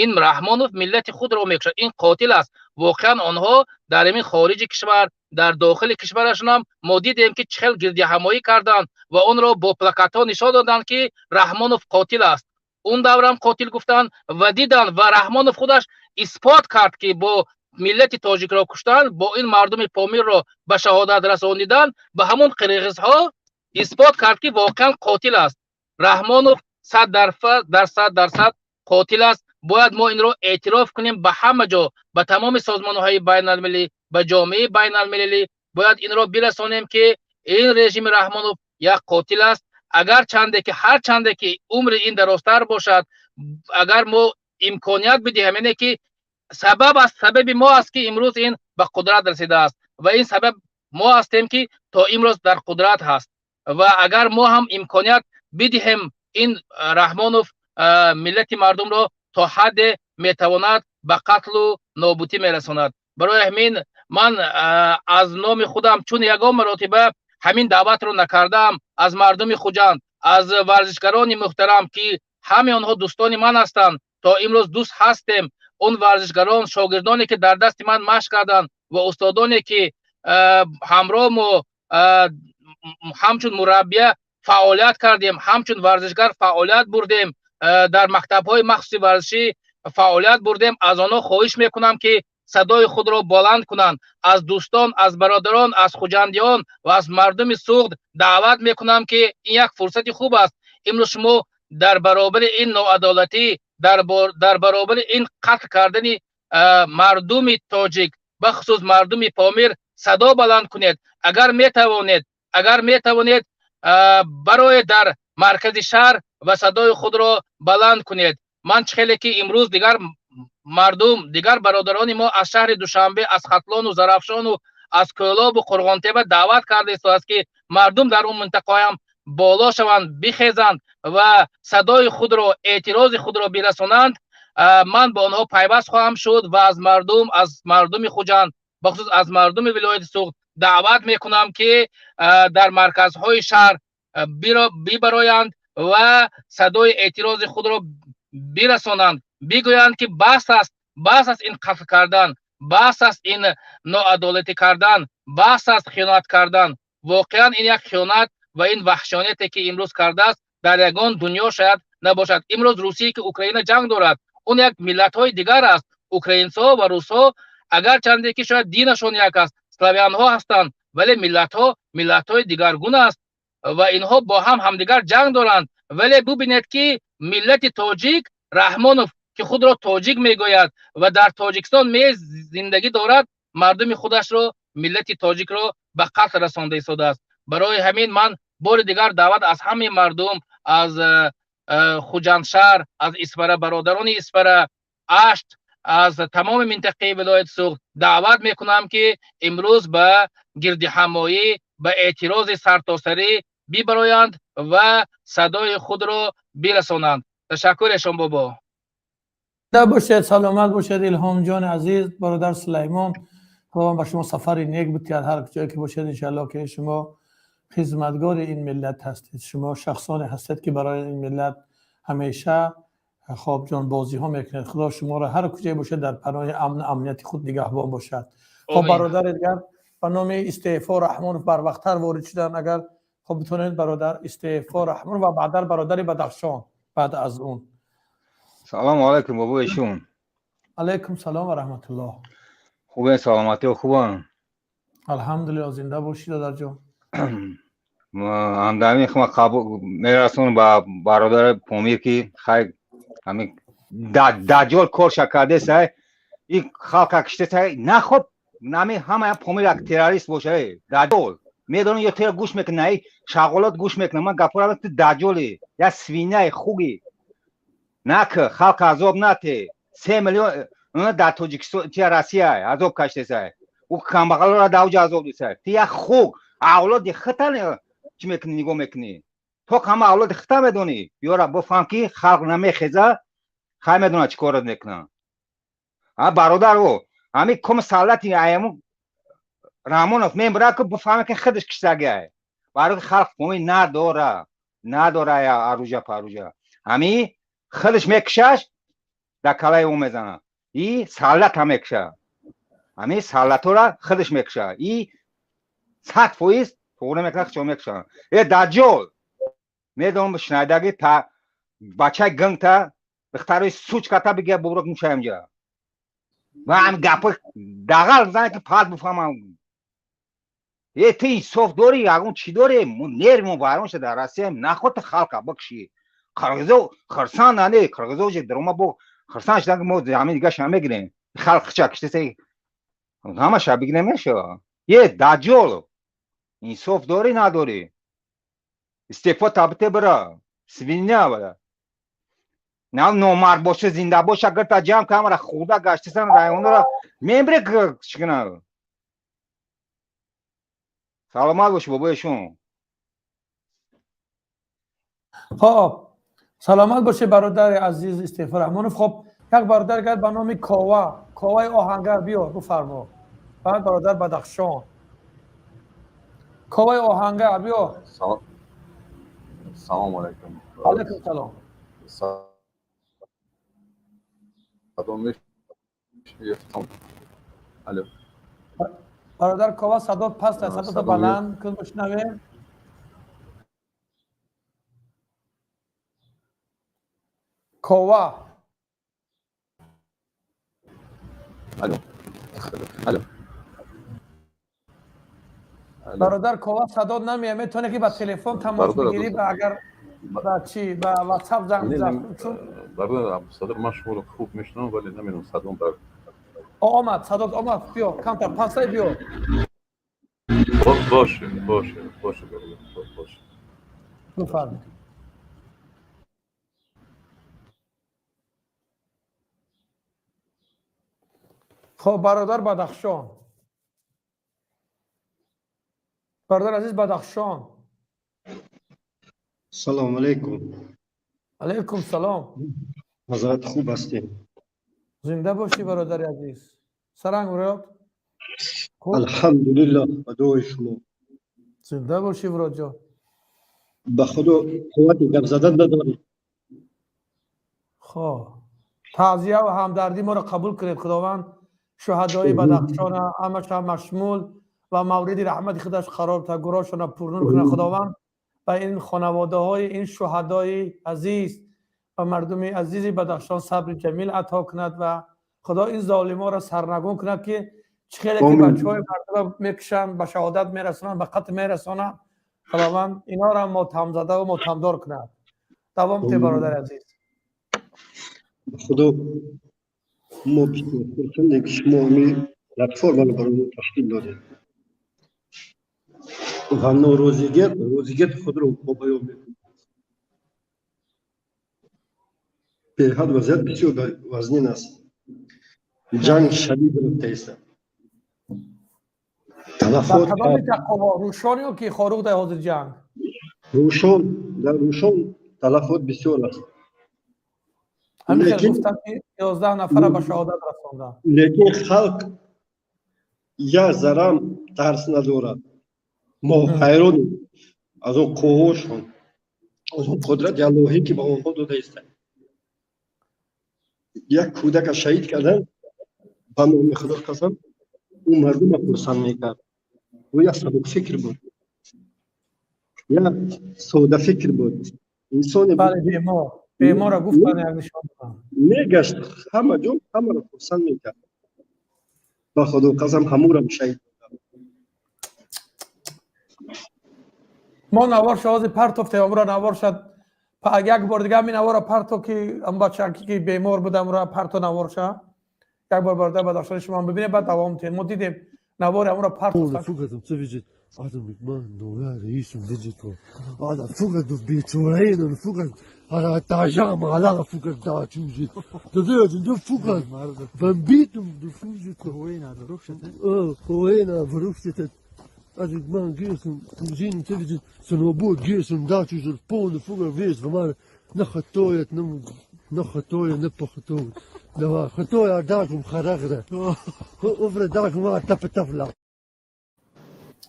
ин Раҳмонов миллати худро мекушад, ин қотил аст. Воқеан онҳо дар ҳамин хориҷи кишвар, дар дохили кишварашонам мо дидем, ки чӣ хел гирдиҳамоӣ карданд ва онро бо плакатҳо нишон доданд, ки Раҳмонов қотил аст. Он даврам қотил гуфтанд ва диданд ва Раҳмонов худаш исбот кард, ки бо миллати тоҷикро куштан, бо ин мардуми Помирро ба шаҳодат расонидан, ба ҳамон қирғизҳо исбот кард, ки воқеан қотил аст Раҳмонов, 100% қотил аст. Бояд мо инро эътироф кунем ба ҳама ҷо, ба тамоми созмонҳои байналмилалӣ, ба ҷомеаи байналмилалӣ бояд инро бирасонем, ки ин режими Раҳмонов як қотил аст. Агар чанде ки, ҳар чанде ки умри ин дарозтар бошад, агар мо имконият бидиҳем, яъне ки сабаб аст, сабаби мо аст, ки имрӯз ин ба қудрат расидааст ва ин сабаб мо ҳастем, ки то имрӯз дар қудрат ҳаст. Ва агар мо ҳам имконият бидиҳем, ин Раҳмонов миллати мардумро то ҳадде метавонад ба қатлу нобудӣ мерасонад. Барои ҳамин ман аз номи худам, чун ягон маротиба Ҳамин даъватро накардаам аз мардуми Хуҷанд, аз варзишгарони муҳтарам, ки ҳамаи онҳо дӯстони ман ҳастанд, то имрӯз дӯст ҳастем. Он варзишгарон, шогирдоне ки дар дасти ман машқ карданд ва устодоне ки ҳамроҳ мо ҳамчун мураббия фаъолият кардем, ҳамчун варзишгар фаъолият бурдем, дар мактабҳои махсуси варзишӣ фаъолият бурдем, аз онҳо хоҳиш мекунам, ки садои худро баланд кунанд. Аз дӯстон, аз бародарон, аз хуҷандиён ва аз мардуми Суғд даъват мекунам, ки ин як фурсати хуб аст. Имрӯз шумо дар баробари ин ноадолатӣ, дар баробари ин қатл кардани мардуми тоҷик, бахусус мардуми Помир, садо баланд кунед. Агар метавонед, барои дар маркази шаҳр ва садои худро баланд кунед. Ман чӣ хеле ки имрӯз дигар мардум, дигар бародарони мо аз шаҳри Душанбе, аз Хатлону Зарафшону аз Кӯлобу Қурғонтепа даъват карда истодааст, ки мардум дар он минтақаҳоям боло шаванд, бихезанд ва садои худро, эътирози худро бирасонанд. Ман ба онҳо пайваст хоҳам шуд ва аз мардум, аз мардуми Хуҷанд, бахусус аз мардуми вилояти Суғд даъват мекунам, ки дар марказҳои шаҳр бибароянд ва садои эътирози худро бирасонанд, бигӯянд, ки бас аст, бас аст ин қатл кардан, бас аст ин ноадолатӣ кардан, бас аст хиёнат кардан. Воқеан, ин як хиёнат ва ин ваҳшонияте ки имрӯз кардааст, дар ягон дунё шояд набошад. Имрӯз Русие ки Украина ҷанг дорад, он як миллатҳои дигар аст. Украинсҳо ва русҳо, агарчанде ки шояд динашон як аст, славянҳо ҳастанд, вале миллатҳо миллатҳои дигаргун аст ва инҳо бо ҳам ҳамдигар ҷанг доранд. Вале бубинед, ки миллати тоҷик, Раҳмонов, ки худро тоҷик мегӯяд ва дар Тоҷикистон зиндагӣ дорад, мардуми худашро, миллати тоҷикро ба қатл расонда истодааст. Барои ҳамин ман бори дигар даъват аз ҳамаи мардум, аз Хуҷандшаҳр, аз Исфара, бародарони Исфара, Ашт, аз тамоми минтақаи вилояти Суғд даъват мекунам, ки имрӯз ба гирдиҳамоӣ, ба эътирози сартосарӣ бибароянд ва садои худро бирасонанд. Ташаккур, Эшон бобо. Бошед, саломат бошед, Илҳомҷони азиз. Бародар Сулаймон, Худованд ба шумо сафари нек битиҳад, ҳар ҷое ки бошед. Иншаалло, ки шумо хизматгори ин миллат ҳастед, шумо шахсоне ҳастед, ки барои ин миллат ҳамеша хоб ҷонбозиҳо мекунед. Худо шуморо ҳар куҷое бошед дар паноҳи амну амнияти худ нигаҳбон бошад. Хоб, бародари дигар ба номи Истеъфо Раҳмонов барвақттар ворид шудан. Агар хоб битонед, бародар Истеъфо Раҳмонов ва баъдар бародари Бадахшон баъд аз он. Салому алайкум, бобо Эшон. Алайкум салом ва раҳматуллоҳ. Хубе, саломатиё хубан? Алҳамдулилло, зинда бошӣ, додарҷон. Ҳамдами хума қабул мерасонам ба бародари Помир, ки хай ҳамин даҷҷол корша кардесай, и халқа киштесай. Нахоб нами ҳама Помир як террорист боша. Даҷҷол, медонам, ё тера гӯш мекунӣ, шағолот гӯш мекунам. Ман гапора, ту даҷҷоли, як свинья и хуги нак, халқ азоб нате. 3 миллион дар Тоҷикистон тия Россия азоб каштесай, ӯ камбағалора дар уҷа азоб дисай. Ти як хуг, авлоди хита чӣ мекунӣ, нигоҳ мекунӣ, то ҳама авлоди хита медонӣ. Ёра бифаҳм, ки халқ намехеза, хай медонад чӣ корот мекунад. А бародаро, ҳами ком саллати аяму Раҳмонов мебара, ки бифаҳме, ки худаш киштагиай, барои халқ помӣ надора, надора аружа паружа. Ҳами худаш мекушаш, дар калаи ӯ мезанад и саллата мекуша. Ҳами саллатора худаш мекуша и 100% туғри мекунад, хичо мекуша. Э даҷҷол, медонам, шунайдаги та бачаи гангта, духтарои сучка та бигия, буброк мушаямҷа ва ҳами гапои дағал бизане, ки пад бифаҳмам. Э, ту инсоф дорӣ, ягон чӣ дорӣ? Нервимо вайрон шуда дар Россия. Наход ту халқа бикшӣ. Қирғизо хирсанд ане, қирғизо же дарома бо хирсанд шудан, ки мо ҳамин дигаша мегирем. Халқ хича киштесе, ҳамаша бигирем мешава. Е даҷҷол, инсоф дорӣ, надорӣ? Истеъфо табите, бира, свинья бира. На номард боша, зинда боша, гирта ҷамъ камара хурда гаштисан районора мембре чикина. Саломат бошӣ, бобоешон. Хоб, саломат бошед, бародари азиз Истеъфо Раҳмонов. Хоб, як бародар гар ба номи Кова, Коваи оҳангар, биё, бифармо. Баъд бародар Бадахшон. Коваи Оҳангар, биё. Салом алайкум. Алайкум салом. Садо мешунавед? Алло. Бародар Кова, садот паст аст, садото баланд кун, бишнавем. Кова. Алло. Алло. Бародар Кова, садот намеяд, метавонӣ ки ба телефон тамос бигирӣ, ба агар ба чӣ, ба ватсап занг бизан, чун Бародар Абдусадор, ман шуморо хуб мешунавам, вале намедонам садом бар Омад, садот омад, биё, камтар пастай биё. Боше, боше, боше, бародар, боше. Бифармоед. Хоб, бародар Бадахшон, бародар азиз Бадахшон. Салом алейкум. Алейкум салом. Ҳазрат, хуб ҳастем? Зинда бошӣ, бародари азиз. Саранг вурод. Алҳамдулиллоҳ, ба дуои шумо. Зинда бошӣ, вуродҷон. Ба Худо, қуввати гап задан надорем. Хоб, таъзия ва ҳамдардӣ моро қабул кунед. Худованд шуҳадои Бадахшона ҳамаша машмул ва мавриди раҳмати худаш қарор та, гуроҳшона пурнур кунад. Худованд ба ин хонаводаҳои ин шуҳадои азиз ва мардуми азизи Бадахшон сабри ҷамил ато кунад ва Худо ин золиморо сарнагун кунад, ки чӣ хеле ки бачаҳои мардумро мекушанд, ба шаҳодат мерасонанд, ба қатл мерасонанд. Худованд инҳоро мотамзада ва мотамдор кунад. Давом те, бародари азиз. Худо, мо бисёр хурсандем, ки шумо ҳамин платформаро барои мо ташкил додед ва норозигият худро мо баён мекунем. Беҳад вазъият бисёр вазнин аст, ҷанг шадид рафта истад, талафот. Рӯшон ё ки Хоруғ дар ҳозир ҷанг? Рӯшон, дар Рӯшон талафот бисёр аст. Ҳамин хел гуфтанд, ки 11 нафара ба шаҳодат расонданд. Лекин халқ як зарам тарс надорад. Мо ҳайронем аз он қуввошон, аз он қудрати Аллоҳӣ, ки ба онҳо дода истад. Як кӯдака шаҳид кардан, ба номи Худо қасам, ӯ мардума хурсанд мекард. Ӯ як сабукфикр буд, як содафикр буд, инсоне. Бале, бемор, беморро гуфтан, як нишон. Мегашт ҳама ҷо, ҳамаро хурсанд мекард. Ба Худо қасам, ҳамурам шаҳид. Мо навор шавози партофтем, амро навор шад. Як бор дига ҳамин наворро парто, ки ам бачаки ки бемор буд, амро парто, навор ша. Як бор бародар Бадахшони шумо бибинед, баъд давом тиҳед. Мо дидем навори амро партофтан.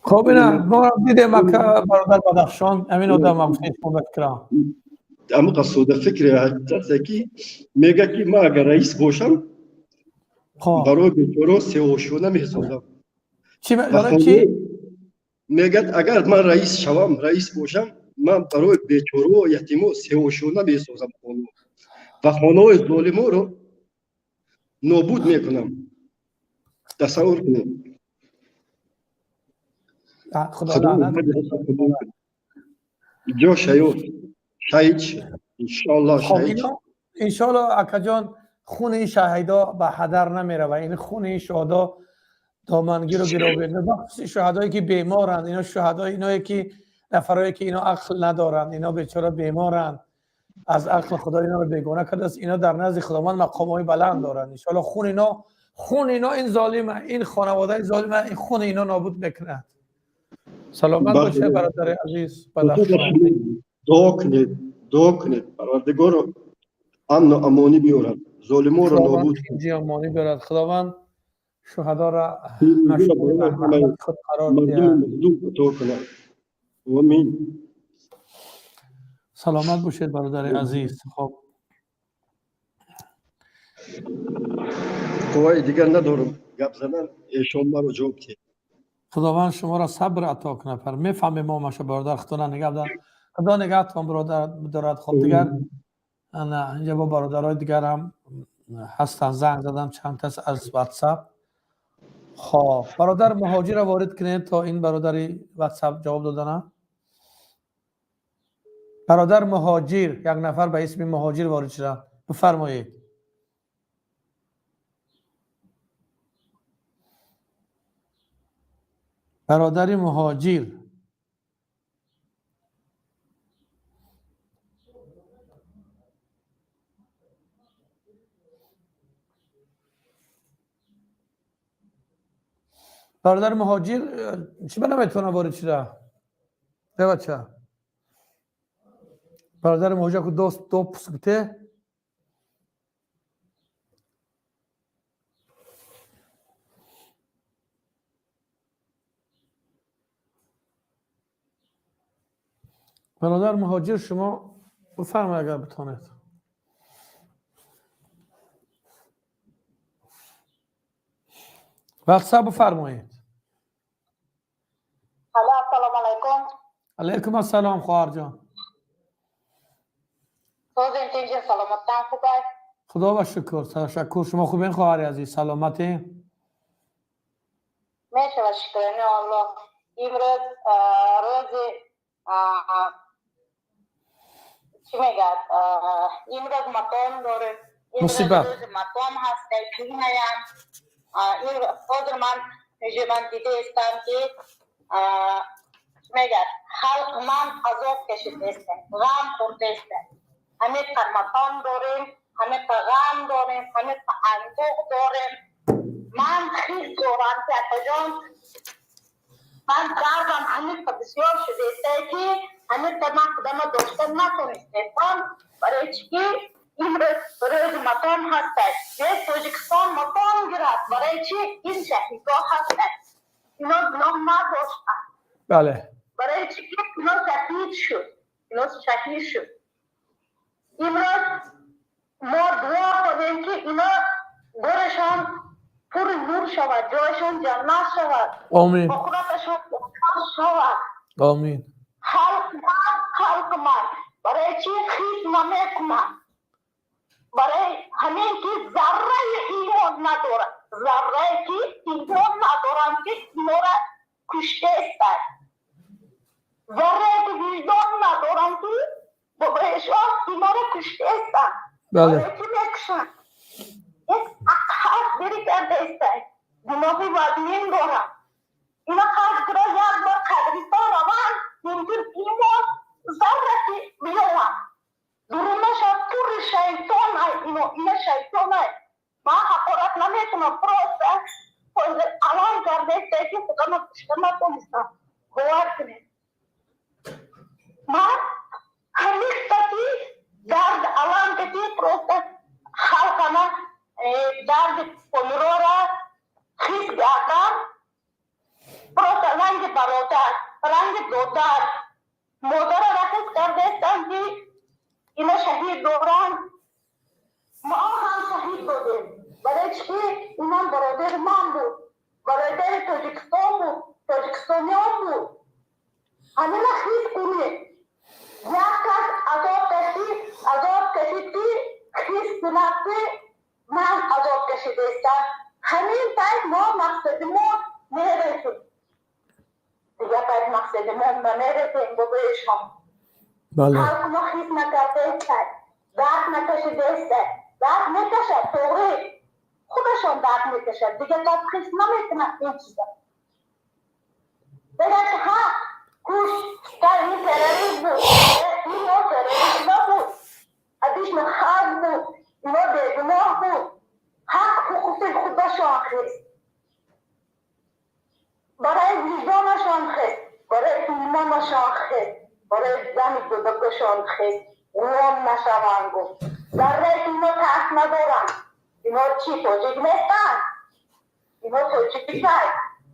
Хоб, ина мо дидем, бародар Бадахшон, ҳамин одам фикрам. Амиқа содафикре ҳаста, ки мега, ки ман агар раис бошам, барои бечоро сеошёна месозам. Чӣ? Мегӯяд, агар ман раис шавам, раис бошам, ман барои бечорао, ятимо сеошёна месозам хона ва хонаҳои золиморо нобуд мекунам. Тасаввур кунед. Худо лаънат. Ҷо шаёд шаҳид шуд, иншоаллоҳ шаҳид. Иншоаллоҳ, акаҷон, хуни ин шаҳидо ба ҳадар намерава. Ин хуни ин шуҳадо домангиру гировед, бахусус шуҳадое ки беморанд. Ино шуҳадои иное ки нафарое ки ино ақл надоранд, ино бечора беморанд, аз ақли Худо иноро бегона кардааст. Ино дар назди Худованд мақомҳои баланд доранд, иншоаллоҳ. Хун ино, хун ино, ин золима, ин хонаводаи золима, ин хуни ино нобуд мекунад. Саломат бошед, бародари азиз Бадахшон. Дуо кунед, дуо кунед, Парвардигоро амну амонӣ биёрад, золиморо нобуд. Амонӣ биёрад, Худованд. شهدا را مشمول رحمت خود قرار مردم مظلوم عطا کند. آمین. سلامت باشید برادر عزیز. خب قوای دیگر ندارم گپ زدن، ایشان مرا جواب دید. خداوند شما را صبر عطا کنه. پر میفهمیم ما ماشه برادر، خدا نگه دار، خدا نگهتون برادر دارد. خب دیگر اینجا با برادرای دیگر هم هستن، زنگ زدم چند تا از واتساپ. خب برادر مهاجر را وارد کنید تا این برادری واتساپ جواب دادن. برادر مهاجر، یک نفر به اسم مهاجر وارد شده، بفرمایید. برادر مهاجر، برادر مهاجر چی به نمیتونه وارد شده؟ بچه برادر مهاجر که دوست دو پسکته برادر مهاجر شما بفرمایید اگر بتونید. واتساپ بفرمایید. السلام علیکم. علیکم السلام خواهر جان. خدا و شکر، تشکر. شما خوبین خواهر عزیز؟ سلامتی؟ میشه و شکر الله. امروز روز چی میگه؟ امروز مقام داره، مصیبت روز مقام هست. حاضر من دیده استم که چی میگه خلق من عذاب کشیده استم، غم خورده استم. همه تا مقام داریم، همه تا غم داریم، همه تا اندوه داریم. من خیلی دارم که اتا جان، من دردم همه تا بسیار شده است که همه تا من خودم داشتن نتونستم. برای چی امروز روز مقام هست؟ یک تاجیکستان مقام گرفت. برای چی این شهیدها هست؟ اینا گناه نداشتن. بله. برای چی اینا شهید شد؟ اینا شهید شد. امروز ما دعا کنیم که اینا گورشان پر نور شود، جایشان جنت شود. آمین. آخرتشان شود. آمین. خلق من برای چی خیز نمیکنن؟ برای همین که ذره ایمان ندارن، ذره که ایمان ندارن که ما را کشته استن، ذره که وجدان ندارن که بابایشان اینا را کشته استن. بله. برای چی میکشن؟ یک حرف بری کرده استن، گناه وزین دارن. اینا خلق را یک بار قبرستان روند، ممکن ایمان ذره که بیاون درونش پر شیطان ای، اینا شیطان ای. من حقارت نمیتونم، پروسه الان کرده است که خودم کشته نتونستم. باور کنید من همیشه درد الان که پروسه خلقنا درد پمیرو را خیز گردم، پروسه رنگ برادر، رنگ دودر، مادر را خیز کرده استم که اینا شهید دارن. ما هم شهید دادیم. برای چی؟ اینم برادر من بود، برادر تاجیکستان بود، تاجیکستانیان بود. همین خیز کنید. یک کس عذاب کشید، عذاب کشید که خیز کند که من عذاب کشیده استم. همین تایید ما مقصد ما میرسیم. دیگه تایید مقصد ما نمیرسیم بابایشان. بله. خلق ما خیز نکرده است، درد نکشیده است، درد میکشد طوری خودشان درد میکشد دیگه، تشخیص نمیکنه این چیزا. بگه که ها کوش این تروریست بود، اینا تروریست نبود، ادیش حق بود، اینا بیگناه بود. حق حقوق خودشان خیست، برای وجدانشان خیست، برای ایمانشان خیست، برای زن دودکشان خیست. غلام نشوند گفت. ذره اینا ترس ندارن. اینا چی تاجیک نیستن؟ Ино тоҷикай,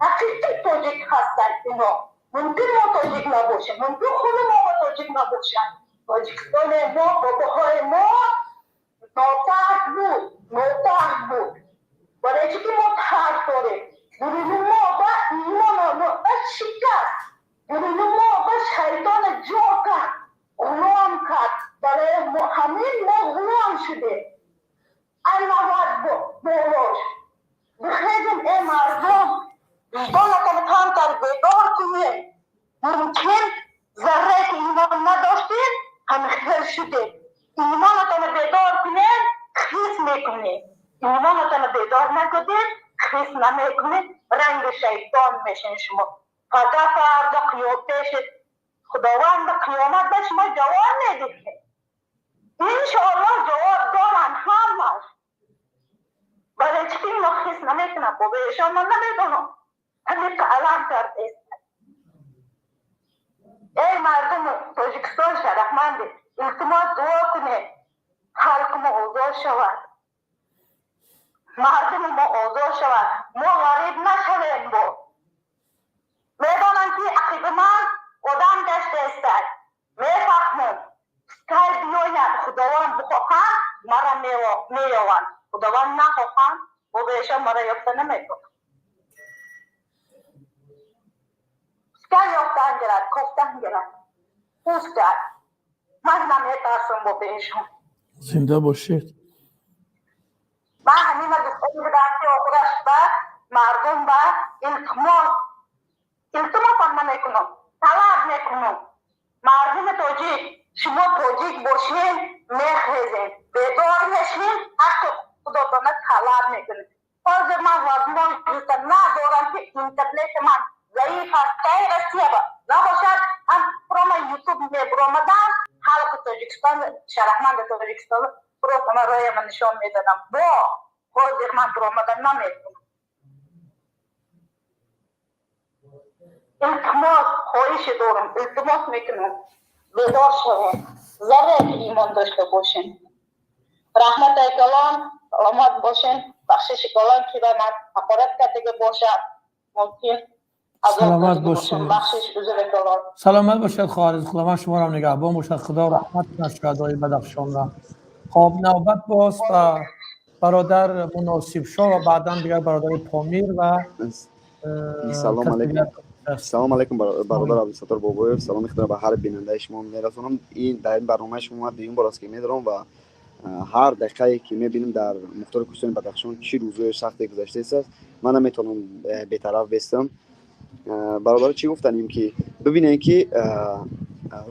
ҳақиқи тоҷик ҳастанд ино. Мумкин мо тоҷик набошем, мумкин худи мо тоҷик набошанд. Тоҷикистони мо, бобоҳои мо нотарс буд, нотарс буд. Барои чӣ ки мо тарс дорем? Дуруни мо ба имон шикаст, дуруни мо ба шайтон ҷо кард, ғулом кард. Барои ҳамин мо ғулом шудем. Аллоҳ болош бихезем, э мардум, виҷдонатон камтар бедор кунед. Мумкин заррае ки имон надоштед, ҳамин хел шудед. Имонатонро бедор кунед, хис мекунед. Имонатонро бедор накунед, хис намекунед, ранги шайтон мешин шумо. Фарда фарда пеши Худованд қиёмат ба шумо ҷавоб медиҳед. Иншоаллоҳ ҷавоб доранд ҳамаш. Барои чӣ ки ино хис намекунанд? Бобоешон ман намедонам, ҳамин алам кардааст. Эй мардуми Тоҷикистон шарафманде, илтимос, дуо кунед, халқи мо озод шавад, мардуми мо озод шавад, мо ғариб нашавем. Бо медонам ки ақиби ман одам гаштаистад, мефаҳмам. Кай биёяд, Худованд бихоҳанд, мара меёванд, Худованд нахоҳанд, бобоешон мара ёфта наметавонад. Пускай ёфтан гирад, кофтан гирад, пускай. Ман наметарсам бобоешон. Зинда бошед. Ман ҳамина гуфта будам, ки охираш ба мардум ба илтимос, илтимосам намекунам, талаб мекунам. Мардуми тоҷик, шумо тоҷик бошед, мехезем, бедор мешем, ҳаққи худотона талаб мекунем. Ҳозир ман возможност надорам, ки интернети ман заиф аст, кай Россия ба набошад, ам прома Ютуб мебуромадам, халқи Тоҷикистон, шарафманди Тоҷикистон, просто ман рояма нишон медодам. Бо ҳозир ман буромадан наметавонам. Илтимос, хоҳише дорам, илтимос мекунам, бедор шавем, зарре ки имон дошта бошем. Раҳматай калон, саломат бошем. Бахшиши калон, ки ба ман ҳақорат кардага бошад, мумкин. Саломат бошед. Бахшиш, узри калон. Саломат бошед, хоҳар. Худованд шуморо нигаҳбон бошад. Худо раҳмат кунад шуҳадои Бадахшонро. Хоб, навбат боз ба бародар Муносибшоҳ ва баъдан дигар бародари Помир ва Салом алейкум. Салом алейкум, бародар Абдусаттор Бобоев. Саломи худро ба ҳар бинандаи шумо мерасонам. Ин дар ин барномаи шумо ман дуюм бор аст ки медорам ва ҳар дақиқае ки мебинам дар мухтори кӯҳистони Бадахшон чӣ рӯзҳои сахте гузаштааст, ман наметавонам бетараф бестам. Бародаро, чӣ гуфтанем, ки бибинем, ки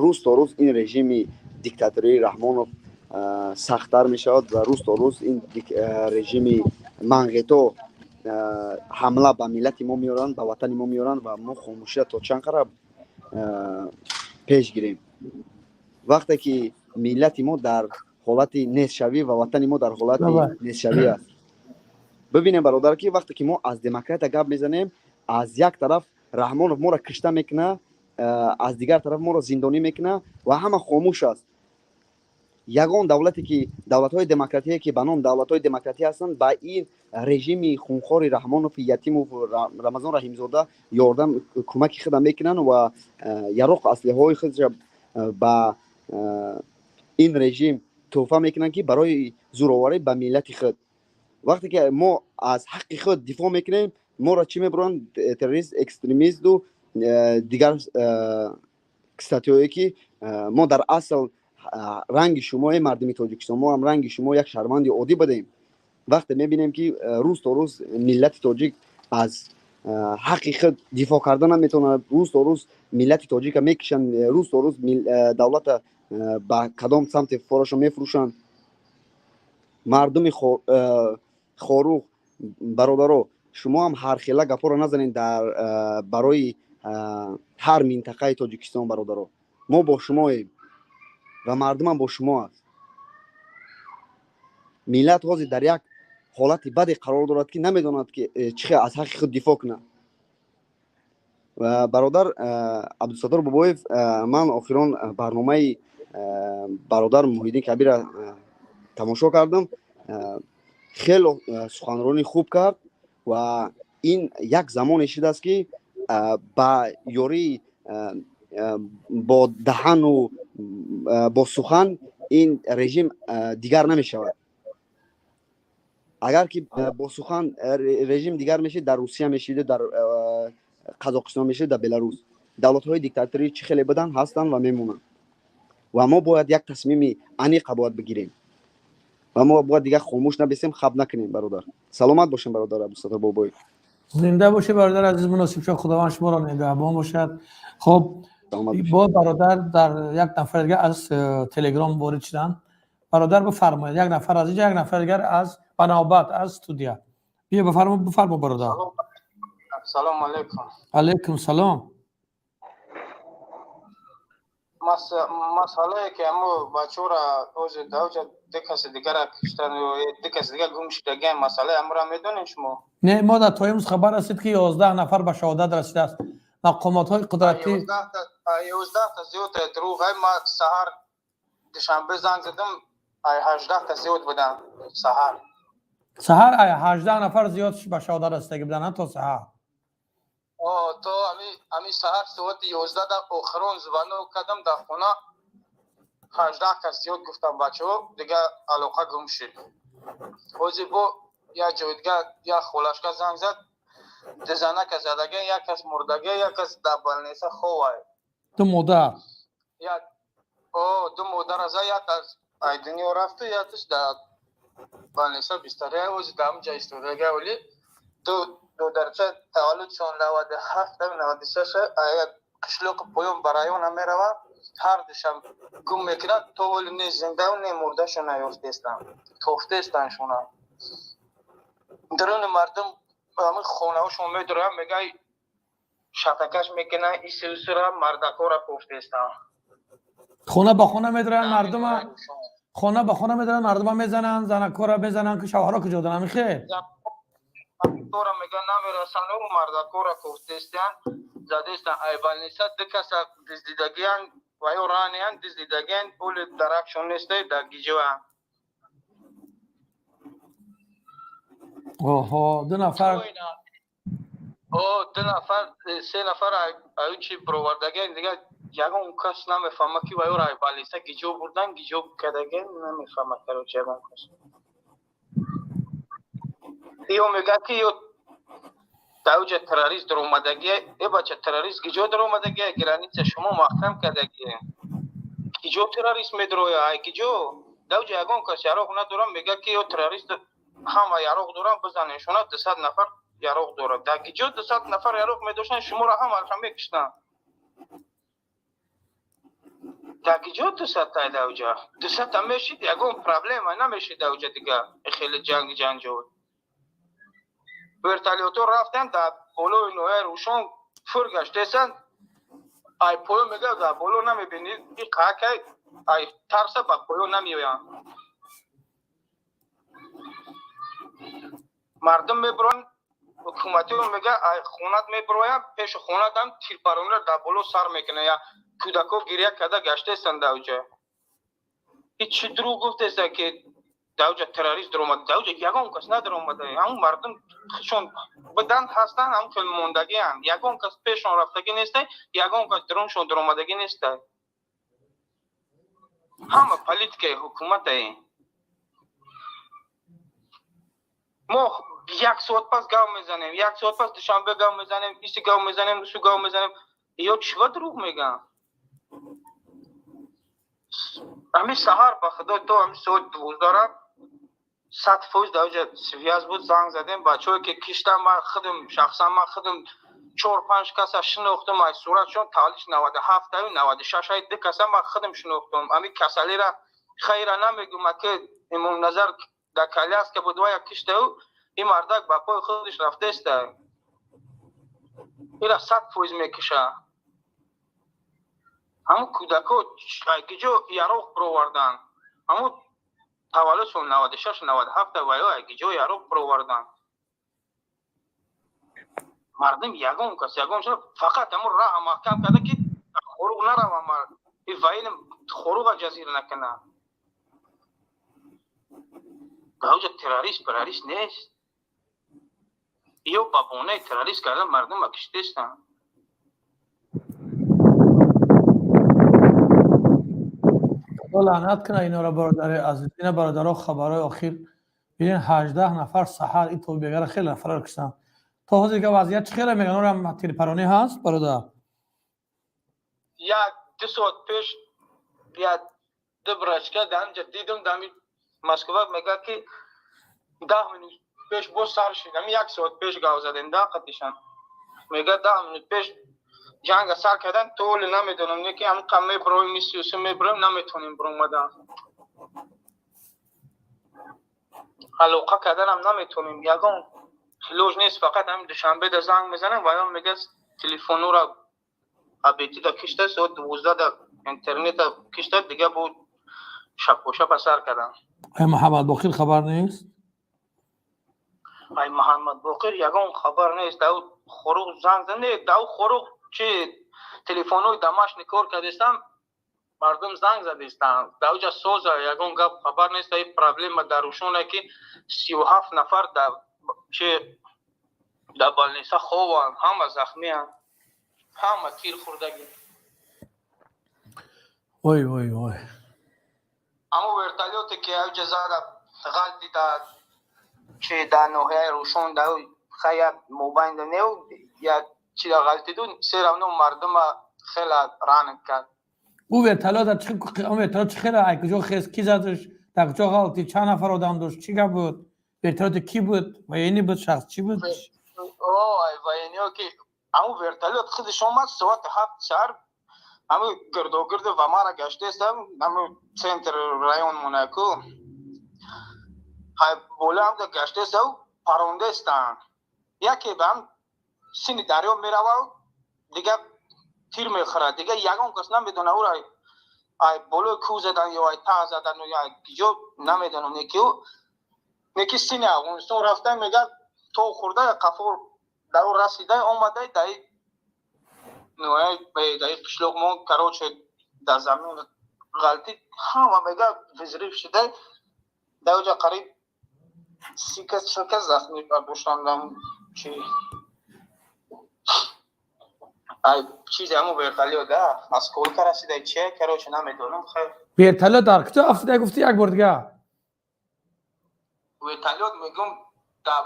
рӯз то рӯз ин режими диктатории Раҳмонов сахттар мешавад ва рӯз то рӯз ин режими манғито ҳамла ба миллати мо меоранд, ба ватани мо меоранд ва мо хомӯширо то чанд қара пеш гирем, вақте ки миллати мо дар ҳолати нестшавӣ ва ватани мо дар ҳолати нестшавӣ аст. Бибинем, бародар, ки вақте ки мо аз демократия гап мезанем, аз як тараф Раҳмонов моро кишта мекуна, аз дигар тараф моро зиндонӣ мекуна ва ҳама хомӯш аст. Ягон давлате ки давлатҳои демократие, ки ба ном давлатҳои демократӣ ҳастанд, ба ин режими хунхори Раҳмонов, Ятимов, Рамазон Раҳимзода ёрдам, кӯмаки худа мекунанд ва яроқ, аслиҳаҳои худша ба ин режим тӯҳфа мекунанд, ки барои зӯроварӣ ба миллати худ. Вақте ки мо аз ҳаққи худ дифоъ мекунем, моро чӣ мебуранд? Террорист, экстремисту дигар статьяое, ки мо дар асл ранги шумои мардуми Тоҷикистон, мо ҳам ранги шумо як шаҳрванди оддӣ будем. Вақте мебинем, ки рӯз то рӯз миллати тоҷик аз ҳаққи худ дифоъ карда наметавонад, рӯз то рӯз миллати тоҷика мекишанд, рӯз то рӯз давлата ба кадом самте форошо мефурӯшанд. Мардуми Хоруғ, бародаро, шумо ҳам ҳархела гапҳоро назанед дар барои ҳар минтақаи Тоҷикистон. Бародаро, мо бо шумоем ва мардумам бо шумо аст. Миллат ҳозир дар як ҳолати баде қарор дорад, ки намедонад, ки чӣ хел аз ҳаққи худ дифоъ кунад. Бародар Абдусаттор Бобоев, ман охирон барномаи бародар Муҳиддин Кабирро тамошо кардам. Хело суханронӣ хуб кард ва Ин як замоне шудааст, ки ба ёрии бо даҳану бо сухан ин режим дигар намешавад. Агар ки бо сухан режим дигар мешид, дар Русия мешиду, дар Қазоқистон мешид, дар Беларус. Давлатҳои диктаторӣ чӣ хеле буданд, ҳастанд ва мемонанд. Ва мо бояд як тасмими аниқа бояд бигирем ва мо бояд дигар хомӯш набисем, хаб накунем. Бародар, саломат бошем. Бародар Абдусаттор Бобоев. Зинда бошед, бародар азиз Муносибшоҳ, Худованд шуморо нигаҳбон бошад. Хуб, бо бародар дар як нафар дигар аз Телеграм ворид шуданд. Бародар, бифармоед. Як нафар аз инҷа, як нафар дигар аз ба навбат аз студия. Биё, бифармо, бифармо, бародар. Салом алейкум. Алейкум салом. Масъалае ки ҳамо бачаҳоро ҳозир дар ду каси дигара киштан, ду каси дигар гум шудагиан, масъалаи ҳаморо медонем шумо? Не, мо дар то имрӯз хабар расид, ки 11 нафар ба шаҳодат расидааст. Мақомотҳои қудратӣ 11та зиёд дурӯғ. Ай ма саҳар душанбе занг задам, ай 18та зиёд буданд саҳар. Саҳар ай 18 нафар зиёд ба шаҳодат расидаги буданд то саҳар. То ами саҳар соати 11 да охирон звонок кардам дар хона, 18 кас зиёд гуфтам бачаҳо, дигар алоқа гум шуд. Ҳозир бо як ҷои дигар як холашка занг зад, ду занака задага, як кас мурдага, як кас дар больница ховай. Ду модар. Ду модара за, як аз ай дунё рафту, якташ дар больница бистария, ҳозир дар ҳамҷа истодага. Оли ду додарча таваллудшон 97, 96, қишлоқи поён ба района мераванд, ҳар душам гум мекунанд, то ҳоли не зиндау, не мурдашон наёфтестанд, кофтестанд шуна. Даруни мардум ҳамин хонаҳошон медуранд, мегӯянд, шатакаш мекунанд, исусура мардакора кофтестанд. Хона ба хона медуранд мардума, хона ба хона медуранд мардума, мезананд, занакора мезананд, ки шавҳаро куҷо доранд, ҳамин хел? Мегӯянд, намерасанд, мардакора кофтестанд, задестанд. Ай больница ду каса диздидагиянд ва ё раниянд, диздидагиянд, оли даракшон нестай, дар гиҷоянд. Оҳо, ду нафар. Ду нафар, се нафар аючи бировардагиянд, дигар ягон кас намефаҳма, ки ва ёро ай больница гиҷо бурдан, гиҷо кардагиянд, намефаҳма, короче, ягон кас. Ё мегӯяд, ки ё дар террорист даромадагия. Э бача, террорист гиҷо даромадагия? Граница шумо маҳкам кардагия, гиҷо террорист медроя? Ай гиҷо? Дар ягон кас яроқ надорам. Мегӯяд, ки ё террорист ҳама яроқ дорам, бизанем шуна, 200 нафар яроқ дорад. Дар гиҷо 200 нафар яроқ медоштанд, шуморо ҳамаша мекуштанд. Дар гиҷо 200 тай? Дар 200та мешид, ягон проблема намешид дар уҷа, дигар хеле ҷанги ҷанҷол. Вертолётҳо рафтанд, дар болои ноҳияи Рӯшон фур гаштесанд, ай поё мегӯяд, дар боло намебинӣ, и қаакай, ай тарса ба поё намеоянд. Мардум мебироянд, ҳукуматиё мегӯяд, ай хонат мебироянд, пеши хонатам тирпаронира дар боло сар мекунанд, я кӯдакҳо гиря карда гаштесанд дар уҷа. Ҳеҷ чӣ дурӯғ гуфтеста, ки дар уҷа террорист даромада. Дар уҷа ягон кас надаромада, ҳамун мардум худшон буданд, ҳастанд, ҳамун хел мондагианд, ягон кас пешон рафтагӣ неста, ягон кас даруншон даромадагӣ неста. Ҳама политикаи ҳукуматае. Мо як соат пас гав мезанем, як соат пас Душанбе гав мезанем, иси гав мезанем, усу гав мезанем, ё чива дурӯғ мегӯянд? Ҳамин саҳар, ба худо, то ҳамин соати 12-ра 100% дар уҷа связь буд. Занг задем, бачаҳое ки киштан, ман худам шахсан, ман худам чор панҷ каса шинохтам ай суратшон, таваллудш 97-аю 96-ай, ду каса ман худам шинохтам. Ҳамин касалира хайра намегӯм, ки Имомназар дар коляска буд, вая киштаю, ин мардак ба пои худаш рафтеста, ира 100% мекиша. Ҳамун кӯдакҳо киҷо яроқ бироварданд? Ҳамун таваллудшон 96, 97, ваё киҷо яроқ бироварданд? Мардум ягон кас ягон фақат ҳамун раҳа маҳкам карда, ки хоруғ нарава, ваин хоруға ҷазир накунад. Дар уҷа террорист парарист нест. Ё ба бонаи террорист кардан мардума киштестанд. Худо лаънат кунад инора, бародари азиз. Ина бародаро, хабарҳои охир бинед, 18 нафар саҳар ин то бегара хеле нафарро киштанд. То ҳозир га вазъият чӣ хеле мегӯянд? Орам тирпаронӣ ҳаст, бародар? Як ду соат пеш як ду брачка дар ҳамҷа дидам, дар ҳами Москва, мегӯяд ки 10 минут пеш боз сар шид. Ҳами як соат пеш гап задем да қатишан. Мегӯяд, 10 минут пеш ҷанга сар кардан, то ҳоле намедонам, не ки ҳамқа меброем, мисиюсу меброем, наметонем биромадан. Алоқа карданам наметонем, ягон илоҷ нест, фақат ҳамин Душанбе да занг мезанем ва ён мегӯяд, телефонура абетида кишта, соат 12 да интернета кишта, дига бо шапошапа сар кардан. Ай Муҳаммад Боқир хабар нест? Ай Муҳаммад Боқир ягон хабар нест. Дау Хоруғ занг зад, не, дау Хоруғ чи телефонҳои домашний кор кардестам, мардум занг задестанд. Дауҷа соза, ягон гап хабар нест. Ай проблема дар Рушоне ки 37 нафар дар чи дар больница хованд, ҳама захмиянд, ҳама тир хӯрдагӣ. Ой, ой, ой. Аммо вертолёте ки авҷа зада ғалти дар чи дар ноҳияи Рушон, дар хай як мобайн да неу як чи да ғалтиду, все равно мардума хела ранг кард. Ӯ вертолёт он вертолёт чӣ хела, ай куҷо хез, ки задаш, дар куҷо ғалти, чанд нафар одам дошт, чӣ гап буд? Вертолёти кӣ буд? Военный буд, шахс чӣ буд? О, ай военный ҳо ки аму вертолёт худаш омад соати 7 саҳар, ҳаму гирдогирди Вамара гаштаестам, ҳаму центр район монаку ҳай боло ҳамда гаштаестав, парондаестанд. Яке ба ҳам сини дарё мерава, дига тир мехӯрад, дига ягон кас намедона ӯра ай болои кӯҳ задан ё ай таҳ задан ё ай киҷо, намедонам. Неки сини Афғонистон рафта, мегӯяд, то хӯрда қафо дар ӯ расида омада, даи даи қишлоқ мо, короче, дар замин ғалтид, ҳама мегӯяд взрыв шуда, дар оҷа қариб 30 кас, 40 кас захмӣ бардоштанд. Чи ай чизе ҳамо вертолёт да осколка расида чи, короче, намедонам, хайр. Вертолёт дар куҷо афтида гуфти, як бор дига? Вертолёт, мегӯм, дар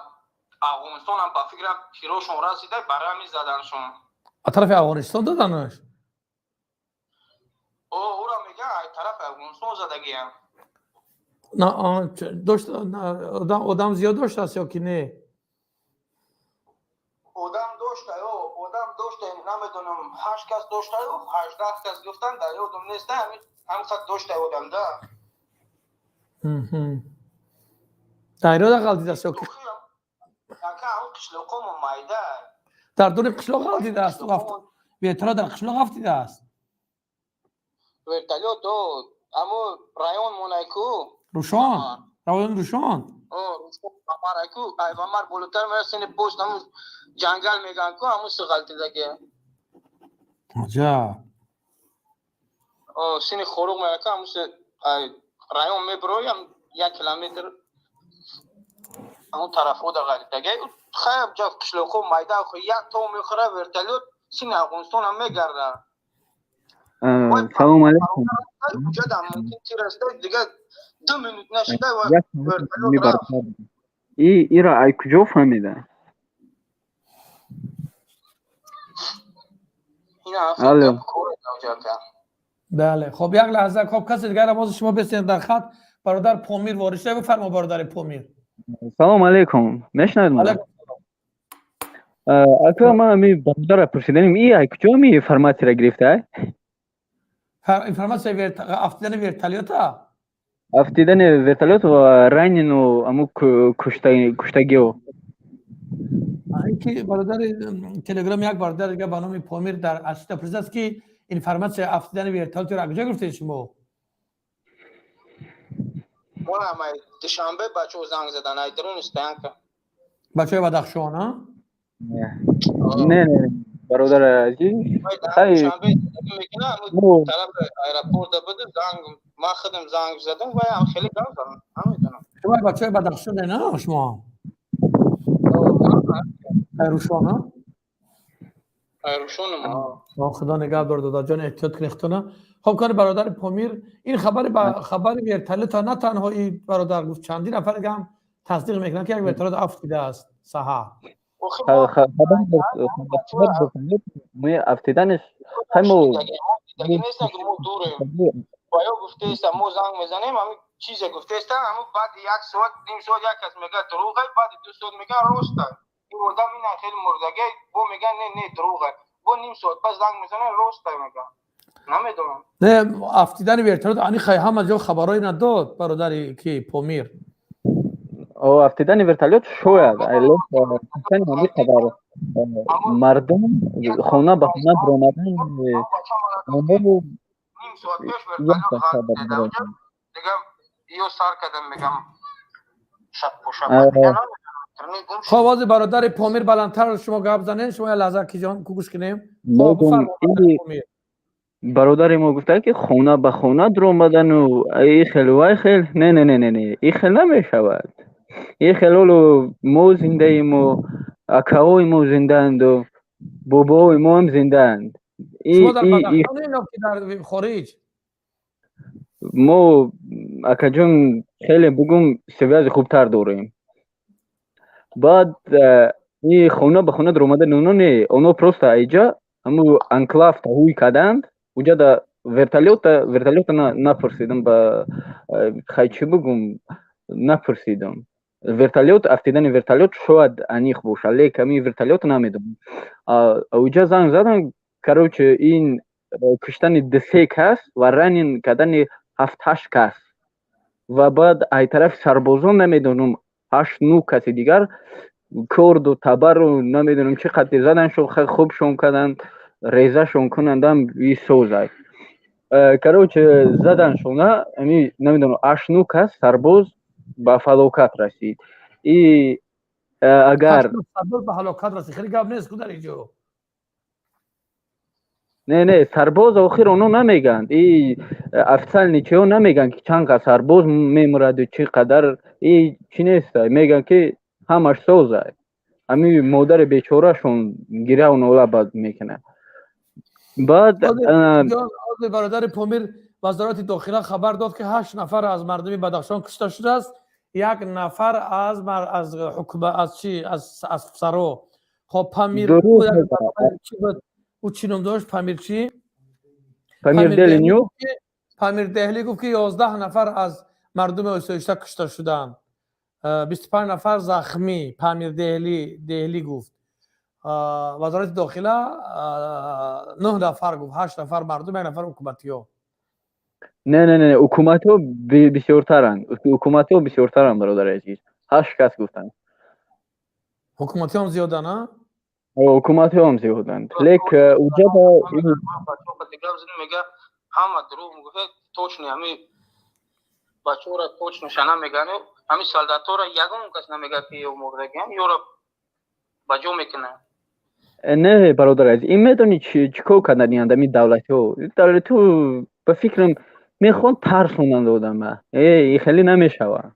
Афғонистонам ба фикрам тирошон расида, барои ҳамин заданшон. А тарафи Афғонистон доданаш? О, ӯра мегӯяд, ай тарафи Афғонистон задагиям. Дошт одам зиёд доштааст ё ки не? Одам дошта, одам дошта, намедонам, ҳашт кас дошта, 18 кас гуфтанд, дар ёдам нест, ҳамин қад дошта одам да. Дарёда ғалтидааст ё ки? Ака, ҳамн қишлоқомо майда. Дар дури қишлоқ ғалтидааст? Вертолёт дар қишлоқ афтидааст? Вертолёт амо район монайку. Рушон, район Рушон. Вамараку, ай Вамар болотар мерасини, пост ҳамун ҷангал мегӯянд ку, ҳамун си ғалтидаги. Аҷаб. Сини Хоруғ меяка, ҳамун си ай район мебироям, як километр ҳамун тарафҳо да ғалтидаги. Хайр, ҷа қишлоқҳо майда, як то мехӯра вертолёт, сини Афғонистонам мегарда. Салом алейкум. Ҷада мумкин тир расида, дига 2 минут нашида вертолёт рафт. И ира ай куҷо фаҳмида? Алло. Бале, хоб, як лаҳза, хоб, касе дигарам ҳозир шумо бесен дар хат, бародар Помир ворид шуда, бифармо, бародари Помир. Салом алейкум. Мешунавед маро? Ака, ман ами бародара пурсиданим, и ай куҷо ами информатсияро гирифта? Информатсия афтидани вертолёта? Афтидани вертолёт ва ранену аму куштагио. Ки бародари Телеграм, як бародар дига ба номи Помир дар асида пурсидааст, ки информатсия афтидани вертолётро аз куҷо гирифтед шумо? Мо Душанбе бачаҳо занг задан, ай даруни стоянка. Бачаҳои Бадахшон, а? Не, не, бародар азиз. Душанбе мекунам, тарафи аэропорта буду, занг ман худам занг задам ва ҳам хеле гап задам, намедонам. Шумо бачаҳои Бадахшоне, на шумо? Рӯшон, ҳа? Рӯшонам, ҳа. Худо нигаҳ дор, додаҷон, эҳтиёт кунед худтона. Хоб, кани бародари Помир, ин хабари ба хабари вертолёта на танҳо ин бародар гуфт, чандин нафар дига ҳам тасдиқ мекунанд, ки як вертолёт афтидааст саҳар. Афтиданаш ҳамо Дидаги нестан, ки мо дурем. Ва ё гуфтеста, мо занг мезанем, ҳамин чизе гуфтеста, ҳамин баъди як соат, ним соат як кас мегӯяд дурӯғе, баъди 2 соат мегӯяд роста. Ин одам ина хеле мурдагӣ, бо мегӯяд не, не, дурӯғе. Бо ним соат пас занг мезанем, роста мегӯяд. Намедонам. Не, афтидани вертолёт ани хай ҳама ҷо хабарҳое надод, бародари ки Помир. Афтидани вертолёт шояд, лекин ҳамин қадар мардум хона ба хона биромадан. Ним соат пеш вертолёт ғалт дига ё сар кардам, мегам шабпӯша. Хоб, ҳозир бародари Помир баландтар шумо гап занед, шумо як лаҳза киҷон гӯш кунем. Бародари мо гуфта, ки хона ба хона дуромадану и хел вай хел, не, не, не, не, не, и хел намешавад. И хел ҳоло мо зиндаему, акаҳои мо зиндаанду бобоҳои мо ҳам зиндаанд. Шумо дар Бадахшон ё ки дар хориҷ? Мо, акаҷон, хеле бугум, связи хубтар дорем. Баъд и хона ба хона дуромадан оно не, оно просто айҷа ҳаму анклав таҳуй карданд уҷа да вертолёта напурсидам, ба хай чӣ бугум, напурсидам. Вертолёт, афтидани вертолёт шояд аниқ бошад, лек ҳамин вертолёт намедонам. Уҷа занг задан, короче, ин куштани ду-се кас ва ранен кардани ҳафт-ҳашт кас ва баъд ай тарафи сарбозон намедонам, ҳашт-нӯ каси дигар корду табару намедонам чӣ қадр заданшон, хубшон карданд, резашон кунандам исозай. Короче, заданшона ами намедонам, ҳашт-нӯ кас сарбоз ба фалокат расид. И агар Сарбоз ба ҳалокат расид, хеле гап нест ку дар инҷо. Не, не, сарбоз охир оно намегӯянд, и официальный чиҳо намегӯянд, ки чанд қадр сарбоз мемираду чӣ қадар и чӣ неста. Мегӯянд, ки ҳамаш созай. Ҳамин модари бечорашон гиряву нола бад мекунад. Баъд ҳозир бародари Помир, вазорати дохила хабар дод, ки ҳашт нафар аз мардуми Бадахшон кушта шудааст, як нафар аз ҳукума, аз чи, аз афсаро. Хоб, Памир ӯ чӣ ном дошт, Памир чӣ? Памир Делиню. Памир Деҳлӣ гуфт, ки 11 нафар аз мардуми осоишта кушта шуданд, 25 нафар захмӣ. Памир Деҳлӣ гуфт. Вазорати дохила нӯҳ нафар гуфт, ҳашт нафар мардум, як нафар ҳукуматиҳо. Не, не, не, ҳукуматҳо бисёртаранд, ҳукуматҳо бисёртаранд, бародари азиз, ҳашт кас гуфтанд. Ҳукуматиҳом зиёданд, а? Ҳукуматиҳом зиёданд, лек уҷа Мега ҳама дурӯғ мегуфт, точно ҳами бачаҳоро точно шана мегӯянд, ҳами солдатҳоро ягон кас намегӯяд, ки ё мурдагиам, ёро ба ҷо мекунанд. Не, бародари азиз, ин медонӣ чӣ кор карданиянд ами давлатҳо? Давлатҳо, ба фикрам, мехоҳанд тарсонанд одама. Э, хеле намешавад.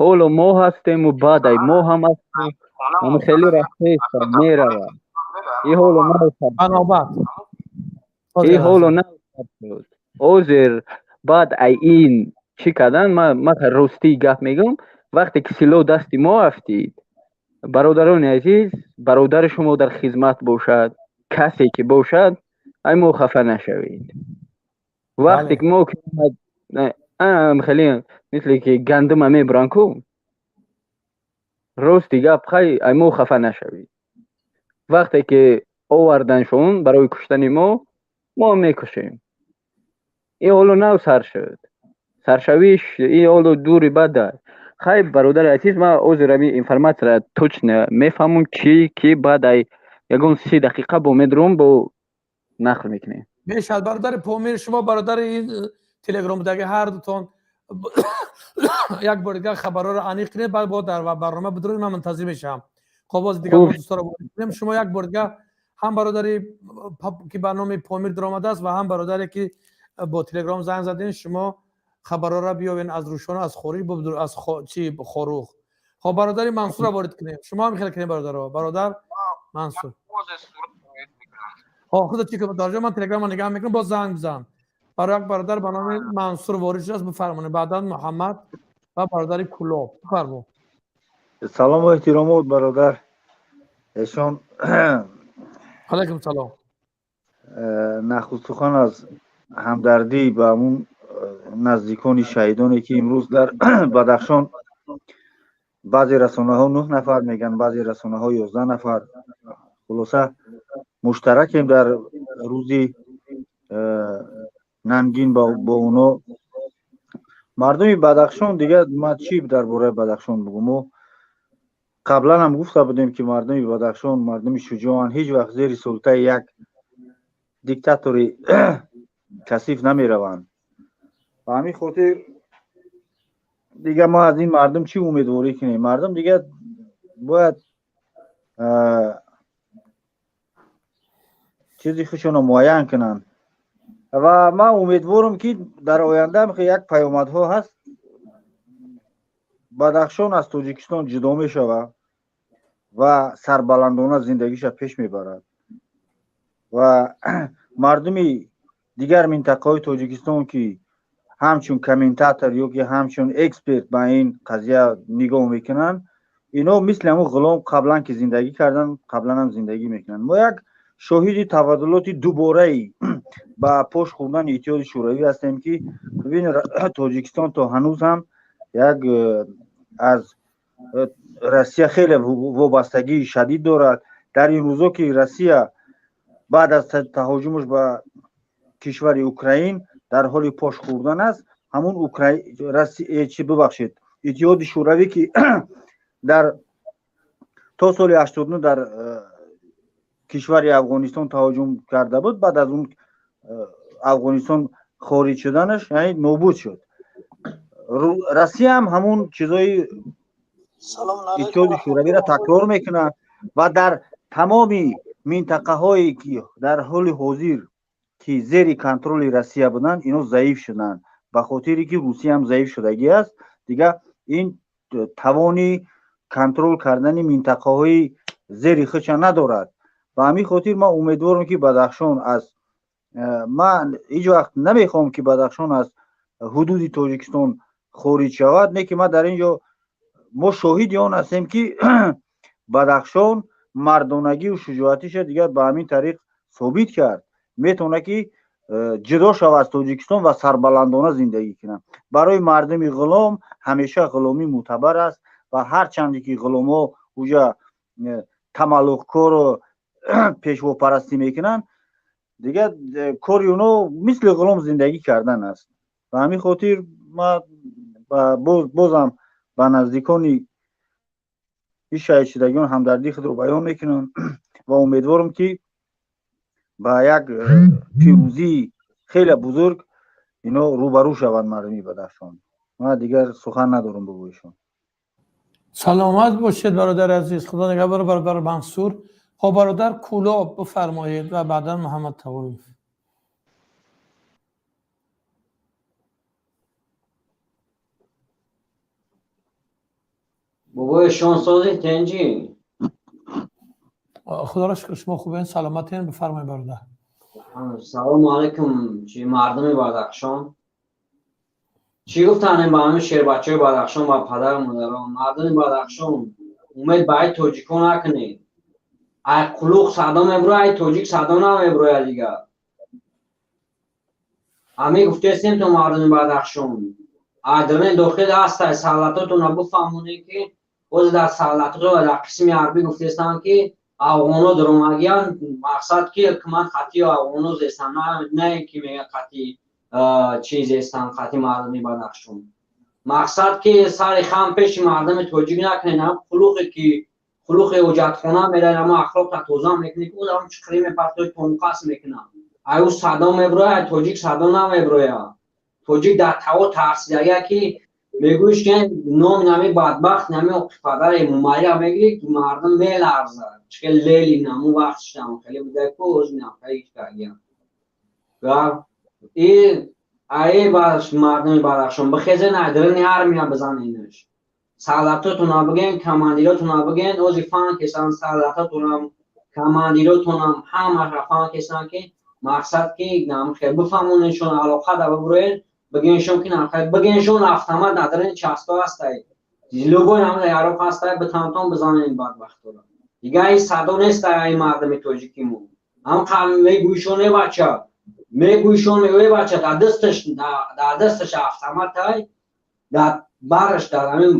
Ҳоло мо ҳастему, баъд ай мо ҳам ҳастем, ами хеле рафтеста меравад. И ҳоло Банобат. И ҳоло на шуд. Ҳозир баъд ай ин чӣ кардан, ман ростӣ гап мегӯям, вақте ки силоҳ дасти мо афтид, бародарони азиз, бародари шумо дар хизмат бошад, касе ки бошад, ай мо хафа нашавед. Вақте ки мо хеле мисле ки гандума мебуранд ку, рости гап, хай, ай мо хафа нашавед. Вақте ки оварданшон барои куштани мо, мо мекушем. Ин ҳоло нав сар шуд, саршавиш ин ҳоло дури бад аст. Хай, бародари азиз, ман ҳозир ҳамин информатсияро точно мефаҳмам, чӣ ки баъд ай ягон 30 дақиқа бо медурам, бо нақл мекунем. Мешавад, бародари Помир, шумо бародари ин телеграм будаги, ҳар дутон як бор дигар хабарҳоро аниқ кунед, баъд бо дар барнома бидуред, ман мунтазир мешавам. Хоб, боз дигар дӯстонро ворид кунем. Шумо як бор дигар ҳам бародари ки ба номи Помир даромадааст ва ҳам бародаре ки бо телеграм занг задем, шумо хабарҳоро биёвен аз Рӯшон, аз хориҷ, аз чи, Хоруғ. Хоб, бародари Мансурро ворид кунем. Шумо ҳам хеле кунем, бародаро. Бародар Мансур. Хоб, худо чӣ кунад, дарҷо ман телеграмма нигоҳ мекунам, боз занг бизан. Барои як бародар ба номи Мансур ворид шудааст, бифармонед. Баъдан Муҳаммад ва бародари Кулоб. Бифармо. Салому эҳтиромот, бародар эшон. Алайкум салом. Нахуст сухан аз ҳамдардӣ ба ҳамун наздикони шаҳидоне, ки имрӯз дар Бадахшон баъзе расонаҳо 9 нафар мегӯянд, баъзе расонаҳо 11 нафар. Хулоса, муштаракем дар рӯзи нангин бо оно. Мардуми Бадахшон, дигар ман чӣ дар бораи Бадахшон бигӯм? Мо қаблан ҳам гуфта будем, ки мардуми Бадахшон мардуми шуҷоанд, ҳеҷ вақт зери султаи як диктатори касиф намераванд. Ба ҳамин хотир дигар мо аз ин мардум чӣ умедворӣ кунем? Мардум дигар бояд чизи худшонро муайян кунанд ва ман умедворам, ки дар оянда як паёмадҳо ҳаст, Бадахшон аз Тоҷикистон ҷудо мешавад ва сарбаландона зиндагиша пеш мебарад ва мардуми дигар минтақаҳои Тоҷикистон, ки ҳамчун комментатор ё ки ҳамчун эксперт ба ин қазия нигоҳ мекунанд, ино мисли ҳамун ғулом қаблан ки зиндагӣ карданд, қаблан ҳам зиндагӣ мекунанд. Мо як шоҳиди табаддулоти дубораи ба пош хӯрдани Иттиҳоди Шӯравӣ ҳастем, ки бибин, Тоҷикистон то ҳанӯз ҳам як аз Россия хеле вобастагии шадид дорад. Дар ин рӯзо, ки Россия баъд аз таҳоҷумаш ба кишвари Украин дар ҳоли пош хӯрдан аст, ҳамун чи, бибахшед, Иттиҳоди Шӯравӣ, ки дар то соли 89 дар кишвари Афғонистон таҳоҷум карда буд, баъд аз он Афғонистон хориҷ шуданаш, яъне нобуд шуд. Россия ҳам ҳамун чизои Иттиҳоди Шӯравиро такрор мекунад ва дар тамоми минтақаҳое, ки дар ҳоли ҳозир ки зери контроли Россия буданд, ино заиф шуданд, ба хотире ки Русия ҳам заиф шудагӣ аст. Дигар ин тавони контрол кардани минтақаҳои зери худша надорад. Ба ҳамин хотир ман умедворам, ки Бадахшон аз, ман ҳеҷ вақт намехоҳам, ки Бадахшон аз ҳудуди Тоҷикистон хориҷ шавад, не ки ман дар ин ҷо мо шоҳиди он ҳастем, ки Бадахшон мардонагию шуҷоатиша дигар ба ҳамин тариқ собит кард, метавонад ки ҷудо шавад аз Тоҷикистон ва сарбаландона зиндагӣ кунад. Барои мардуми ғулом ҳамеша ғуломӣ мӯътабар аст ва ҳарчанде ки ғуломҳо уҷа тамаллуқкору пешвопарастӣ мекунанд, дигар кори оно мисли ғулом зиндагӣ кардан аст. Ба ҳамин хотир ман бозам ба наздикони ин шаҳидшудагиён ҳамдардии худро баён мекунам ва умедворам, ки ба як пирӯзии хеле бузург ино рӯбарӯ шаванд, мардуми Бадахшон. Ман дигар сухан надорам, бобоишон. Саломат бошед, бародари азиз, Худо нигаҳбор, бародар Мансур. Хоб, бародар Кулоб, бифармоед ва баъдан Муҳаммад Тавоев. Бобои шон, сози, тенҷи? Худоро шукр, шумо хубен, саломатен? Бифармоед, бародар. Салому алайкум, чи мардуми Бадахшон, чӣ гуфтанем ба ҳамин шербачаҳои Бадахшон, ба падару модарон. Мардуми Бадахшон, умед ба ай тоҷикон накунед. Ай қулуқ садо мебурояд, ай тоҷик садо намебурояд. Дигар ҳамин гуфтестем то мардуми Бадахшон айдоне дохил ҳастай, савлатотонро бифаҳмонед, ки боз дар савлатото ва дар қисми ҳарбӣ гуфтестанд, ки афғоно даромагиянд. Мақсад ки ҳукумат хати афғоно зестанд, на ин ки мегӯяд хати чиз зестанд, хати мардуми Бадахшон. Мақсад ки сари хам пеши мардуми тоҷик накунед. Ҳам қулуқе ки қулуқи ҳуҷҷатхона меравед, ҳама ахлоқта тоза мекунед, ки ам чиқирӣ мепартои, тонқас мекунад, ай ӯ садо мебурояд, тоҷик садо намебурояд. Тоҷик дар таво тарсидагия, ки мегӯиш ки номи нами бадбахт, нами оқипадаре мумайя мегирӣ, ки мардум меларзад. Чике Ленин наму вақт шудам хеле буда ку озинам хеле и ае ба мардуми Бадахшон бихезен, айдрини армия бизаненаш. Солдатотона бигем, командиротона бигем, ози фан кесан солдатотонам, командиротонам, ҳамаша фан кесан, ки мақсад ки намхел бифаҳмонедшон, алоқа да бибуроед, бигеншон ки намхел бигеншон, автомат надарен, часто ҳастай, любой намда яроқ ҳастай, битантон бизанен бадбахтора. Дигар ин садо нестай ай мардами тоҷикимо. Ҳам мегӯйшон, е бача, мегӯйшон, мегӯ, е бача, дар дасташ автоматай, дар бараш, дар ҳамин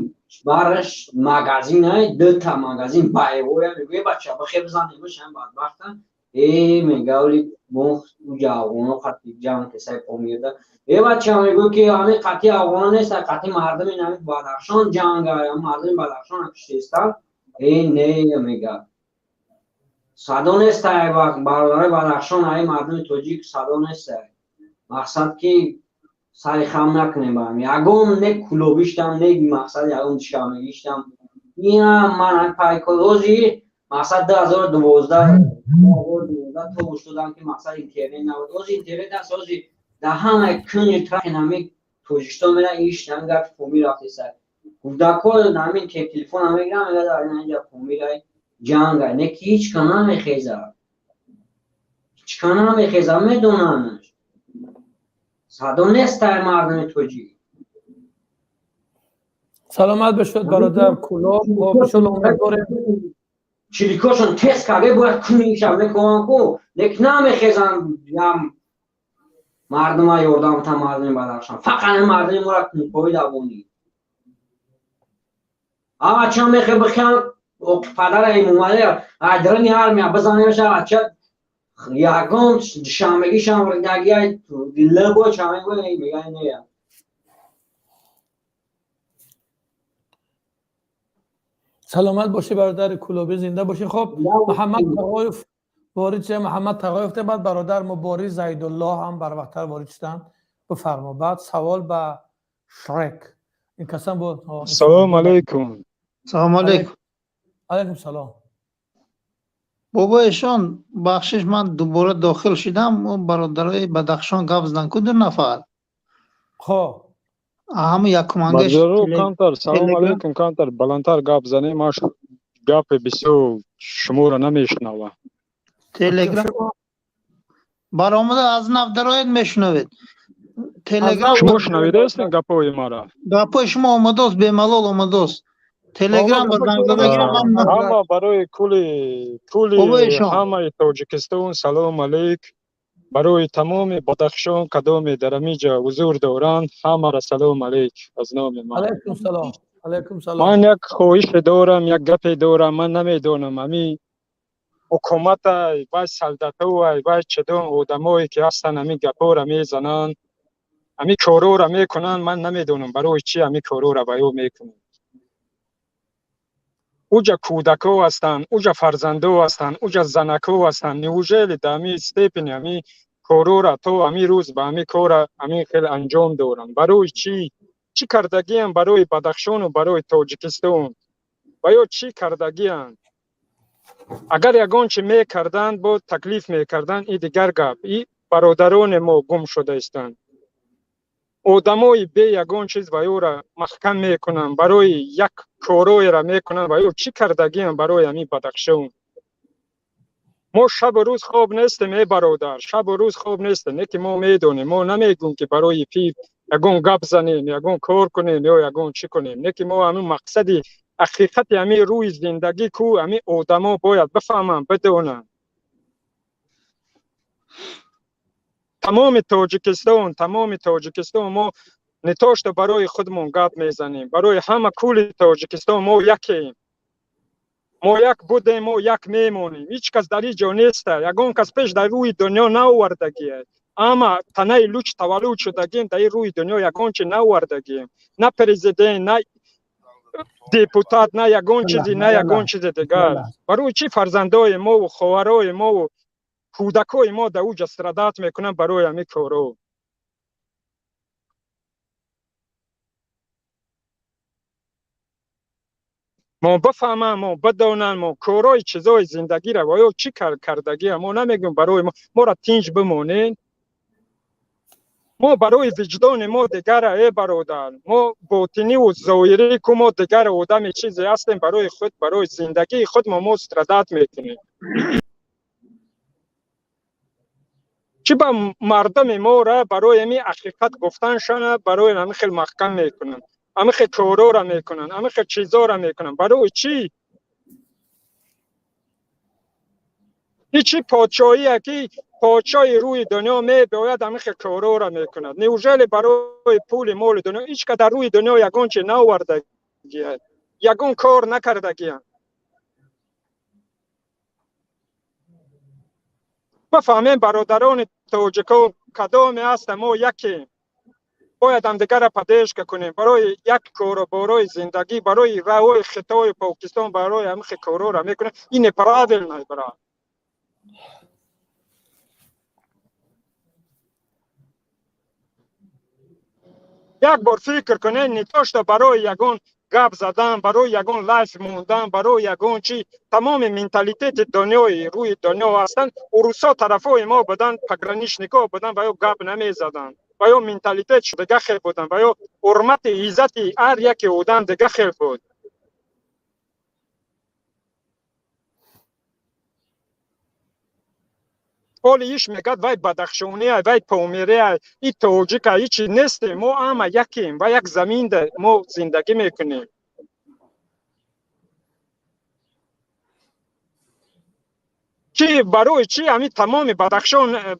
бараш магазинай, дута магазин боевоя. Мегӯ, е бача, бихе бизанемш ҳам бадбахта. Э, мегавли мо уҷа афғоно қати ҷанг кесай Помирда. Е бача, мегӯ, ки ҳамин қати афғоно неста, қати мардами ҳамин Бадахшон ҷанга, мардами Бадахшон киштестан. Э, не, мега, садо нестай, бародарои Бадахшон, ай мардуми тоҷик садо нестай. Мақсад ки сари хам накунем ба ягон, не кулобиштам, не мақсад ягон душамегиштам. Ина ман пайкози мақсад 2012 то шудам, ки мақсад интернет набуд. Ози интернет аст, ози дар ҳамаи кунҷи трахи ҳами Тоҷикистон мера иштам гапи Помир рафтеса. Кӯдакҳо ҳамин телефон мегирам, мега, дар инҷа Помирай ҷангай, не ки ҳеч ка намехеза, ҳеч ка намехеза, медонанд, садо нестай мардуми тоҷик. Саломат бошед, бародар Кулоб. Хоб, иншолло умедворем. Чиликошон тез карде бояд куниша мекунан ку, лекин намехезан ям мардума ёрдам та. Мардуми Бадахшон, фақат мардуми мора кункови давонӣ ама ча мехе бихиям падара Эмомалӣ айдрани армия бизанемша. Ача, ягон душанбегишам ридагия лебо чамего мега не. Саломат бошӣ, бародари Кулобӣ, зинда бошӣ. Хоб, Муҳаммад Тағоев ворид шуда. Муҳаммад Тағоев, баъд бародар Мубориз Зайдуллоҳ ҳам барвақттар ворид шуданд. Бифармо. Баъд савол ба Шрек. Ин касан буд. Салом алейкум. Салом алейкум. Алейкум салом. Бобоешон, бахшиш, ман дубора дохил шидам. Бародарои Бадахшон гап задан ку, ду нафар. Хоб. Ҳама якумангаш. Камтар, салом алейкум, камтар баландтар гап занем, ман гапи бисёр шуморо намешунавам. Телеграм баромада, аз нав дароед, мешунавед. Телеграм. Шумо шунавидаестен гапҳои мара? Гапҳои шумо омадост, бемалол омадост. Телеграм ба занг задагирам. Ҳама барои кулли ҳамаи Тоҷикистон салом алейк, барои тамоми Бадахшон, кадоме дар ҳамиҷа ҳузур доранд, ҳамаро салом алейк аз номи ман. Алайкум салом, алайкум салом. Ман як хоҳише дорам, як гапе дорам. Ман намедонам, ҳами ҳукуматай вай, солдатовай вай, чедон одамое ки ҳастанд, ҳамин гапҳоро мезананд, ҳамин корҳоро мекунанд. Ман намедонам, барои чӣ ҳамин корҳоро ба ё мекунанд. Уҷа кӯдакҳо ҳастанд, уҷа фарзандо ҳастанд, уҷа занакҳо ҳастанд. Неужели да ҳамин степени ҳамин корҳоро то ҳамин рӯз ба ҳамин кора ҳамин хел анҷом доранд? Барои чӣ? Чӣ кардагиам барои Бадахшону барои Тоҷикистон? Ва ё чӣ кардагианд? Агар ягон чи мекарданд, бо таклиф мекарданд, и дигар гап. И бародарони мо гум шуда истанд, одамои бе ягон чиз ва ёра маҳкам мекунанд, барои як корҳоеро мекунанд. Ва ё чӣ кардагиам барои ҳамин Бадахшон? Мо шабу рӯз хоб нестем, э бародар, шабу рӯз хоб нестем. Не ки мо медонем, мо намегӯм, ки барои пир ягон гап занем, ягон кор кунем ё ягон чӣ кунем. Не ки мо ҳамин мақсади ҳақиқати ҳамин рӯи зиндагӣ ку, ҳамин одамо бояд бифаҳманд, бидонанд. Тамоми Тоҷикистон, тамоми Тоҷикистон, мо не то что барои худмон гап мезанем, барои ҳама кулли Тоҷикистон. Мо якем, мо як будем, мо як мемонем. Ҳеҷ кас дар ин ҷо неста, ягон кас пеш дар рӯи дунё наовардагие. Ама танаи луч таваллуд шудагием, дар ин рӯи дунё ягон чи наовардагием, на президент, на депутат, на ягон чизи, на ягон чизи дигар. Барои чӣ фарзандои мову хоҳарои мову кӯдакои мо дар уҷа страдать мекунанд барои ҳамин коро? Мо бифаҳмам, мо бидонам, мо корои чизои зиндагиро ва ё чӣ кардагия. Мо намегӯем барои мо, моро тинҷ бимонед. Мо барои виҷдони мо дигара, э бародар, мо ботиниву зоҳирӣ ку мо дигар одами чизе ҳастем, барои худ, барои зиндагии худ мо страдать мекунем. Чӣ ба мардуми моро барои ҳамин ҳақиқат гуфтаншона барои ҳамин хел маҳкам мекунанд, ҳамин хел корора мекунанд, ҳамин хел чизора мекунанд? Барои чӣ? И чӣ подшоҳие ки подшоҳи рӯи дунё мебиёяд, ҳамин хел корора мекунад? Неужели барои пули моли дунё? Ҳеҷ ка дар рӯи дунё ягон чи наовардагиад, ягон кор накардагианд. Бифаҳмем, бародарони тоҷико, кадоме ҳаста, мо якем, бояд ҳамдигарра поддержка кунем барои як кору, барои зиндагӣ, барои раҳои Хитою Покистон, барои ҳамин хел корора мекунем. Ин неправильно, брат. Як бор фикр кунед, не то что барои ягон гап задан, барои ягон лайф мондан, барои ягон чи. Тамоми менталитети дунёи рӯи дунё ҳастанд. Урусо тарафҳои мо буданд, пограничникҳо буданд, ва ё гап намезаданд, ва ё менталитетш дига хел буданд, ва ё ҳурмати иззати ҳар яке одам дига хел буд. Ҳоли иш мегӯяд, вай бадахшония, вай помирия, и тоҷика, ҳичи нестем, мо ҳама якем ва як заминда мо зиндагӣ мекунем. Чи барои чи ҳамин тамоми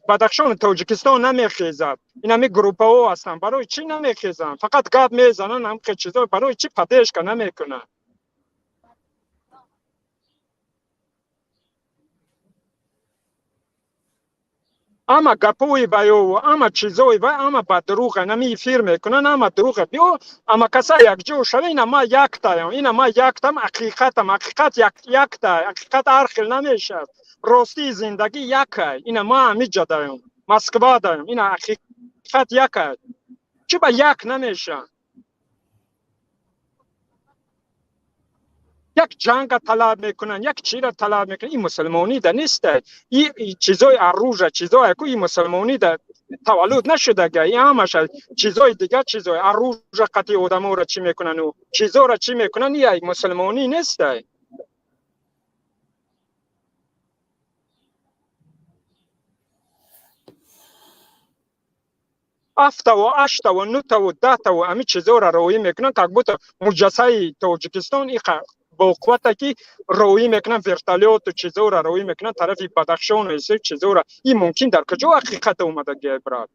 Бадахшони Тоҷикистон намехезад? Ин ҳамин группаҳо ҳастанд, барои чӣ намехезанд? Фақат гап мезананд, ҳамин хел чизо, барои чӣ поддержка намекунанд? Ама гапои ваё, ама чизои вай, ама ба дурӯға, ҳамин эфир мекунанд, ама дурӯға. Биё, ама каса якҷо шава, ина ма яктаям, ина ма яктам, ҳақиқатам, ҳақиқат якта, ҳақиқат ҳар хел намешавад. Ростии зиндагӣ якай, ина ма ҳамиҷа даям, Москва даям, ина ҳақиқат якай. Чӣ ба як намешавад? Як ҷанга талаб мекунанд, як чиро талаб мекунанд. Ин мусулмонӣ да нест. И чизои оружие, чизое ку ин мусулмонӣ да таваллуд нашудага, ин ҳамаша чизои дигар, чизои оружие қати одаморо чӣ мекунанд, чизоро чӣ мекунанд, ин мусулмонӣ нест. Ҳафтаву ҳаштаву нӯтаву даҳтаву ҳамин чизоро роҳӣ мекунанд, как будто муҷассаи Тоҷикистон иқа бо қуввате ки роҳӣ мекунанд, вертолёту чизоро роҳӣ мекунанд тарафи Бадахшону исир чизоро. Ин мумкин дар куҷо ҳақиқат омадагия, брат?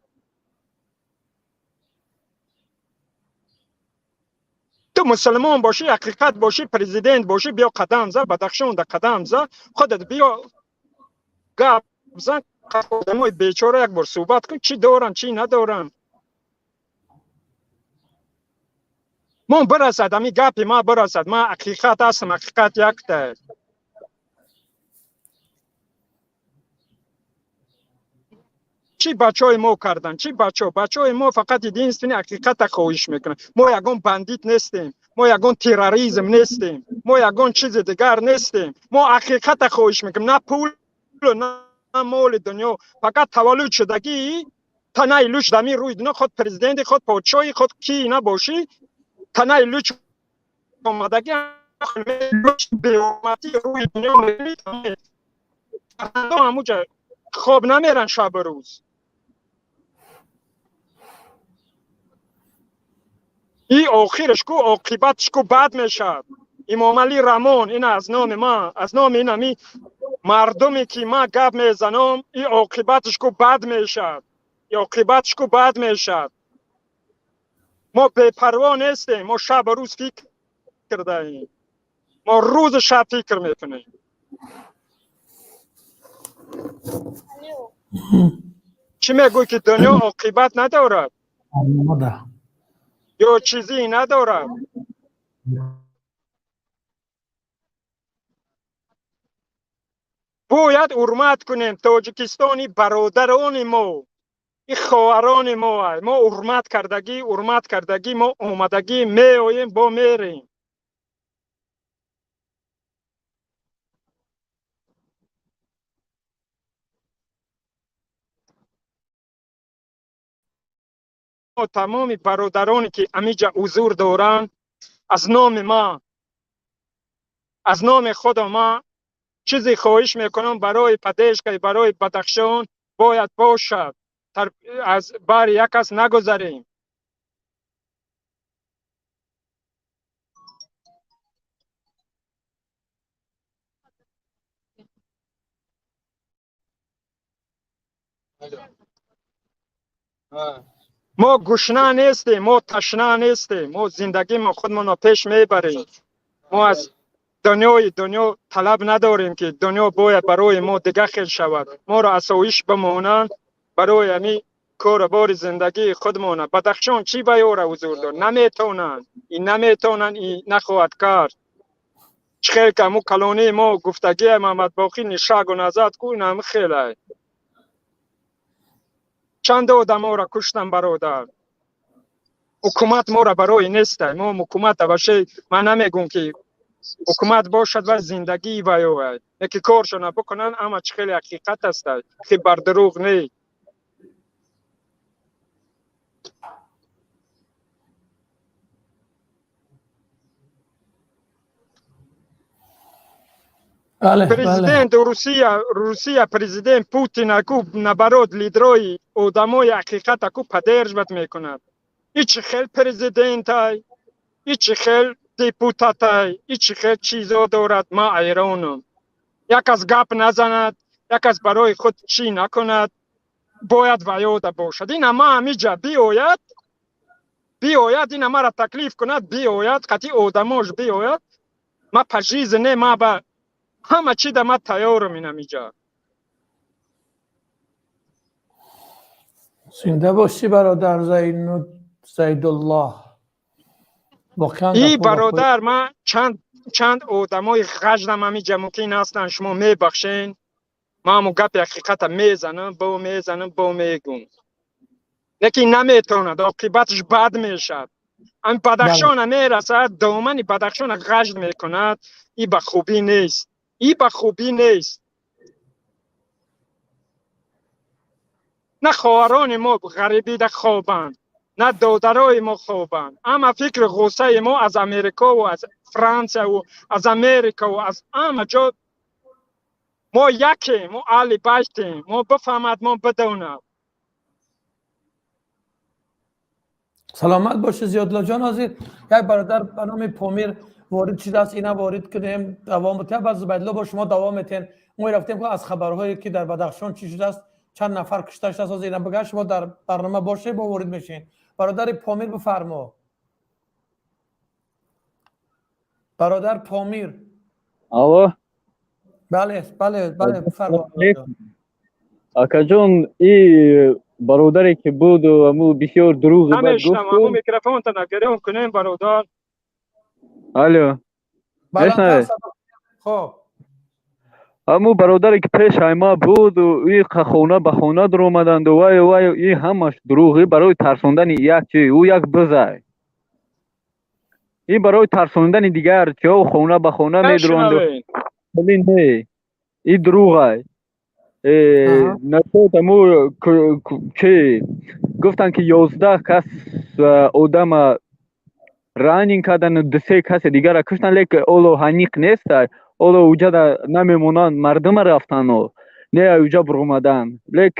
Ту мусулмон бошӣ, ҳақиқат бошӣ, президент бошӣ, биё қадам за Бадахшонда, қадам за худат, биё гап зан, одамои бечора як бор суҳбат кун, чӣ доранд, чӣ надоранд. Мо бирасад, ҳамин гапи ма бирасад, ман ҳақиқат ҳастам, ҳақиқат якта. Чӣ бачаҳои мо карданд? Чӣ бачаҳо? Бачаҳои мо фақат единственный ҳақиқата хоҳиш мекунанд. Мо ягон бандит нестем, мо ягон терроризм нестем, мо ягон чизи дигар нестем. Мо ҳақиқата хоҳиш мекунем, на пул, на моли дунё. Фақат таваллуд шудагӣ танаи луч дами рӯи дунё, худ президенти, худ подшоҳи, худ ки набошӣ, танаи луч омадагӣ, беҳурматӣ рӯи дунё мебинӣ. Ҳамуҷа хоб намеран шабу рӯз. И охираш ку, оқибатш ку бад мешавад. Имомалӣ Рамон, ина аз номи ман, аз номи ин ҳами мардуме ки ман гап мезанам, и оқибатш ку бад мешавад, и оқибатш ку бад мешавад. Мо бепарво нестем, мо шабу рӯз фикр даем, мо рӯзу шаб фикр мекунем. Чӣ мегӯй ки дунё оқибат надорад ё чизе надорад? Бояд ҳурмат кунем Тоҷикистони бародарони мо, и хоҳарони мо. Мо ҳурмат кардагӣ, ҳурмат кардагӣ, мо омадагӣ, меоем, бо мерем. Тамоми бародароне ки амиҷа ҳузур доранд, аз номи ман, аз номи худо ман чизе хоҳиш мекунам: барои поддержка и барои Бадахшон бояд бошад, аз бари як кас нагузарем. Мо гушна нестем, мо ташна нестем, мо зиндагимо худмонро пеш мебарем. Мо аз дунёи дунё талаб надорем, ки дунё бояд барои мо дига хел шавад, моро асоиш бимонанд барои ҳамин кору бори зиндагии худмона. Бадахшон чӣ ба ёра ҳузур дор? Наметавонанд, ин наметавонанд, ин нахоҳад кард. Чӣ хел ки ҳамун калонии мо гуфтагия, Маҳмадбоқӣ, ни шагу назад ку, ин ҳами хелай. Чанд одаморо куштам, бародар. Ҳукумат моро барои нестай. Мо ҳукумата ваше ман намегӯм, ки ҳукумат бошад ва зиндагии ваёвай, ки коршона бикунанд. Ама чӣ хеле ҳақиқат ҳастай, ки бар дурӯғ не. Президент Русия, президент Путин аку наоборот лидерои одамои ҳақиқат аку поддерживать мекунад. И чӣ хел президентай, и чӣ хел депутатай, и чӣ хел чизо дорад, ман ҳайронам. Як аз гап назанад, як аз барои худ чӣ накунад, бояд ваёда бошад. Ина ма ҳамиҷа биояд, биояд, ина мара таклиф кунад, биояд, қатъи одамош биояд, ма пожизненно, ма ба ҳама чи да ма тайёрам инамиҷа. Зинда бошӣ, бародар Зайдуллоҳ. Воқеан И бародар, ман чанд одамои ғаждам ҳамиҷа мумкин ҳастанд, шумо мебахшен, ман ҳамун гапи ҳақиқата мезанам, бо мезанам, бо мегум, лекин наметавонад, оқибаташ бад мешавад. Ами Бадахшона мерасад, домани Бадахшона ғажд мекунад, и ба хубӣ нест, и ба хубӣ нест. На хоҳарони мо ғарибида хобанд, на додарои мо хобанд. Ама фикри ғуссаи мо аз Америкову аз Франсияву аз Америкаву аз ҳама ҷо. Мо якем, мо аҳли байтем, мо бифаҳмад, мо бидонад. Саломат бошед, Зиёдуллоҷон. Ҳозир як бародар ба номи Помир ворид шудааст, ина ворид кунем, давом битем, баъд Зубайдулло бо шумо давом метем. Мо рафтем аз хабарҳое ки дар Бадахшон чӣ шудааст, чанд нафар кушта шудааст. Ҳозир ина бигӯяд, шумо дар барнома бошед, бо ворид мешин. Бародари Помир, бифармо, бародар Помир. Алло. Бале, бифармо. Акаҷон, и бародаре ки буд, аму бисёр дурӯғи бад Намешунавам. гуфту. Микрофонтана гирён кунем, бародар. Алло. Баландтар. Мешнавед? Хоб. Аму бародаре ки пеш ма буд, и хона ба хона дуромаданду, вай вай, и ҳамаш дурӯғи барои тарсондани як чи, ӯ як бизай. И барои тарсондани дигар чиҳо хона ба хона медуронду. Нашунавем. Вале не, и дурӯғай. Насчет аму чи гуфтанд, ки 11 кас одама ранен кардану дусе касе дигара куштанд, лек оло ҳаниқ неста, оло уҷада намемонанд, мардума рафтану не уҷа буромадан, лек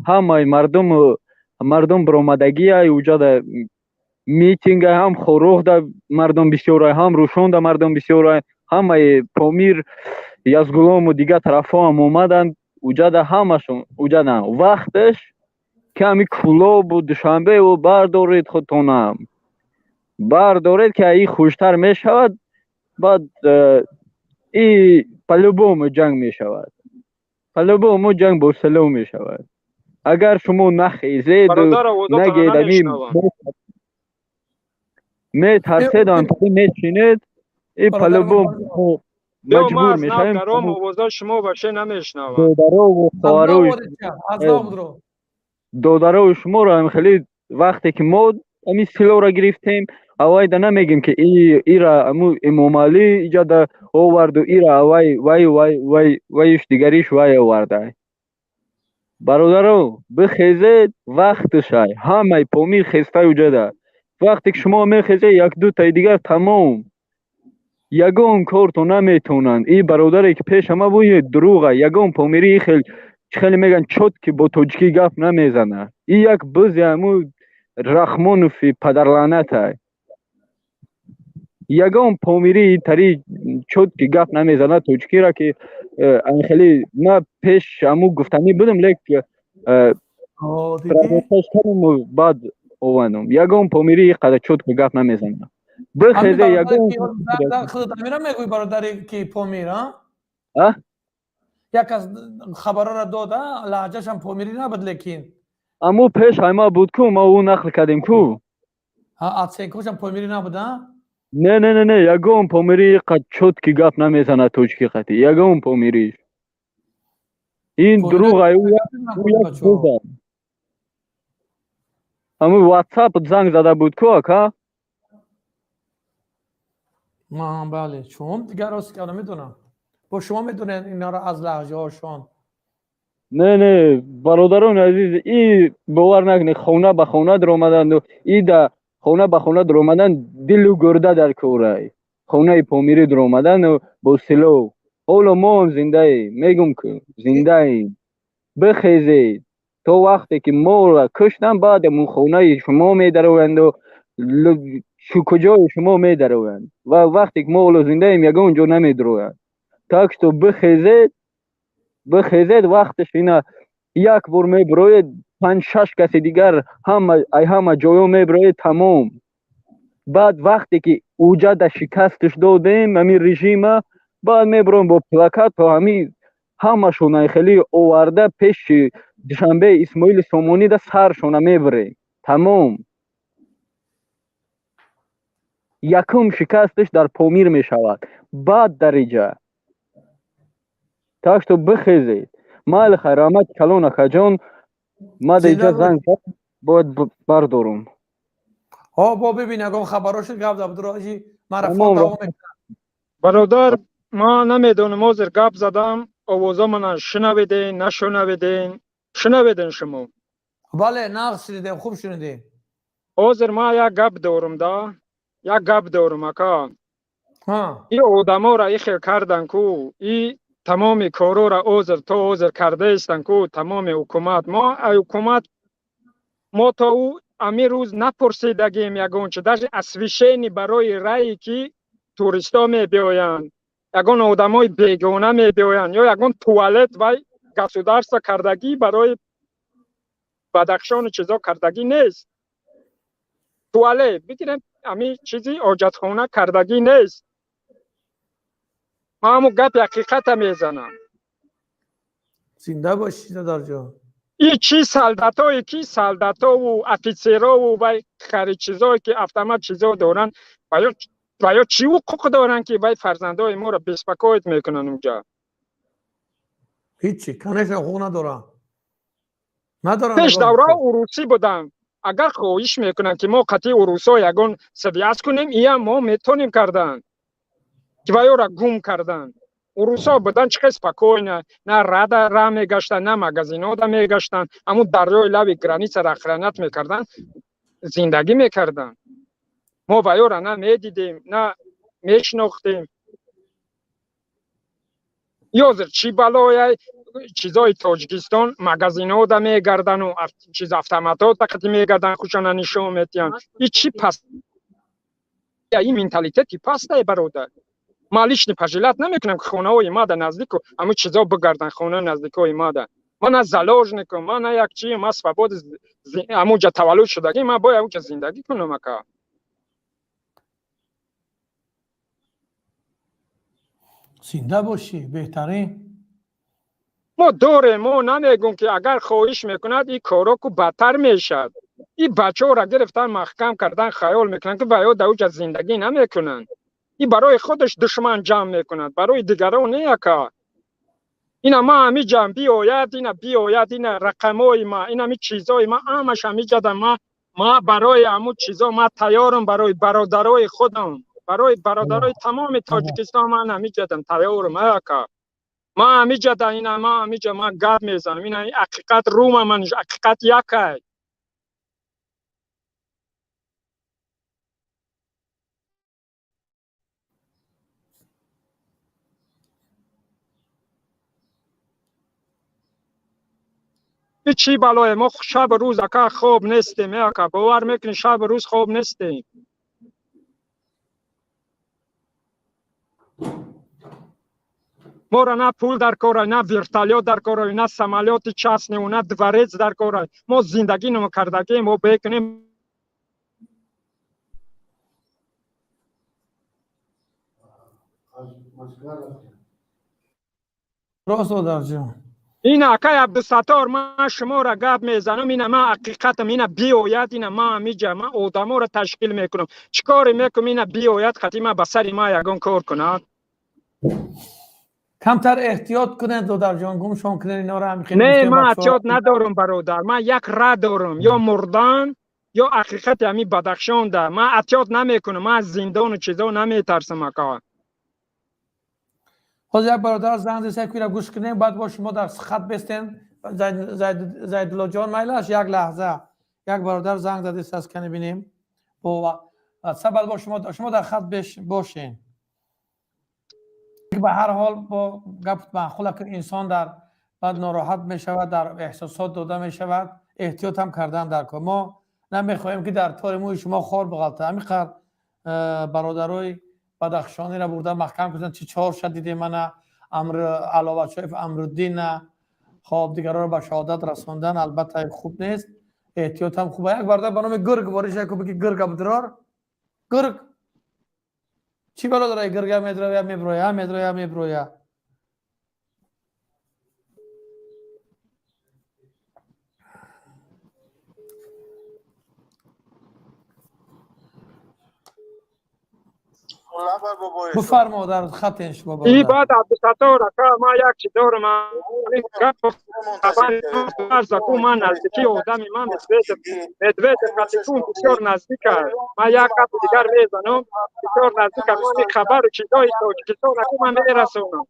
ҳамаи мардум буромадагия уҷада митинга, ҳам Хоруғда мардум бисёрай, ҳам Рушонда мардум бисёрай, ҳамаи Помир, Язгулому дигар тарафҳо ҳам омаданд уҷада, ҳамашон уҷадан. Вақташ ки ҳами Кӯлобу Душанбеву бардоред, худтонам бардоред, ки аи хуштар мешавад. Баъд и по-любому ҷанг мешавад, по-любому ҷанг бо силоҳ мешавад, агар шумо нахезеду Бародар, овозатонро нагед ами намешунавам. Метарсед, антои мечинед и по-любому Биё, маҷбур ман аз нав мешавем. даром, овозаи шумо вообще намешунавам. Додарову Аз нав хоҳарои ворид шав, аз нав будро. Додарои шуморо ҳам хеле вақте ки мо ами силоҳро гирифтем, авайда намегем, ки ира аму Эмомалӣ иҷада оварду, ира вай вай вай вай вайш дигариш вай оварда. Бародаро, бихезед, вақташай. Ҳамаи Помир хестаю ҷада. Вақте ки шумо мехезед, як дутаи дигар тамом. Ягон корто наметавонанд. И бародаре ки пеша ма буд, дурӯға. Ягон помирӣ хел хеле меган чётко бо тоҷикӣ гап намезанад. И як бузи ҳаму Рахмонови падарлаънатай. Ягон помирӣ тари чётко гап намезанад тоҷикиро, ки хеле ма пеш ҳаму гуфтанӣ будам, лек баъд овандам. Ягон помирӣ қадар чётко гап намезанад. Бихезе, ягон Худат мегӯй, бародаре ки Помир, а? Як аз хабарора дод, лаҳҷашам помирӣ набуд, лекин Аму пеш ҳайма буд ку, ма ӯ нақл кардем ку. Оценкошам помирӣ набуд, а? Не, не, не, не, ягон помирӣ қад чётко гап намезанад тоҷикӣ қатӣ, ягон помирӣ. Ин дурӯғ ай, ӯ як буза. Ҳамун WhatsApp занг зада буд ку, ака. Ман бале, шумо дигар рост ки намедонам. Бо шумо медонед инҳоро аз лаҳҷаҳошон. Не, не, бародарони азиз, и бовар накунед, хона ба хона даромаданду и да хона ба хона даромадан дилу гурда дар корай. Хонаи помирӣ даромадану бо силоҳ. Ҳоло мо ҳам зиндаем, мегум ку, зиндаем. Бихезед, то вақте ки моро куштанд, баъд ҳамун хонаи шумо медароянду куҷои шумо медароянд. Ва вақте ки мо ҳоло зиндаем, ягон ҷо намедароянд. Так что бихезед, бихезед, вақташ ина як бор мебироед, панҷ шаш каси дигар ҳама ай ҳама ҷоё мебироед, тамом. Баъд вақте ки уҷада шикасташ додем ҳамин режима, баъд мебироем бо плакат то ҳамин ҳамашона хеле оварда пеши Душанбе Исмоили Сомонида саршона мебирем. Тамом. Якум шикасташ дар Помир мешавад, баъд дар иҷа. Так что бихезед. Майли, хайр, раҳмати калон, акаҷон. Ма дар иҷа занг бояд бардорум. Ҳо, бо бибин, ягон хабаро шуд, гап зад, роҷи марафон давом мекунад. Бародар, ман намедонам, ҳозир гап задам, овоза мана шунавиден, нашунавиден? Шунавиден шумо? Бале, нағз шунидем, хуб шунидем. Ҳозир ман як гап дорум да, як гап дорум, ака. И одаморо и хел кардан ку, и тамоми корора ҳозир то ҳозир кардаистанд ку, тамоми ҳукумат. Мо ҳукумат мо то ӯ ҳамин рӯз напурсидагем ягон чи, даже освещение барои рае ки туристҳо мебиёянд, ягон одамои бегона мебиёянд, ё ягон туалет вай государство кардагӣ барои Бадахшону чизо кардагӣ нест. Туалет бигирем, ҳамин чизи ҳоҷатхона кардагӣ нест. Ман ҳамун гапи ҳақиқата мезанам. Зинда бошӣ, додарҷон. И чи солдатое ки солдатову офицерову вай хари чизое ки автомат чизо доранд, ва ё чӣ ҳуқуқ доранд, ки вай фарзандои моро беспокоить мекунанд унҷа? Ҳичи, конечно, ҳуқуқ надоранд, надоранд. Пеш давраҳо урусӣ буданд. Агар хоҳиш мекунанд, ки мо қатъи урусҳо ягон связь кунем, иам мо метонем кардан, ки вайёра гум кардан. Урусҳо будан, чӣ хел спокойно на рада ра мегаштанд, на магазинода мегаштанд, ҳамун дарёи лави границара охранять мекарданд, зиндагӣ мекарданд. Мо вайёра на медидем, на мешинохтем. Ёзир чӣ балояй чизои Тоҷикистон магазинода мегардану чиз автоматҳо тақати мегарданд, хушона нишон метиҳанд. И чӣ пас, ин менталитети пастае, бародар. Ман лично пожелать намекунам, ки хонаҳои мада наздику ҳамун чизо бигардан, хонаи наздикҳои мада. Ман на заложникам, ман на як чи, ман свобода ҳамунҷа таваллуд шудагӣ, ман бояд ҳамунҷа зиндагӣ кунам, ака. Зинда бошӣ, беҳтарин. Мо дорем, мо намегӯм, ки агар хоҳиш мекунад, ин коро ку бадтар мешавад. Ин бачаҳоро гирифтан, маҳкам кардан, хаёл мекунанд, ки вайҳо дар уҷа зиндагӣ намекунанд. Ин барои худаш душман ҷамъ мекунад, барои дигарон не, ака. Ина ма ҳамиҷам биёяд, ина биёяд, ина рақамҳои ма, ина ҳами чизҳои ма, ҳамаш ҳамиҷада. Ма барои ҳамун чизо ма тайёрам, барои бародарои худам, барои бародарои тамоми Тоҷикистон ман ҳамиҷадам тайёрам, ака. Ман ҳамиҷа да ина, ман ҳамиҷа ман гап мезанам, ина ҳақиқат рума, ман ҳақиқат якай. Чӣ балое? Мо шабу рӯз, ака, хоб нестем, ака, бовар мекунӣ, шабу рӯз хоб нестем. Моро на пул дар кора, на вертолёт дар кора, на самолёти частный, на дворец дар кора. Мо зиндагӣ намокардагем, мо бекунем. Рост, додарҷон. Ина, акай Абдусаттор, ман шуморо гап мезанам, ина ман ҳақиқатам, ина биёяд, ина ман ҳамиҷа ман одаморо ташкил мекунам. Чӣ коре мекунам, ина биёяд, хати ман ба сари ман ягон кор кунад. Камтар эҳтиёт кунед, додарҷон, гумшон кунед инора ҳам. Не, ман эҳтиёт надорам, бародар. Ман як ра дорам, ё мурдан, ё ҳақиқати ҳамин Бадахшонда. Ман эҳтиёт намекунам, ман аз зиндону чизо наметарсам, ака. Ҳозир як бародар занг зад, ки гӯш кунем, баъд бо шумо дар хат бестем. Зайдуллоҷон, майлаш, як лаҳза. Як бародар занг задист, аз кани бинем. Бо баъд бо шумо дар хат бошен. Ба ҳар ҳол бо гап маъқул, ки инсон дар баъд нороҳат мешавад, дар эҳсосот дода мешавад, эҳтиёт ҳам кардан дар кор. Мо намехоҳем, ки дар тори мӯи шумо хор биғалта. Ҳамин қадр бародарои бадахшониро бурда маҳкам кунанд, чи чор ша дидем, мана Амр Аловачоев Амруддина, хоб, дигарро ба шаҳодат расондан албатта хуб нест, эҳтиёт ҳам хуб. Як бародар ба номи Гург ворид шуда, ки бигӣ Гург абдрор. Гург чӣ бало дора? Гурга медроя, меброя, медроя, меброя. Бифармо, дар хатен шумо. И баъд, Абдусаттор ака, ман як чи дорам, ку ман наздикии одами ман Медведев қатикун бисёр наздик аст. Ман як гапи дигар мезанам, бисёр наздик аст. Ман хабару чизои Тоҷикистон аку ман мерасонам.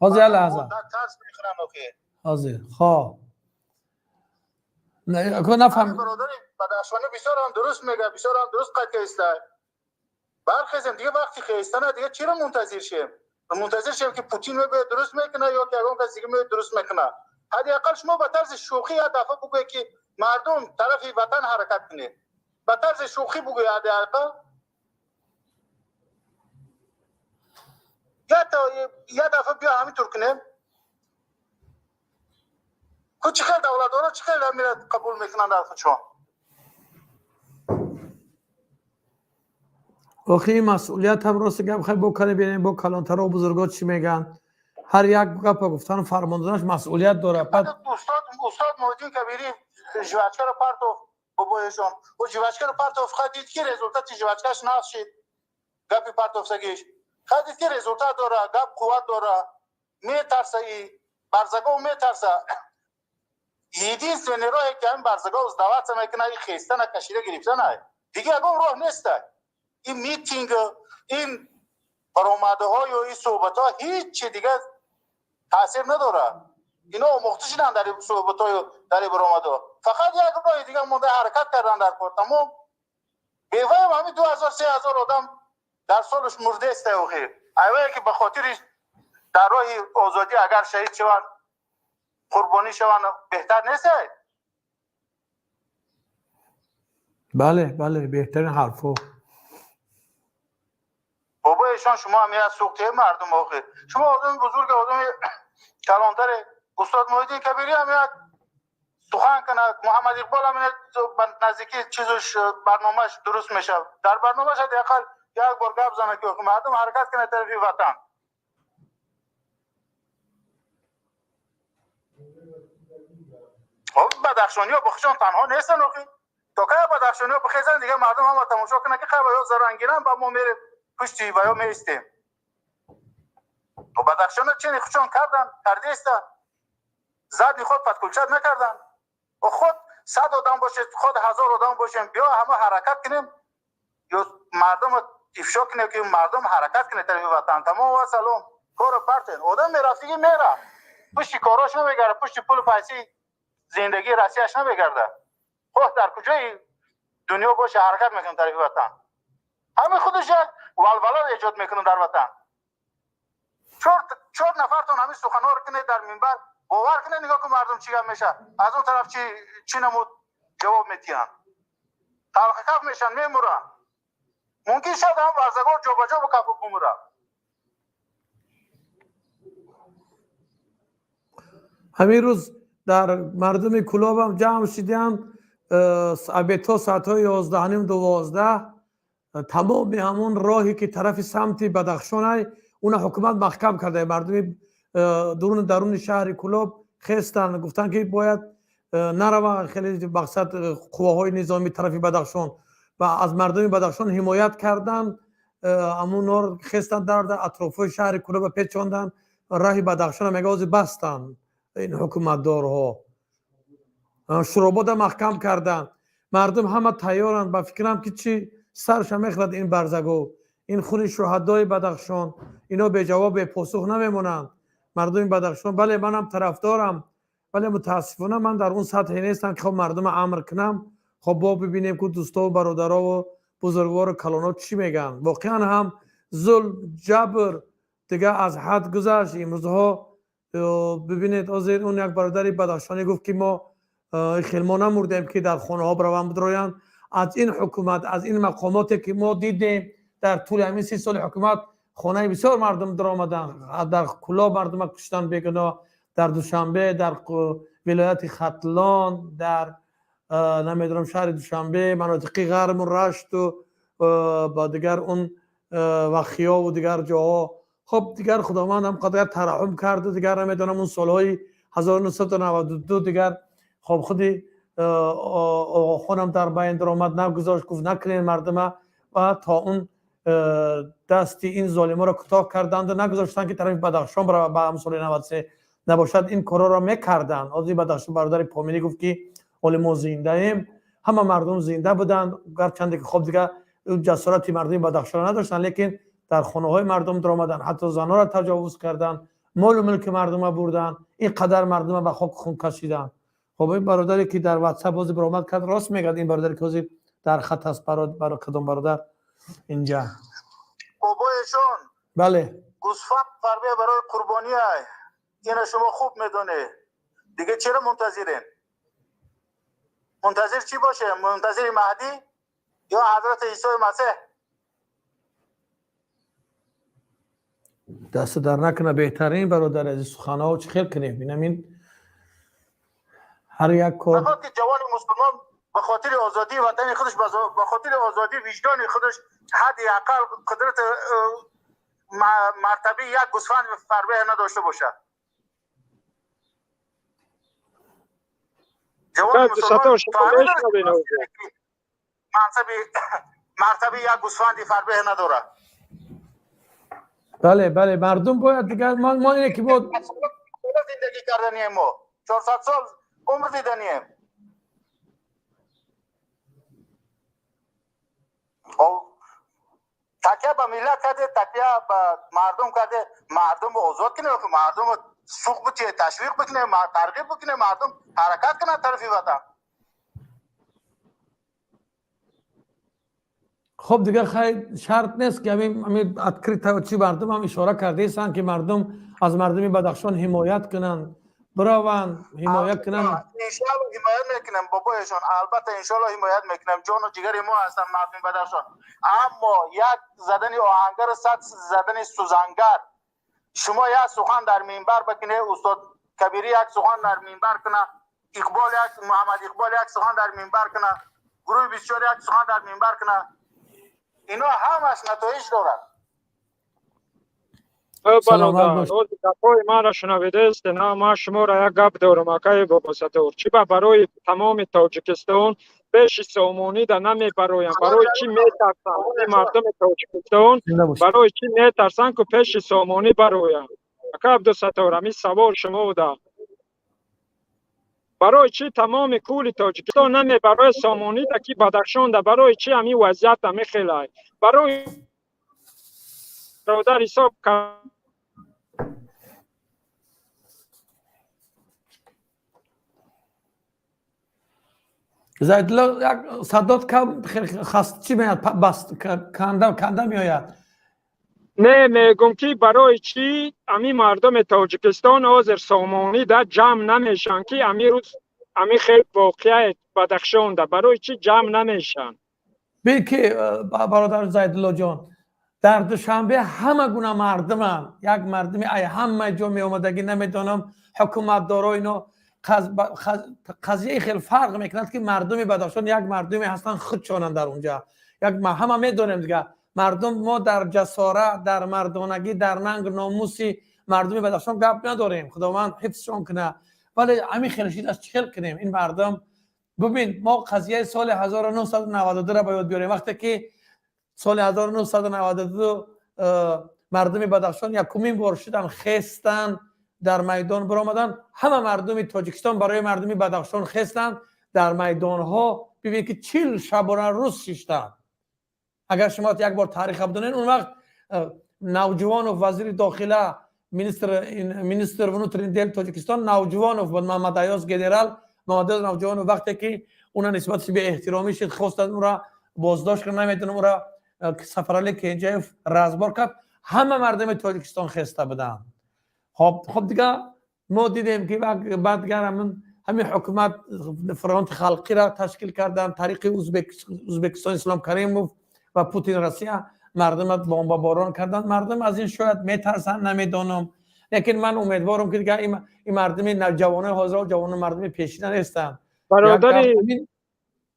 Ҳозир, як лаҳза, ҳозир. Хоб, нафаҳм. Бадахшонӣ бисёр ҳам дуруст мега, бисёр ҳам дуруст қайд кардиста. Бархезем, дига вақти хестана, дига чиро мунтазир шем? Мунтазир шем, ки Путин мебиёд, дуруст мекуна, ё ки ягон кас дига меояд, дуруст мекуна? Ҳадди ақал шумо ба тарзи шӯхӣ як дафъа бугӯед, ки мардум, тарафи ватан ҳаракат кунед. Ба тарзи шӯхӣ бугӯед, ҳадди ақал як дафъа биё, ҳамин тур кунем. Ку чӣ хел давлатдоро, чӣ хел ҳамира қабул мекунанд дар худшон? Охи, ин масъулият ҳам, рости гап, хай бо кане бинем, бо калонтаро, бузурго чӣ мегӯянд. Ҳар як гапа гуфтану фармон доданаш масъулият дорад. Устод Муҳиддин Кабирӣ жвачкаро партоф, бобоешон, ӯ жвачкаро партоф, хай дид, ки результати жвачкаш нақш шид. Гапи партофсагиш, хай дид, ки результат дора, гап қувват дора. Метарса, и барзагов метарса. Единственный роҳе, ки ҳамин барзагов сдаваться мекунад, и хестана, кашида гирифтана, дига ягон роҳ неста. Ин митинг, ин баромадаҳою ин суҳбатҳо ҳеҷ чи дига таъсир надорад. Ино омӯхта шуданд дар суҳбатҳою дар ин баромадҳо. Фақат як роҳи дига монда, ҳаракат кардан дар кор, тамом. Беваям ҳамин 2000, 3000 одам дар солаш мурдеста. Охир айвае, ки ба хотири дар роҳи озодӣ агар шаҳид шаванд, қурбонӣ шаванд, беҳтар нест? Бале, бале, беҳтарин ҳарфҳо. Бобоешон, шумо ҳам як сӯхтаи мардум. Охир шумо одами бузург, одами калонтаре. Устод Муҳиддин Кабирӣ ҳам як сухан кунад, Муҳаммад Иқбол ҳам ба наздикӣ чизуш, барномааш дуруст мешавад. Дар барномааш ҳадди ақал як бор гап занад, ки мардум ҳаракат кунад тарафи ватан. Хоб, бадахшониҳо бо худшон танҳо нестанд. Охир то кай бадахшониҳо бихезанд, дигар мардум ҳама тамошо кунанд, ки хай ё зарангиранд, ба мо мерем пушти ва ё меистем? Бадахшона чени худшон кардан, кардестанд, задни ход подключать накарданд. Худ 100 одам бошед, худ 1000 одам бошем, биё ҳама ҳаракат кунем, ё мардум. ифшо кунед, ки мардум ҳаракат кунад тарафи ватан. Тамом ва салом. Корро партен. Одам мерафтигӣ мера. Пушти корош намегарда, пушти пулу пайси зиндагии Россияш намегарда. Хоҳ дар куҷои дунё боша, ҳаракат мекунад тарафи ватан. Ҳамин худаш як валвала эҷод мекунад дар ватан. Чор нафартон ҳамин суханҳоро кунед дар минбар, бовар кунед, нигоҳ кун мардум чӣ гап мешавад. Аз он тараф чӣ намуд ҷавоб медиҳанд. Талхакаф мешаванд, мемуранд. Мумкин шояд ҳам варзагор ҷобаҷо бикафу бумурад. Ҳамин рӯз дар мардуми Кӯлобам ҷамъ шиданд то соатҳои 11:30, 12, тамоми ҳамон роҳе ки тарафи самти Бадахшонай, уна ҳукумат маҳкам карда. Мардуми даруни шаҳри Кӯлоб хестанд, гуфтанд ки бояд нараванд хеле мақсад қувваҳои низомӣ тарафи Бадахшон ва аз мардуми Бадахшон ҳимоят карданд. Ҳамонҳоро хестанд, дар атрофҳои шаҳри Кӯлоба печонданд, раҳи Бадахшона мега ҳозир бастанд ин ҳукуматдорҳо. Шуробода маҳкам карданд. Мардум ҳама тайёранд. Ба фикрам ки чӣ сарша мехӯрад ин барзагов, ин хуни шуҳадои Бадахшон, ино беҷавоб, бепосух намемонанд. Мардуми Бадахшон, бале, манам тарафдорам, вале мутаассифона ман дар он сатҳе нестам ки хоб мардума амр кунам. Хоб бо бибинем ку дӯстову бародарову бузургвору калонҳо чӣ мегӯянд. Воқеан ҳам зулм, ҷабр дигар аз ҳад гузашт имрӯзҳо. Бибинед, ҳозир он як бародари бадахшонӣ гуфт ки мо хел мо намурдем ки дар хонаҳо бираванд, бидроянд. Аз ин ҳукумат, аз ин мақомоте ки мо дидем дар тӯли ҳамин 30 соли ҳукумат, хонаи бисёр мардум даромаданд, дар Кӯлоб мардума куштанд бегуноҳ, дар Душанбе, дар вилояти Хатлон, дар намедонам шаҳри Душанбе, манотиқи Ғарму Рашту ба дигар он вахиёву дигар ҷоҳо. Хоб дигар Худованд ҳам қадар тараҳум карду дигар намедонам он солҳои 1992 дигар хоб худи Оғохонам дар байн даромад, нагузошт, гуфт накунед мардума, ва то он дасти ин золиморо кӯтоҳ карданду нагузоштанд ки тарафи Бадахшон баравад. Ба ҳам соли 93 набошад ин корҳоро мекарданд. Ҳозир Бадахшон бародари Помирӣ гуфт ки ҳоле мо зиндаем, ҳама мардум зинда буданд, гарчанде ки хоб дигар ҷасорати мардуми Бадахшонро надоштанд, лекин дар хонаҳои мардум даромаданд, ҳатто занҳоро таҷовуз карданд, молу мулки мардума бурданд, ин қадар мардума ба хок хун кашиданд. Хоб ин бародаре ки дар ватсап ҳозир баромад кард, рост мегӯяд. Ин бародаре ки ҳозир дар хат аст, кадом бародар инҷа? Бобоешон. Бале. Гӯсфанд фарбе барои қурбонӣ ай. Ина шумо хуб медонед. Дига чаро мунтазирем? Мунтазир чӣ боше? Мунтазири Маҳдӣ ё ҳазрати Исои Масеҳ? Даст дар накуна, беҳтарин бародар азиз, суханҳо чӣ хел кунем? Инамин ҳар як кор нахоҳад ки ҷавони мусулмон ба хотири озодии ватани худаш, ба хотири озодии виҷдони худаш ҳадди ақал қудрат мартабаи як гӯсфанд фарбеҳ надошта бошад. Ҷавони мусулмон мансаби мартабаи як гӯсфанди фарбеҳ надорад. Бале, бале, мардум бояд дигар мо ине ки мо зиндагӣ карданием, мо 400 сол умр диданием. Такя ба миллат карде, такя ба мардум карде, мардумро озод кунем, ки мардумро суқ битие, ташвиқ бикунем, тарғиб бикунем, мардум ҳаракат кунад тарафи ватан. Хоб дигар хай шарт нест ки ҳамин открыто чӣ мардум ҳам ишора кардаистанд ки мардум аз мардуми Бадахшон ҳимоят кунанд, бираванд ҳимоят кунанд. Иншоалло ҳимоят мекунем, бобоешон, албатта иншоалло ҳимоят мекунем. Ҷону ҷигари мо ҳастанд мардуми Бадахшон. Аммо як задани оҳангар, сад задани сӯзангар. Шумо як сухан дар минбар бикунед, устод Кабирӣ як сухан дар минбар кунад, Иқбол як, Муҳаммад Иқбол як сухан дар минбар кунад, гурӯҳи бисёр як сухан дар минбар кунад, ино ҳамаш натоиҷ дорад. Гапҳои маро шунавидаст? На, ман шуморо як гап дорам, акаи Бобосатор. Чӣ ба барои тамоми Тоҷикистон пеши сомонида намебароям? Барои чӣ метарсанд мардуми Тоҷикистон? Барои чӣ метарсанд ку пеши сомонӣ бароянд? Ака Абдусатор, ҳамин савол шумо буда. Барои чӣ тамоми кули Тоҷикистон намебарояд сомонида, ки Бадахшонда? Барои чӣ ҳамин вазъият ҳамин хелай? Барои Бародар ҳисоб Зайдулло як садот кам хаст чӣ меяд бас канда канда меояд. Не мегум ки барои чӣ ами мардуми Тоҷикистон ҳозир сомонӣ да ҷамъ намешаванд ки ами рӯз ами хел воқеа Бадахшонда барои чӣ ҷамъ намешаванд? Бин ки бародар Зайдулло ҷон дар Душанбе ҳама гуна мардуманд. Як мардуми ай ҳама ҷо меомадагӣ намедонам ҳукуматдоро ино қазияи хеле фарқ мекунад ки мардуми Бадахшон як мардуме ҳастанд худшонанд дар онҷа. Як ҳама медонем дига мардум мо дар ҷасорат, дар мардонагӣ, дар нанг номуси мардуми Бадахшон гап надорем. Худованд ҳифзшон кунад. Вале ҳамин хел шид аз чӣ хел кунем? Ин мардум бубин мо қазияи соли 1992 ро ба ёд биёрем. Вақте ки соли 1992 мардуми Бадахшон якумин бор шудан хестанд, дар майдон баромаданд, ҳама мардуми Тоҷикистон барои мардуми Бадахшон хестанд, дар майдонҳо бибинед ки 40 шабона рӯз шиштанд. Агар шумо як бор тариха бидонед, он вақт Навҷувонов вазири дохила, министр внутренних дел Тоҷикистон Навҷувонов буд, Муҳаммад Аёз генерал Муҳаммад Аёз Навҷувонов вақте ки уна нисбати беэҳтиромӣ шид, хостанд ура боздошт кунанд, намедонам ура Сафарали Кенҷаев разбор кард, ҳама мардуми Тоҷикистон хеста буданд. Хоб дига мо дидем ки баъд дигар ҳамин ҳукумат фронти халқиро ташкил карданд, тариқи Узбекистон Ислом Каримов ва Путин Россия мардумро бомбаборон карданд. Мардум аз ин шояд метарсанд, намедонам. Лекин ман умедворам ки дигар ин мардуми ҷавонои ҳозир ҷавонои мардуми пешина нестанд.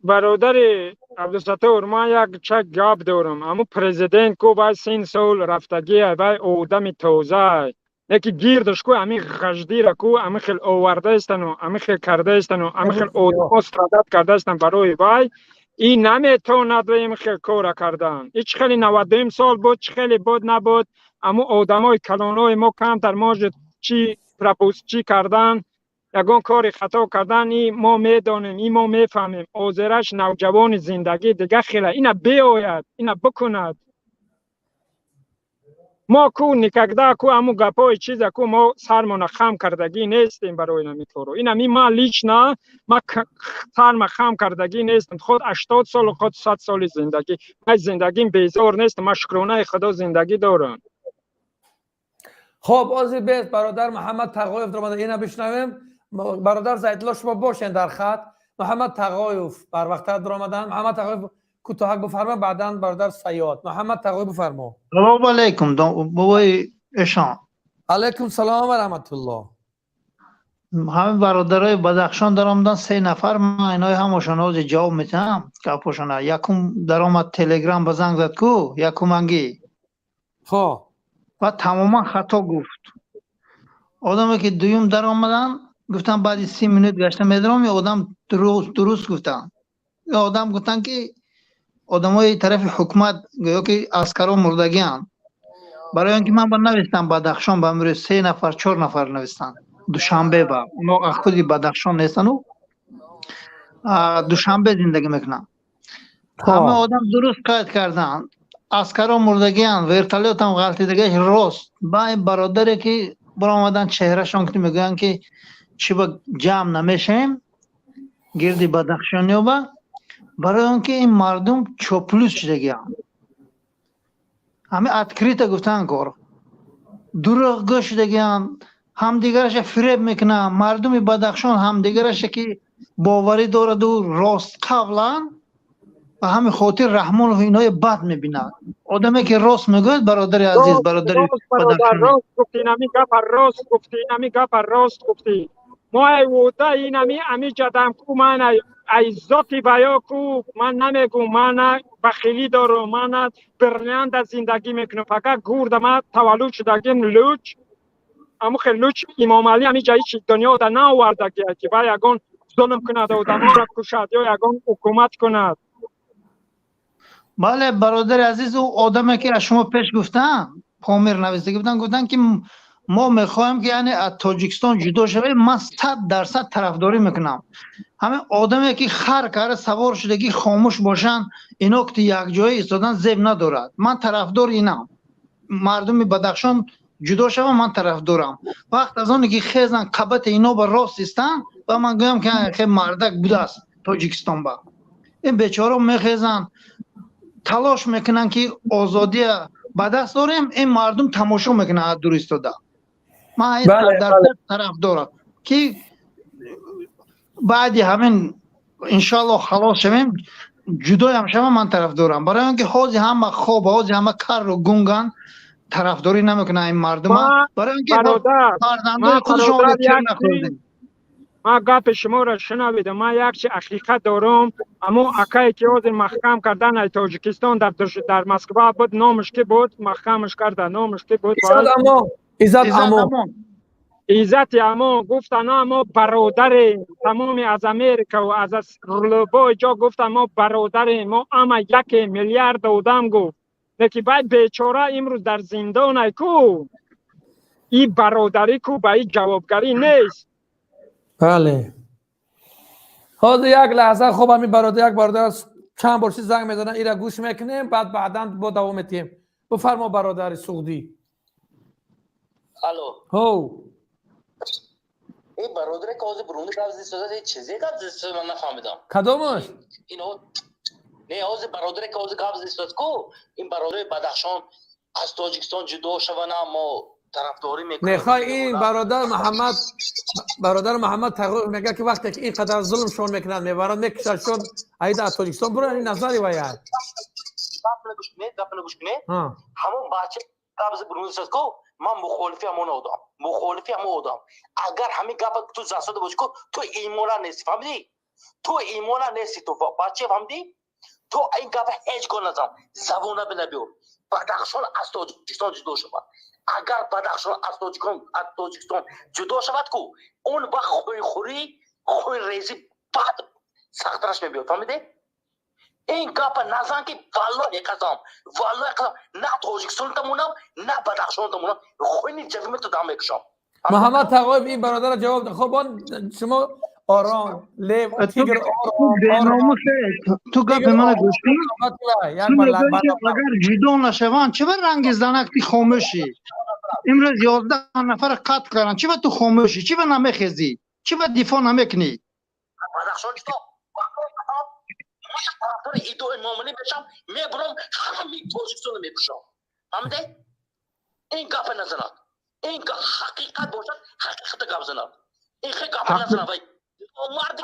Бародари Абдусаттор, ман як чак гап дорам. Аммо президент ку вай 30 сол рафтагия, вай одами тоза. Яки гирдаш ку ами ғаждира ку ами хел овардаистану, ами хел кардаистану, ами хел одамо страдат кардаистан барои вай. Ин наметавонад ин хел кора кардан. Ҳеч хеле 92 сол буд, чӣ хеле буд набуд. Аммо одамои калонои мо камтар может чӣ пропуск чӣ кардан, ягон кори хато кардан, и мо медонем, и мо мефаҳмем. Озираш навҷавони зиндагӣ дига хела. Ина биояд, ина бикунад. Мо ку никогда ку аму гапои чиза ку мо сармона хам кардагӣ нестем барои ҳамин коро. Ина ми ман лично ма сарма хам кардагӣ нестам. Худ 80 сол, худ 100 соли зиндагӣ. Ман зиндагим безор нестам, ман шукронаи Худо зиндагӣ дорам. Хоб, ози бес бародар Муҳаммад Тағоев даромада, ина бишнавем. Бародар Зайдулло шумо бошен дар хат. Муҳаммад Тағоев барвақттар даромадан. Муҳаммад Тағоев кӯтоҳак бифарма, баъдан бародар Саёд. Муҳаммад Тағоев бифармо. Салом алейкум, бобои эшон. Алейкум салом ва раҳматуллоҳ. Ҳамин бародарои Бадахшон даромадан 3 нафар, ман инои ҳамошон ҳозир ҷавоб метиҳам гапошона. Якум даромад Телеграм ба занг зад ку, якумангӣ. Хо. Ва тамоман хато гуфт. Одаме ки дуюм даромадан, гуфтан баъди 30 минут гашта медаром, одам дуруст гуфтан. Одам гуфтан ки одамои тарафи ҳукумат гӯё ки аскаро мурдагианд. Барои он ки ман ба навистам Бадахшон ба имрӯз 3 нафар, 4 нафар навистанд. Душанбе ба. Оно аз худи Бадахшон нестану Душанбе зиндагӣ мекунанд. Ҳама одам дуруст қайд карданд. Аскаро мурдагианд, вертолётам ғалтидагиаш рост. Ба ин бародаре ки баромадан чеҳрашон ки мегӯянд ки чӣ ба ҷамъ намешавем гирди Бадахшониёба, барои он ки ин мардум чоплюс шудагианд. Ҳамин открыто гуфтан кор. Дурӯғгӯ шудагианд, ҳамдигараша фиреб мекунанд. Мардуми Бадахшон ҳамдигараша ки боварӣ дораду рост қавланд, ба ҳамин хотир Раҳмонов иное бад мебинад. Одаме ки рост мегӯяд, бародари азиз, бародари Бадахшонӣ. Рост гуфтӣ, инами гапа рост гуфтӣ, инами гапа рост гуфтӣ. Мо ай вуда инами ами ҷадам ку ман ай зоти баё ку ман намегум, ман бахилӣ дорум, ман бриллианта зиндагӣ мекунам. Фақат гурда ман таваллуд шудагим луч, аму хел луч Имомалӣ ами ҷа ҳеч дунё да наовардагия ки вай ягон зулм кунад, одаморо кушад ё ягон ҳукумат кунад. Бале, бародари азиз, ӯ одаме ки аз шумо пеш гуфтанд, Помир нависта гуфтанд, гуфтанд ки мо мехоҳем ки яъне аз Тоҷикистон ҷудо шавем, ман 100% тарафдорӣ мекунам. Ҳамин одаме ки хар карда савор шудагӣ хомӯш бошанд, ино ки якҷоя истодан зеб надорад. Ман тарафдори инам. Мардуми Бадахшон ҷудо шаванд, ман тарафдорам. Вақт аз оне ки хезан, қабати ино ба рост истанд ва ман гӯям ки хе мардак будааст Тоҷикистон ба. Ин бечораҳо мехезанд, талош мекунанд ки озодия ба даст дорем, ин мардум тамошо мекунанд аз дур истода. Ман дар тарафдорам ки баъди ҳамин иншоаллоҳ халос шавем, ҷудоям шавам, ман тарафдорам. Барои он ки ҳозир ҳама хоб, ҳозир ҳама карру гунганд, тарафдорӣ намекунанд ин мардума, барои он ки фарзандои худашонро тир нахӯрдем. Ман гапи шуморо шунавидам, ман як чи ҳақиқат дорам. Аммо акае ки ҳозир маҳкам кардан ай Тоҷикистон дар Москва буд, номаш ки буд, маҳкамаш карда, номаш ки буд? Иззат Амон. Иззати Амон. Гуфтан мо бародарем, тамоми аз Америка ва аз любой ҷо гуфтан мо бародарем, мо ама яке миллиард одам гуфт. Лекин вай бечора имрӯз дар зиндон ай ку, и бародарӣ ку, ба и ҷавобгарӣ нест. Бале, ҳозир як лаҳза. Хуб, ҳамин бародар, як бародар чанд бор чи занг мезанад, ира гӯш мекунем, баъд баъдан бо давом метиҳем. Бифармо, бародари суғдӣ. Алло. Ҳов. Ин бародаре ки ҳозир буруни гап зисозад, чизе гап зисозад, ман нафаҳмидам. Кадомаш? Ин не, ҳозир бародаре ки ҳозир гап зисозад ку, ин бародари Бадахшон аз Тоҷикистон ҷудо шавана, мо тарафдорӣ мекунем. Мехоҳ ин бародар Муҳаммад, бародар Муҳаммад Тағоев мегӯяд ки вақте ки ин қадар зулмшон мекунанд, мебаранд, мекушандшон, аида аз Тоҷикистон буранд, ин назари вай аст. Гапна гӯш кунед, гапна гӯш кунед. Ҳамон бача гап буруни ку, ман мухолифи ҳамон одам, мухолифи ҳамон одам. Агар ҳамин гапа ту засода бошӣ ку, ту имона нести, фаҳмидӣ? Ту имона нести, ту бача, фаҳмидӣ? Ту ин гапа ҳеҷ гоҳ назан, забона бинабиёр. Бадахшон аз Тоҷикистон ҷудо шавад, агар Бадахшон аз Тоҷикистон ҷудо шавад ку, он вақт хӯйхӯрӣ, хӯйрезӣ баъд сахттараш мебиёд, фаҳмидӣ? Ин гапа назан ки валлоҳи қасам, валлоҳи қасам, на Тоҷикистон тамонам, на Бадахшон тамонам, хуни ҷавиме ту дам мекушам. Муҳаммад Тағоев ин бародарро ҷавоб дод. Хуб, он шумо ором, лев, тигр, ором. Ту гапи мана гӯш кун. Агар ҷудо нашаванд, чӣ ба ранги занак ти хомӯшӣ? Имрӯз 11 нафара қатл карданд, чӣ ба ту хомӯшӣ? Чӣ ба намехезӣ? Чӣ ба дифоъ намекунӣ? Бадахшон ҷудо тарафдори идои муомилӣ мешам, мебурам, ҳамаи Тоҷикистоно мекушам, фаҳмиде? Ин гапа назанад, ин ҳақиқат бошад, ҳақиқата гап занад, ин хе гапа назанад. Вай марди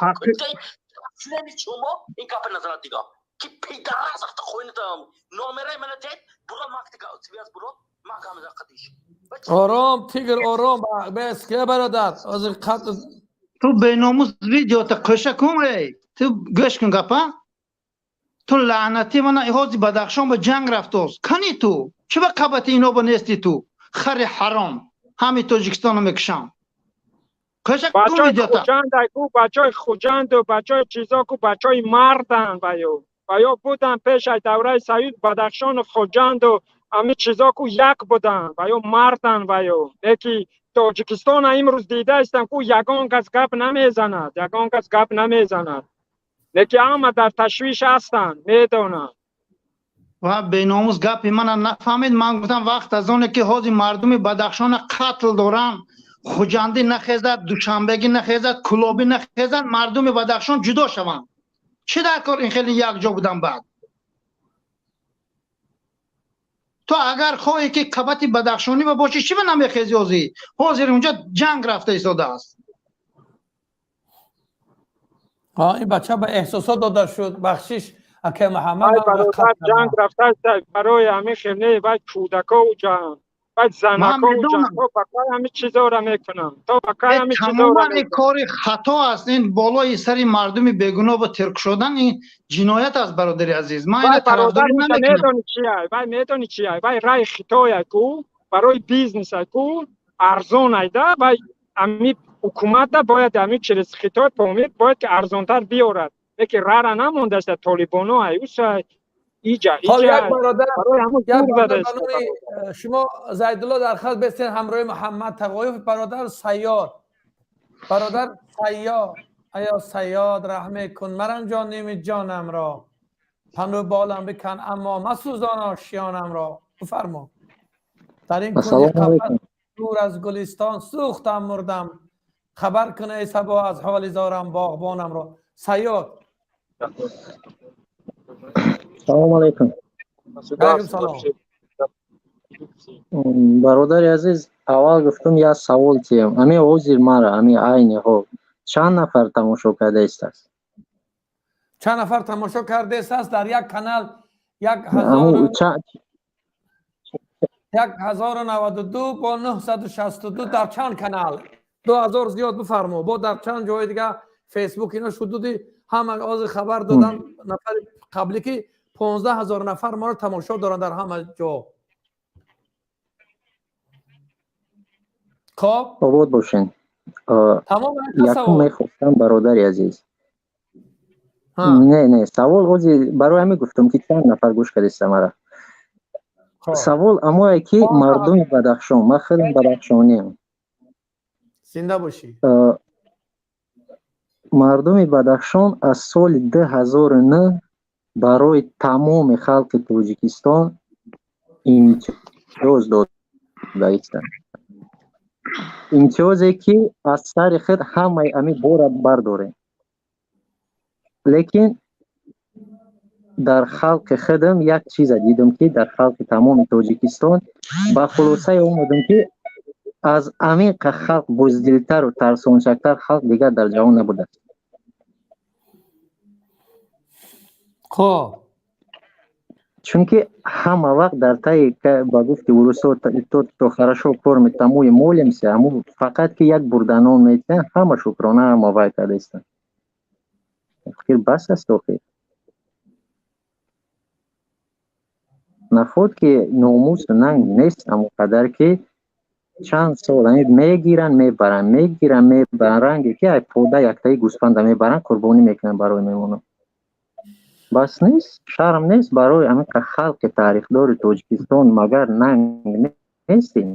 члени шумо ин гапа назанад дига ки пидарас ахта хоината номераи мана дед буро, макти связь буро, ман гап мезанам қадиш. Ором, тигр, ором, бес ке бародар ҳозир қатл. Ту беномус, видеота қӯша кун. Эй, ту гӯш кун гапа. Ту лаънатӣ, мана ҳозир Бадахшон ба ҷанг рафтост, кани ту чӣ ба қабати ино ба нести? Ту хари ҳаром, ҳами Тоҷикистоно мекушам. Қӯша кун видеота. Ку бачаи Хуҷанду бачаи чизо ку, бачаи мардан, ваё будан пешай давраи Союз, Бадахшону Хуҷанду ҳами чизо ку як будан, ваё мардан. Ваё леки Тоҷикистона имрӯз дидаистам ку, ягон кас гап намезанад, ягон кас гап намезанад, лекин ҳама дар ташвиш ҳастанд, медонанд. Ва беномус, гапи мана нафаҳмид. Ман гуфтам, вақт аз оне ки ҳозир мардуми Бадахшона қатл доранд, хуҷандӣ нахезад, душанбегӣ нахезад, кулобӣ нахезад, мардуми Бадахшон ҷудо шаванд, чӣ дар кор ин хеле якҷо будан? Баъд ту агар хоҳӣ ки қабати бадахшонӣ ба бошӣ, чӣ ба намехези? Ҳозир ҳозир унҷа ҷанг рафта истодааст. Ин бача ба эҳсосот дода шуд, бахшиш, акай Муҳаммад. Ҷанг рафтааст барои ҳамин хеле, вай кӯдако ҷанг, вай занако ҷанг, то ба кай ҳамин чизоро мекунам, то ба кай ҳамин чизоро? Тамоман ин кори хато аст. Ин болои сари мардуми бегуноҳ ба тирк шудан, ин ҷиноят аст, бародари азиз. Ман ина тарафдорӣ намекунам. Медони чия? Вай медони чия? Вай раи Хитоя ку, барои бизнеса ку арзон айда. Вай ҳами ҳукумата бояд ҳамин через Хитой Помир бояд ки арзонтар биёрад, лекин рара намондааст, толибоно аюса иҷа. Ҳол як бародар, як бародар ба номи шумо Зайдулло дар хат бестен ҳамроҳи Муҳаммад Тағоев. Бародар Сайёд, бародар Сайёд, аё Сайёд, раҳме кун, маранҷон ними ҷонамро, пану болам бикан, аммо масӯзон ошиёнамро. Бифармо. Дар ин кунҷи қафас, дур аз гулистон, сӯхтам, мурдам. Хабар кун, эй сабо, аз ҳоли зорам боғбонамро. Саёд. Салом алейкум. Алейкум салом. Бародари азиз, аввал гуфтум, як савол тиям. Ами ҳозир мара, ами айни ҳол чанд нафар тамошо кардаистааст? Чанд нафар тамошо кардаистааст? Дар як канал 1092 бо 962, дар чанд канал 2000 зиёд. Бифармо, бо дар чанд ҷои дига, Фейсбук, ино ҳудуди ҳама. Ҳозир хабар додан нафари қаблӣ, ки 15 000 нафар моро тамошо доранд дар ҳама ҷо. Хоб. Обод бошен. Тамом. Якум мехостам, бародари азиз, не, савол ҳозир барои ҳамин гуфтам, ки чанд нафар гӯш кардиста мара. Савол амое, ки мардуми Бадахшон, ман худам бадахшониам. Зинда бошӣ. Мардуми Бадахшон аз соли 2009 барои тамоми халқи Тоҷикистон имтиёз додаистанд, имтиёзе ки аз сари худ ҳамаи ами бора бардорем. Лекин дар халқи худам як чиза дидам, ки дар халқи тамоми Тоҷикистон ба хулосае омадам, ки аз амиқа халқ буздилтару тарсончактар халқ дигар дар ҷаҳон набудааст. Хоб. Чунки ҳама вақт дар таи, ба гуфти урусо, тот, кто хорошо кормит, тому и молимся. Аму фақат ки як бурданон метиҳанд, ҳама шукрона, ҳама вай кардаистанд. Фикр бас аст охир. Наход ки номусу нанг нест, аму қадар ки чанд сол мегиранд, мебаранд, мегиранд, мебаранд, ранге ки ай пода яктаи гӯсфанда мебаранд, қурбонӣ мекунанд барои меҳмонон. Бас нест? Шарм нест барои ҳамин халқи таърихдори Тоҷикистон? Магар нанг нестем?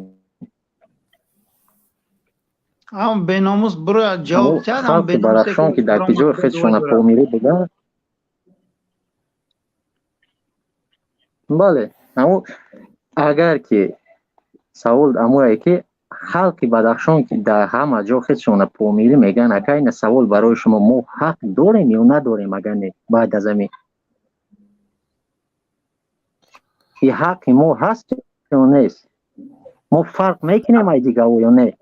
Ам беномус буро ҷавоб диҳад. Халқи Бадахшон, ки дар киҷои худшона помирӣ буда, бале. Аммо агар ки савол амое, ки халқи Бадахшон, ки дар ҳама ҷо худшона помирӣ мегӯянд, ака, ина савол барои шумо: мо ҳақ дорем ё надорем? Агар не, баъд аз ами и ҳаққи мо ҳаст ё нест? Мо фарқ мекунем ай дигаво ё не?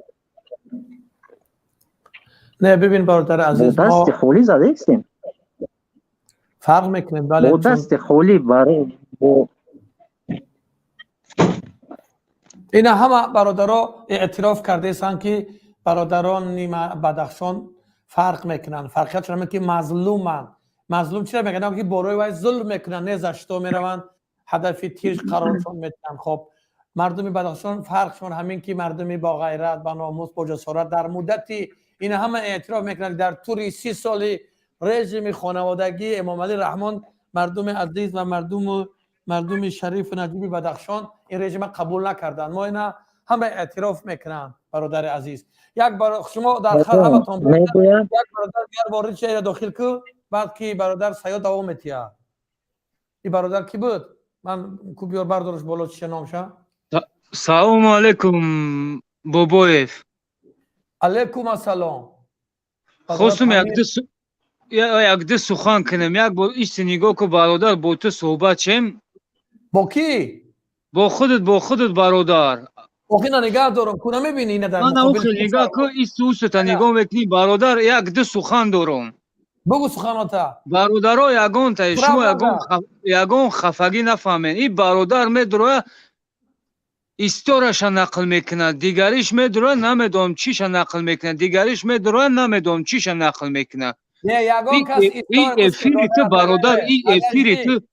Не, бибин, бародари азиз. Бо дасти холӣ задаистем. Фарқ мекунем, бале. Бо дасти холӣ барои бо Ина ҳама бародаро эътироф кардаистанд, ки бародарони Бадахшон фарқ мекунанд. Фарқиятшон ҳамин, ки мазлуманд. Мазлум чиро мегӯянд? Ки борои вай зулм мекунанд, не за что мераванд, ҳадафи тир қароршон метиҳанд. Хоб, мардуми Бадахшон фарқшон ҳамин, ки мардуми боғайрат, ба номус, бо ҷасорат. Дар муддати, ина ҳама эътироф мекунанд, дар тӯри 30 соли режими хонаводагии Эмомалӣ Раҳмон мардуми азиз ва мардуми шарифу наҷиби Бадахшон ин режима қабул накарданд. Мо ина ҳама эътироф мекунанд, бародари азиз. Як шумо дар ҳаматон як бародар дигар ворид шуда дохил ку, баъд ки бародар Саёд давом метиҳад. И бародар кӣ буд? Ман ку биёр, бардораш боло, чиша номша. Салому алейкум, Бобоев. Алейкум ассалом. Хостум якду сухан кунем. Як бор исти нигоҳ ку, бародар, бо ту суҳбат чем. Бо кӣ? Бо худат, бо худат, бародар. Охи, на, нигаҳ дорам ку, намебинӣ ина дар нигоҳ ку, исти устата нигоҳ мекунӣ, бародар, як ду сухан дорум. Бугу суханота. Бародаро, ягонта шумо ягон хафагӣ нафаҳмед. Ин бародар медуроя, истораша нақл мекунад, дигариш медуроя, намедонам чиша нақл мекунад, дигариш медуроя, намедонам чиша нақл мекунад. Ин эфири ту, бародар, ин эфири ту.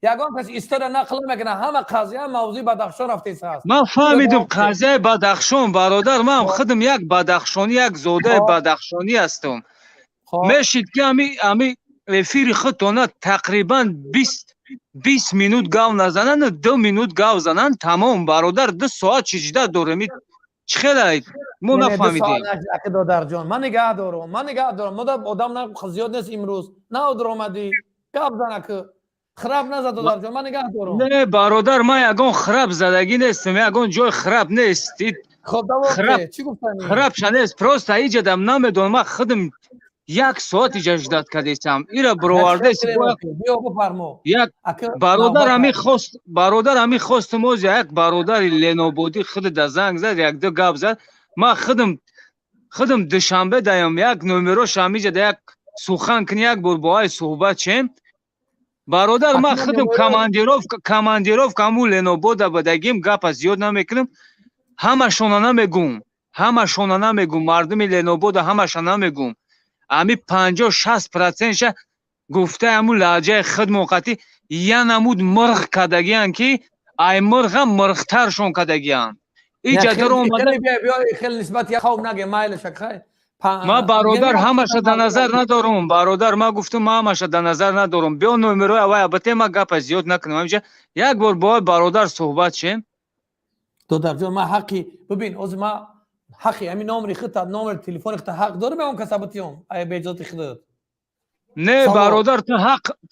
Ягон кас история нақл мекунад, ҳама қазия мавзӯи Бадахшон рафтест. Ман фаҳмидум қазияи Бадахшон, бародар. Ман худам як бадахшонӣ, як зодаи бадахшонӣ ҳастам. Мешид, ки ами эфири худтона тақрибан 20 минут гав назананд, 2 минут гав зананд, тамом. Бародар, 2 соат чижида дорем, чӣ хелай мо нафаҳмидем. Додарҷон, ман нигаҳ дорам, ман нигаҳ дорам. Одам зиёд нест имрӯз, на одр омадӣ, гап занаку. Храп назад, додарҷон, ман нигаҳ дорам. Не, бародар, ман ягон храп задагӣ нестам, ягон ҷой храп нест. Хоб, давом. Чӣ гуфтани? Храпша нест, просто иҷадам намедонам, ман худам як соат иҷа ждать кардесам. Ира бировардес. Биё, бифармо. Як бародар ҳами хост, бародар ҳами хостум, оз як бародари ленободӣ худ да занг зад, як ду гап зад. Ман худам Душанбе даям, як номерош ҳамиҷа да як сухан кни, як бор бо ай суҳбат чем. Бародар, ман худам командировка ҳаму Ленобода будагим, гапа зиёд намекунам, ҳамашона намегум, ҳамашона намегум, мардуми Ленобода ҳамаша намегум, ами 50-60 процентша гуфтаи ҳаму лаҳҷаи худмон қатӣ я намуд мирғ кардагиян, ки ай мирғам мирғтаршон кардагиян. Иҷа дар омада хеле нисбат як қавм наге, майлаша, хай. Ман, бародар, ҳамаша дар назар надорум. Бародар, ман гуфтам, ман ҳамаша дар назар надорум. Биё, номерои авай абате, ман гапа зиёд накунам, ҳамиҷа як бор бо бародар суҳбат шем. Додарҷон, ман ҳаққи, бибин, ҳозир ман ҳаққи ҳамин номери худта, номери телефони худта ҳақ дорам он каса битиём, ай беиҷозати худат? Не, бародар, ту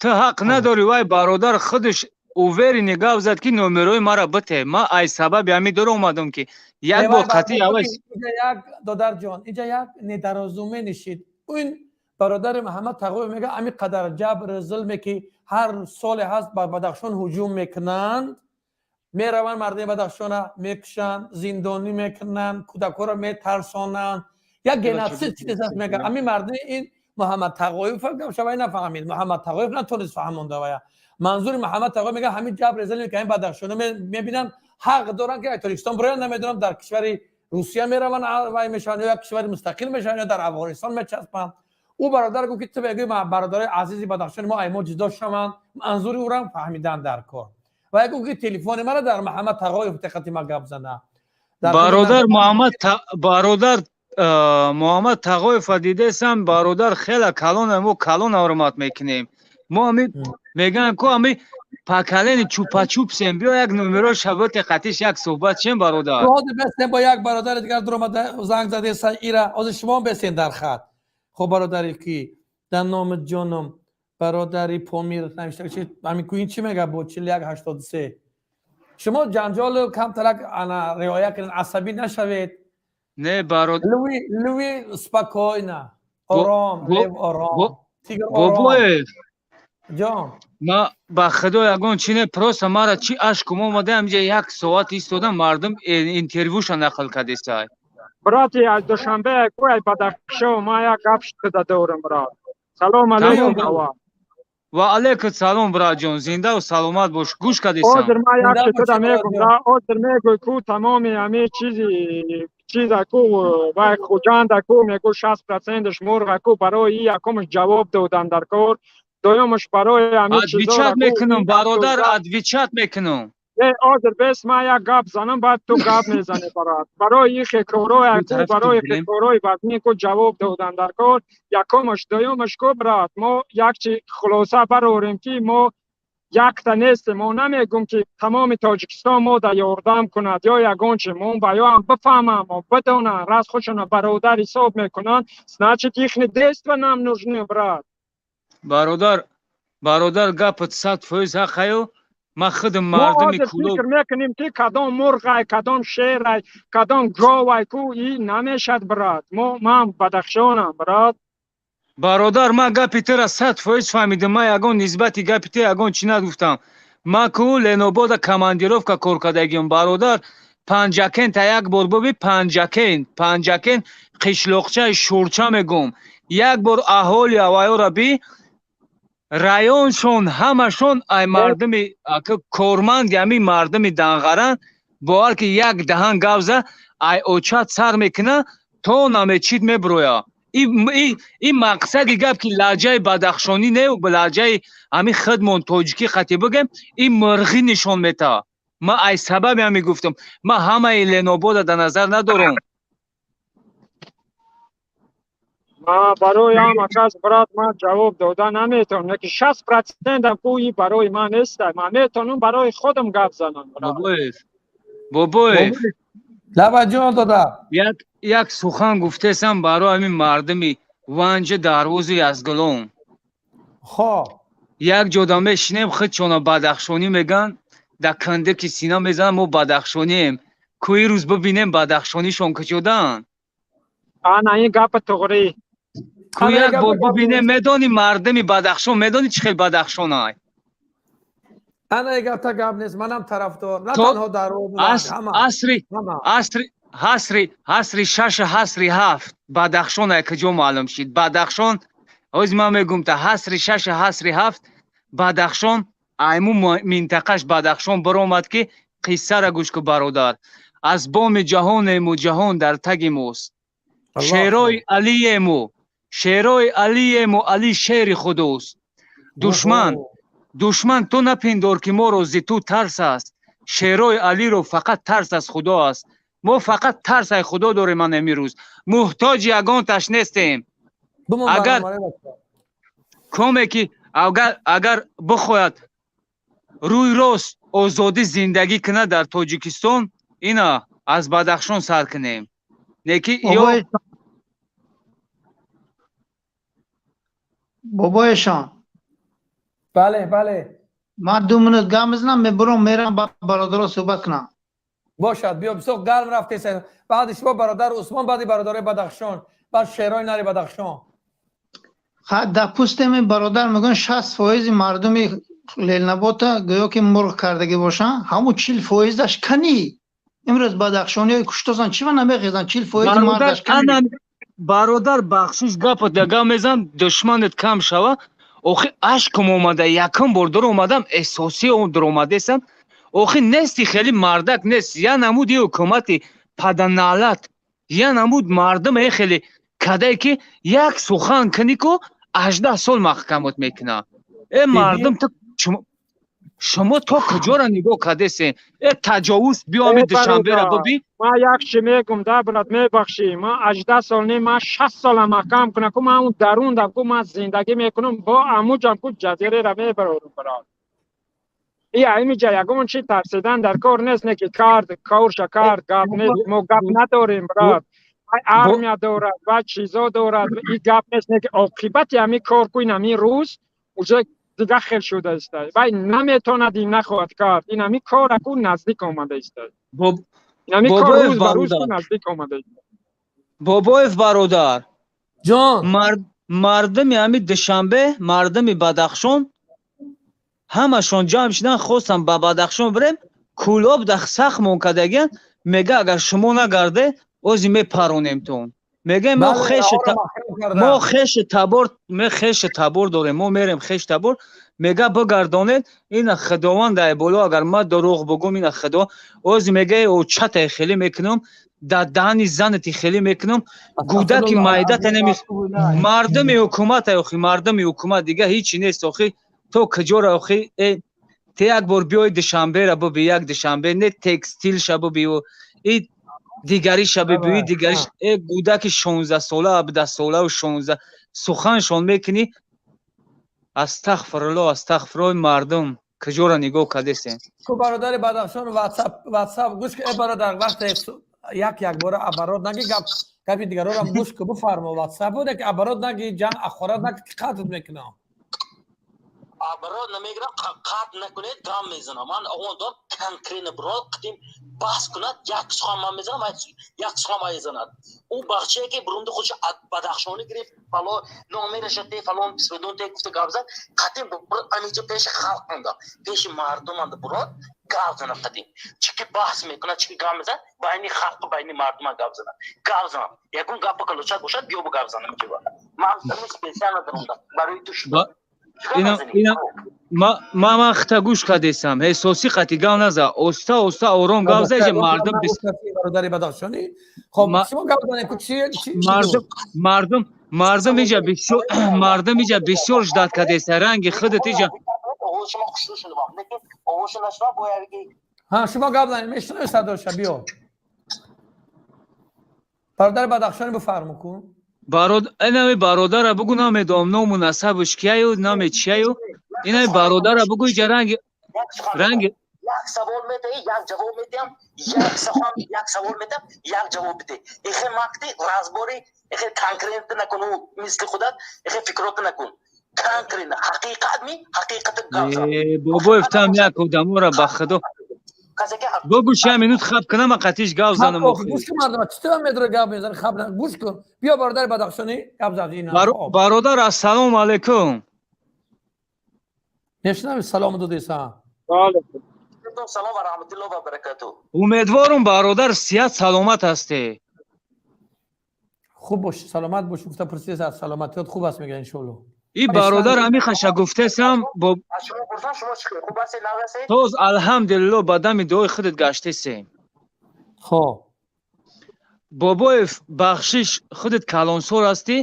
ҳақ надорӣ. Вай бародар худаш уверенно гап зад, ки номерои мара бите. Ман ай сабаби ҳамин дор омадам, ки як бор қатъи авай. Як, додарҷон, инҷа як недоразуме нишид. Ин бародари Муҳаммад Тағоев мега, ҳамин қадар ҷабр зулме, ки ҳар соле ҳаст, ба Бадахшон ҳуҷум мекунанд, мераванд, мардуми Бадахшона мекушанд, зиндонӣ мекунанд, кӯдакҳоро метарсонанд, як геноцид чиз аст, мега. Ҳамин мардуми ин Муҳаммад Тағоев гап шавай нафаҳмид. Муҳаммад Тағоев натонист фаҳмонда вая. Манзури Муҳаммад Тағоев, мега, ҳамин ҷабр зулме, ки ҳамин бадахшона мебинанд, ҳақ доранд, ки Тоҷикистон бироянд, намедонам, дар кишвари Русия мераванд, вай мешаванд, ё як кишвари мустақил мешаванд, ё дар Афғонистон мечаспанд. Ӯ бародар гуфт, ки ту мегӯи бародарои азизи бадахшони мо ай мо ҷудо шаванд. Манзури ӯрам фаҳмидан дар кор. Ва гуфт, ки телефони мара дар Муҳаммад Тағоев диққати ма гап зана. Бародар Муҳаммад, бародар Муҳаммад Тағоева дидесам, бародар, хела калона, мо калон ҳурмат мекунем. Мо ами мегӯям ку, ами поколение чупа-чупсем. Биё, як номеро шаботи қатиш як суҳбат чем, бародар. Ҳозир бестем, бо як бародари дигар дуромада занг задеса ира. Ҳозир шумо бестен дар хат. Хоб, бародари, ки дар номи ҷоном, бародари Помир навишта, ҳамин ку, ин чӣ мега бо 4183? Шумо ҷанҷолу камтарак ана риоя кунед, асабӣ нашавед. Не, бародар. Луи, луи, спокойно, ором, лев, ором, тигр, ором. Бобоев. Ҷон. Ма ба худо ягон чи не, просто мара чи ашкум омада, ҳамҷа як соат истодам, мардум интервюша нақл кардесай. Брати аз Душанбе, кӯй Бадахшо, ма як гап шуда дорам, брат. Салом алейкум аввал. Ва алейкум салом, братҷон, зиндаву саломат бош, гӯш кардесам. Ҳозир ман як чи туда мегум, ҳозир мегӯй ку тамоми ҳамин чизи чиза ку вай Хуҷанда ку мегӯ 60 проценташ мурға ку, барои и якумаш ҷавоб додан дар кор, дуюмаш барои ҳамин. Отвечать мекунам, бародар, отвечать мекунам. Не, ҳозир бес, ман як гап занам, баъд ту гап мезанӣ, барат. Барои ихе корое ку, барои ихе корои вазнин ку ҷавоб додан дар кор якумаш, дуюмаш ку, брат, мо як чи хулоса барорем, ки мо якта нестем. Мо намегум, ки тамоми Тоҷикистон мо да ёрдам кунад ё ягон чи. Мо ба ё ҳам бифаҳмам, мо бидонанд, раз худшона бародар ҳисоб мекунанд, значит, ихни действа нам нужны, брат. Бародар, бародар, гапат 100% ҳақаю. Ман худам мардуми Кулоб фикр мекунем, ки кадом мурғай, кадом шерай, кадом говай ку, и намешад, брат. Мо, ман Бадахшонам, брат. Бародар, ман гапи тура 100% фаҳмидам. Ман ягон нисбати гапи ту ягон чӣ нагуфтам. Ман ку Ленобода командировка кор кардагиам, бародар. Панҷакента як бор буби, Панҷакент, Панҷакент, қишлоқчаи Шӯрча мегӯм, як бор аҳоли авайёра би, районшон ҳамашон ай мардуми корманди ҳамин мардуми Данғаран. Бовар ки, як даҳан гавза ай очат сар мекуна то намечид меброя. Ин мақсади гап, ки лаҳҷаи бадахшонӣ не, лаҳҷаи ҳамин хидмон тоҷикӣ қатӣ бигем, ин мирғӣ нишон метаҳад. Ман ай сабаби ҳамин гуфтам, ман ҳамаи Ленобода дар назар надорам. Барои ҳама кас, брат, ман ҷавоб дода наметавонам, лекин 60 процентам ку и барои ман неста. Ман метавонам барои худам гап занам. Бобоев, Бобоев. Лабаҷон дода. Як сухан гуфтесам барои ҳамин мардуми Ванҷи, Дарвози, Язгулон. Хоб. Як ҷода мешинем, худшона бадахшонӣ меган, дар кандики сина мезанам, мо бадахшонием. Кӯи рӯз бибинем бадахшонишон куҷодаанд. Ана ин гапа туғрӣ. Ку як бор бибинем, медони мардами Бадахшон, медони чӣ хел Бадахшонай. Ана гапта гап нест, манам тарафдор. На танҳо дар асри асри ҳасри ҳасри шаш, ҳасри ҳафт Бадахшон ай куҷо маълум шид. Бадахшон ҳози ман мегум та ҳасри шаш, ҳасри ҳафт Бадахшон айму минтақаш Бадахшон баромад, ки қиссара гӯш ку, бародар. Аз боми ҷаҳонему ҷаҳон дар таги мост. Шерои Алиему, шерои Алиему, Али шери худост. Душман, душман, ту напиндор, ки моро зи ту тарс аст. Шерои Алиро фақат тарс аз Худо аст. Мо фақат тарс ай Худо дорем. Ман имрӯз муҳтоҷи ягонташ нестем. Агар коме ки агар бихоҳад рӯй рост озодӣ зиндагӣ кунад дар Тоҷикистон, ина аз Бадахшон сар кунем, неки ё Бобоешон. Бале, бале. Ман 2 минут гап мезанам, мебурам, мерам ба бародаро суҳбат кунам. Бошад, биё, бисёр гарм рафтеса. Баъди шумо бародар Усмон, баъди бародарои Бадахшон, баъд шерои нари Бадахшон. Дар пустем бародар мегӯянд, 60% мардуми Лелнабота гӯё ки мурғ кардагӣ бошанд, ҳамун 40 фоизаш канӣ? Имрӯз бадахшониҳои куштосан, чӣ ва намехезанд? 40 фоизи мардаш канӣ? Бародар, бахшиш, гапат гап мезанам, душманат кам шава. Охи ашкам омада, якум бор дур омадам, эҳсоси он дур омадесам. Охи нести, хеле мардак нест. Я намуди ҳукумати паданалат, я намуд мардум е хеле кадае ки як сухан кунӣ ку, 18 сол маҳкамот мекунад. Э мардум, ту шумо то куҷоро нигоҳ кардесен? Э таҷовуз, биёми Душанбера бибин. Ман як чи мегум да, брат, мебахшӣ, ман 18 сол не, ман 60 сола маҳкам кунам ку, ман он дарундам ку, ман зиндагӣ мекунам бо амуҷам ку, ҷазиреро мебарорам, брат. И аймиҷа ягон чи тарсидан дар кор нест, не ки кард, корша кард, гап нест, мо гап надорем, брат. Армия дорад ва чизо дорад, и гап нест, не ки оқибати ҳамин кор ку, ин ҳамин рӯз уже дигар хел шуда истад. Вай наметонад, ин нахоҳад кард, ин ҳамин кора ку наздик омада истад, ин ҳамин кор рӯз ба рӯз ку наздик омада истад. Бобоев бародар. Ҷон. Мардуми ҳами Душанбе, мардуми Бадахшон ҳамашон ҷамъ шудан, хостам ба Бадахшон бирем, Кӯлоб да сахмон кардагиян, мега, агар шумо нагарде, ози мепаронемтон. Мегӯем, мо хешу табор, ме хешу табор дорем, мо мерем хеш табор. Мега, бигардонед. Ина Худованд ай боло, агар ман дурӯғ бугум, ина Худо ози мега, очатай хеле мекунам, дар даҳани занати хеле мекунам, гудаки майдата неми. Мардуми ҳукумат охи, мардуми ҳукумат, дига ҳичи нест. Охи то куҷора? Охи э те як бор биёй Душанбера буби, як Душанбе не, текстилша буби, и дигариша бибиӣ, дигариш. Э гудаки 16 сола, 17 солаву 16 суханшон мекунӣ. Астағфирулло, астағфирулло, мардум куҷора нигоҳ кардесен? Ку бародари Бадахшон, ватсап гӯш э бародар, вақте як як бора оборот наги, гап гапи дигарорам гӯш ку, бифармо. Ватсап буде ки оборот наги, ҷан ахорат наги, ки қатл мекунам. Оборот намегирам, қатл накунед, гам мезанам. Ман он дор конкретно бирод қидим баҳс кунад, як сухан ман мезанам, як сухан ман мезанад. Ӯ бахчае ки бурунди худш бадахшонӣ гирифт, фало номераша те, фалон бисмидон те гуфта гап зад, қатим бурод амиҷа пеши халқ анда, пеши мардум анда бурод гап занад. Қадим чӣ ки баҳс мекунад, чӣ ки гап мезанад, байни халқу байни мардума гап занад, гап занад. Ягон гапа калочак бошад, биё гап занам ҷиба. Ман специально даромдам барои ту шуд. Ма хта гӯш кардесам, ҳесоси қати гап наза, оста оста, ором гап за, мардум. Бародари бадахшонӣ, хоб, шумо гап занед ку, чи? Мардум иҷа бисёр, мардум иҷа бисёр ждать кардеса, ранги худат иҷа. Ҳа, шумо гап занед, мешунавед садоша, биё, бародари бадахшонӣ, бифармо ку. Инами бародара бугу, намедонам ному насабаш кияю, наме чияю. Инами бародара бугу, иҷа ранги ранги Як савол медиҳӣ, як ҷавоб медиҳам, як сухан, як савол медиҳам, як ҷавоб бидеҳ. Ихе макти разбори, ихе конкретно накун, мисли худат ихе фикрота накун. Конкретно ҳақиқат ми ҳақиқат гап. Бобоев, там як одамора ба худо бо гӯш, як минут хаб кунам, қатиш гав занам. Гӯш кун, мардум чӣ ту медро гап мезани, хаб гӯш кун. Биё, бародари бадахшонӣ гап зад. Бародар, ассалому алайкум. Мешунавӣ? Салом додеса. Салом ва раҳматуллоҳ ва баракатуҳ. Умедворум, бародар, сиҳат саломат ҳастӣ. Хуб бош, саломат бош. Гуфта пурсида, саломатиёт хуб аст, мега, иншоалло. И бародар, ҳами хаша гуфтесам бо тоз, алҳамдулилло, ба дами дуои худат гаштесем. Хоб. Бобоев, бахшиш, худат калонсор ҳастӣ.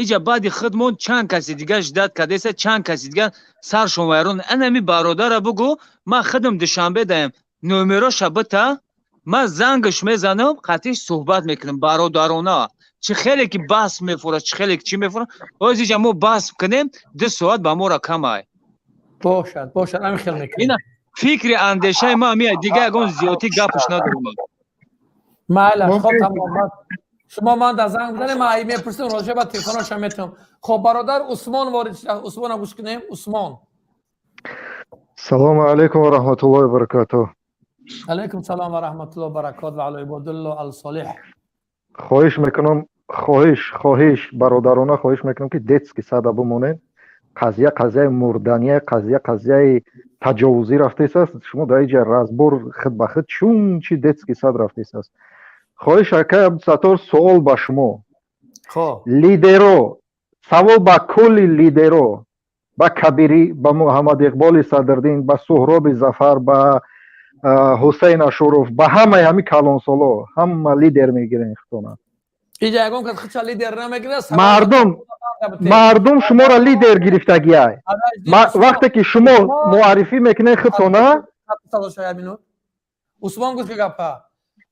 Иҷа баъди худмон чанд каси дига ждать кардеса, чанд каси дига саршон вайрон. Анами бародара бугӯ, ман худам Душанбе даем, номероша бита, ман зангаш мезанам, қатиш суҳбат мекунам бародарона. Чӣ хеле ки баҳс мефурад, чӣ хеле ки чӣ мефурад. Ҳоз иҷа мо баҳс кунем, 2 соат ба моро камай. Бошад, бошад, ҳамин хел мекунем. Ина фикри андешаи ма мия, дига ягон зиёдтӣ гапаш надорам. Майла, хоб, тамом. Шумо ман дар занг бизанем, ман мепурсем, роҷа ба телефоношам метавам. Хоб, бародар Усмон ворид шуда, Усмона гӯш кунем. Усмон. Салому алайкум ва раҳматуллоҳи ва баракатуҳ. Алайкум салом ва раҳматуллоҳ баракот ва ало ибодуллоҳ ал-солиҳ. Хоҳиш мекунам, хоҳиш, бародарона хоҳиш мекунам, ки детский сада бимонед. Қазия қазияи мурдания, қазия қазияи таҷовузӣ рафтесааст. Шумо дар иҷа разбор худ ба худ чун чи детский сад рафтесааст. Хоҳиш, акай Абдусаттор, суол ба шумо, лидеро, савол ба кулли лидеро, ба Кабирӣ, ба Муҳаммад Иқболи Садрдин, ба Суҳроби Зафар, ба Ҳусейн Ашуров, ба ҳамаи ҳами калонсоло. Ҳама лидер мегирен худтона. Иҷа ягон кас худша лидер намегирад. Мардум шуморо лидер гирифтагиай. Вақте ки шумо муаррифӣ мекунед худтона. Усмон, гӯш ки гапа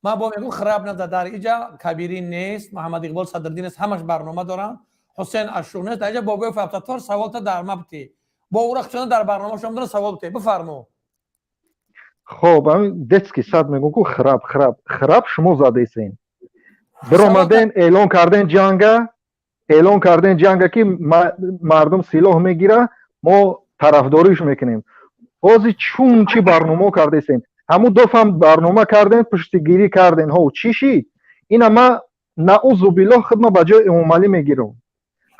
ман бо мегӯм, хираб назад. Дар иҷа Кабирӣ нест, Муҳаммад Иқбол Садрдин нест, ҳамаш барнома доранд. Ҳусейн Ашур нест дар иҷа. Бобоев Абдусаттор, саволта дар ма битӣ, бо ура худшона дар барномашон доранд, савол битӣ, бифармо. Хоб, ҳамин детский сад мегӯм ку, хираб, хираб, хираб шумо задесен. Биромаден, эълон карден ҷанга, эълон карден ҷанга, ки мардум силоҳ мегира, мо тарафдориш мекунем. Ҳозир чун чӣ барнома кардесен, ҳамун дофам барнома карден, пуштигирӣ карден, ҳо, чӣ шид? Ина ма, наузу биллоҳ, худма ба ҷои Эмомалӣ мегирам,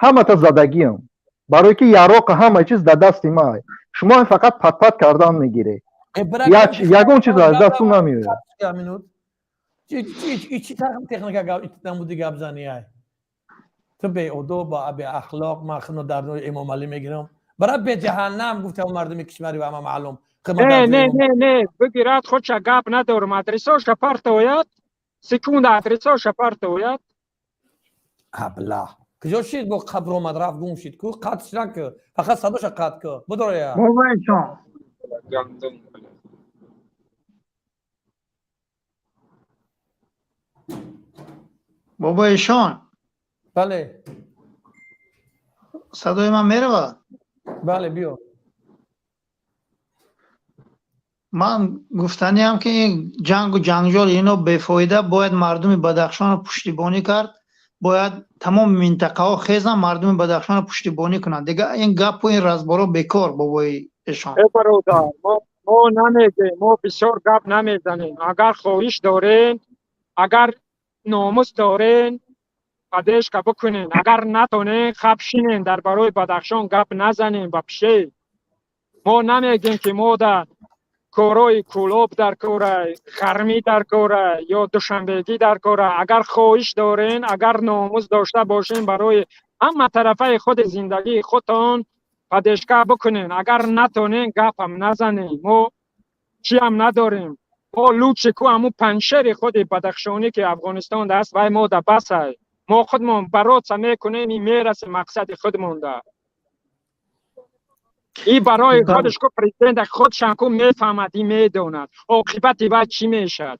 ҳамата задагиам, барое ки яроқ, ҳама чиз дар дасти май. Шумо фақат патпат кардан мегиред, ягон чиз аз дасту намеояд. Чӣ техника намуди гапзанӣ ай? Ту беодоб, беахлоқ. Ман худно дар нои Эмомалӣ мегирам, бара беҷаҳаннам, гуфтам мардуми кишвари ва ҳама маълум. Не, не, не, не, бигирад худша, гап надорам. Адресоша партояд, секунда, адресоша партояд. Абла куҷо шид? Бо қабр омад, рафт, гум шид ку. Қатш наку, фақат садоша қатъ ку, бидороя. Бобоҷон. Бобоишон. Бале. Садои ман меравад? Бале, биё. Ман гуфтаниам, ки ин ҷангу ҷанҷол ино бефоида. Бояд мардуми Бадахшонро пуштибонӣ кард, бояд тамоми минтақаҳо хезан, мардуми Бадахшонро пуштибонӣ кунанд. Дига ин гапу ин разборо бекор, бобои эшон. Э, бародар, мо намегем, мо бисёр гап намезанем. Агар хоҳиш дорем, агар номус дорен, поддержка бикунен. Агар натонен, хаб шинен, дар барои Бадахшон гап назанем. Вообще мо намегем, ки мо да корои Кӯлоб дар корай, Ғармӣ дар корай ё Душанбегӣ дар кора. Агар хоҳиш дорен, агар номус дошта бошен, барои ҳама тарафаи худи зиндагии худтон поддержка бикунен. Агар натонен, гапам назанем. Мо чиам надорем. Мо лучше ку ҳамун Панҷшери худи бадахшонӣ, ки Афғонистон аст, вай мо да басай. Мо худмон бороться мекунем и мерасем мақсади худмонда. И барои худаш ку президента худшам ку мефаҳмад и медонад, оқибати вай чӣ мешавад.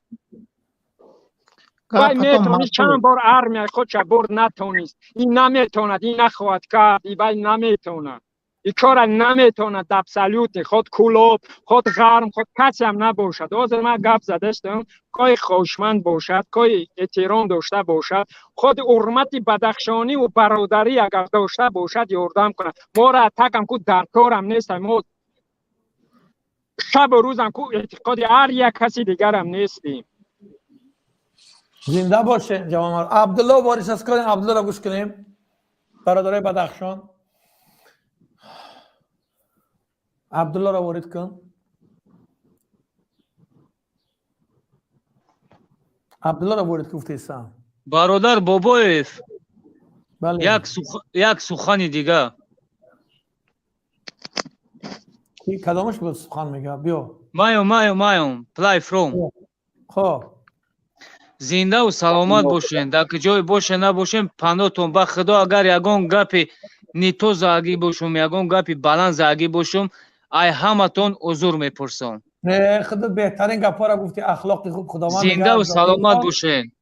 Вай метонист, чанд бор армияи худша бурд, натонист. И наметонад, и нахоҳад кард, и вай наметонад. Ин кора наметавонад абсолютно, худ Кӯлоб, худ Ғарм, худ касе ҳам набошад. Ҳозир ман гап задаштам, кои хоҳишманд бошад, кои эҳтиром дошта бошад, худ ҳурмати бадахшониву бародарӣ агар дошта бошад, ёрдам кунад. Моро такам ку дар корам нестам, мо шабу рӯзам ку эътиқоди ҳар як каси дигарам нестем. Зинда бошед, ҷавонмард. Абдулло ворис аст кунем, Абдуллоро гӯш кунем. Бародарои Бадахшон. Абдуллоро ворид кун. Абдуллоро ворид кун гуфтесам. Бародар Бобоев. Бале. Як сухани дига. Ки кадомаш буд сухан мега? Биё. Маём, маём, маём. Play from. Хоб. Зиндаву саломат бошен. Дар куҷое боше набошем, панотон ба Худо. Агар ягон гапи нито заагӣ бошум, ягон гапи баланд заагӣ бошум, ай ҳаматон узур мепурсам. Не, худат беҳтарин гапҳоро гуфти, ахлоқи хуб Худованд Зиндаву саломат бошен.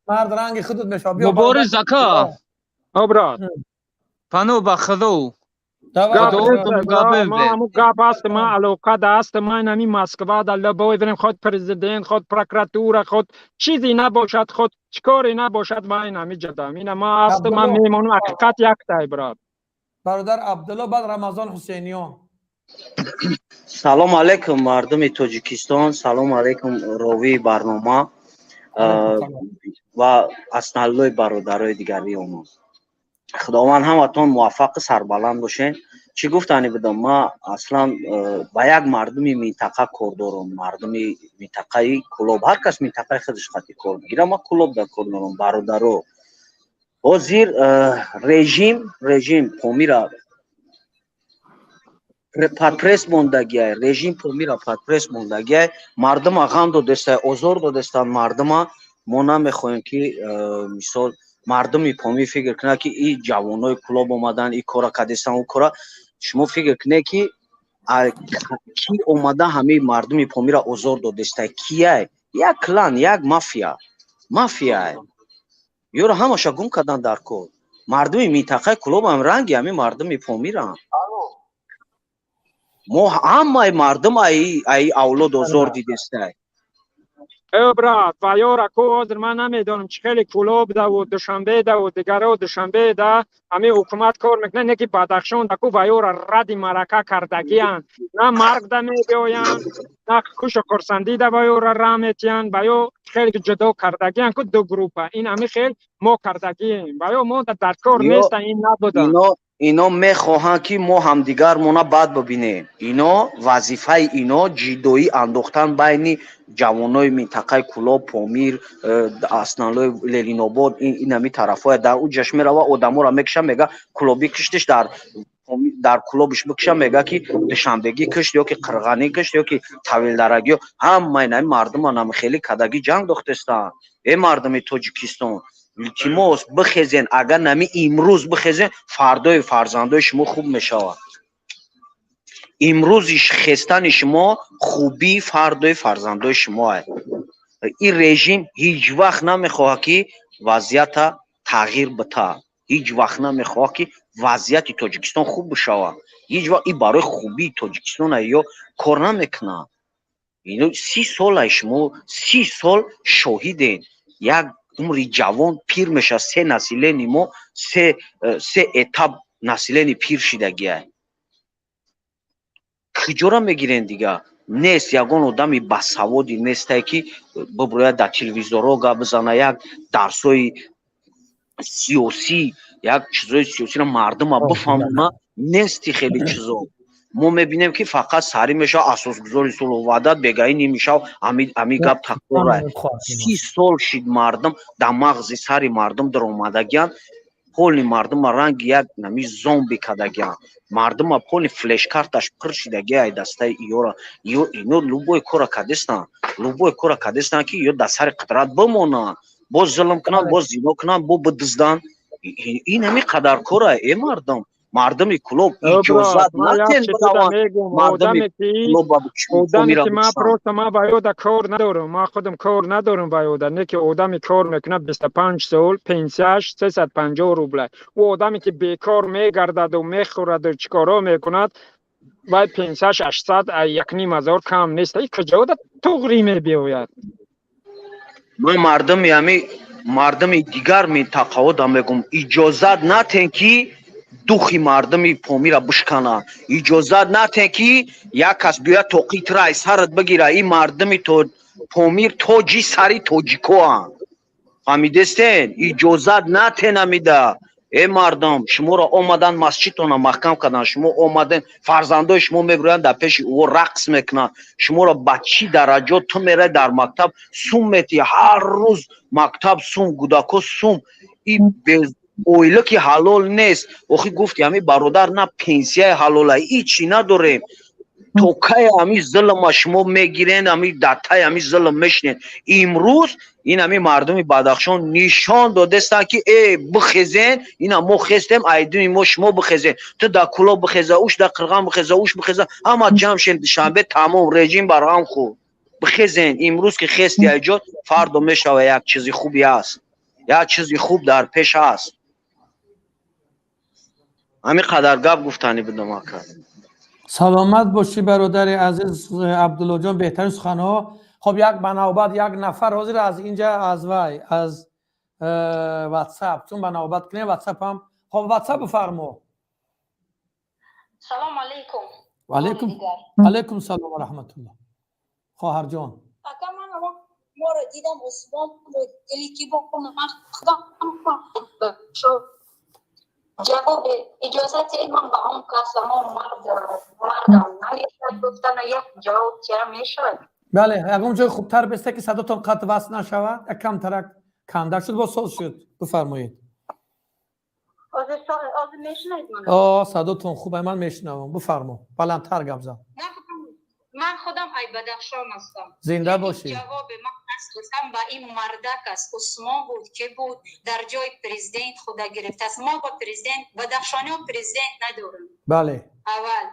Мард ранги худат мешавад. Биё, Мубориз ака. Обрат. Пано ба Худо. Гап аст, ман алоқа даст, ман ҳами Москва да лабой верем, худ президент, худ прокуратура, худ чизе набошад, худ чӣ коре набошад, ман ҳами ҷадам. Ина ман аст, ман мемонам, ҳақиқат яктай, брат. Бародар Абдулло, баъд Рамазон Ҳусейниён. Салом алейкум, мардуми Тоҷикистон, салом алейкум, ровии барнома ва асналлои бародарои дигари онон. Худованд ҳаматон муваффақу сарбаланд бошед. Чӣ гуфтанӣ будам? Ман аслан ба як мардуми минтақа кор дорам, мардуми минтақаи Кӯлоб. Ҳар кас минтақаи худаш қати кор мегирад, ман Кӯлоб дар кор дорам. Бародаро, ҳозир режим Помира под пресс мондагиай, режим Помира под пресс мондагиай, мардума ғам додестай, озор додестанд мардума. Мо намехоҳем ки мисол мардуми Помир фикр кунад ки и ҷавонои Кӯлоб омадан, и кора кардестан, ӯ кора. Шумо фикр кунед ки ки омада ҳамаи мардуми Помира озор додестай? Кияй? Як клан, як мафия, мафияй. Ёро ҳамаша гум кардан дар кор. Мардуми минтақаи Кӯлоб ҳам ранги ҳамин мардуми Помиранд. Мо ҳамаи мардум ай авлод озор дидестай. Э брат, ва ёра ку ҳозир ман намедонам чӣ хеле Кӯлоб даву Душанбе даву дигаро Душанбе да ҳамин ҳукумат кор мекунад, не ки Бадахшон да ку ва ёра ради марака кардагиянд. На марг да мебиёянд, на хушу хурсандӣ да ва ёра ра метиҳанд, ва ё хеле ҷудо кардагиянд ку ду группа. Ин ҳамин хел мо кардагием. Ва ё мо дар кор нестан, ин набуданд. Ино мехоҳанд ки мо ҳамдигармона бад бибинем. Ино вазифаи ино ҷидоӣ андохтан байни ҷавонои минтақаи Кӯлоб, Помир, асналои Ленинобод, инами тарафҳоя. Дар ӯ ҷаш мерава, одаморо мекуша, мега кӯлобӣ киштиш, дар Кӯлобиш бикуша, мега ки душанбегӣ кишт ё ки қирғанӣ кишт ё ки тавилдарагиё. Ҳамаи нами мардума нами хеле кадаги ҷанг дохтестанд. Э мардуми Тоҷикистон, илтимос, бихезен. Агар нами имрӯз бихезен, фардои фарзандои шумо хуб мешавад. Имрӯзи хестани шумо хубии фардои фарзандои шумоа. Ин режим ҳеҷ вақт намехоҳад ки вазъията тағйир бита, ҳеҷ вақт намехоҳад ки вазъияти Тоҷикистон хуб бишавад. Ҳеҷ вақт ин барои хубии Тоҷикистон ё кор намекунад. Ино 30 солаи шумо, 30 сол шоҳиден. Як умри ҷавон пир мешавад, се населени мо, се этап населени пир шидагиай. Куҷора мегирен дига? Нест ягон одами басаводи нестай ки биброяд дар телевизорҳо гап бизана, як дарсҳои сиёсӣ, як чизои сиёсиро мардума бифаҳмона. Нести хеле чизо. Мо мебинем ки фақат сарӣ мешавад асосгузори сулҳу ваҳдат, бегаи нимишав, ами гап такрора. 30 сол шид мардум дар мағзи сари мардум даромадагиянд, поли мардума ранги як нами зомби кардагиянд. Мардума поли флешкарташ пур шидагия ай дастаи иёра. Ино любой кора кардестанд, любой кора кардестанд ки ё дар сари қудрат бимонанд, боз зулм кунанд, боз зино кунанд, бо бидузданд. Ин ҳами қадар кора, э мардум. Мардуми Кӯлоб, иҷозат натен бираванд мардуми Одаме ки ман просто ман ба ёда кор надорам, ман худам кор надорам ба ёда, не ки одами кор мекунад 25 сол, пенсияш 350 рубла. Ӯ одаме ки бекор мегардаду мехӯраду чикоро мекунад, вай пенсияш 800, 1500 кам нест. И куҷода туғрӣ мебиёяд? Ман мардуми ҳами мардуми дигар минтақаҳо да мегум, иҷозат натен ки духи мардуми Помира бишкана, иҷозат натен ки як кас биёяд тоқи тира ай сарат бигира. Ин мардуми Помир тоҷи сари тоҷикоанд, фаҳмидестен? Иҷозат натен амида. Э мардум, шуморо омадан масҷидтона маҳкам кардан, шумо омаден, фарзандои шумо мебироянд, дар пеши ӯ рақс мекунанд. Шуморо ба чӣ дараҷот? Ту мерай дар мактаб, сум метӣ, ҳар рӯз мактаб сум, гудако сум, и оила ки ҳалол нест. Охи гуфти ҳами бародар, на пенсияи ҳалола, ҳичи надорем. То кай ҳами зулма шумо мегирен, ҳами дар тай ҳами зулм мешинед? Имрӯз ин ҳами мардуми Бадахшон нишон додестанд ки э бихезен, ина мо хестем, айдуни мо шумо бихезен. Ту дар Кӯлоб бихеза, уш дар Қирған бихеза, уш бихеза, ҳама ҷамъ шем Душанбе, тамом, режим барҳам хӯрд. Бихезен, имрӯз ки хести айҷод, фардо мешава як чизи хуби аст, як чизи хуб дар пеш аст. Ҳамин қадар гап гуфтанӣ будам, ака. Саломат бошӣ, бародари азиз Абдуллоҷон, беҳтарин суханҳо. Хоб, як ба навбат як нафар ҳозир аз инҷа, аз вай, аз ватсап, чун ба навбат кунем ватсап ҳам. Хоб, ватсап бифармо. Салом алейкум. Алейкум, алейкум салом ва раҳматуллоҳ, хоҳарҷон. Ака, ман моро дидам, Усмон буд, дили ки бо ман худам ҷавоб иҷозати ман ба он кас, ҳамон мард, мардам намешавад гуфтана, як ҷавоб чера мешавад? Бале, ягон ҷои хубтар беста ки садотон қатъ васл нашавад. Як камтарак канда шуд, боз соз шуд, бифармоед. Ҳозир мешунавед мана? О, садотон хуб, ман мешунавам, бифармо, баландтар гап зан. Ман худам ай Бадахшон ҳастам. Зинда бошед. Ҷавоби ман асосан ба ин мардак аст, Усмон буд, ки буд, дар ҷои президент худа гирифтааст. Мо ба президент, бадахшониҳо президент надорем. Аввал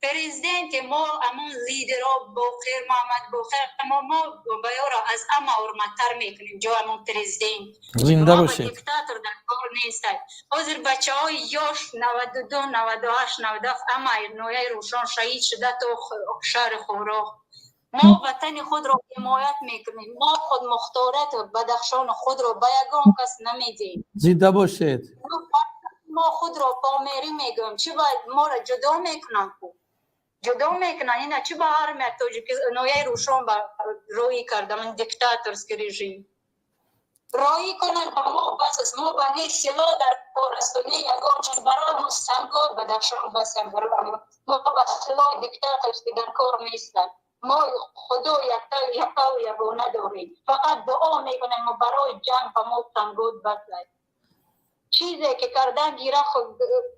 президенти мо ҳамон лидеро Боқир, Муҳаммад Боқир, мо ба ёро аз ҳама ҳурматтар мекунем ҷои ҳамон президент. Зинда бошед. Диктатор дар кор нестад. Ҳозир бачаҳои ёш 92, 98, 97 ҳама ноҳияи Рӯшон шаҳид шуда то шаҳри Хоруғ. Мо ватани худро ҳимоят мекунем, мо худмухторият Бадахшони худро ба ягон кас намедиҳем. Зинда бошед. Мо худро померӣ мегӯем. Чӣ бояд моро ҷудо мекунанд, ку ҷудо мекунанд? Ина чӣ ба армия тоҷики ноҳияи Рӯшон ба роҳӣ кардам, диктаторский режим роҳӣ кунанд, ба мо бас аст. Мо ба не силоҳ дар кор асту не ягон чиз, барои мо сангор Бадахшон басам, барои мо ба силоҳи диктаторский дар кор нестанд. Мо худо якта, якаву ягона дорем, фақат дуо мекунем мо барои ҷанг, ба мо сангот бас аст. Чизе ки кардан гира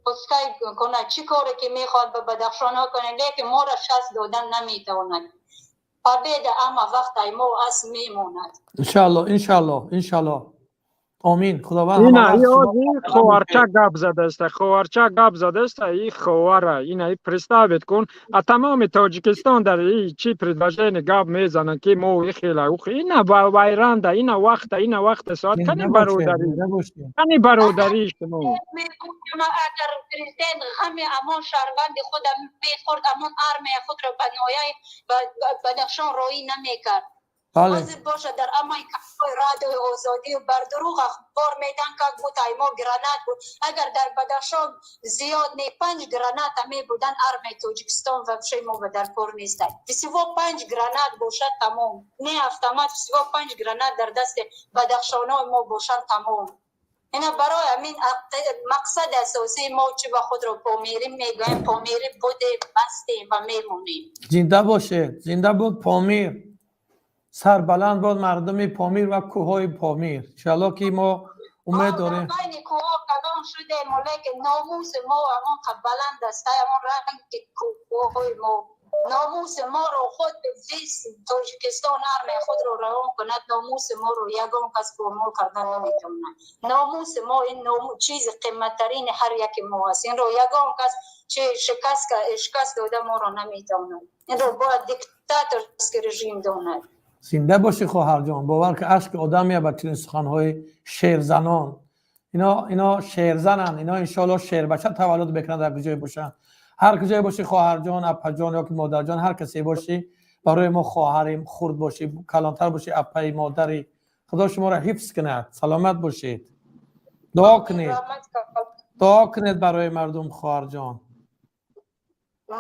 пускай кунад, чӣ коре ки мехоҳад ба бадахшонҳо кунад, лекин моро шаст додан наметавонад. Победа ҳама вақт ай мо аст, мемонад. Иншаалло, иншаалло, иншаалло, омин. Худованд. Ина хоҳарча гап задааста, хоҳарча гап задааста, и ховара ина и представить кун, а тамоми Тоҷикистон дар и чи предложение гап мезананд ки мо и хела ина вайранда, ина вақта, ина вақта соат кани бародарӣ, кани бародарии шумо? Агар президент ғами амон шаҳрванди худа мехӯрд, амон армия худро ба ноҳияи Бадахшон роҳӣ намекард. Ҳозир бошад дар ҳамаи каналҳои радиои Озодӣ бар дурӯғ ахбор медиҳанд, как будто ай мо гранат буд. Агар дар Бадахшон зиёд не, панҷ граната мебуданд, армияи Тоҷикистон вообще мо ба дар кор нестад. Всего панҷ гранат бошад, тамом, не автомат, всего панҷ гранат дар дасти бадахшонои мо бошанд, тамом. Ина барои ҳамин мақсади асосии мо чӣ ба худро помирӣ мегӯем, помирӣ будем, ҳастем ва мемонем. Зинда бошед, зинда буд Помир, сарбаланд бод мардуми Помир ва кӯҳҳои Помир. Иншаалло ки мо умед дорем. Байни кӯҳҳо калон шудем, лекин номуси мо ҳамон қад баланд аст, ҳамон ранги кӯҳҳои мо. Номуси моро худ вист Тоҷикистон армия худро равон кунад, номуси моро ягон кас помол кардан наметавонад. Номуси мо ин чизи қиматтарини ҳар яки мо аст. Инро ягон кас чи шикаст дода моро наметавонад. Инро бояд диктаторский режим донад. Зинда бошӣ, хоҳарҷон. Бовар ки ашки одам меяд чунин суханҳои шерзанон. Ино шерзананд, ино иншоалло шербача таваллуд мекунанд дар куҷое бошанд. Ҳар куҷое бошӣ, хоҳарҷон, апаҷон ё ки модарҷон, ҳар касе бошӣ, барои мо хоҳарим, хурд бошӣ, калонтар бошӣ, апаи, модари, Худо шуморо ҳифз кунад. Саломат бошед. Дуо кунед, дуо кунед барои мардум, хоҳарҷон.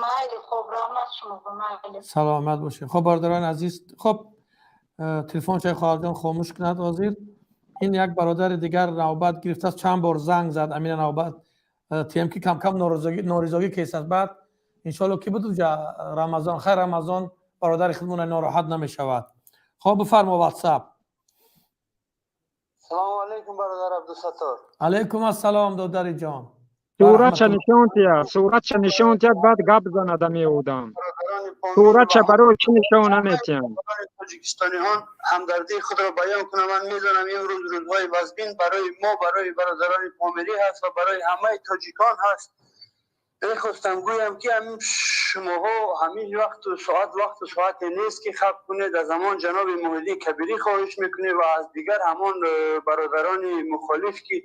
Майли, хоб, раҳмат шумо, майли. Саломат бошед. Хоб, бародарони азиз, хоб, телефон чай хоҳарҷон хомӯш кунад. Ҳозир ин як бародари дигар навбат гирифтааст, чанд бор занг зад. Амина, навбат тием ки кам-кам норизогӣ кесад. Баъд иншоалло ки буд уҷа Рамазон. Хайр, Рамазон бародари худмона нороҳат намешавад. Хоб, бифармо, ватсап. Салому алейкум, бародар Абдусаттор. Алейкум ассалом, додари ҷон. Суратша нишон тиҳад, суратша нишон тиҳад, баъд гап занад ами одам. Суратша барои чӣ нишон наметиҳанд? Тоҷикистониҳон ҳамдардии худро баён кунам. Ман медонам, имрӯз рӯзҳои вазбин барои мо, барои бародарони помирӣ ҳаст ва барои ҳамаи тоҷикон ҳаст. Мехостам гӯям, ки ҳамин шумоҳо ҳамин вақту соат, вақту соате нест, ки хаб кунед. Аз ҳамон ҷаноби Муҳиддин Кабирӣ хоҳиш мекунем ва аз дигар ҳамон бародарони мухолиф, ки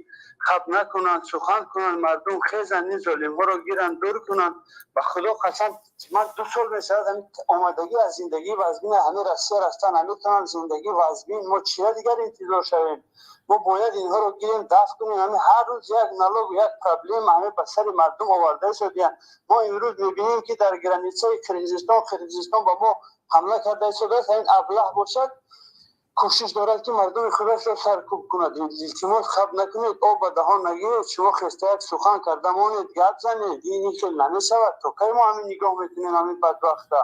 хаб накунанд, сухан кунанд, мардум хезанд, ин золимҳоро гиранд, дур кунанд. Ба Худо қасам, ман 2 сол мешавад ҳамин омадагӣ аз зиндагии вазбин, ҳамин Россия рафтан наметавонам. Зиндагӣ вазбин, мо чия дигар интизор шавем? Мо бояд инҳоро гирем, дафт кунем. Ҳамин ҳар рӯз як налог, як проблема ҳамин ба сари мардум оварда шудиянд. Мо имрӯз мебинем, ки дар границаи Қирғизистон ба мо ҳамла карда истодааст. Ҳамин аблаҳ бошад, кӯшиш дорад, ки мардуми худашро саркӯб кунад. Илтимос, хаб накунед, об ба даҳон нагиред. Шумо хеста як сухан карда монед, гап занед. Ин хел намешавад. То кай мо ҳамин нигоҳ мекунем ҳамин бадбахта?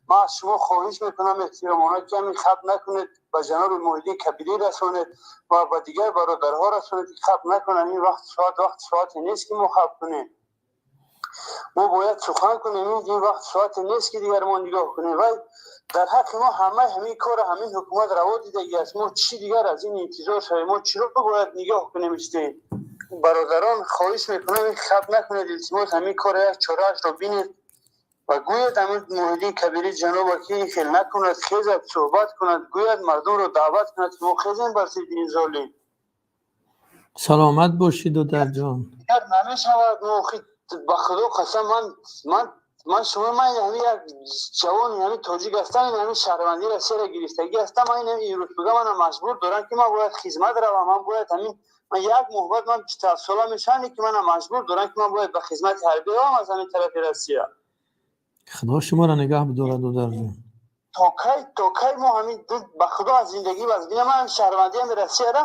Ман аз шумо хоҳиш мекунам эҳтиромона, ки ҳамин хаб накунед, ба ҷаноби Муҳиддин Кабирӣ расонед ва ба дигар бародарҳо расонед, ки хаб накунанд. Ин вақт соат, вақт соате нест, ки мо хаб кунем. Мо бояд сухан кунем. Ин вақт соате нест, ки дигар мо нигоҳ кунем. Вай дар ҳаққи мо ҳамаи ҳамин кора ҳамин ҳукумат раво дидагӣ аст. Мо чӣ дигар аз ин интизор шавем? Мо чиро бояд нигоҳ кунем, истем? Бародарон, хоҳиш мекунам, ин хаб накунед, илтимос. Ҳамин кора як чораашро бинед ва гӯяд ҳамин Муҳиддин Кабирӣ ҷаноба, ки ин хел накунад, хезад, суҳбат кунад, гӯяд, мардумро даъват кунад, ки мо хезем бар зидди ин золим. Саломат бошӣ, додарҷон. Дигар намешавад. Мо ба Худо қасам, ман шумо, ман ҳамин як ҷавони ҳамин тоҷик ҳастам, ин ҳамин шаҳрвандии Россияро гирифтагӣ ҳастам. Ман ин имрӯз буга мана маҷбур дорам, ки ман бояд хизмат равам. Ман бояд ҳамин, ман як моҳ баъд ман 27 сола мешавам, ки мана маҷбур дорам, ки ман бояд ба хизмати ҳарбӣ равам аз ҳамин тарафи Россия. Худо шуморо нигаҳ бидорад, додарҷон. То кай, то кай мо ҳамин, ба Худо, аз зиндагӣ вазбина? Ман шаҳрвандии ҳамин Россияра,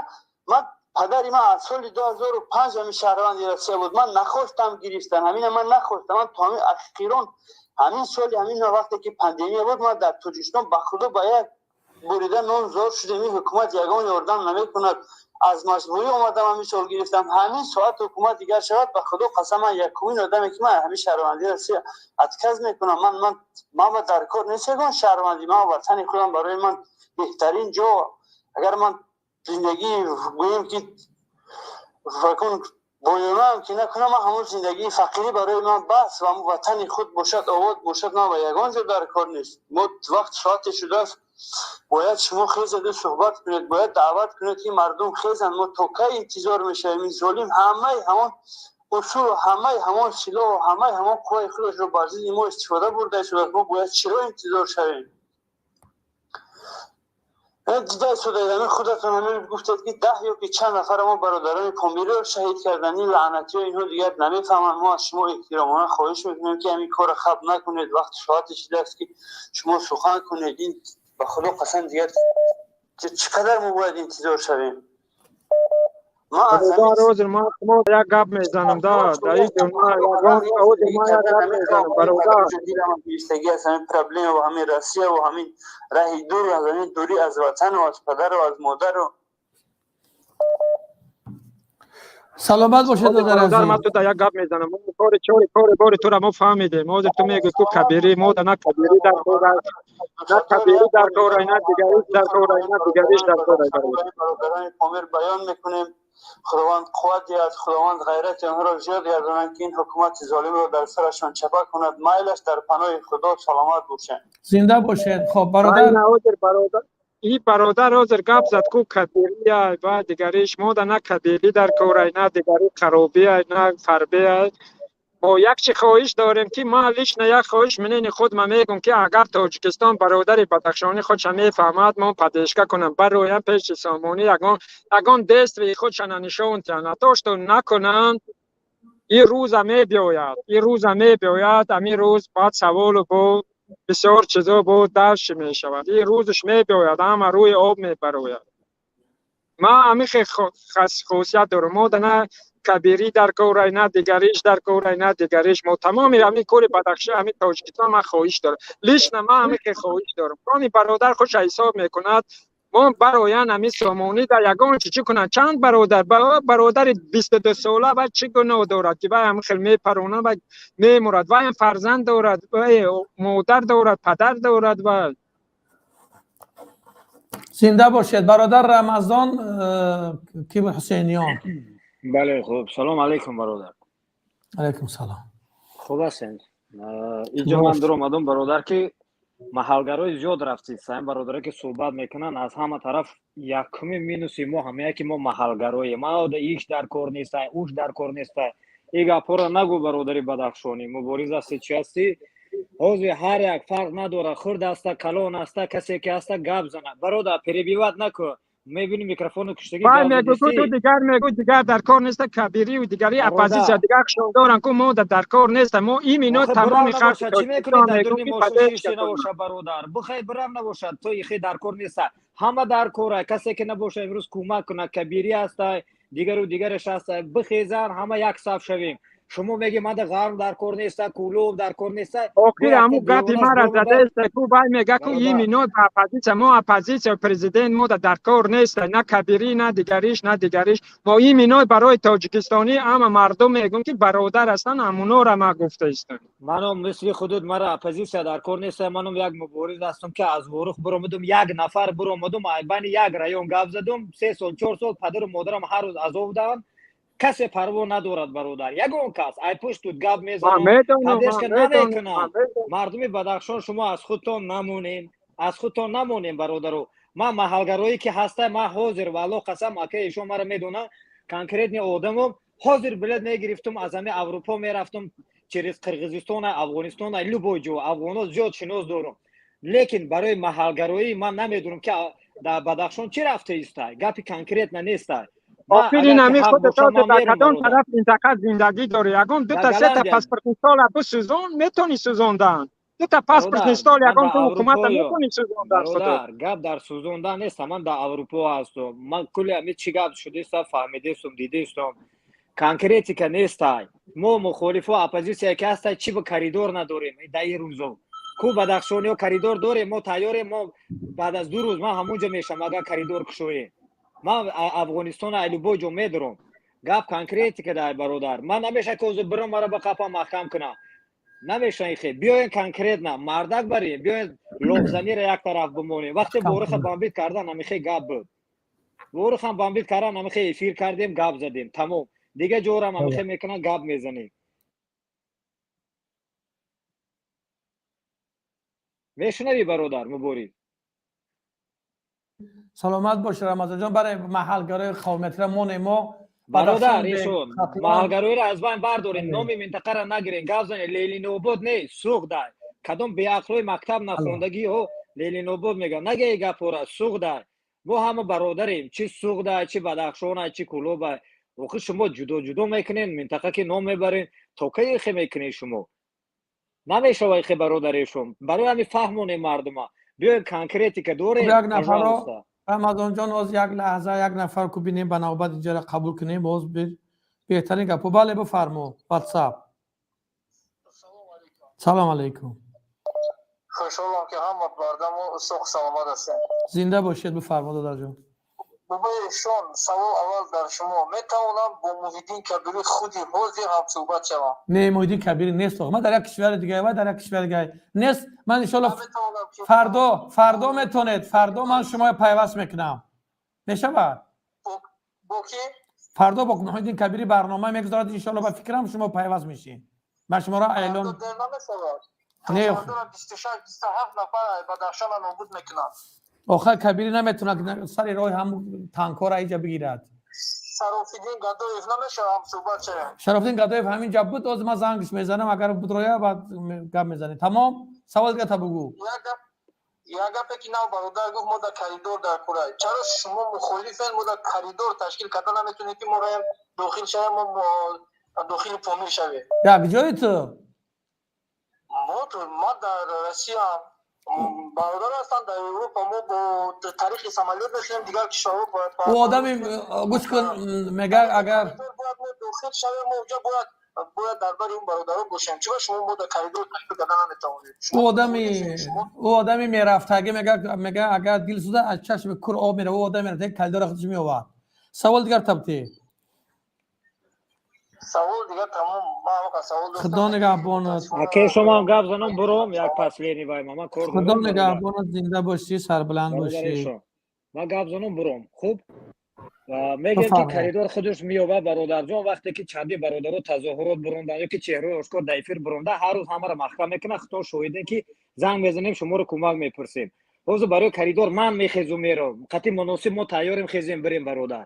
ман падари ман аз соли 2005 ҳамин шаҳрванди Россия буд. Ман нахостам гирифтан ҳамина, ман нахостам. Ман то ҳамин ахирон, ҳамин соли, ҳамин вақте ки пандемия буд, ман дар Тоҷикистон, ба Худо, ба як бурида нон зор шудем. Ин ҳукумат ягон ёрдам намекунад. Аз маҷбурӣ омадам, ҳамин сол гирифтам. Ҳамин соат ҳукумат дигар шавад, ба Худо қасам, ман якумин одаме, ки ман ҳамин шаҳрвандии Россия отказ мекунам. Ман ба дар кор нест ягон шаҳрвандӣ. Ман ватани худам барои ман беҳтарин ҷо. Агар ман зиндагӣ гӯем, ки вакун боёнаам ки накунам, ман ҳамон зиндагии фақирӣ барои ман бас ва ҳамон ватани худ бошад, обод бошад. Ман ба ягон ҷо дар кор нест. Мо вақт соате шудааст, бояд шумо хезаду суҳбат кунед, бояд даъват кунед, ки мардум хезанд. Мо то кай интизор мешавем? Ин золим ҳамаи ҳамон усул, ҳамаи ҳамон силоҳу ҳамаи ҳамон қувваи худашро бар зидди мо истифода бурда истодааст. Мо бояд чиро интизор шавем? Дида истодаед, ҳамин худатон ҳамин гуфтед, ки 10 ё ки чанд нафар мо бародарони помириро шаҳид карданд. Ин лаънатиҳо, инҳо дигар намефаҳманд. Мо аз шумо эҳтиромона хоҳиш мекунем, ки ҳамин корро хаб накунед. Вақти соате шудааст, ки шумо сухан кунед. Ин, ба Худо қасам, дигар чӣ қадар мо бояд интизор шавем? Бародар, ман шумо як гап мезанам да дар ин ягон ҳозир ман як гап мезанам, бародар. Гирифтагӣ аз ҳамин проблема ва ҳамин Россия ва ҳамин раҳи дур, аз ҳамин дурӣ аз ватану аз падару аз модару. Саломат бошед, додари Бародар, азиз. Ман ту да як гап мезанам. Мо кори чори кори бори тура мо фаҳмидем. Ҳозир ту мегӯӣ, ку кабирӣ, мо да на кабирӣ дар кор, на кабирӣ дар кор, на дигариш дар кор, на дигариш дар кор. Бародарони Помир баён мекунем, Худованд қувват диҳад, Худованд ғайрати онҳоро зиёд гардонад, ки ин ҳукумати золимро дар сарашон чапа кунад. Майлаш, дар паноҳи Худо, саломат бошанд. Зинда бошед. Хоб, бародар. Ҳозир бародар, и бародар ҳозир гап зад, ку кабирия ва дигариш, мо да на кабирӣ дар корай, на дигари харобия, на фарбея. Мо як чи хоҳиш дорем, ки ман лично як хоҳиш минени худ ма мегӯм, ки агар Тоҷикистон бародари бадахшонӣ худша мефаҳмад, мо поддержка кунам, бароям пеши Сомонӣ, ягон действии худша нишон диҳанд, а то что накунанд, ин рӯза мебиёяд, ин рӯза мебиёяд. Ҳамин рӯз баъд саволу бо бисёр чизо бо дарши мешавад. Ин рӯзаш мебиёяд, ҳама рӯи об мебарояд. Ман ҳамин хосият дорам. Мо да на кабирӣ дар корай, на дигариш дар корай, на дигариш. Мо тамоми ҳамин кори Бадахши, ҳамин Тоҷикистон ман хоҳиш дорам, лично ман ҳамин хоҳиш дорам. Кони бародар худша ҳисоб мекунад, мо бароян ҳамин Сомонӣ дар ягон чи чӣ кунанд. Чанд бародар, бародари 22 сола ва чӣ гуноҳ дорад, ки вай ҳамин хел мепаронад ва мемурад? Вайам фарзанд дорад, вай модар дорад, падар дорад ва Зинда бошед, бародар Рамазон ки Ҳусейниён. Бале, хуб, салом алейкум, бародар. Алейкум салом. Хуб ҳастед? Инҷо ман дуромадам, бародар, ки маҳалгарои зиёд рафтид. Саин бародаре ки суҳбат мекунанд аз ҳама тараф, якуми минуси мо ҳамая, ки мо маҳалгароем. Ма иш дар кор неста, уш дар кор неста. И гапҳоро нагӯ, бародари бадахшонӣ, мубориз ҳасти, чи ҳастӣ. Ҳозир ҳар як, фарқ надорад, хурд аста, калон аста, касе ки ҳаста, гап зана. Бародар, перебивать накун, мебини, микрофону куштагӣ. Вай мегӯ, ту дигар мегӯ, дигар дар кор неста, кабирию дигари оппозитсия дигар хушондоран, ку мо дар кор неста. Мо имино тамоми халқи. Чӣ мекунӣ дар дуруни мошин шишти набошад, бародар, бихай бирав набошад, то ихе дар кор неста, ҳама дар кора. Касе ки набошад, имрӯз кӯмак кунад, кабирӣ ҳастай, дигару дигараш ҳастай, бихезан, ҳама як саф шавем. Шумо меги мада ғарм дар кор неста, Кулоб дар кор неста. Охир ҳаму гапи мара задаеста, ку вай мега, ку имино ба оппозитсия. Мо оппозитсия, президент мо дар кор неста, на кабирӣ, на дигариш, на дигариш. Мо имино барои тоҷикистонӣ ҳама мардум мегӯм, ки бародар ҳастанд, ҳамунора ма гуфта истам. Манам мисли худут, мара оппозитсия дар кор неста. Манам як мубориз ҳастам, ки аз Ворух биромадум, як нафар биромадум, айбани як район гап задум. 3 сол, 4 сол падару модарам ҳар рӯз азоб дам, касе парво надорад, бародар, ягон кас. Ай пуштут гап мезанам, поддержка намекунам. Мардуми Бадахшон, шумо аз худтон намонем, аз худтон намонем, бародаро. Ман маҳалгароӣ ки ҳаста, ман ҳозир, валло қасам, ака ишон мара медона, конкретный одамом, ҳозир билет мегирифтум, аз ҳами Аврупо мерафтум через Қирғизистона, Афғонистона, любой ҷо, афғоно зиёд шинос дорум. Лекин барои маҳалгароӣ ман намедонам, ки дар Бадахшон чӣ рафта истай, гапи конкретно нестай. Охир ин ҳамин худат дар кадом тараф минтақа зиндагӣ дорӣ? Ягон дута сета паспортный стола бисӯзон, метавонӣ сӯзондан? Дута паспортный стол ягон ту ҳукумата метавонӣ сӯзондан? Бародар, гап дар сӯзондан нест. Ман дар Аврупо ҳастум, ман кулли ҳами чӣ гап шудеста фаҳмидестум, дидестум. Конкретика нестай. Мо мухолифо, оппозитсия ки ҳастай, чӣ ба коридор надорем дар ин рӯзо? Ку бадахшониҳо коридор дорем, мо тайёрем. Мо баъд аз 2 рӯз ман ҳамонҷо мешам, агар коридор кушоем. Ман Афғонистон ай любой ҷо медорам. Гап конкретика дай, бародар. Ман намеша, ки ҳозир бирам, мара ба қапа маҳкам кунам, намеша ихе. Биёен, конкретно мардак барем, биёен, лофзанира як тараф бимонем. Вақте Воруха бомбить кардан, намихе гап буд. Ворухам бомбить кардан, намихе эфир кардем, гап задем, тамом. Дига ҷорам амихе мекунан, гап мезанем. Мешунавӣ, бародар муборик? Саломат бош, Рамазонҷон. Барои маҳалгарои қавмиятира монем мо. Бародар, ишон маҳалгароиро аз байн бардорем, номи минтақаро нагирем, гап занем. Ленинобод не, Суғдай. Кадом беақлои мактаб нахондагиҳо Ленинобод мегӯянд, нагеи гапҳора. Суғдай. Мо ҳама бародарем, чи Суғдай, чи Бадахшонай, чи Кулобай. Охир шумо ҷудо ҷудо мекунед минтақа, ки ном мебарем, то кай ихе мекунед шумо? Намешава ихе, бародарешон. Барои ҳамин фаҳмонем мардума, биёем, конкретика дорем. Як нафарро, Рамазонҷон, оз як лаҳза, як нафар ку бинем, ба навбат инҷара қабул кунем. Боз беҳтарин гапо. Бале, бифармо, Ватсап. Салом алейкум. Хушҳолам, ки ҳама бардаму соғ саломат ҳастем. Зинда бошед, бифармо, додарҷон. Бобои Эҳсон, савол аввал дар шумо. Метавонам бо Муҳиддин Кабирӣ худи ҳозир ҳамсӯҳбат шавам? Не, Муҳиддин Кабирӣ нест. Ман дар як кишвари дига ва дар як кишвари дига нест. Ман иншоалло фардо метавонед. Фардо ман шуморо пайваст мекунам. Мешавад? Бо кӣ? Фардо бо Муҳиддин Кабирӣ барнома мегузорад, иншоалло, ба фикрам шумо пайваст мешед. Ман шуморо эълон Фардо дер намешавад? Не. Фардоро 26, 27 нафар Бадахшона нобуд мекунанд. Охир Кабирӣ наметавонад сари роҳи ҳам танкҳоро инҷа бигирад. Шарофиддин Гадоев намешавад ҳамсӯҳбат шавем? Шарофиддин Гадоев ҳамин ҷа буд, оз ман зангш мезанам, агар будроя, баъд гап мезанем. Тамом, савол дига та бугӯ. Як гапе ки нав бародар гуфт, мо дар коридор дар курай. Чаро шумо мухолифен, мо дар коридор ташкил карда наметавонем, ки мо раем дохил шавем, мо дохили Помир шавем? Як ҷои ту? Ма дар Россия, бародар ҳастанд дар Европа, мо бо тариқи самолёт мешавем дигар кишварҳо. Ӯ одами гӯш кун, мега агар бояд мо дохил шавем, мо уҷа бояд дар бари он бародаро бошем. Чаро шумо мо дар коридор ташкил карда наметавонед? Ӯ одами мерафтагӣ, мега агар дил сӯза, аз чашми кур об мерава. Ӯ одами мерафтагӣ калидора худаш меовард. Савол дигар табти. Савол дигар тамом, ман ҳамақа савол доштам. Худо нигаҳбонат. Аке, шумо ҳам гап занам, буром, як последний вай ман кор Худо дорам, бародар. нигаҳбонат, зинда бошӣ, сарбаланд Бародар бошӣ. Эшон, ман гап занам, буром. Хуб, мегӯям ки Бифармо. коридор худаш меёбад, бародарҷон. Вақте ки чанди бародаро тазоҳурот бурондан ё ки чеҳраи ошкор дар эфир буронда, ҳар рӯз ҳамаро маҳкам мекунад. Худтон шоҳидем, ки занг мезанем, шуморо кӯмак мепурсем. Ҳозир барои коридор ман мехезу мером, қатъи муносиб мо тайёрем, хезем, бирем, бародар.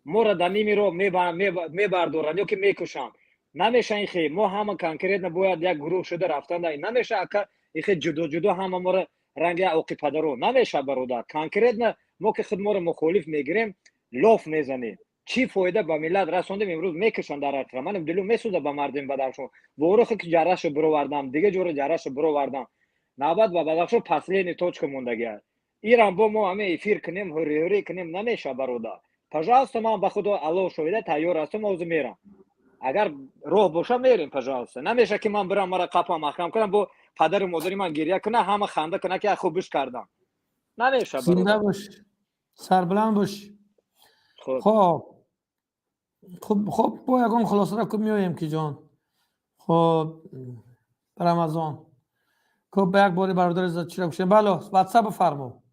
Моро дар ними роҳ мебардоранд ё ки мекушанд. Намеша ин хе, мо ҳама конкретно бояд як гурӯҳ шуда рафтан. Намеша, ака, ин хе ҷудо ҷудо ҳама моро ранги оқи падаро намеша, бародар. Конкретно мо ки худ моро мухолиф мегирем, лоф мезанем, чӣ фоида ба миллат расондем? Имрӯз мекушанд дар ҳақиқа. Манам дилум месӯза ба мардуми Бадахшон. Ворухе ки ҷарашо бировардам, дига ҷоро ҷарашо бировардам, навбат ба Бадахшон последний точка мондагиа. Ирам бо мо ҳаме эфир кунем, ҳурӣ ҳурӣ кунем, намеша, бародар. Пожалуйста, ман ба худо, Аллоҳ шоҳида, тайёр ҳастам, ҳозир мерам. Агар роҳ боша, мерем, пожалуйста. Намеша ки ман бирам, мара қапам маҳкам кунам, бо падару модари ман гиря куна, ҳама ханда куна, ки хубиш кардам. Намеша, Зинда бародар. бош, сарбаланд бош. Хуб. Хоб, бо ягон хулосаро ку меоем ки ҷон. Хоб, Рамазон хуб, ба як бори бародари чиро кушем. Бало, ватсап бифармо,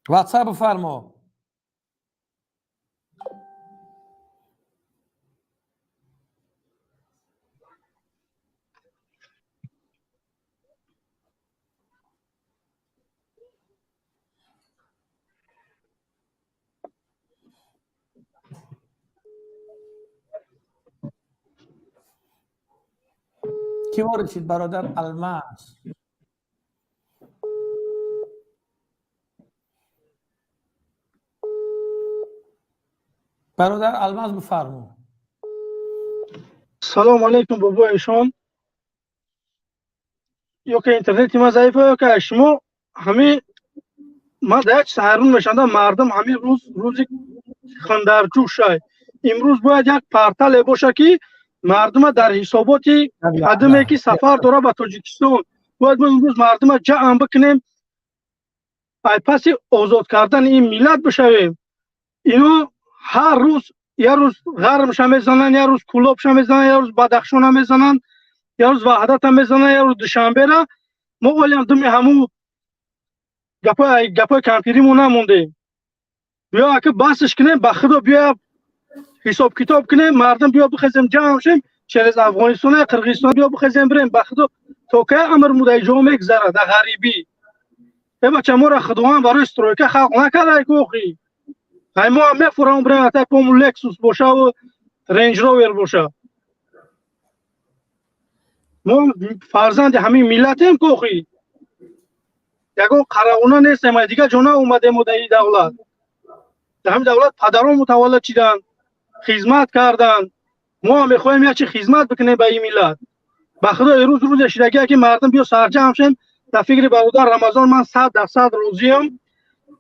ватсап бифармо. Кӣ ворид шид? Бародар Алмаз. Бародар Алмаз, бифармо. Салом алейкум, бобои Эшон. Ё ки интернети ман заифа, ё ки шумо. Ҳамин ман дар як чиз ҳайрон мешавам: мардум ҳамин рӯз рӯзи хандарҷӯшай. Имрӯз бояд як портале боша, ки мардума дар ҳисоботи қадиме, ки сафар дора ба Тоҷикистон, бояд мо имрӯз мардума ҷамъ бикунем, ай паси озод кардани ин миллат бишавем. Ино ҳар рӯз, як рӯз Ғармша мезананд, як рӯз Кӯлобша мезананд, як рӯз Бадахшона мезананд, як рӯз Ваҳдата мезананд, як рӯз Душанбера. Мо олиам думи ҳамун гапои кампиримо намондем. Биё, ака, басш кунем, ба худо, биё, ҳисоб китоб кунем. Мардум, биё, бихезем, ҷамъ шем, через Афғонистон, Қирғизистон биё, бихезем, бирем. Ба худо, то кай амр мудаи ҷо мегзарад дар ғарибӣ? Э бача, моро Худованд барои стройка халқ накардай ку охи. Ай мо ҳам мефурам, бирем, ата пому Лексус бошаву Рейндж Ровер боша. Мо фарзанди ҳамин миллатем ку охи, ягон қарағуна нестем, ай дигар ҷо наомадем. Дар ин давлат, дар ҳамин давлат падарон мутаваллад шиданд, хизмат карданд. Мо ҳам мехоҳем як чи хизмат бикунем ба ин миллат. Ба худо, ирӯз рӯзе шидагия, ки мардум биё сарҷамъ шем. Дар фикри бародар Рамазон ман 100% розиям.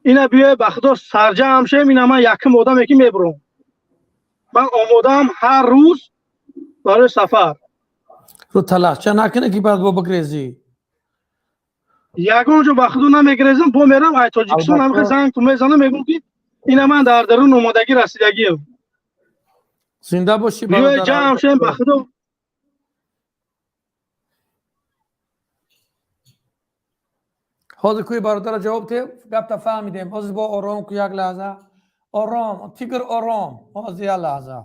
Ина биё, ба худо, сарҷамъ шем. Ина ман якум одаме, ки мебурам, ман омодаам ҳар рӯз барои сафар. Рӯ талахча накунӣ, ки баъд бо бигрезӣ. Ягон ҷо ба худу намегирезам, бо мерам ай Тоҷикистон ҳамихе занг ту мезанам, мегӯм ки ина ман дар дарун омодагӣ расидагиам. Зинда бошӣ, Биёед бародар. ҷамъ шавем ба худо. Ҳозир кӯи бародара ҷавоб те, гапта фаҳмидем. Ҳозир бо ором ку, як лаҳза. Ором, тигр ором. Ҳозир як лаҳза.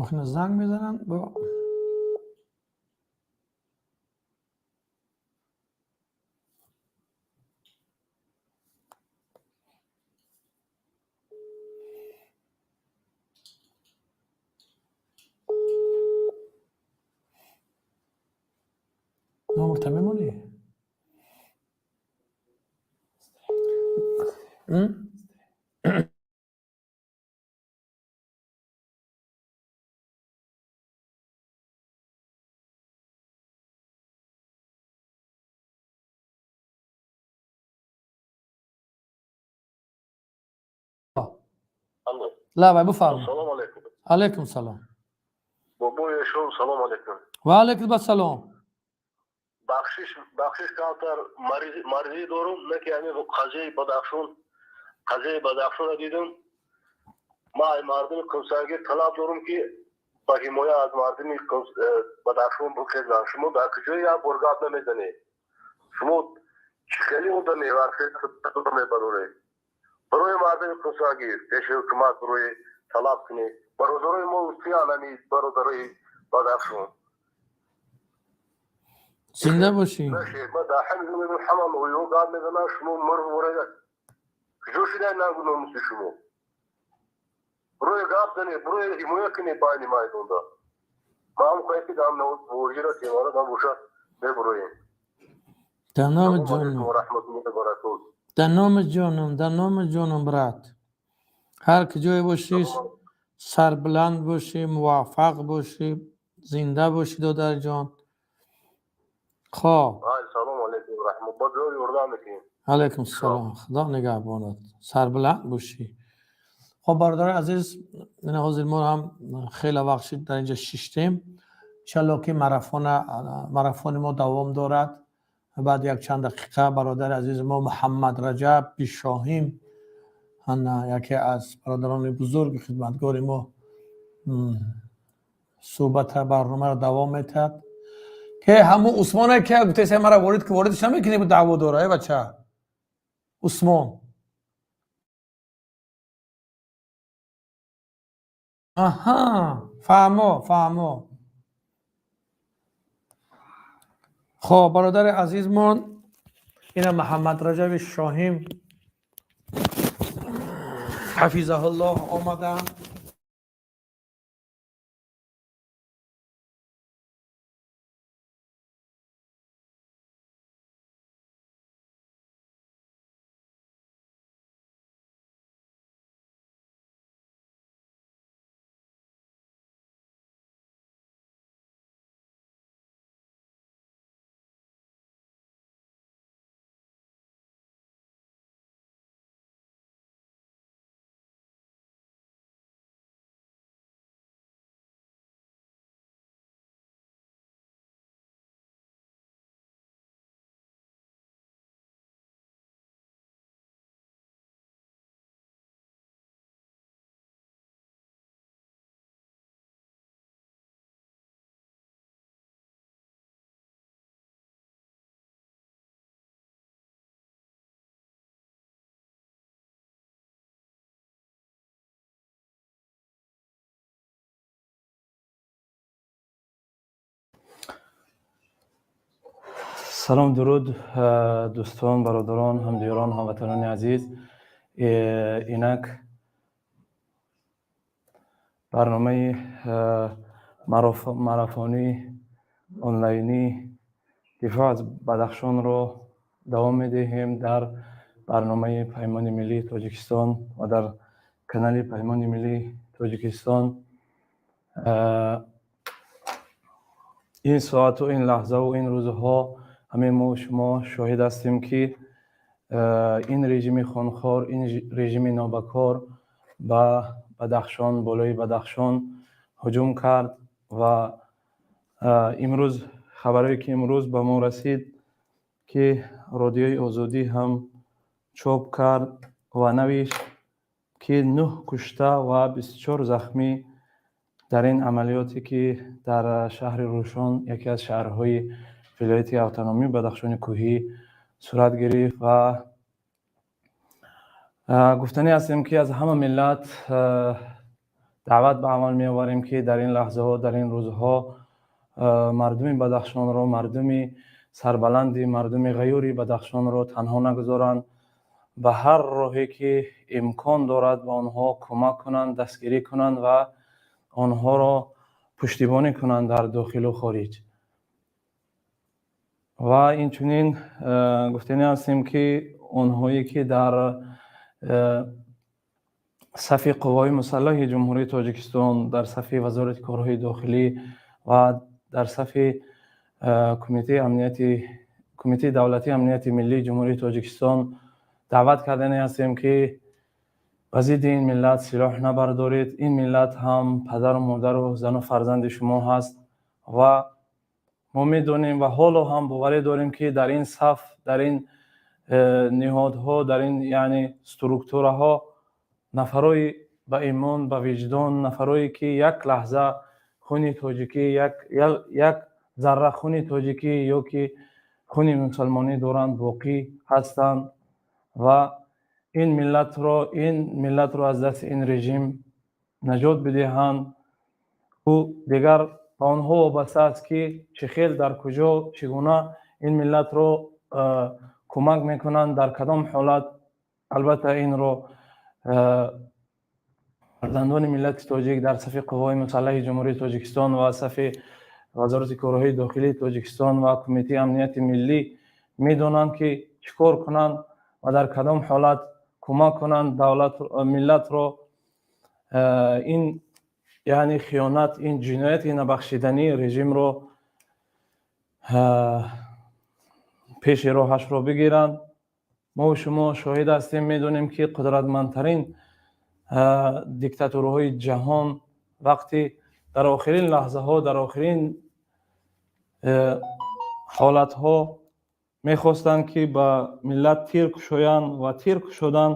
Охина занг мезананд бо номерта мемонӣ? Лабай, бифармо. Салом алейкум. Алейкум салом. Бобои эшон, салом алейкум. Ва алейкум ассалом. Бахшиш, бахшиш, камтар маризӣ дорум, не ки ҳамин қазияи Бадахшон, қазияи Бадахшонро дидум. Ма ай мардуми Кумсангир талаб дорум, ки ба ҳимоя аз мардуми Бадахшон бихезанд. Шумо дар куҷое як бор гап намезанед? Шумо чӣ хеле одаме мебароред? Барои мардуми Кумсангир пеши ҳукумат барои талаб кунед. Бародарои мо устиян, ҳами бародарои Бадахшон. Зинда бошӣ. Ма дар ҳамин мебинам, ҳама ноҳияҳо гап мезананд, шумо мурғ куҷо шудай нангу номуси шумо? Барои гап занед, барои ҳимоя кунед байни майдонда. Ма ҳам хоҳем, ки дар воҷира темара дан боша мебуроем. Дар номи ҷонум. Раҳматуллоҳи баракот. Дар номи ҷонум, дар номи ҷонум, брат. Ҳар куҷое бошӣ, сарбуланд бошӣ, муваффақ бошӣ, зинда бошӣ, додарҷон. Хоб. Салому алейкум, раҳмат, ба ҷои ёрдам мекунем. Алейкум салом, худо нигаҳбонат, сарбуланд бошӣ. Хоб, бародари азиз, ина ҳозир мо ҳам хеле вақт шид дар инҷа шиштем. Иншалло ки марафони мо давом дорад. Баъд як чанд дақиқа бародари азизи мо Муҳаммад Раҷаб Бишоҳим, ана яке аз бародарони бузурги хидматгори мо, суҳбата барномаро давом метиҳад. Ке ҳамун Усмоне ке гуфтеса мара ворид ки воридш намекунӣ, бу даъво дора, э бача. Усмон. Аҳа, фаҳмо, фаҳмо. Хоб, бародари азизмон, ина Муҳаммад Раҷаби Шоҳим ҳафизаҳуллоҳ омаданд. Салом, дуруд, дӯстон, бародарон, ҳамдиёрон, ҳамватанони азиз. Инак барномаи марафонӣ онлайнӣ дифоъ аз Бадахшонро давом медиҳем дар барномаи Паймони миллии Тоҷикистон ва дар канали Паймони миллии Тоҷикистон. Ин соату ин лаҳзаву ин рӯзҳо ҳамаи мо шумо шоҳид ҳастем, ки Ин режими хунхор, ин режими нобакор ба Бадахшон, болои Бадахшон ҳуҷум кард ва имрӯз хабарое ки имрӯз ба мо расид, ки Родиои Озодӣ ҳам чоп кард ва навишт, ки нӯҳ кушта ва 24 захмӣ дар ин амалиёте ки дар шаҳри Рӯшон, яке аз шаҳрҳои вилояти автономии Бадахшони Кӯҳӣ, сурат гирифт. Ва гуфтанӣ ҳастем, ки аз ҳама миллат даъват ба амал меоварем, ки дар ин лаҳзаҳо, дар ин рӯзҳо мардуми Бадахшонро, мардуми сарбаланди, мардуми ғаюри Бадахшонро танҳо нагузоранд, ба ҳар роҳе ки имкон дорад ба онҳо кӯмак кунанд, дастгирӣ кунанд ва онҳоро пуштибонӣ кунанд дар дохилу хориҷ. Ва инчунин гуфтанӣ ҳастем, ки онҳое ки дар сафи қувваҳои мусаллаҳи Ҷумҳурии Тоҷикистон, дар сафи Вазорати корҳои дохилӣ ва дар сафи Кумитаи амнияти, Кумитаи давлатии амнияти миллии Ҷумҳурии Тоҷикистон, даъват кардане ҳастем, ки ба зидди ин миллат силоҳ набардоред. Ин миллат ҳам падару модару зану фарзанди шумо ҳаст ва мо медонем ва ҳоло ҳам боварӣ дорем, ки дар ин саф, дар ин ниҳодҳо, дар ин яъне структураҳо нафарои ба имон, ба виҷдон, нафарое ки як лаҳза хуни тоҷикӣ, як зарра хуни тоҷикӣ ё ки хуни мусалмонӣ доранд, боқӣ ҳастанд ва ин миллатро аз дасти ин режим наҷот бидиҳанд. Ӯ дигар ба онҳо вобаста аст, ки чӣ хел, дар куҷо, чӣ гуна ин миллатро кӯмак мекунанд, дар кадом ҳолат. Албатта, инро фарзандони миллати тоҷик дар сафи қувваҳои мусаллаҳи Ҷумҳурии Тоҷикистон ва сафи Вазорати корҳои дохилии Тоҷикистон ва Кумитаи амнияти миллӣ медонанд, ки чӣ кор кунанд ва дар кадом ҳолат кӯмак кунанд давлат, миллатро. Ин яъне хиёнат, ин ҷинояти набахшидании режимро пеши роҳашро бигиранд. Мо шумо шоҳид ҳастем, медонем, ки қудратмандтарин диктатурҳои ҷаҳон вақти дар охирин лаҳзаҳо, дар охирин ҳолатҳо мехостанд, ки ба миллат тир кушоянд ва тир кушоданд,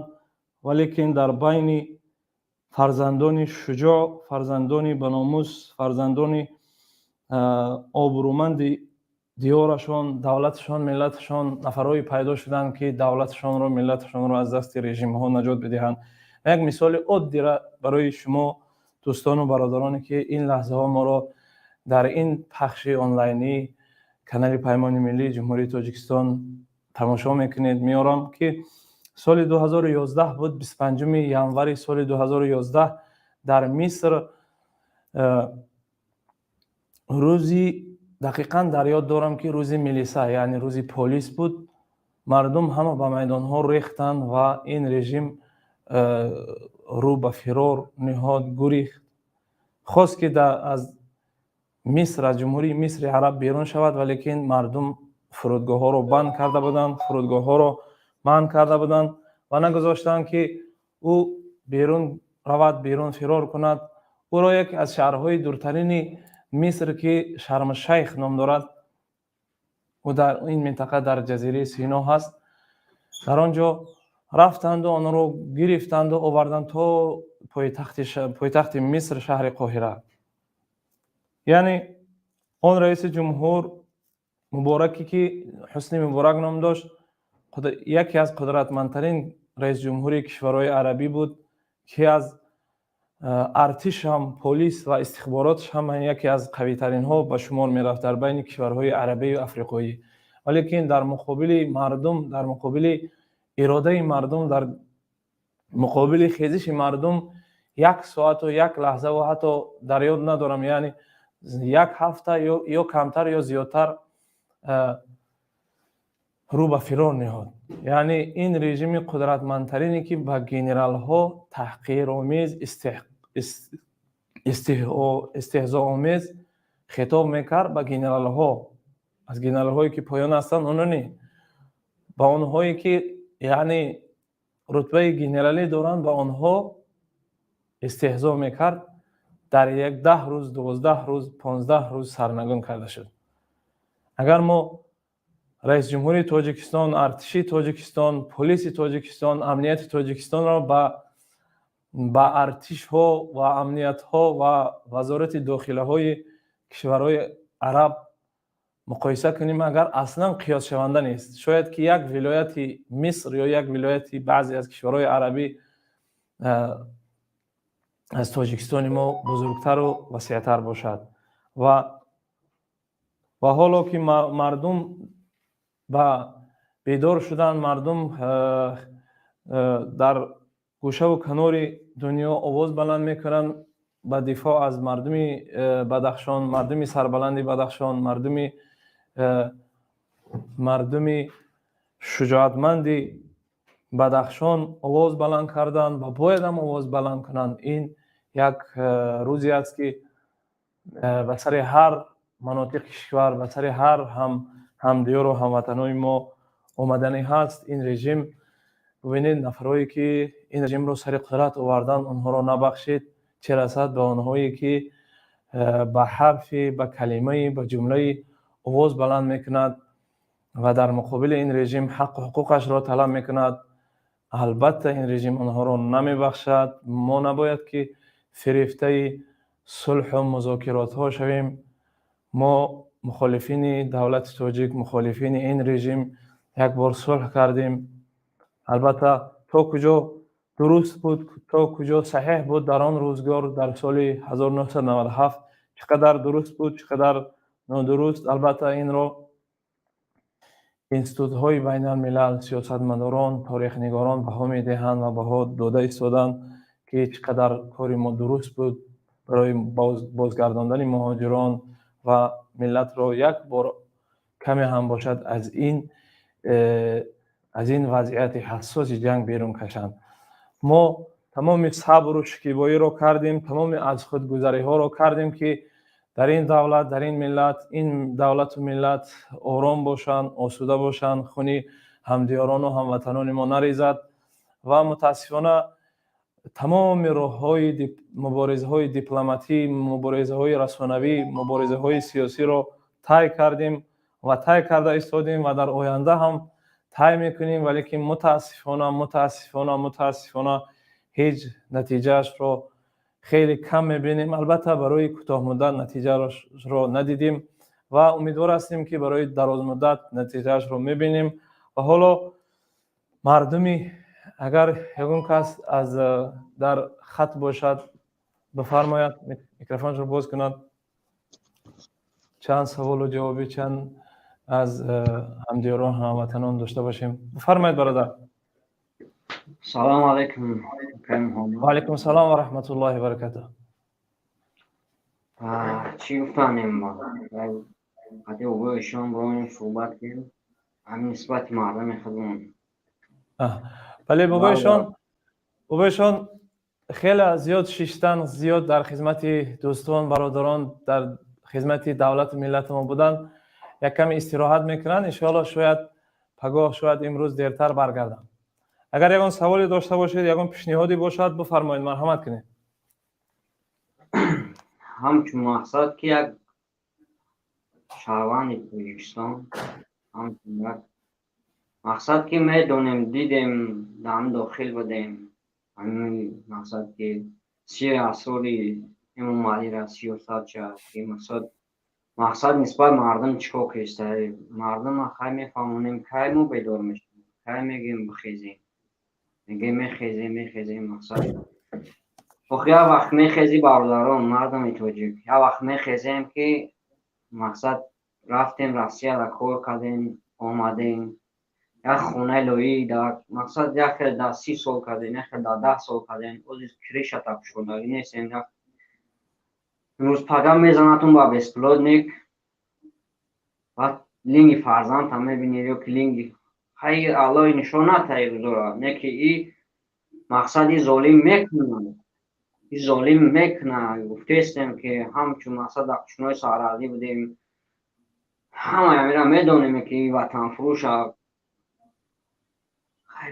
валекин дар байни фарзандони шуҷоъ, фарзандони баномус, фарзандони обрӯманди диёрашон, давлаташон, миллаташон нафарҳое пайдо шуданд, ки давлаташонро, миллаташонро аз дасти режимҳо наҷот бидиҳанд. Як мисоли оддира барои шумо дӯстону бародароне, ки ин лаҳзаҳо моро дар ин пахши онлайнӣ канали Паймони миллии Ҷумҳурии Тоҷикистон тамошо мекунед, меорам, ки соли 2011 буд, 25 январи соли 2011 дар Миср, рӯзи дақиқан дар ёд дорам, ки рӯзи милиса, яъне рӯзи полис буд. Мардум ҳама ба майдонҳо рехтанд ва ин режим рӯ ба фирор ниҳод, гурехт, хост, ки аз Миср, аз Ҷумҳурии Мисри Араб берун шавад, валекин мардум фурудгоҳҳоро банд карда буданд, фурудгоҳҳоро манъ карда буданд ва нагузоштанд, ки ӯ берун равад, берун фирор кунад. Ӯро яке аз шаҳрҳои дуртарини Миср, ки Шармшайх ном дорад, ӯ дар ин минтақа дар ҷазираи Сино ҳаст, дар он ҷо рафтанду онро гирифтанду оварданд то пойтахти Миср, шаҳри Қоҳира. Яъне он раиси ҷумҳур Мубораке, ки Ҳусни Муборак ном дошт, яке аз қудратмандтарин раисҷумҳури кишварҳои арабӣ буд, ки аз артиш ҳам, полис ва истихборотш ҳам яке аз қавитаринҳо ба шумор мерафт дар байни кишварҳои арабию африқоӣ. Валекин дар муқобили мардум, дар муқобили иродаи мардум, дар муқобили хезиши мардум як соату як лаҳзаву ҳатто дар ёд надорам, яъне як ҳафта ё камтар ё зиёдтар рӯ ба фирор ниҳод. Яъне ин режими қудратмандтарине, ки ба генералҳо таҳқиромез, истеҳзоомез хитоб мекард ба генералҳо, аз генералҳое ки поён ҳастанд, оно не, ба онҳое ки Яъне рутбаи генералӣ доранд, ба онҳо истеҳзо мекард, дар як 10 рӯз, 12 рӯз, 15 рӯз сарнагун карда шуд. Агар мо раисҷумҳури Тоҷикистон, артиши Тоҷикистон, полиси Тоҷикистон, амнияти Тоҷикистонро ба артишҳо ва амниятҳо ва вазорати дохилаҳои кишварҳои араб муқоиса кунем, агар аслан қиёсшаванда нест. Шояд ки як вилояти Миср ё як вилояти баъзе аз кишварҳои арабӣ аз Тоҷикистони мо бузургтару васеътар бошад. Ва ҳоло ки мардум ба бедор шуданд, мардум дар гӯшаву канори дунё овоз баланд мекунанд ба дифоъ аз мардуми Бадахшон, мардуми сарбаланди Бадахшон, мардуми шуҷоатманди Бадахшон овоз баланд карданд ва бояд ҳам овоз баланд кунанд. Ин як рӯзе аст, ки ба сари ҳар манотиқи кишвар, ба сари ҳар ҳамдиёру ҳамватанои мо омаданӣ ҳаст. Ин режим, бубинед, нафарҳое ки ин режимро сари қудрат оварданд, онҳоро набахшид, чӣ расад ба онҳое ки ба ҳарфи, ба калимаи, ба ҷумлаи овоз баланд мекунад ва дар муқобили ин режим ҳаққу ҳуқуқашро талаб мекунад. Албатта, ин режим онҳоро намебахшад. Мо набояд ки фирефтаи сулҳу музокиротҳо шавем. Мо, мухолифини давлати тоҷик, мухолифини ин режим, як бор сулҳ кардем. Албатта, то куҷо дуруст буд, то куҷо саҳеҳ буд дар он рӯзгор, дар соли 1997, чӣ қадар дуруст буд, чӣ қадар нодуруст, албатта, инро институтҳои байналмилал, сиёсатмадорон, торихнигорон баҳо медиҳанд ва баҳо дода истоданд, ки чӣ қадар кори мо дуруст буд барои бозгардондани муҳоҷирон ва миллатро як бор каме ҳам бошад аз ин вазъияти ҳассоси ҷанг берун кашанд. Мо тамоми сабру шикибоиро кардем, тамоми аз худгузариҳоро кардем, ки дар ин давлат, дар ин миллат, ин давлату миллат ором бошанд, осуда бошанд, хуни ҳамдиёрону ҳамватанони мо нарезад. Ва мутаассифона, тамоми роҳҳои муборизаҳои дипломатӣ, муборизаҳои расонавӣ, муборизаҳои сиёсиро тай кардем ва тай карда истодем ва дар оянда ҳам тай мекунем, валекин мутаассифона, мутаассифона, мутаассифона, ҳеҷ натиҷаашро хеле кам мебинем. Албатта, барои кӯтоҳмуддат натиҷаашро надидем ва умедвор ҳастем, ки барои дарозмуддат натиҷаашро мебинем. Ва ҳоло мардуми, агар ягон кас аз дар хат бошад, бифармояд, микрофонашро боз кунад, чанд саволу ҷавоби чанд аз ҳамдиёрон, ҳамватанон дошта бошем. Бифармоед, бародар. Салому алайкум. Ва алайкум салом ва раҳматуллоҳи ва баракатуҳ. Чӣ гуфтанем, қади обои шон бо суҳбат кардем, ҳамин нисбати мардами худмон. Бале, бобоишон хеле зиёд шиштан, зиёд дар хизмати дӯстон, бародарон, дар хизмати давлату миллати мо буданд. Як каме истироҳат мекунанд, иншоалло, шояд пагоҳ, шояд имрӯз дертар баргарданд. Агар ягон саволе дошта бошед, ягон пешниҳоде бошад, бифармоед, марҳамат кунед. Ҳамчун мақсад ки як шаҳрванди Тоҷикистон, ҳамчун як мақсад ки медонем, дидем, дар дохил будем, ҳамин мақсад ки сири асрори Эмомалира, сиёсатша ки мақсад нисбат мардум чӣ кор киста, мардум хай мефаҳмонем, кай мо бедор мешавем, кай мегӯем бихезем, мегӯем мехезем, мехезем. Мақсад, охир як вақт мехезӣ, бародарон, мардуми тоҷик, як вақт мехезем, ки мақсад рафтем Россияра, кор кардем, омадем, як хонаи лоӣ дар мақсад як хел дар 30 сол кардем, як хел дар 10 сол кардем, ози крышата кушодагӣ нестем. Имрӯз пага мезанатун ба беспилотник, баъд линги фарзандта мебинед ё ки линги хай Аллоҳи нишон натаи рӯзора, не ки и мақсади золим мекунад, и золим мекунад. Гуфтестем, ки ҳамчун мақсад дар қушунои сарҳадӣ будем, ҳамаи амира медонем, ки ватанфурӯша.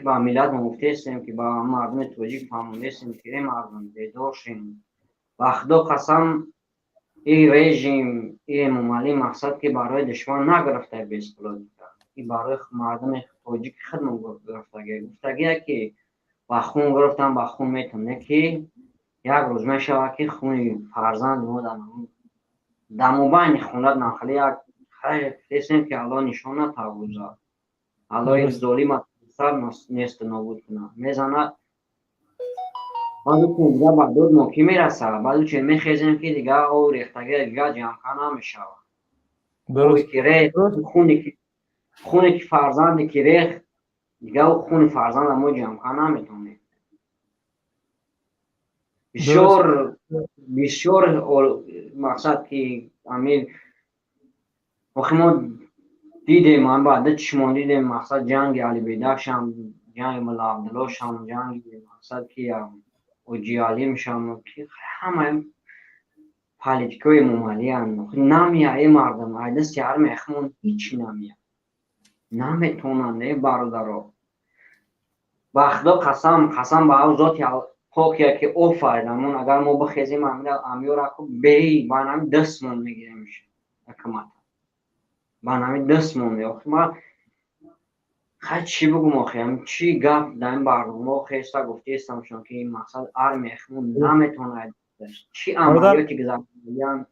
Ба миллат мо гуфтаестем, ки ба мардуми тоҷик фаҳмондаестем, ки э мардум, бедор шем. Ба Худо қасам, ин режим, ин Эмомалӣ мақсад ки барои душман нагирифта беспилотника, ин барои мардуми тоҷики худмон гирифтагия. Гуфтагия ки ба хун гирифтам, ба хун метам, не ки як рӯз мешавад, ки хуни фарзанди мо дар мобайни хонат нахали як хайр ки Аллоҳ нишон натавузад. Аллоҳ ин золима сар несту нобуд кунад. Мезанад, баъду дига ба дод мо кӣ мерасад? Баъду че мехезем, ки дига об рехтагия дига ҷамъка намешавад. Ки рехт, хуне ки фарзанде ки рехт, дига хуни фарзанда мо ҷамъка наметонем. Бисёр бисёр мақсад ки ами охи мо дидем, ам баъда чишмон дидем, мақсад ҷанги Алибедакшам, ҷанги Мулла Абдуллошам, ҷанги мақсад ки Оҷиалимшам, ҳама политикаи Эмомалиан. Намия э мардум, ай дасти армия хмон ҳичи намия, наметонанд э бародаро. Ба Худо қасам, қасам ба ав зоти покия ки офаридамон, агар мо бихезем, амёраку беи ба нами дастмон мегирем ҳукумата, ба нами дастмон. Охи ма хай чӣ бугум, охи чӣ гап дар ин барнома хеста гуфтаестамшон, ки мақсад армия хмон наметонад. Чӣ амалиёти гузаронидиян,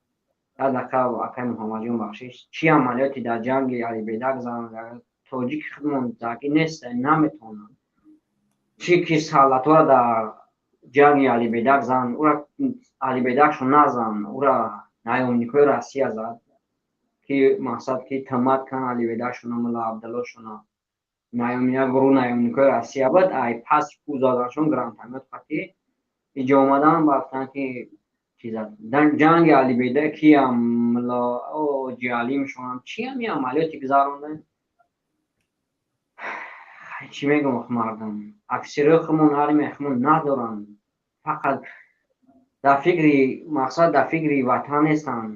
як дақиқа, акай Муҳаммадҷон, бахшиш, чӣ амалиёти дар ҷанги Алибедак гузаронид, тоҷики худмон заки нест, наметонад. Чӣ ки солдатҳоро дар ҷанги Алибедак зан, ура Алибедакшо назан, ура наёмникҳои Россия зад, ки мақсад ки тамат кан Алибедакшона, Мулла Абдуллошона. Наёмник гурӯҳ наёмникҳои Россия буд, ай пас пул заданшон гранатомёт қатӣ иҷо омадан, гуфтанд ки чиза ҷанги Алибеда киям, Мулла Оҷиалимшонам, чиам и амалиёти гузарондан. Чӣ мегӯм, мардум, офисерои худмон, армияи худмон надоранд, фақат дар фикри мақсад, дар фикри ватан нестанд,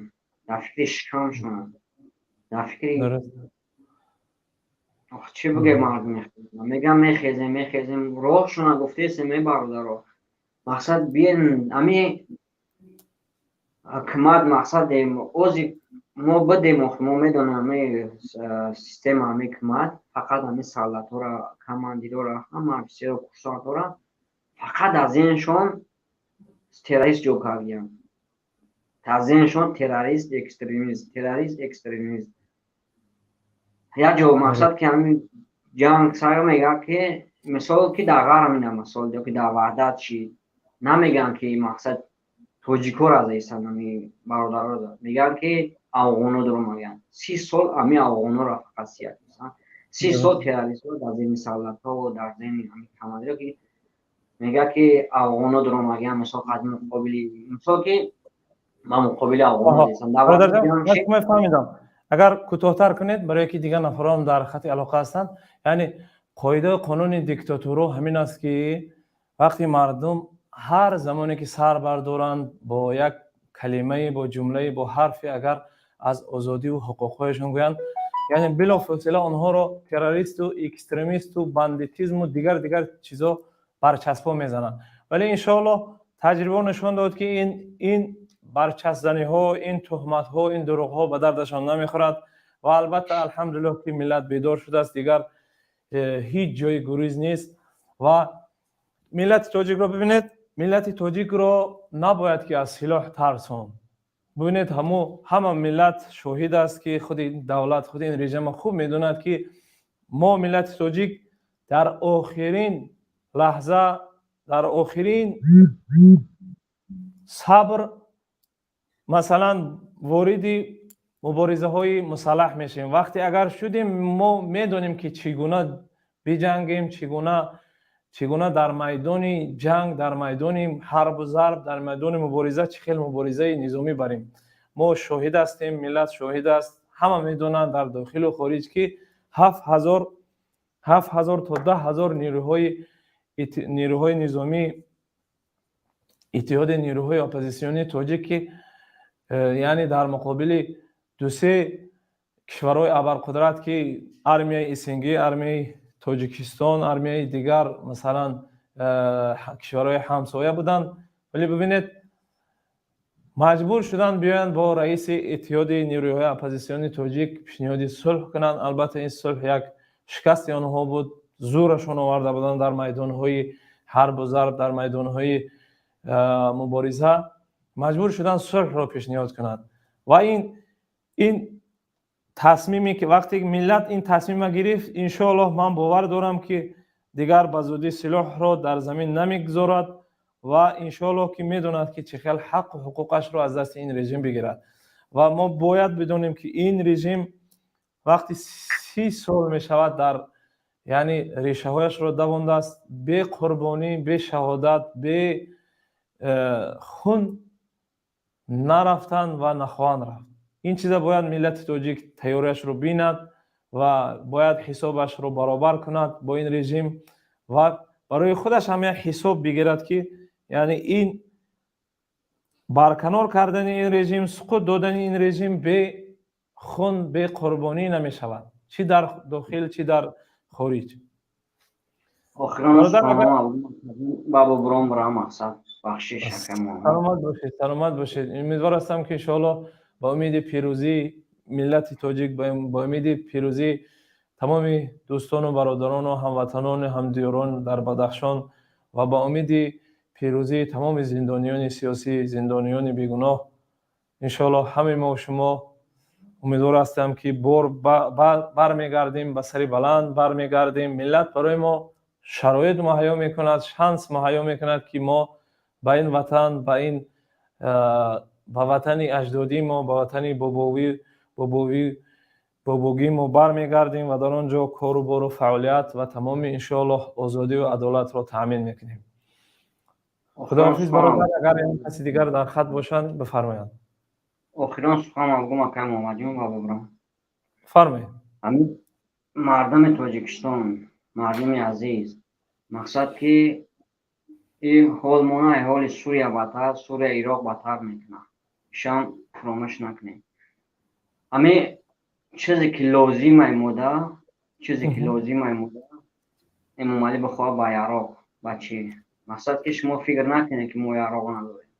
дар фикри шикамшонанд, дар фикри чӣ бигӯем. Мардум мегӯям, мехезем, мехезем, роҳшона гуфтаестем. Э бародаро, мақсад биен ами ҳукумат, мақсад ози мо бидем, охи мо медонем ами система, ами ҳукумат фақат ами солдатҳоро, командирора, ҳама офисеро, курсантҳоро фақат аз зеҳншон террорист ҷо кардиянд, аз зеҳншон террорист, экстремист, террорист, экстремист. Як ҷо мақсад ки ҳамин ҷанг сар мегӯяд, ки мисол ки дар Ғарб ина мисол ё ки дар Ваҳдат чи намегӯянд, ки мақсад тоҷикҳоро заистанд, ами бародарро мегӯянд, ки афғоно дуромагиянд. 30 сол ами афғоноро фақат сият, 30 сол террористҳо дар зеҳни солдатҳо, дар зеҳни ами командиро, ки мегӯяд ки афғоно дуромагиянд, мисол қадим муқобили, мисол ки ба муқобили афғоно зистанд. Фаҳмидам. Агар кӯтоҳтар кунед, барое ки дигар нафарон дар хати алоқа ҳастанд. Яъне қоидаи қонуни диктатуро ҳамин аст, ки вақти мардум ҳар замоне ки сар бардоранд бо як калимае, бо ҷумлае, бо ҳарфе, агар аз озодиву ҳуқуқҳояшон гӯянд, яъне билофосила онҳоро террористу экстремисту бандитизму дигар дигар чизо барчаспо мезананд. Вале иншоаллоҳ таҷрибао нишон дод, ки ин барчаспзаниҳо, ин туҳматҳо, ин дурӯғҳо ба дардашон намехӯрад. Ва албатта, алҳамдулиллоҳ, ки миллат бедор шудааст, дигар ҳеҷ ҷои гуриз нест. Ва миллати тоҷикро бибинед, миллати тоҷикро набояд ки аз силоҳ тарсон. Бибинед, ҳамо ҳама миллат шоҳид аст, ки худи давлат, худи ин режима хуб медонад, ки мо миллати тоҷик дар охирин лаҳза, дар охирин сабр, масалан, вориди муборизаҳои мусаллаҳ мешавем. Вақте агар шудем, мо медонем, ки чӣ гуна биҷангем, чӣ гуна дар майдони ҷанг, дар майдони ҳарбу зарб, дар майдони мубориза чӣ хел муборизаи низомӣ барем. Мо шоҳид ҳастем, миллат шоҳид аст, ҳама медонанд дар дохилу хориҷ, ки 7000 то 10 000 нерӯҳои низомӣ иттиҳоди нерӯҳои оппозитсионии тоҷик, ки яъне дар муқобили дусе кишварҳои абарқудрат, ки армияи СНГ, армияи Тоҷикистон, армияи дигар, масалан, кишварҳои ҳамсоя буданд. Вале бибинед, маҷбур шуданд биёянд бо раиси Иттиҳоди нерӯҳои оппозитсиони тоҷик пешниҳоди сулҳ кунанд. Албатта, ин сулҳ як шикасти онҳо буд. Зӯрашон оварда буданд дар майдонҳои ҳарбу зарб, дар майдонҳои мубориза. Маҷбур шуданд сулҳро пешниҳод кунанд. Ва ин тасмиме ки вақте миллат ин тасмима гирифт, иншоаллоҳ, ман бовар дорам, ки дигар ба зудӣ силоҳро дар замин намегузорад ва иншоаллоҳ, ки медонад, ки чӣ хел ҳаққу ҳуқуқашро аз дасти ин режим бигирад. Ва мо бояд бидонем, ки ин режим вақти 30 сол мешавад, дар яъне решаҳояшро давондааст, бе қурбонӣ, бе шаҳодат, бе хун нарафтанд ва нахоҳанд рафт. Ин чиза бояд миллати тоҷик тайёрияшро бинад ва бояд ҳисобашро баробар кунад бо ин режим ва барои худаш ҳам як ҳисоб бигирад, ки яъне ин барканор кардани ин режим, суқут додани ин режим бе хун, бе қурбонӣ намешавад, чӣ дар дохил, чӣ дар хориҷ. Бабо бром мақсад бахшиш. Саломат бошед, саломат бошед. Умедвор ҳастам, ки иншоаллоҳ ба умеди пирӯзии миллати тоҷик, ба умеди пирӯзии тамоми дӯстону бародарону ҳамватанону ҳамдиёрон дар Бадахшон ва ба умеди пирӯзии тамоми зиндониёни сиёсӣ, зиндониёни бегуноҳ, иншоаллоҳ, ҳамаи мо шумо умедвор ҳастам, ки бор бармегардем, ба сари баланд бармегардем. Миллат барои мо шароит муҳайё мекунад, шанс муҳайё мекунад, ки мо ба ин ватан, ба ватани аҷдодии мо, ба ватани бобогии мо бармегардем ва дар он ҷо кору бору фаъолият ва тамоми, иншоаллоҳ, озодию адолатро таъмин мекунем. Худоҳофиз, бародар. Агар каси дигар дар хат бошанд, бифармоянд. Охирон сухан гум, акай Муҳаммадҷон, ба бобрам. Фармоед. Ҳамин мардуми Тоҷикистон, мардуми азиз, мақсад ки ин ҳол мона ҳоли Сурия бадтар, Сурия, Ироқ бадтар мекунад, ишам фуромӯш накунем. Ҳамин чизе ки лозимай мода, чизе ки лозимай мода, Эмомалӣ бихоҳад ба яроқ, ба чӣ мақсад, ки шумо фикр накунед, ки мо яроқ надорем.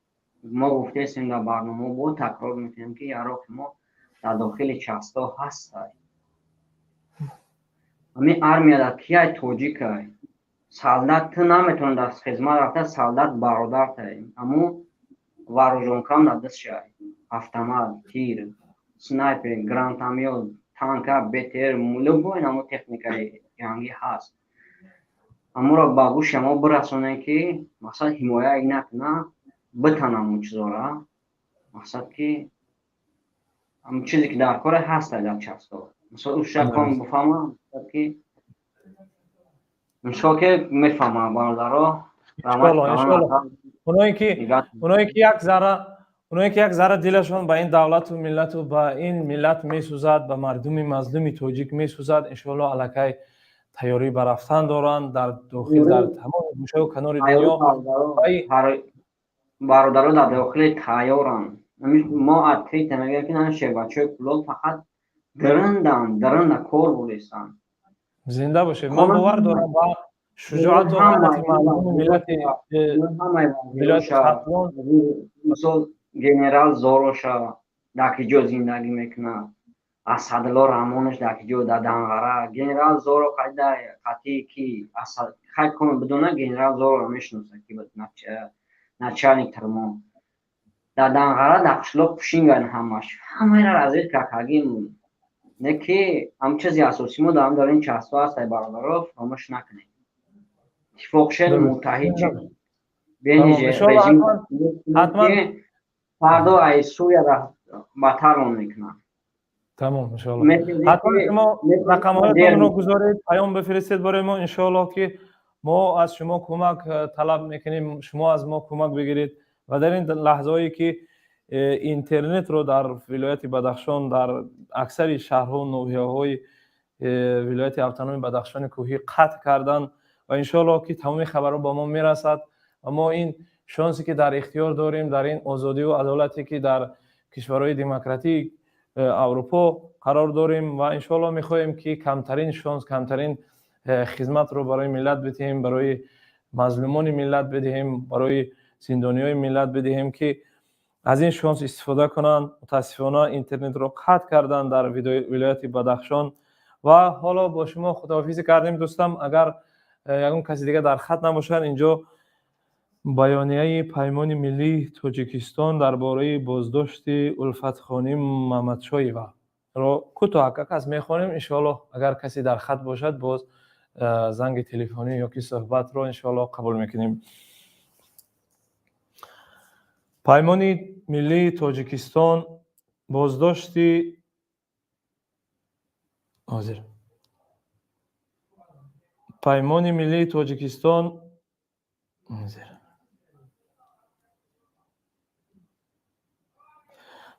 Мо гуфтаистем дар барномао, бо такрор мекунем, ки яроқи мо дар дохили частҳо ҳастай. Ҳамин армияда кияй тоҷикай? Солдат ту наметавонӣ дар хизмат рафта, солдат бародартай, аммо вооружёнкам дар дастшай: автомат, тир, снайпер, гранатомёт, танка, БТР, любой намо техникаи ҷангӣ ҳаст. Аморо ба гӯши мо бирасонем, ки мақсад ҳимоя накуна битанам он чизора. Мақсад ки чизе ки дар коре ҳаста дар частҳо, мисол ушакон бифаҳма, ки иншо ки мефаҳмам, бародаро. Оное ки як зарра дилашон ба ин давлату миллату ба ин миллат месӯзад, ба мардуми мазлуми тоҷик месӯзад, иншоаллоҳ, аллакай тайёрӣ ба рафтан доранд дар дохил, дар тамоми гӯшаву канори дунё. Бародаро дар дохили тайёранд. Мо открыто мегӯем, ки шербачаҳои Кулоб фақат дарындан, дарында кор бурестанд. Зинда бошед. Ман бовар дорам ба шуҷоату ғайрати мардуми миллати вилояти Хатлон. Мисол, генерал Зороша дар ки ҷо зиндагӣ мекунад, Асадулло Раҳмонош дар ки ҷо, дар Данғара. Генерал Зоро қайда қатъи ки хай кон бидона, генерал Зоро мешиноса, ки начальник тармон дар Данғара, дар қишлоқ пушинган. Ҳамаш ҳамаира разведка кардагим. Не ки ҳам чизи асосӣ мо дар ин частҳо ҳастай, бародаро, фаромӯш накунед. Иттифоқ шед, муттаҳид шед. Фардо ай Сурия баттарон мекунанд. Тамом, иншоалло, ҳатман шумо рақамҳоятонро гузоред, паём бифиристед барои мо. Иншоалло, ки мо аз шумо кӯмак талаб мекунем, шумо аз мо кӯмак бигиред. Ва дар ин лаҳзаҳое ки интернетро дар вилояти Бадахшон, дар аксари шаҳрҳо, ноҳияҳои вилояти автономи Бадахшони кӯҳӣ қатъ карданд, ва иншоалло, ки тамоми хабарҳо ба мо мерасад ва мо ин шонсе ки дар ихтиёр дорем, дар ин озодиву адолате ки дар кишварҳои демократии Аврупо қарор дорем, ва иншоалло мехоҳем, ки камтарин шонс, камтарин Хизматро барои миллат бидиҳем, барои мазлумони миллат бидиҳем, барои зиндониҳои миллат бидиҳем, ки аз ин шонс истифода кунанд. Мутаассифона, интернетро қатъ карданд дар вилояти Бадахшон. Ва ҳоло бо шумо худоҳофизӣ кардем, дӯстам. Агар ягон каси дига дар хат набошад, инҷо баёнияи Паймони миллии Тоҷикистон дар бораи боздошти Улфатхоним Мамадшоева ро кӯтоҳ кас мехонем, иншоаллоҳ. Агар касе дар хат бошад, боз занги телефонӣ ёки суҳбатро, иншоаллоҳ, қабул мекунем. Паймони миллии Тоҷикистон боздошти ҳозир Паймони миллии Тоҷикистон ҳозир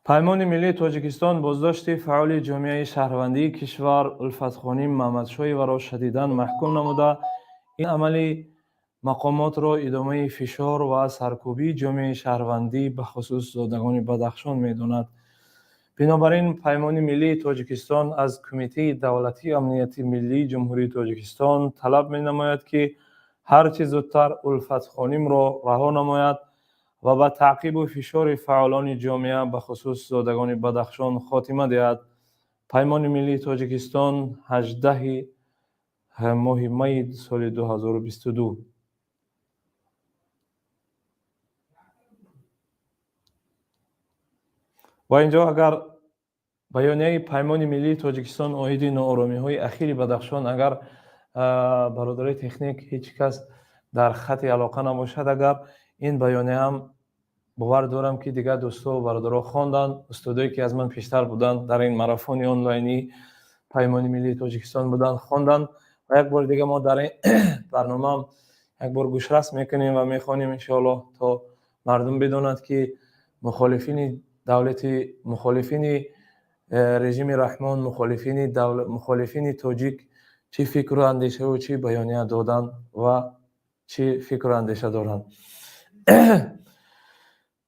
Паймони миллии Тоҷикистон боздошти фаъоли ҷомеаи шаҳрвандии кишвар Улфатхоним Маҳмадшоеваро шадидан маҳкум намуда, ин амали мақомотро идомаи фишор ва саркӯбии ҷомеаи шаҳрвандӣ, бахусус зодагони Бадахшон медонад. Бинобар ин, Паймони миллии Тоҷикистон аз Кумитаи давлатии амнияти миллии Ҷумҳурии Тоҷикистон талаб менамояд, ки ҳарчи зудтар Улфатхонимро раҳо намояд ва ба таъқибу фишори фаъолони ҷомеа, бахусус зодагони Бадахшон, хотима диҳад. Паймони миллии Тоҷикистон, 18-и моҳи майи соли 2022. Ва инҷо агар баёнияи Паймони миллии Тоҷикистон оиди нооромиҳои ахири Бадахшон, агар бародарои техник ҳеҷ кас дар хати алоқа набошад, агар ин баёнияам, бовар дорам, ки дигар дӯстову бародаро хонданд, устодое ки аз ман пештар буданд, дар ин марафони онлайнии Паймони миллии Тоҷикистон буданд, хонданд. Ва як бори дига мо дар ин барномаам як бор гӯшрас мекунем ва мехонем, иншоаллоҳ, то мардум бидонад, ки мухолифини давлати, мухолифини режими Раҳмон, мухолифини тоҷик чӣ фикру андешаву чӣ баёния доданд ва чӣ фикру андеша доранд.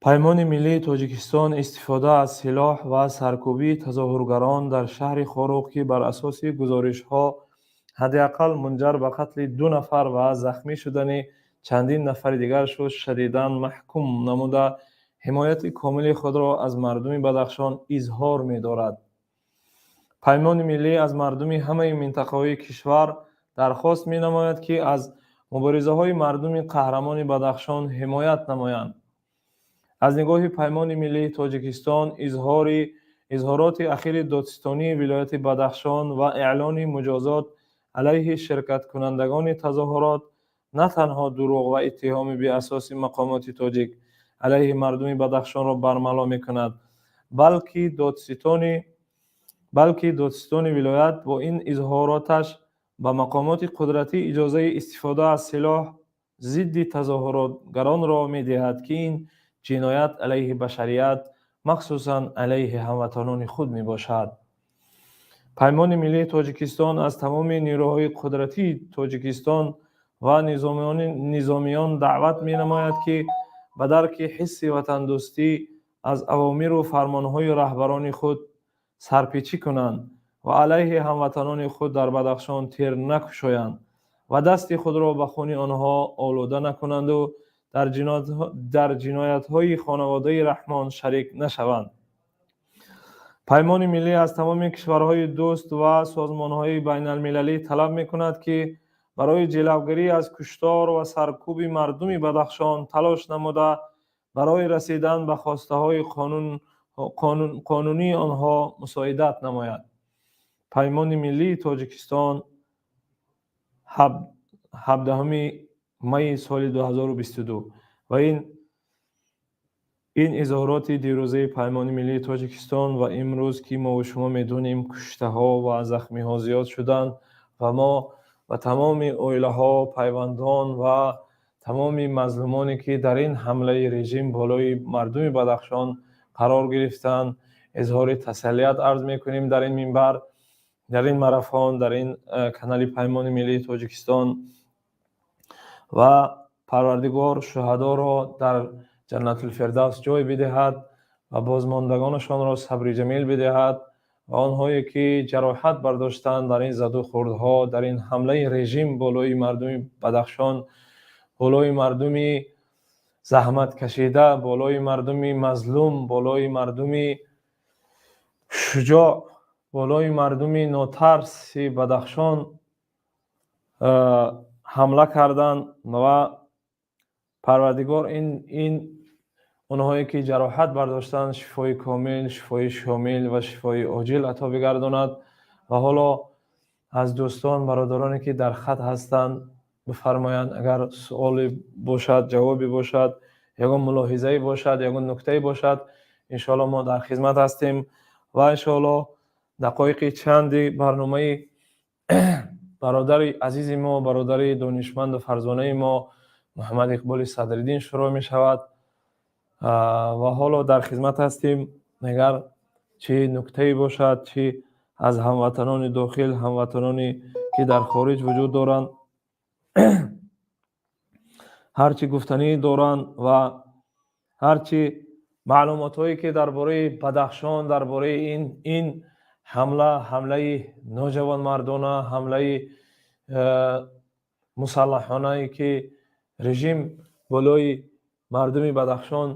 Паймони миллии Тоҷикистон истифода аз силоҳ ва саркӯбии тазоҳургарон дар шаҳри Хоруғ, ки бар асоси гузоришҳо ҳадди ақал мунҷар ба қатли ду нафар ва захмӣ шудани чандин нафари дигар шуд, шадидан маҳкум намуда, ҳимояти комили худро аз мардуми Бадахшон изҳор медорад. Паймони миллӣ аз мардуми ҳамаи минтақаҳои кишвар дархост менамояд, ки аз муборизаҳои мардуми қаҳрамони Бадахшон ҳимоят намоянд. Аз нигоҳи Паймони миллии Тоҷикистон, изҳороти ахири додситонии вилояти Бадахшон ва эълони муҷозот алайҳи ширкаткунандагони тазоҳурот на танҳо дурӯғ ва иттиҳоми беасоси мақомоти тоҷик алайҳи мардуми Бадахшонро бармало мекунад, балки додситони вилоят бо ин изҳороташ ба мақомоти қудратӣ иҷозаи истифода аз силоҳ зидди тазоҳуротгаронро медиҳад, ки ин ҷиноят алайҳи башарият, махсусан алайҳи ҳамватанони худ мебошад. Паймони миллии Тоҷикистон аз тамоми нерӯҳои қудратии Тоҷикистон ва низомиён даъват менамояд, ки ба дарки ҳисси ватандӯстӣ аз авомиру фармонҳои раҳбарони худ сарпечӣ кунанд ва алайҳи ҳамватанони худ дар Бадахшон тир накушоянд ва дасти худро ба хуни онҳо олуда накунанду дар ҷиноятҳои хонаводаи Раҳмон шарик нашаванд. Паймони миллӣ аз тамоми кишварҳои дӯст ва созмонҳои байналмилалӣ талаб мекунад, ки барои ҷилавгирӣ аз куштор ва саркӯби мардуми Бадахшон талош намуда, барои расидан ба хостаҳои қонунии онҳо мусоидат намояд. Паймони миллии Тоҷикистон, 17 майи соли 2022. Ва ин изҳороти дирӯзаи Паймони миллии Тоҷикистон. Ва имрӯз, ки мову шумо медонем, куштаҳо ва захмиҳо зиёд шуданд ва мо ба тамоми оилаҳо, пайвандон ва тамоми мазлумоне, ки дар ин ҳамлаи режим болои мардуми Бадахшон қарор гирифтанд, изҳори тасаллият арз мекунем дар ин минбар, дар ин марафон, дар ин канали Паймони миллии Тоҷикистон. Ва Парвардигор шуҳадоро дар Ҷаннатулфирдавс ҷой бидиҳад ва бозмондагонашонро сабри ҷамил бидиҳад. Ва онҳое ки ҷароҳат бардоштанд дар ин задухӯрдҳо, дар ин ҳамлаи режим болои мардуми Бадахшон, болои мардуми заҳматкашида, болои мардуми мазлум, болои мардуми шуҷоъ, болои мардуми нотарси Бадахшон ҳамла карданд ва Парвардигор ин онҳое ки ҷароҳат бардоштанд шифои комил, шифои шомил ва шифои оҷил ато бигардонад. Ва ҳоло аз дӯстон, бародароне ки дар хат ҳастанд, бифармоянд, агар суоле бошад, ҷавобе бошад, ягон мулоҳизае бошад, ягон нуктае бошад, иншоалло мо дар хизмат ҳастем ва иншоалло дақоиқи чанди барномаи бародари азизи мо, бародари донишманду фарзонаи мо Муҳаммад Иқболи Садриддин шурӯъ мешавад ва ҳоло дар хизмат ҳастем. Агар чӣ нуктае бошад, чӣ аз ҳамватанони дохил, ҳамватаноне ки дар хориҷ вуҷуд доранд, ҳар чӣ гуфтанӣ доранд ва ҳар чӣ маълумотҳое ки дар бораи Бадахшон, дар бораи ин ҳамла, ҳамлаи ноҷавонмардона, ҳамлаи мусаллаҳонае ки режим болои мардуми Бадахшон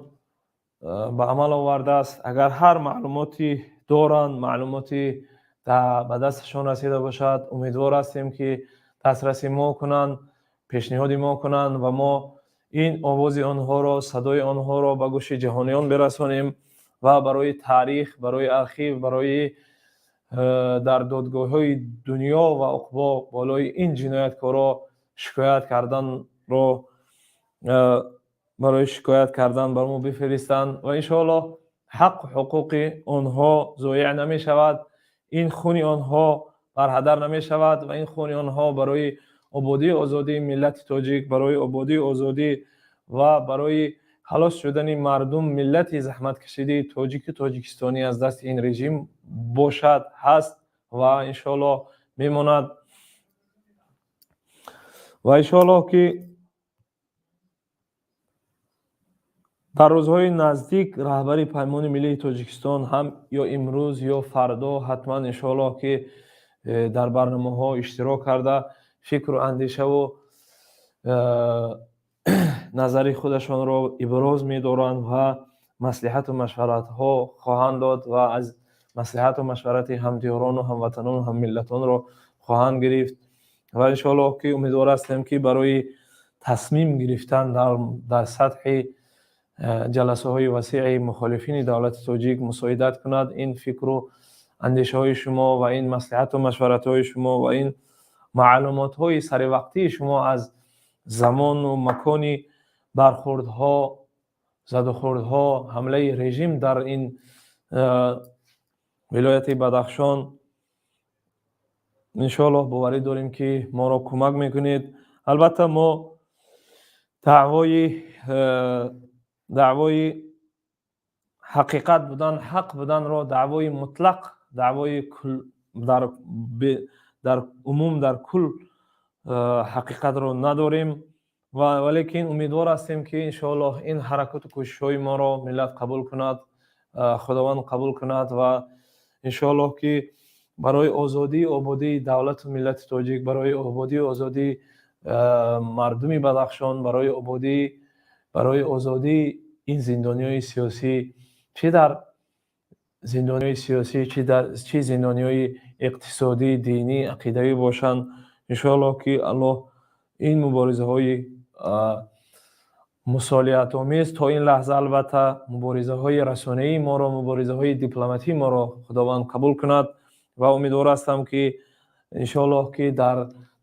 ба амал овардааст, агар ҳар маълумоти доранд, маълумоти ба дасташон расида бошад, умедвор ҳастем ки дастраси мо кунанд, пешниҳоди мо кунанд ва мо ин овози онҳоро, садои онҳоро ба гӯши ҷаҳониён бирасонем ва барои таърих, барои архив, барои дар додгоҳҳои дунё ва уқбо болои ин ҷинояткоро шикоят карданро, барои шикоят кардан бар мо бифиристанд ва иншоалло ҳаққу ҳуқуқи онҳо зоеъ намешавад, ин хуни онҳо барҳадар намешавад ва ин хуни онҳо барои ободии озодии миллати тоҷик, барои ободии озодӣ ва барои халос шудани мардум, миллати заҳматкашидаи тоҷику тоҷикистонӣ аз дасти ин режим бошад, ҳаст ва иншоалло мемонад. Ва иншоалло ки дар рӯзҳои наздик раҳбари Паймони Миллии Тоҷикистон ҳам ё имрӯз ё фардо ҳатман иншоалло ки дар барномаҳо иштирок карда, фикру андешаву назари худашонро иброз медоранд ва маслиҳату машваратҳо хоҳанд дод ва аз маслиҳату машварати ҳамдиёрону ҳамватанону ҳаммиллатонро хоҳанд гирифт. Ва иншоалло ки умедвор ҳастем ки барои тасмим гирифтан дар сатҳи ҷаласаҳои васеи мухолифини давлати тоҷик мусоидат кунад ин фикру андешаҳои шумо ва ин маслиҳату машваратҳои шумо ва ин маълумотҳои саривақтии шумо аз замону макони бархӯрдҳо, задухӯрдҳо, ҳамлаи режим дар ин вилояти Бадахшон, иншоаллоҳ боварӣ дорем ки моро кӯмак мекунед. Албатта мо даъвои ҳақиқат будан, ҳақ буданро, даъвои мутлақ, даъвои дар умум, дар кул ҳақиқатро надорем ва валекин умедвор ҳастем ки иншоаллоҳ ин ҳаракату кӯшишҳои моро миллат қабул кунад, Худованд қабул кунад ва иншоаллоҳ ки барои озодии ободии давлату миллати тоҷик, барои ободии озодии мардуми Бадахшон, барои ободӣ, барои озодии ин зиндониҳои сиёсӣ, чӣ дар зиндониҳои сиёсӣ, чӣ зиндониҳои иқтисодӣ, динӣ, ақидавӣ бошанд, иншоаллоҳ ки Аллоҳ ин муборизаҳои мусолиҳатомез то ин лаҳза, албатта муборизаҳои расонаии моро, муборизаҳои дипломатии моро Худованд қабул кунад ва умедвор ҳастам ки иншоаллоҳ ки дар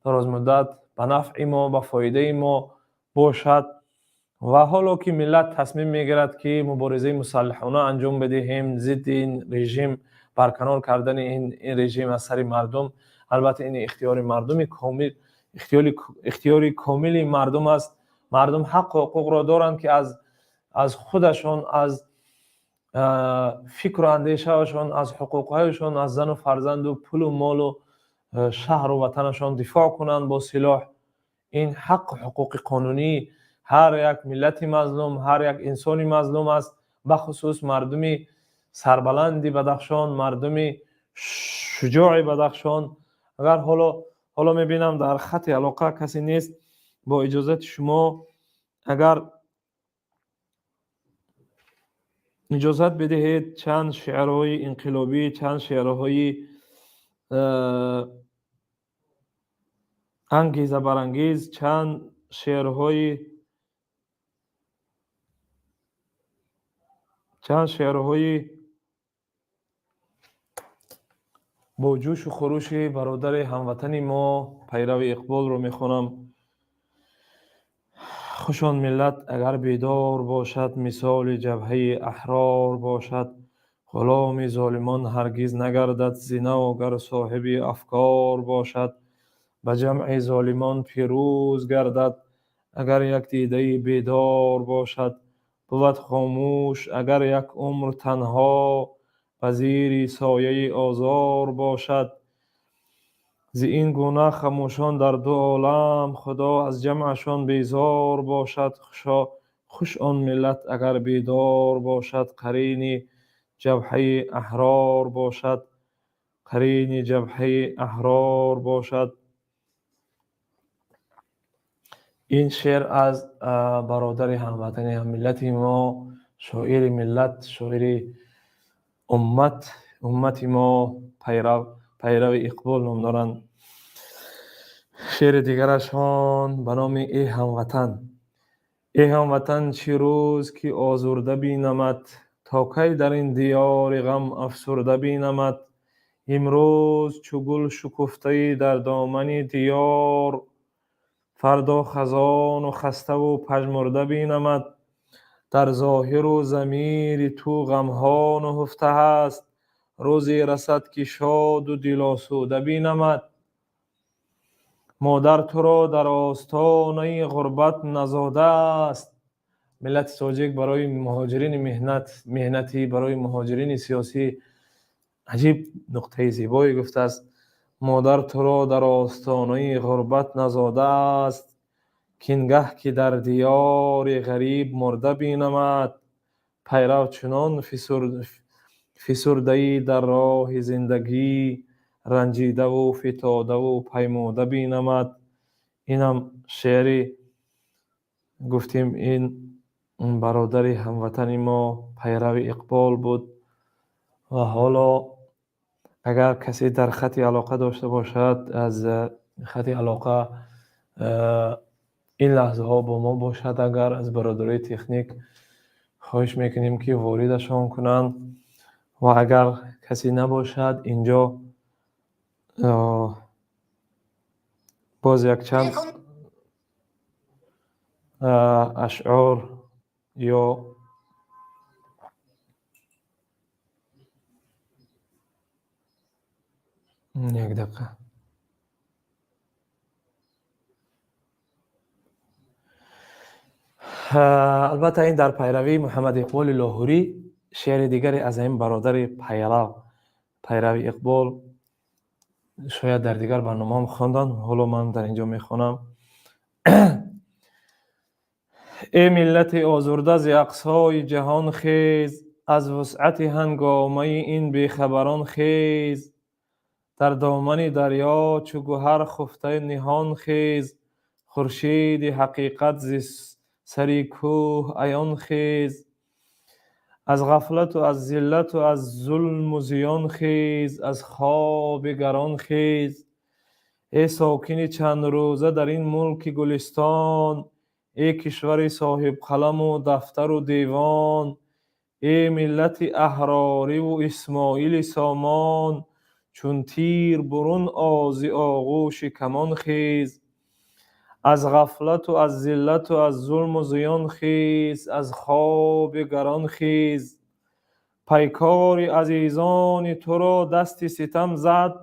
дарозмуддат ба нафъи мо, ба фоидаи мо бошад. Ва ҳоло ки миллат тасмим мегирад ки муборизаи мусаллаҳона анҷом бидиҳем зидди ин режим, барканор кардани ин режим аз сари мардум, албатта ин ихтиёри мардуми комил, ихтиёри комили мардум аст. Мардум ҳаққу ҳуқуқро доранд ки аз худашон, аз фикру андешаашон, аз ҳуқуқҳояшон, аз зану фарзанду пулу молу шаҳру ватанашон дифоъ кунанд бо силоҳ. Ин ҳаққу ҳуқуқи қонунии ҳар як миллати мазлум, ҳар як инсони мазлум аст, бахусус мардуми сарбаланди Бадахшон, мардуми Шуҷои Бадахшон. Агар ҳоло мебинам, дар хати алоқа касе нест, бо иҷозати шумо, агар иҷозат бидиҳед, чанд шеърҳои инқилобӣ, чанд шеърҳои ангезабарангез, чанд шеърҳои бо ҷӯшу хурӯши бародари ҳамватани мо Пайрави Иқболро мехонам. Хуш он миллат, агар бедор бошад, мисоли ҷабҳаи аҳрор бошад, ғуломи золимон ҳаргиз нагардад, зинав гар соҳиби афкор бошад, ба ҷамъи золимон пирӯз гардад, агар як дидаи бедор бошад, бувад хомӯш агар як умр танҳо, ба зири сояи озор бошад. Зи ин гуна хамӯшон дар ду олам, Худо аз ҷамъашон безор бошад. Хуш он миллат, агар бедор бошад, қарини ҷабҳаи аҳрор бошад, қарини ҷабҳаи аҳрор бошад. Ин шеър аз бародари ҳамватани ҳаммиллати мо, шоири миллат, шоири уммат, уммати мо, Пайрави Иқбол ном доранд. Шеъри дигарашон ба номи «Эй ҳамватан». Эй ҳамватан, чӣ рӯз ки озурда бинамад, то кай дар ин диёри ғам афсурда бинамад. Имрӯз чу гул шукуфтаи дар домани диёр, фардо хазону хаставу пажмурда бинамад. Дар зоҳиру замири ту ғамҳо нуҳуфта ҳаст, рӯзе расад ки шоду дилосуда бинамад. Модар туро дар остонаи ғурбат назодааст. Миллати тоҷик барои муҳоҷирини меҳнатӣ, барои муҳоҷирини сиёсӣ аҷиб нуқтаи зебое гуфтааст. Модар туро дар остонаи ғурбат назодааст, кингаҳ ки дар диёри ғариб мурда бинамад. Пайрав чунон фисурдаӣ дар роҳи зиндагӣ, ранҷидаву фитодаву паймуда бинамад. Инам шеъри гуфтем, ин бародари ҳамватани мо Пайрави Иқбол буд. Ва ҳоло агар касе дар хати алоқа дошта бошад, аз хати алоқа ин лаҳзаҳо бо мо бошад, агар аз бародарои техник хоҳиш мекунем, ки воридашон кунанд, ва агар касе набошад, инҷо боз якчанд ашъор ё як дақиқа. Албатта, ин дар пайравии Муҳаммад Иқболи Лоҳурӣ шеъри дигаре аз ин бародари Пайрави Иқбол, шояд дар дигар барномаам хонданд, ҳоло ман дар инҷо мехонам. Эй миллати озурда, зи ақсои ҷаҳон хез, аз вусъати ҳангомаи ин бехабарон хез, дар домани дарё чу гӯҳар хуфта ниҳон хез, хуршиди ҳақиқат зи сари кӯҳ аён хез, аз ғафлату аз зиллату аз зулму зиён хез, аз хоби гарон хез. Эй сокини чандрӯза дар ин мулки гулистон, эй кишвари соҳибқаламу дафтару девон, эй миллати аҳрориву Исмоили Сомон, чун тир бурун ози оғӯши камон хез, аз ғафлату аз зиллату аз зулму зиён хез, аз хоби гарон хез. Пайкори азизони туро дасти ситам зад,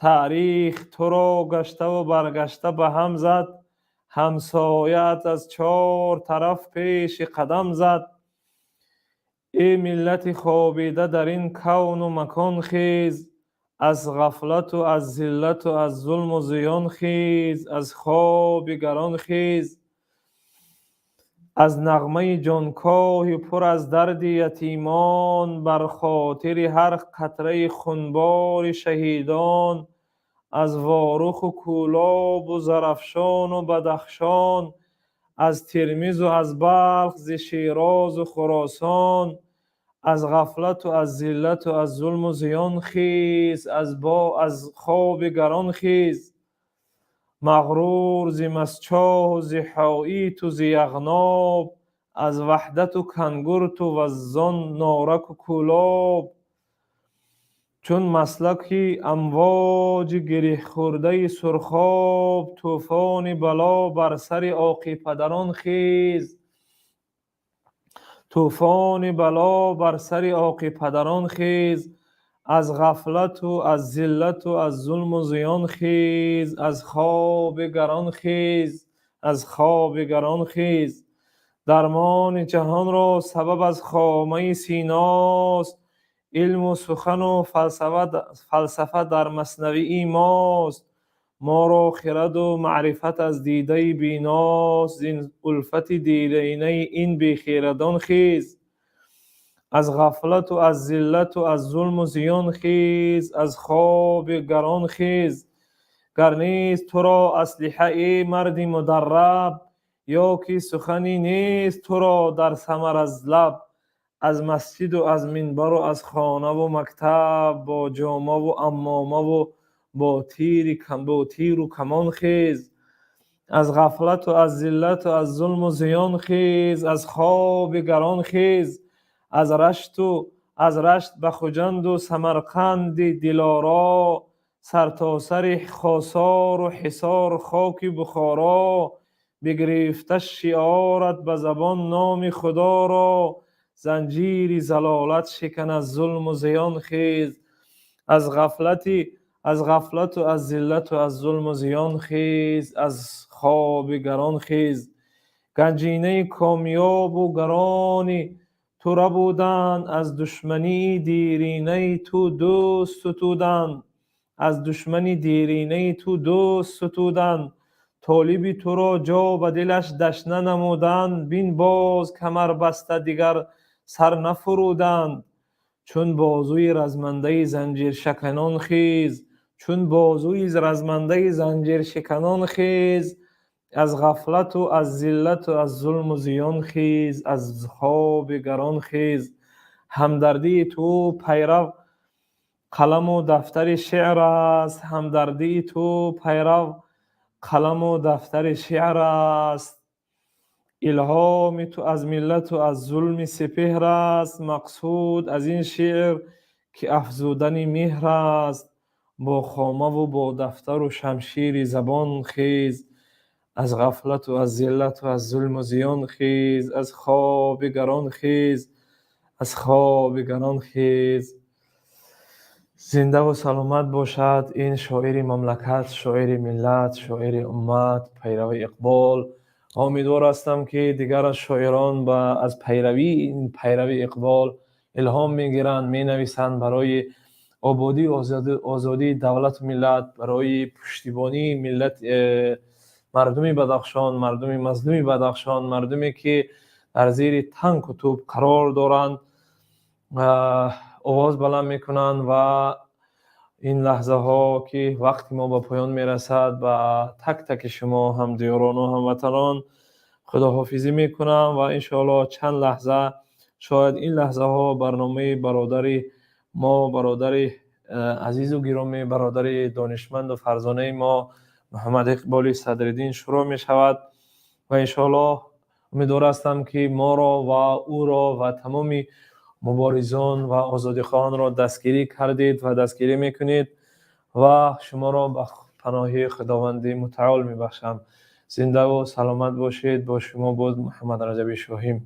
таърих туро гаштаву баргашта ба ҳам зад, ҳамсояат аз чор тараф пеши қадам зад. Эй миллати хобида дар ин кавну макон хез, аз ғафлату аз зиллату аз зулму зиён хез, аз хоби гарон хез. Аз нағмаи ҷонкоҳи пур аз дарди ятимон, бар хотири ҳар қатраи хунбори шаҳидон, аз Воруху Кӯлобу Зарафшону Бадахшон, аз Термизу аз Балх, зи Шерозу Хуросон, аз ғафлату аз зиллату аз зулму зиён хез, аз хоби гарон хез. Мағрур зи Мастчоҳу зи Ҳоиту зи Яғноб, аз Ваҳдату Кангурту ва зон Нораку Кӯлоб, чун маслаки амвоҷи гиреҳхӯрдаи сурхоб, тӯфони бало бар сари оқи падарон хез, тӯфони бало бар сари оқи падарон хез. Аз ғафлату аз зиллату аз зулму зиён хез, аз хоби гарон хез, аз хоби гарон хез. Дармони ҷаҳонро сабаб аз хомаи синост, илму сухану фалсафа дар маснавии мост. Моро хираду маърифат аз дидаи биност, зин улфати диринаи ин бехирадон хез. Аз ғафлату аз зиллату аз зулму зиён хез, аз хоби гарон хез. Гар нест туро аслиҳа, эй марди мударраб, ё ки сухане нест туро дар самар аз лаб, аз масҷиду аз минбару аз хонаву мактаб, бо ҷомаву аммомаву бо тиру камон хез. Аз ғафлату аз зиллату аз зулму зиён хез, аз хоби гарон хез. Аз Рашт ба Хуҷанду Самарқанди Дилоро, сартосари Хосору Ҳисор, хоки Бухоро, бигирифта шиорат ба забон номи Худоро, занҷири залолат шикан, аз зулму зиён хез. Аз ғафлату аз зиллату аз зулму зиён хез, аз хоби гарон хез. Ганҷинаи комёбу гарони ту рабуданд, аз душмании диринаи ту дӯст сутуданд, аз душмани диринаи ту дӯст сутуданд. Толиби туро ҷо ба дилаш дашна намуданд, бин боз камар баста дигар сар нафуруданд. Чун бозуи размандаи занҷиршаканон хез, чун бозуи размандаи занҷиршиканон хез. Аз ғафлату аз зиллату аз зулму зиён хез, аз хоби гарон хез. Ҳамдардии ту пайрав қаламу дафтари шеър аст, ҳамдардии ту пайрав қаламу дафтари шеър аст. Илҳоми ту аз миллату аз зулми сипеҳр аст, мақсуд аз ин шеър ки афзудани меҳр аст. Бо хомаву бо дафтару шамшири забон хез, аз ғафлату аз зиллату аз зулму зиён хез, аз хоби гарон хез, аз хоби гарон хез. Зиндаву саломат бошад ин шоири мамлакат, шоири миллат, шоири уммат, пайрави Иқбол. Умедвор ҳастам, ки дигар аз шоирон аз пайравии ин пайрави Иқбол илҳом мегиранд, менависанд барои ободию озодии давлату миллат, барои пуштибонии миллат, мардуми Бадахшон, мардуми мазлуми Бадахшон, мардуме ки дар зери танку тӯб қарор доранд, овоз баланд мекунанд. Ва ин лаҳзаҳо ки вақти мо ба поён мерасад, ба так таки шумо ҳамдиёрону ҳамватанон худоҳофизӣ мекунам ва иншоалло чанд лаҳза, шояд ин лаҳзаҳо, барномаи бародари мо, бародари азизу гиромӣ, бародари донишманду фарзонаи мо Муҳаммад Иқболи Садриддин шурӯъ мешавад. Ва иншоалло умедвор ҳастам, ки моро ва ӯро ва тамоми муборизон ва озодихоҳонро дастгирӣ кардед ва дастгирӣ мекунед ва шуморо ба паноҳи Худованди Мутаол мебахшам. Зиндаву саломат бошед. Бо шумо буд Муҳаммад Раҷаби Шоҳим.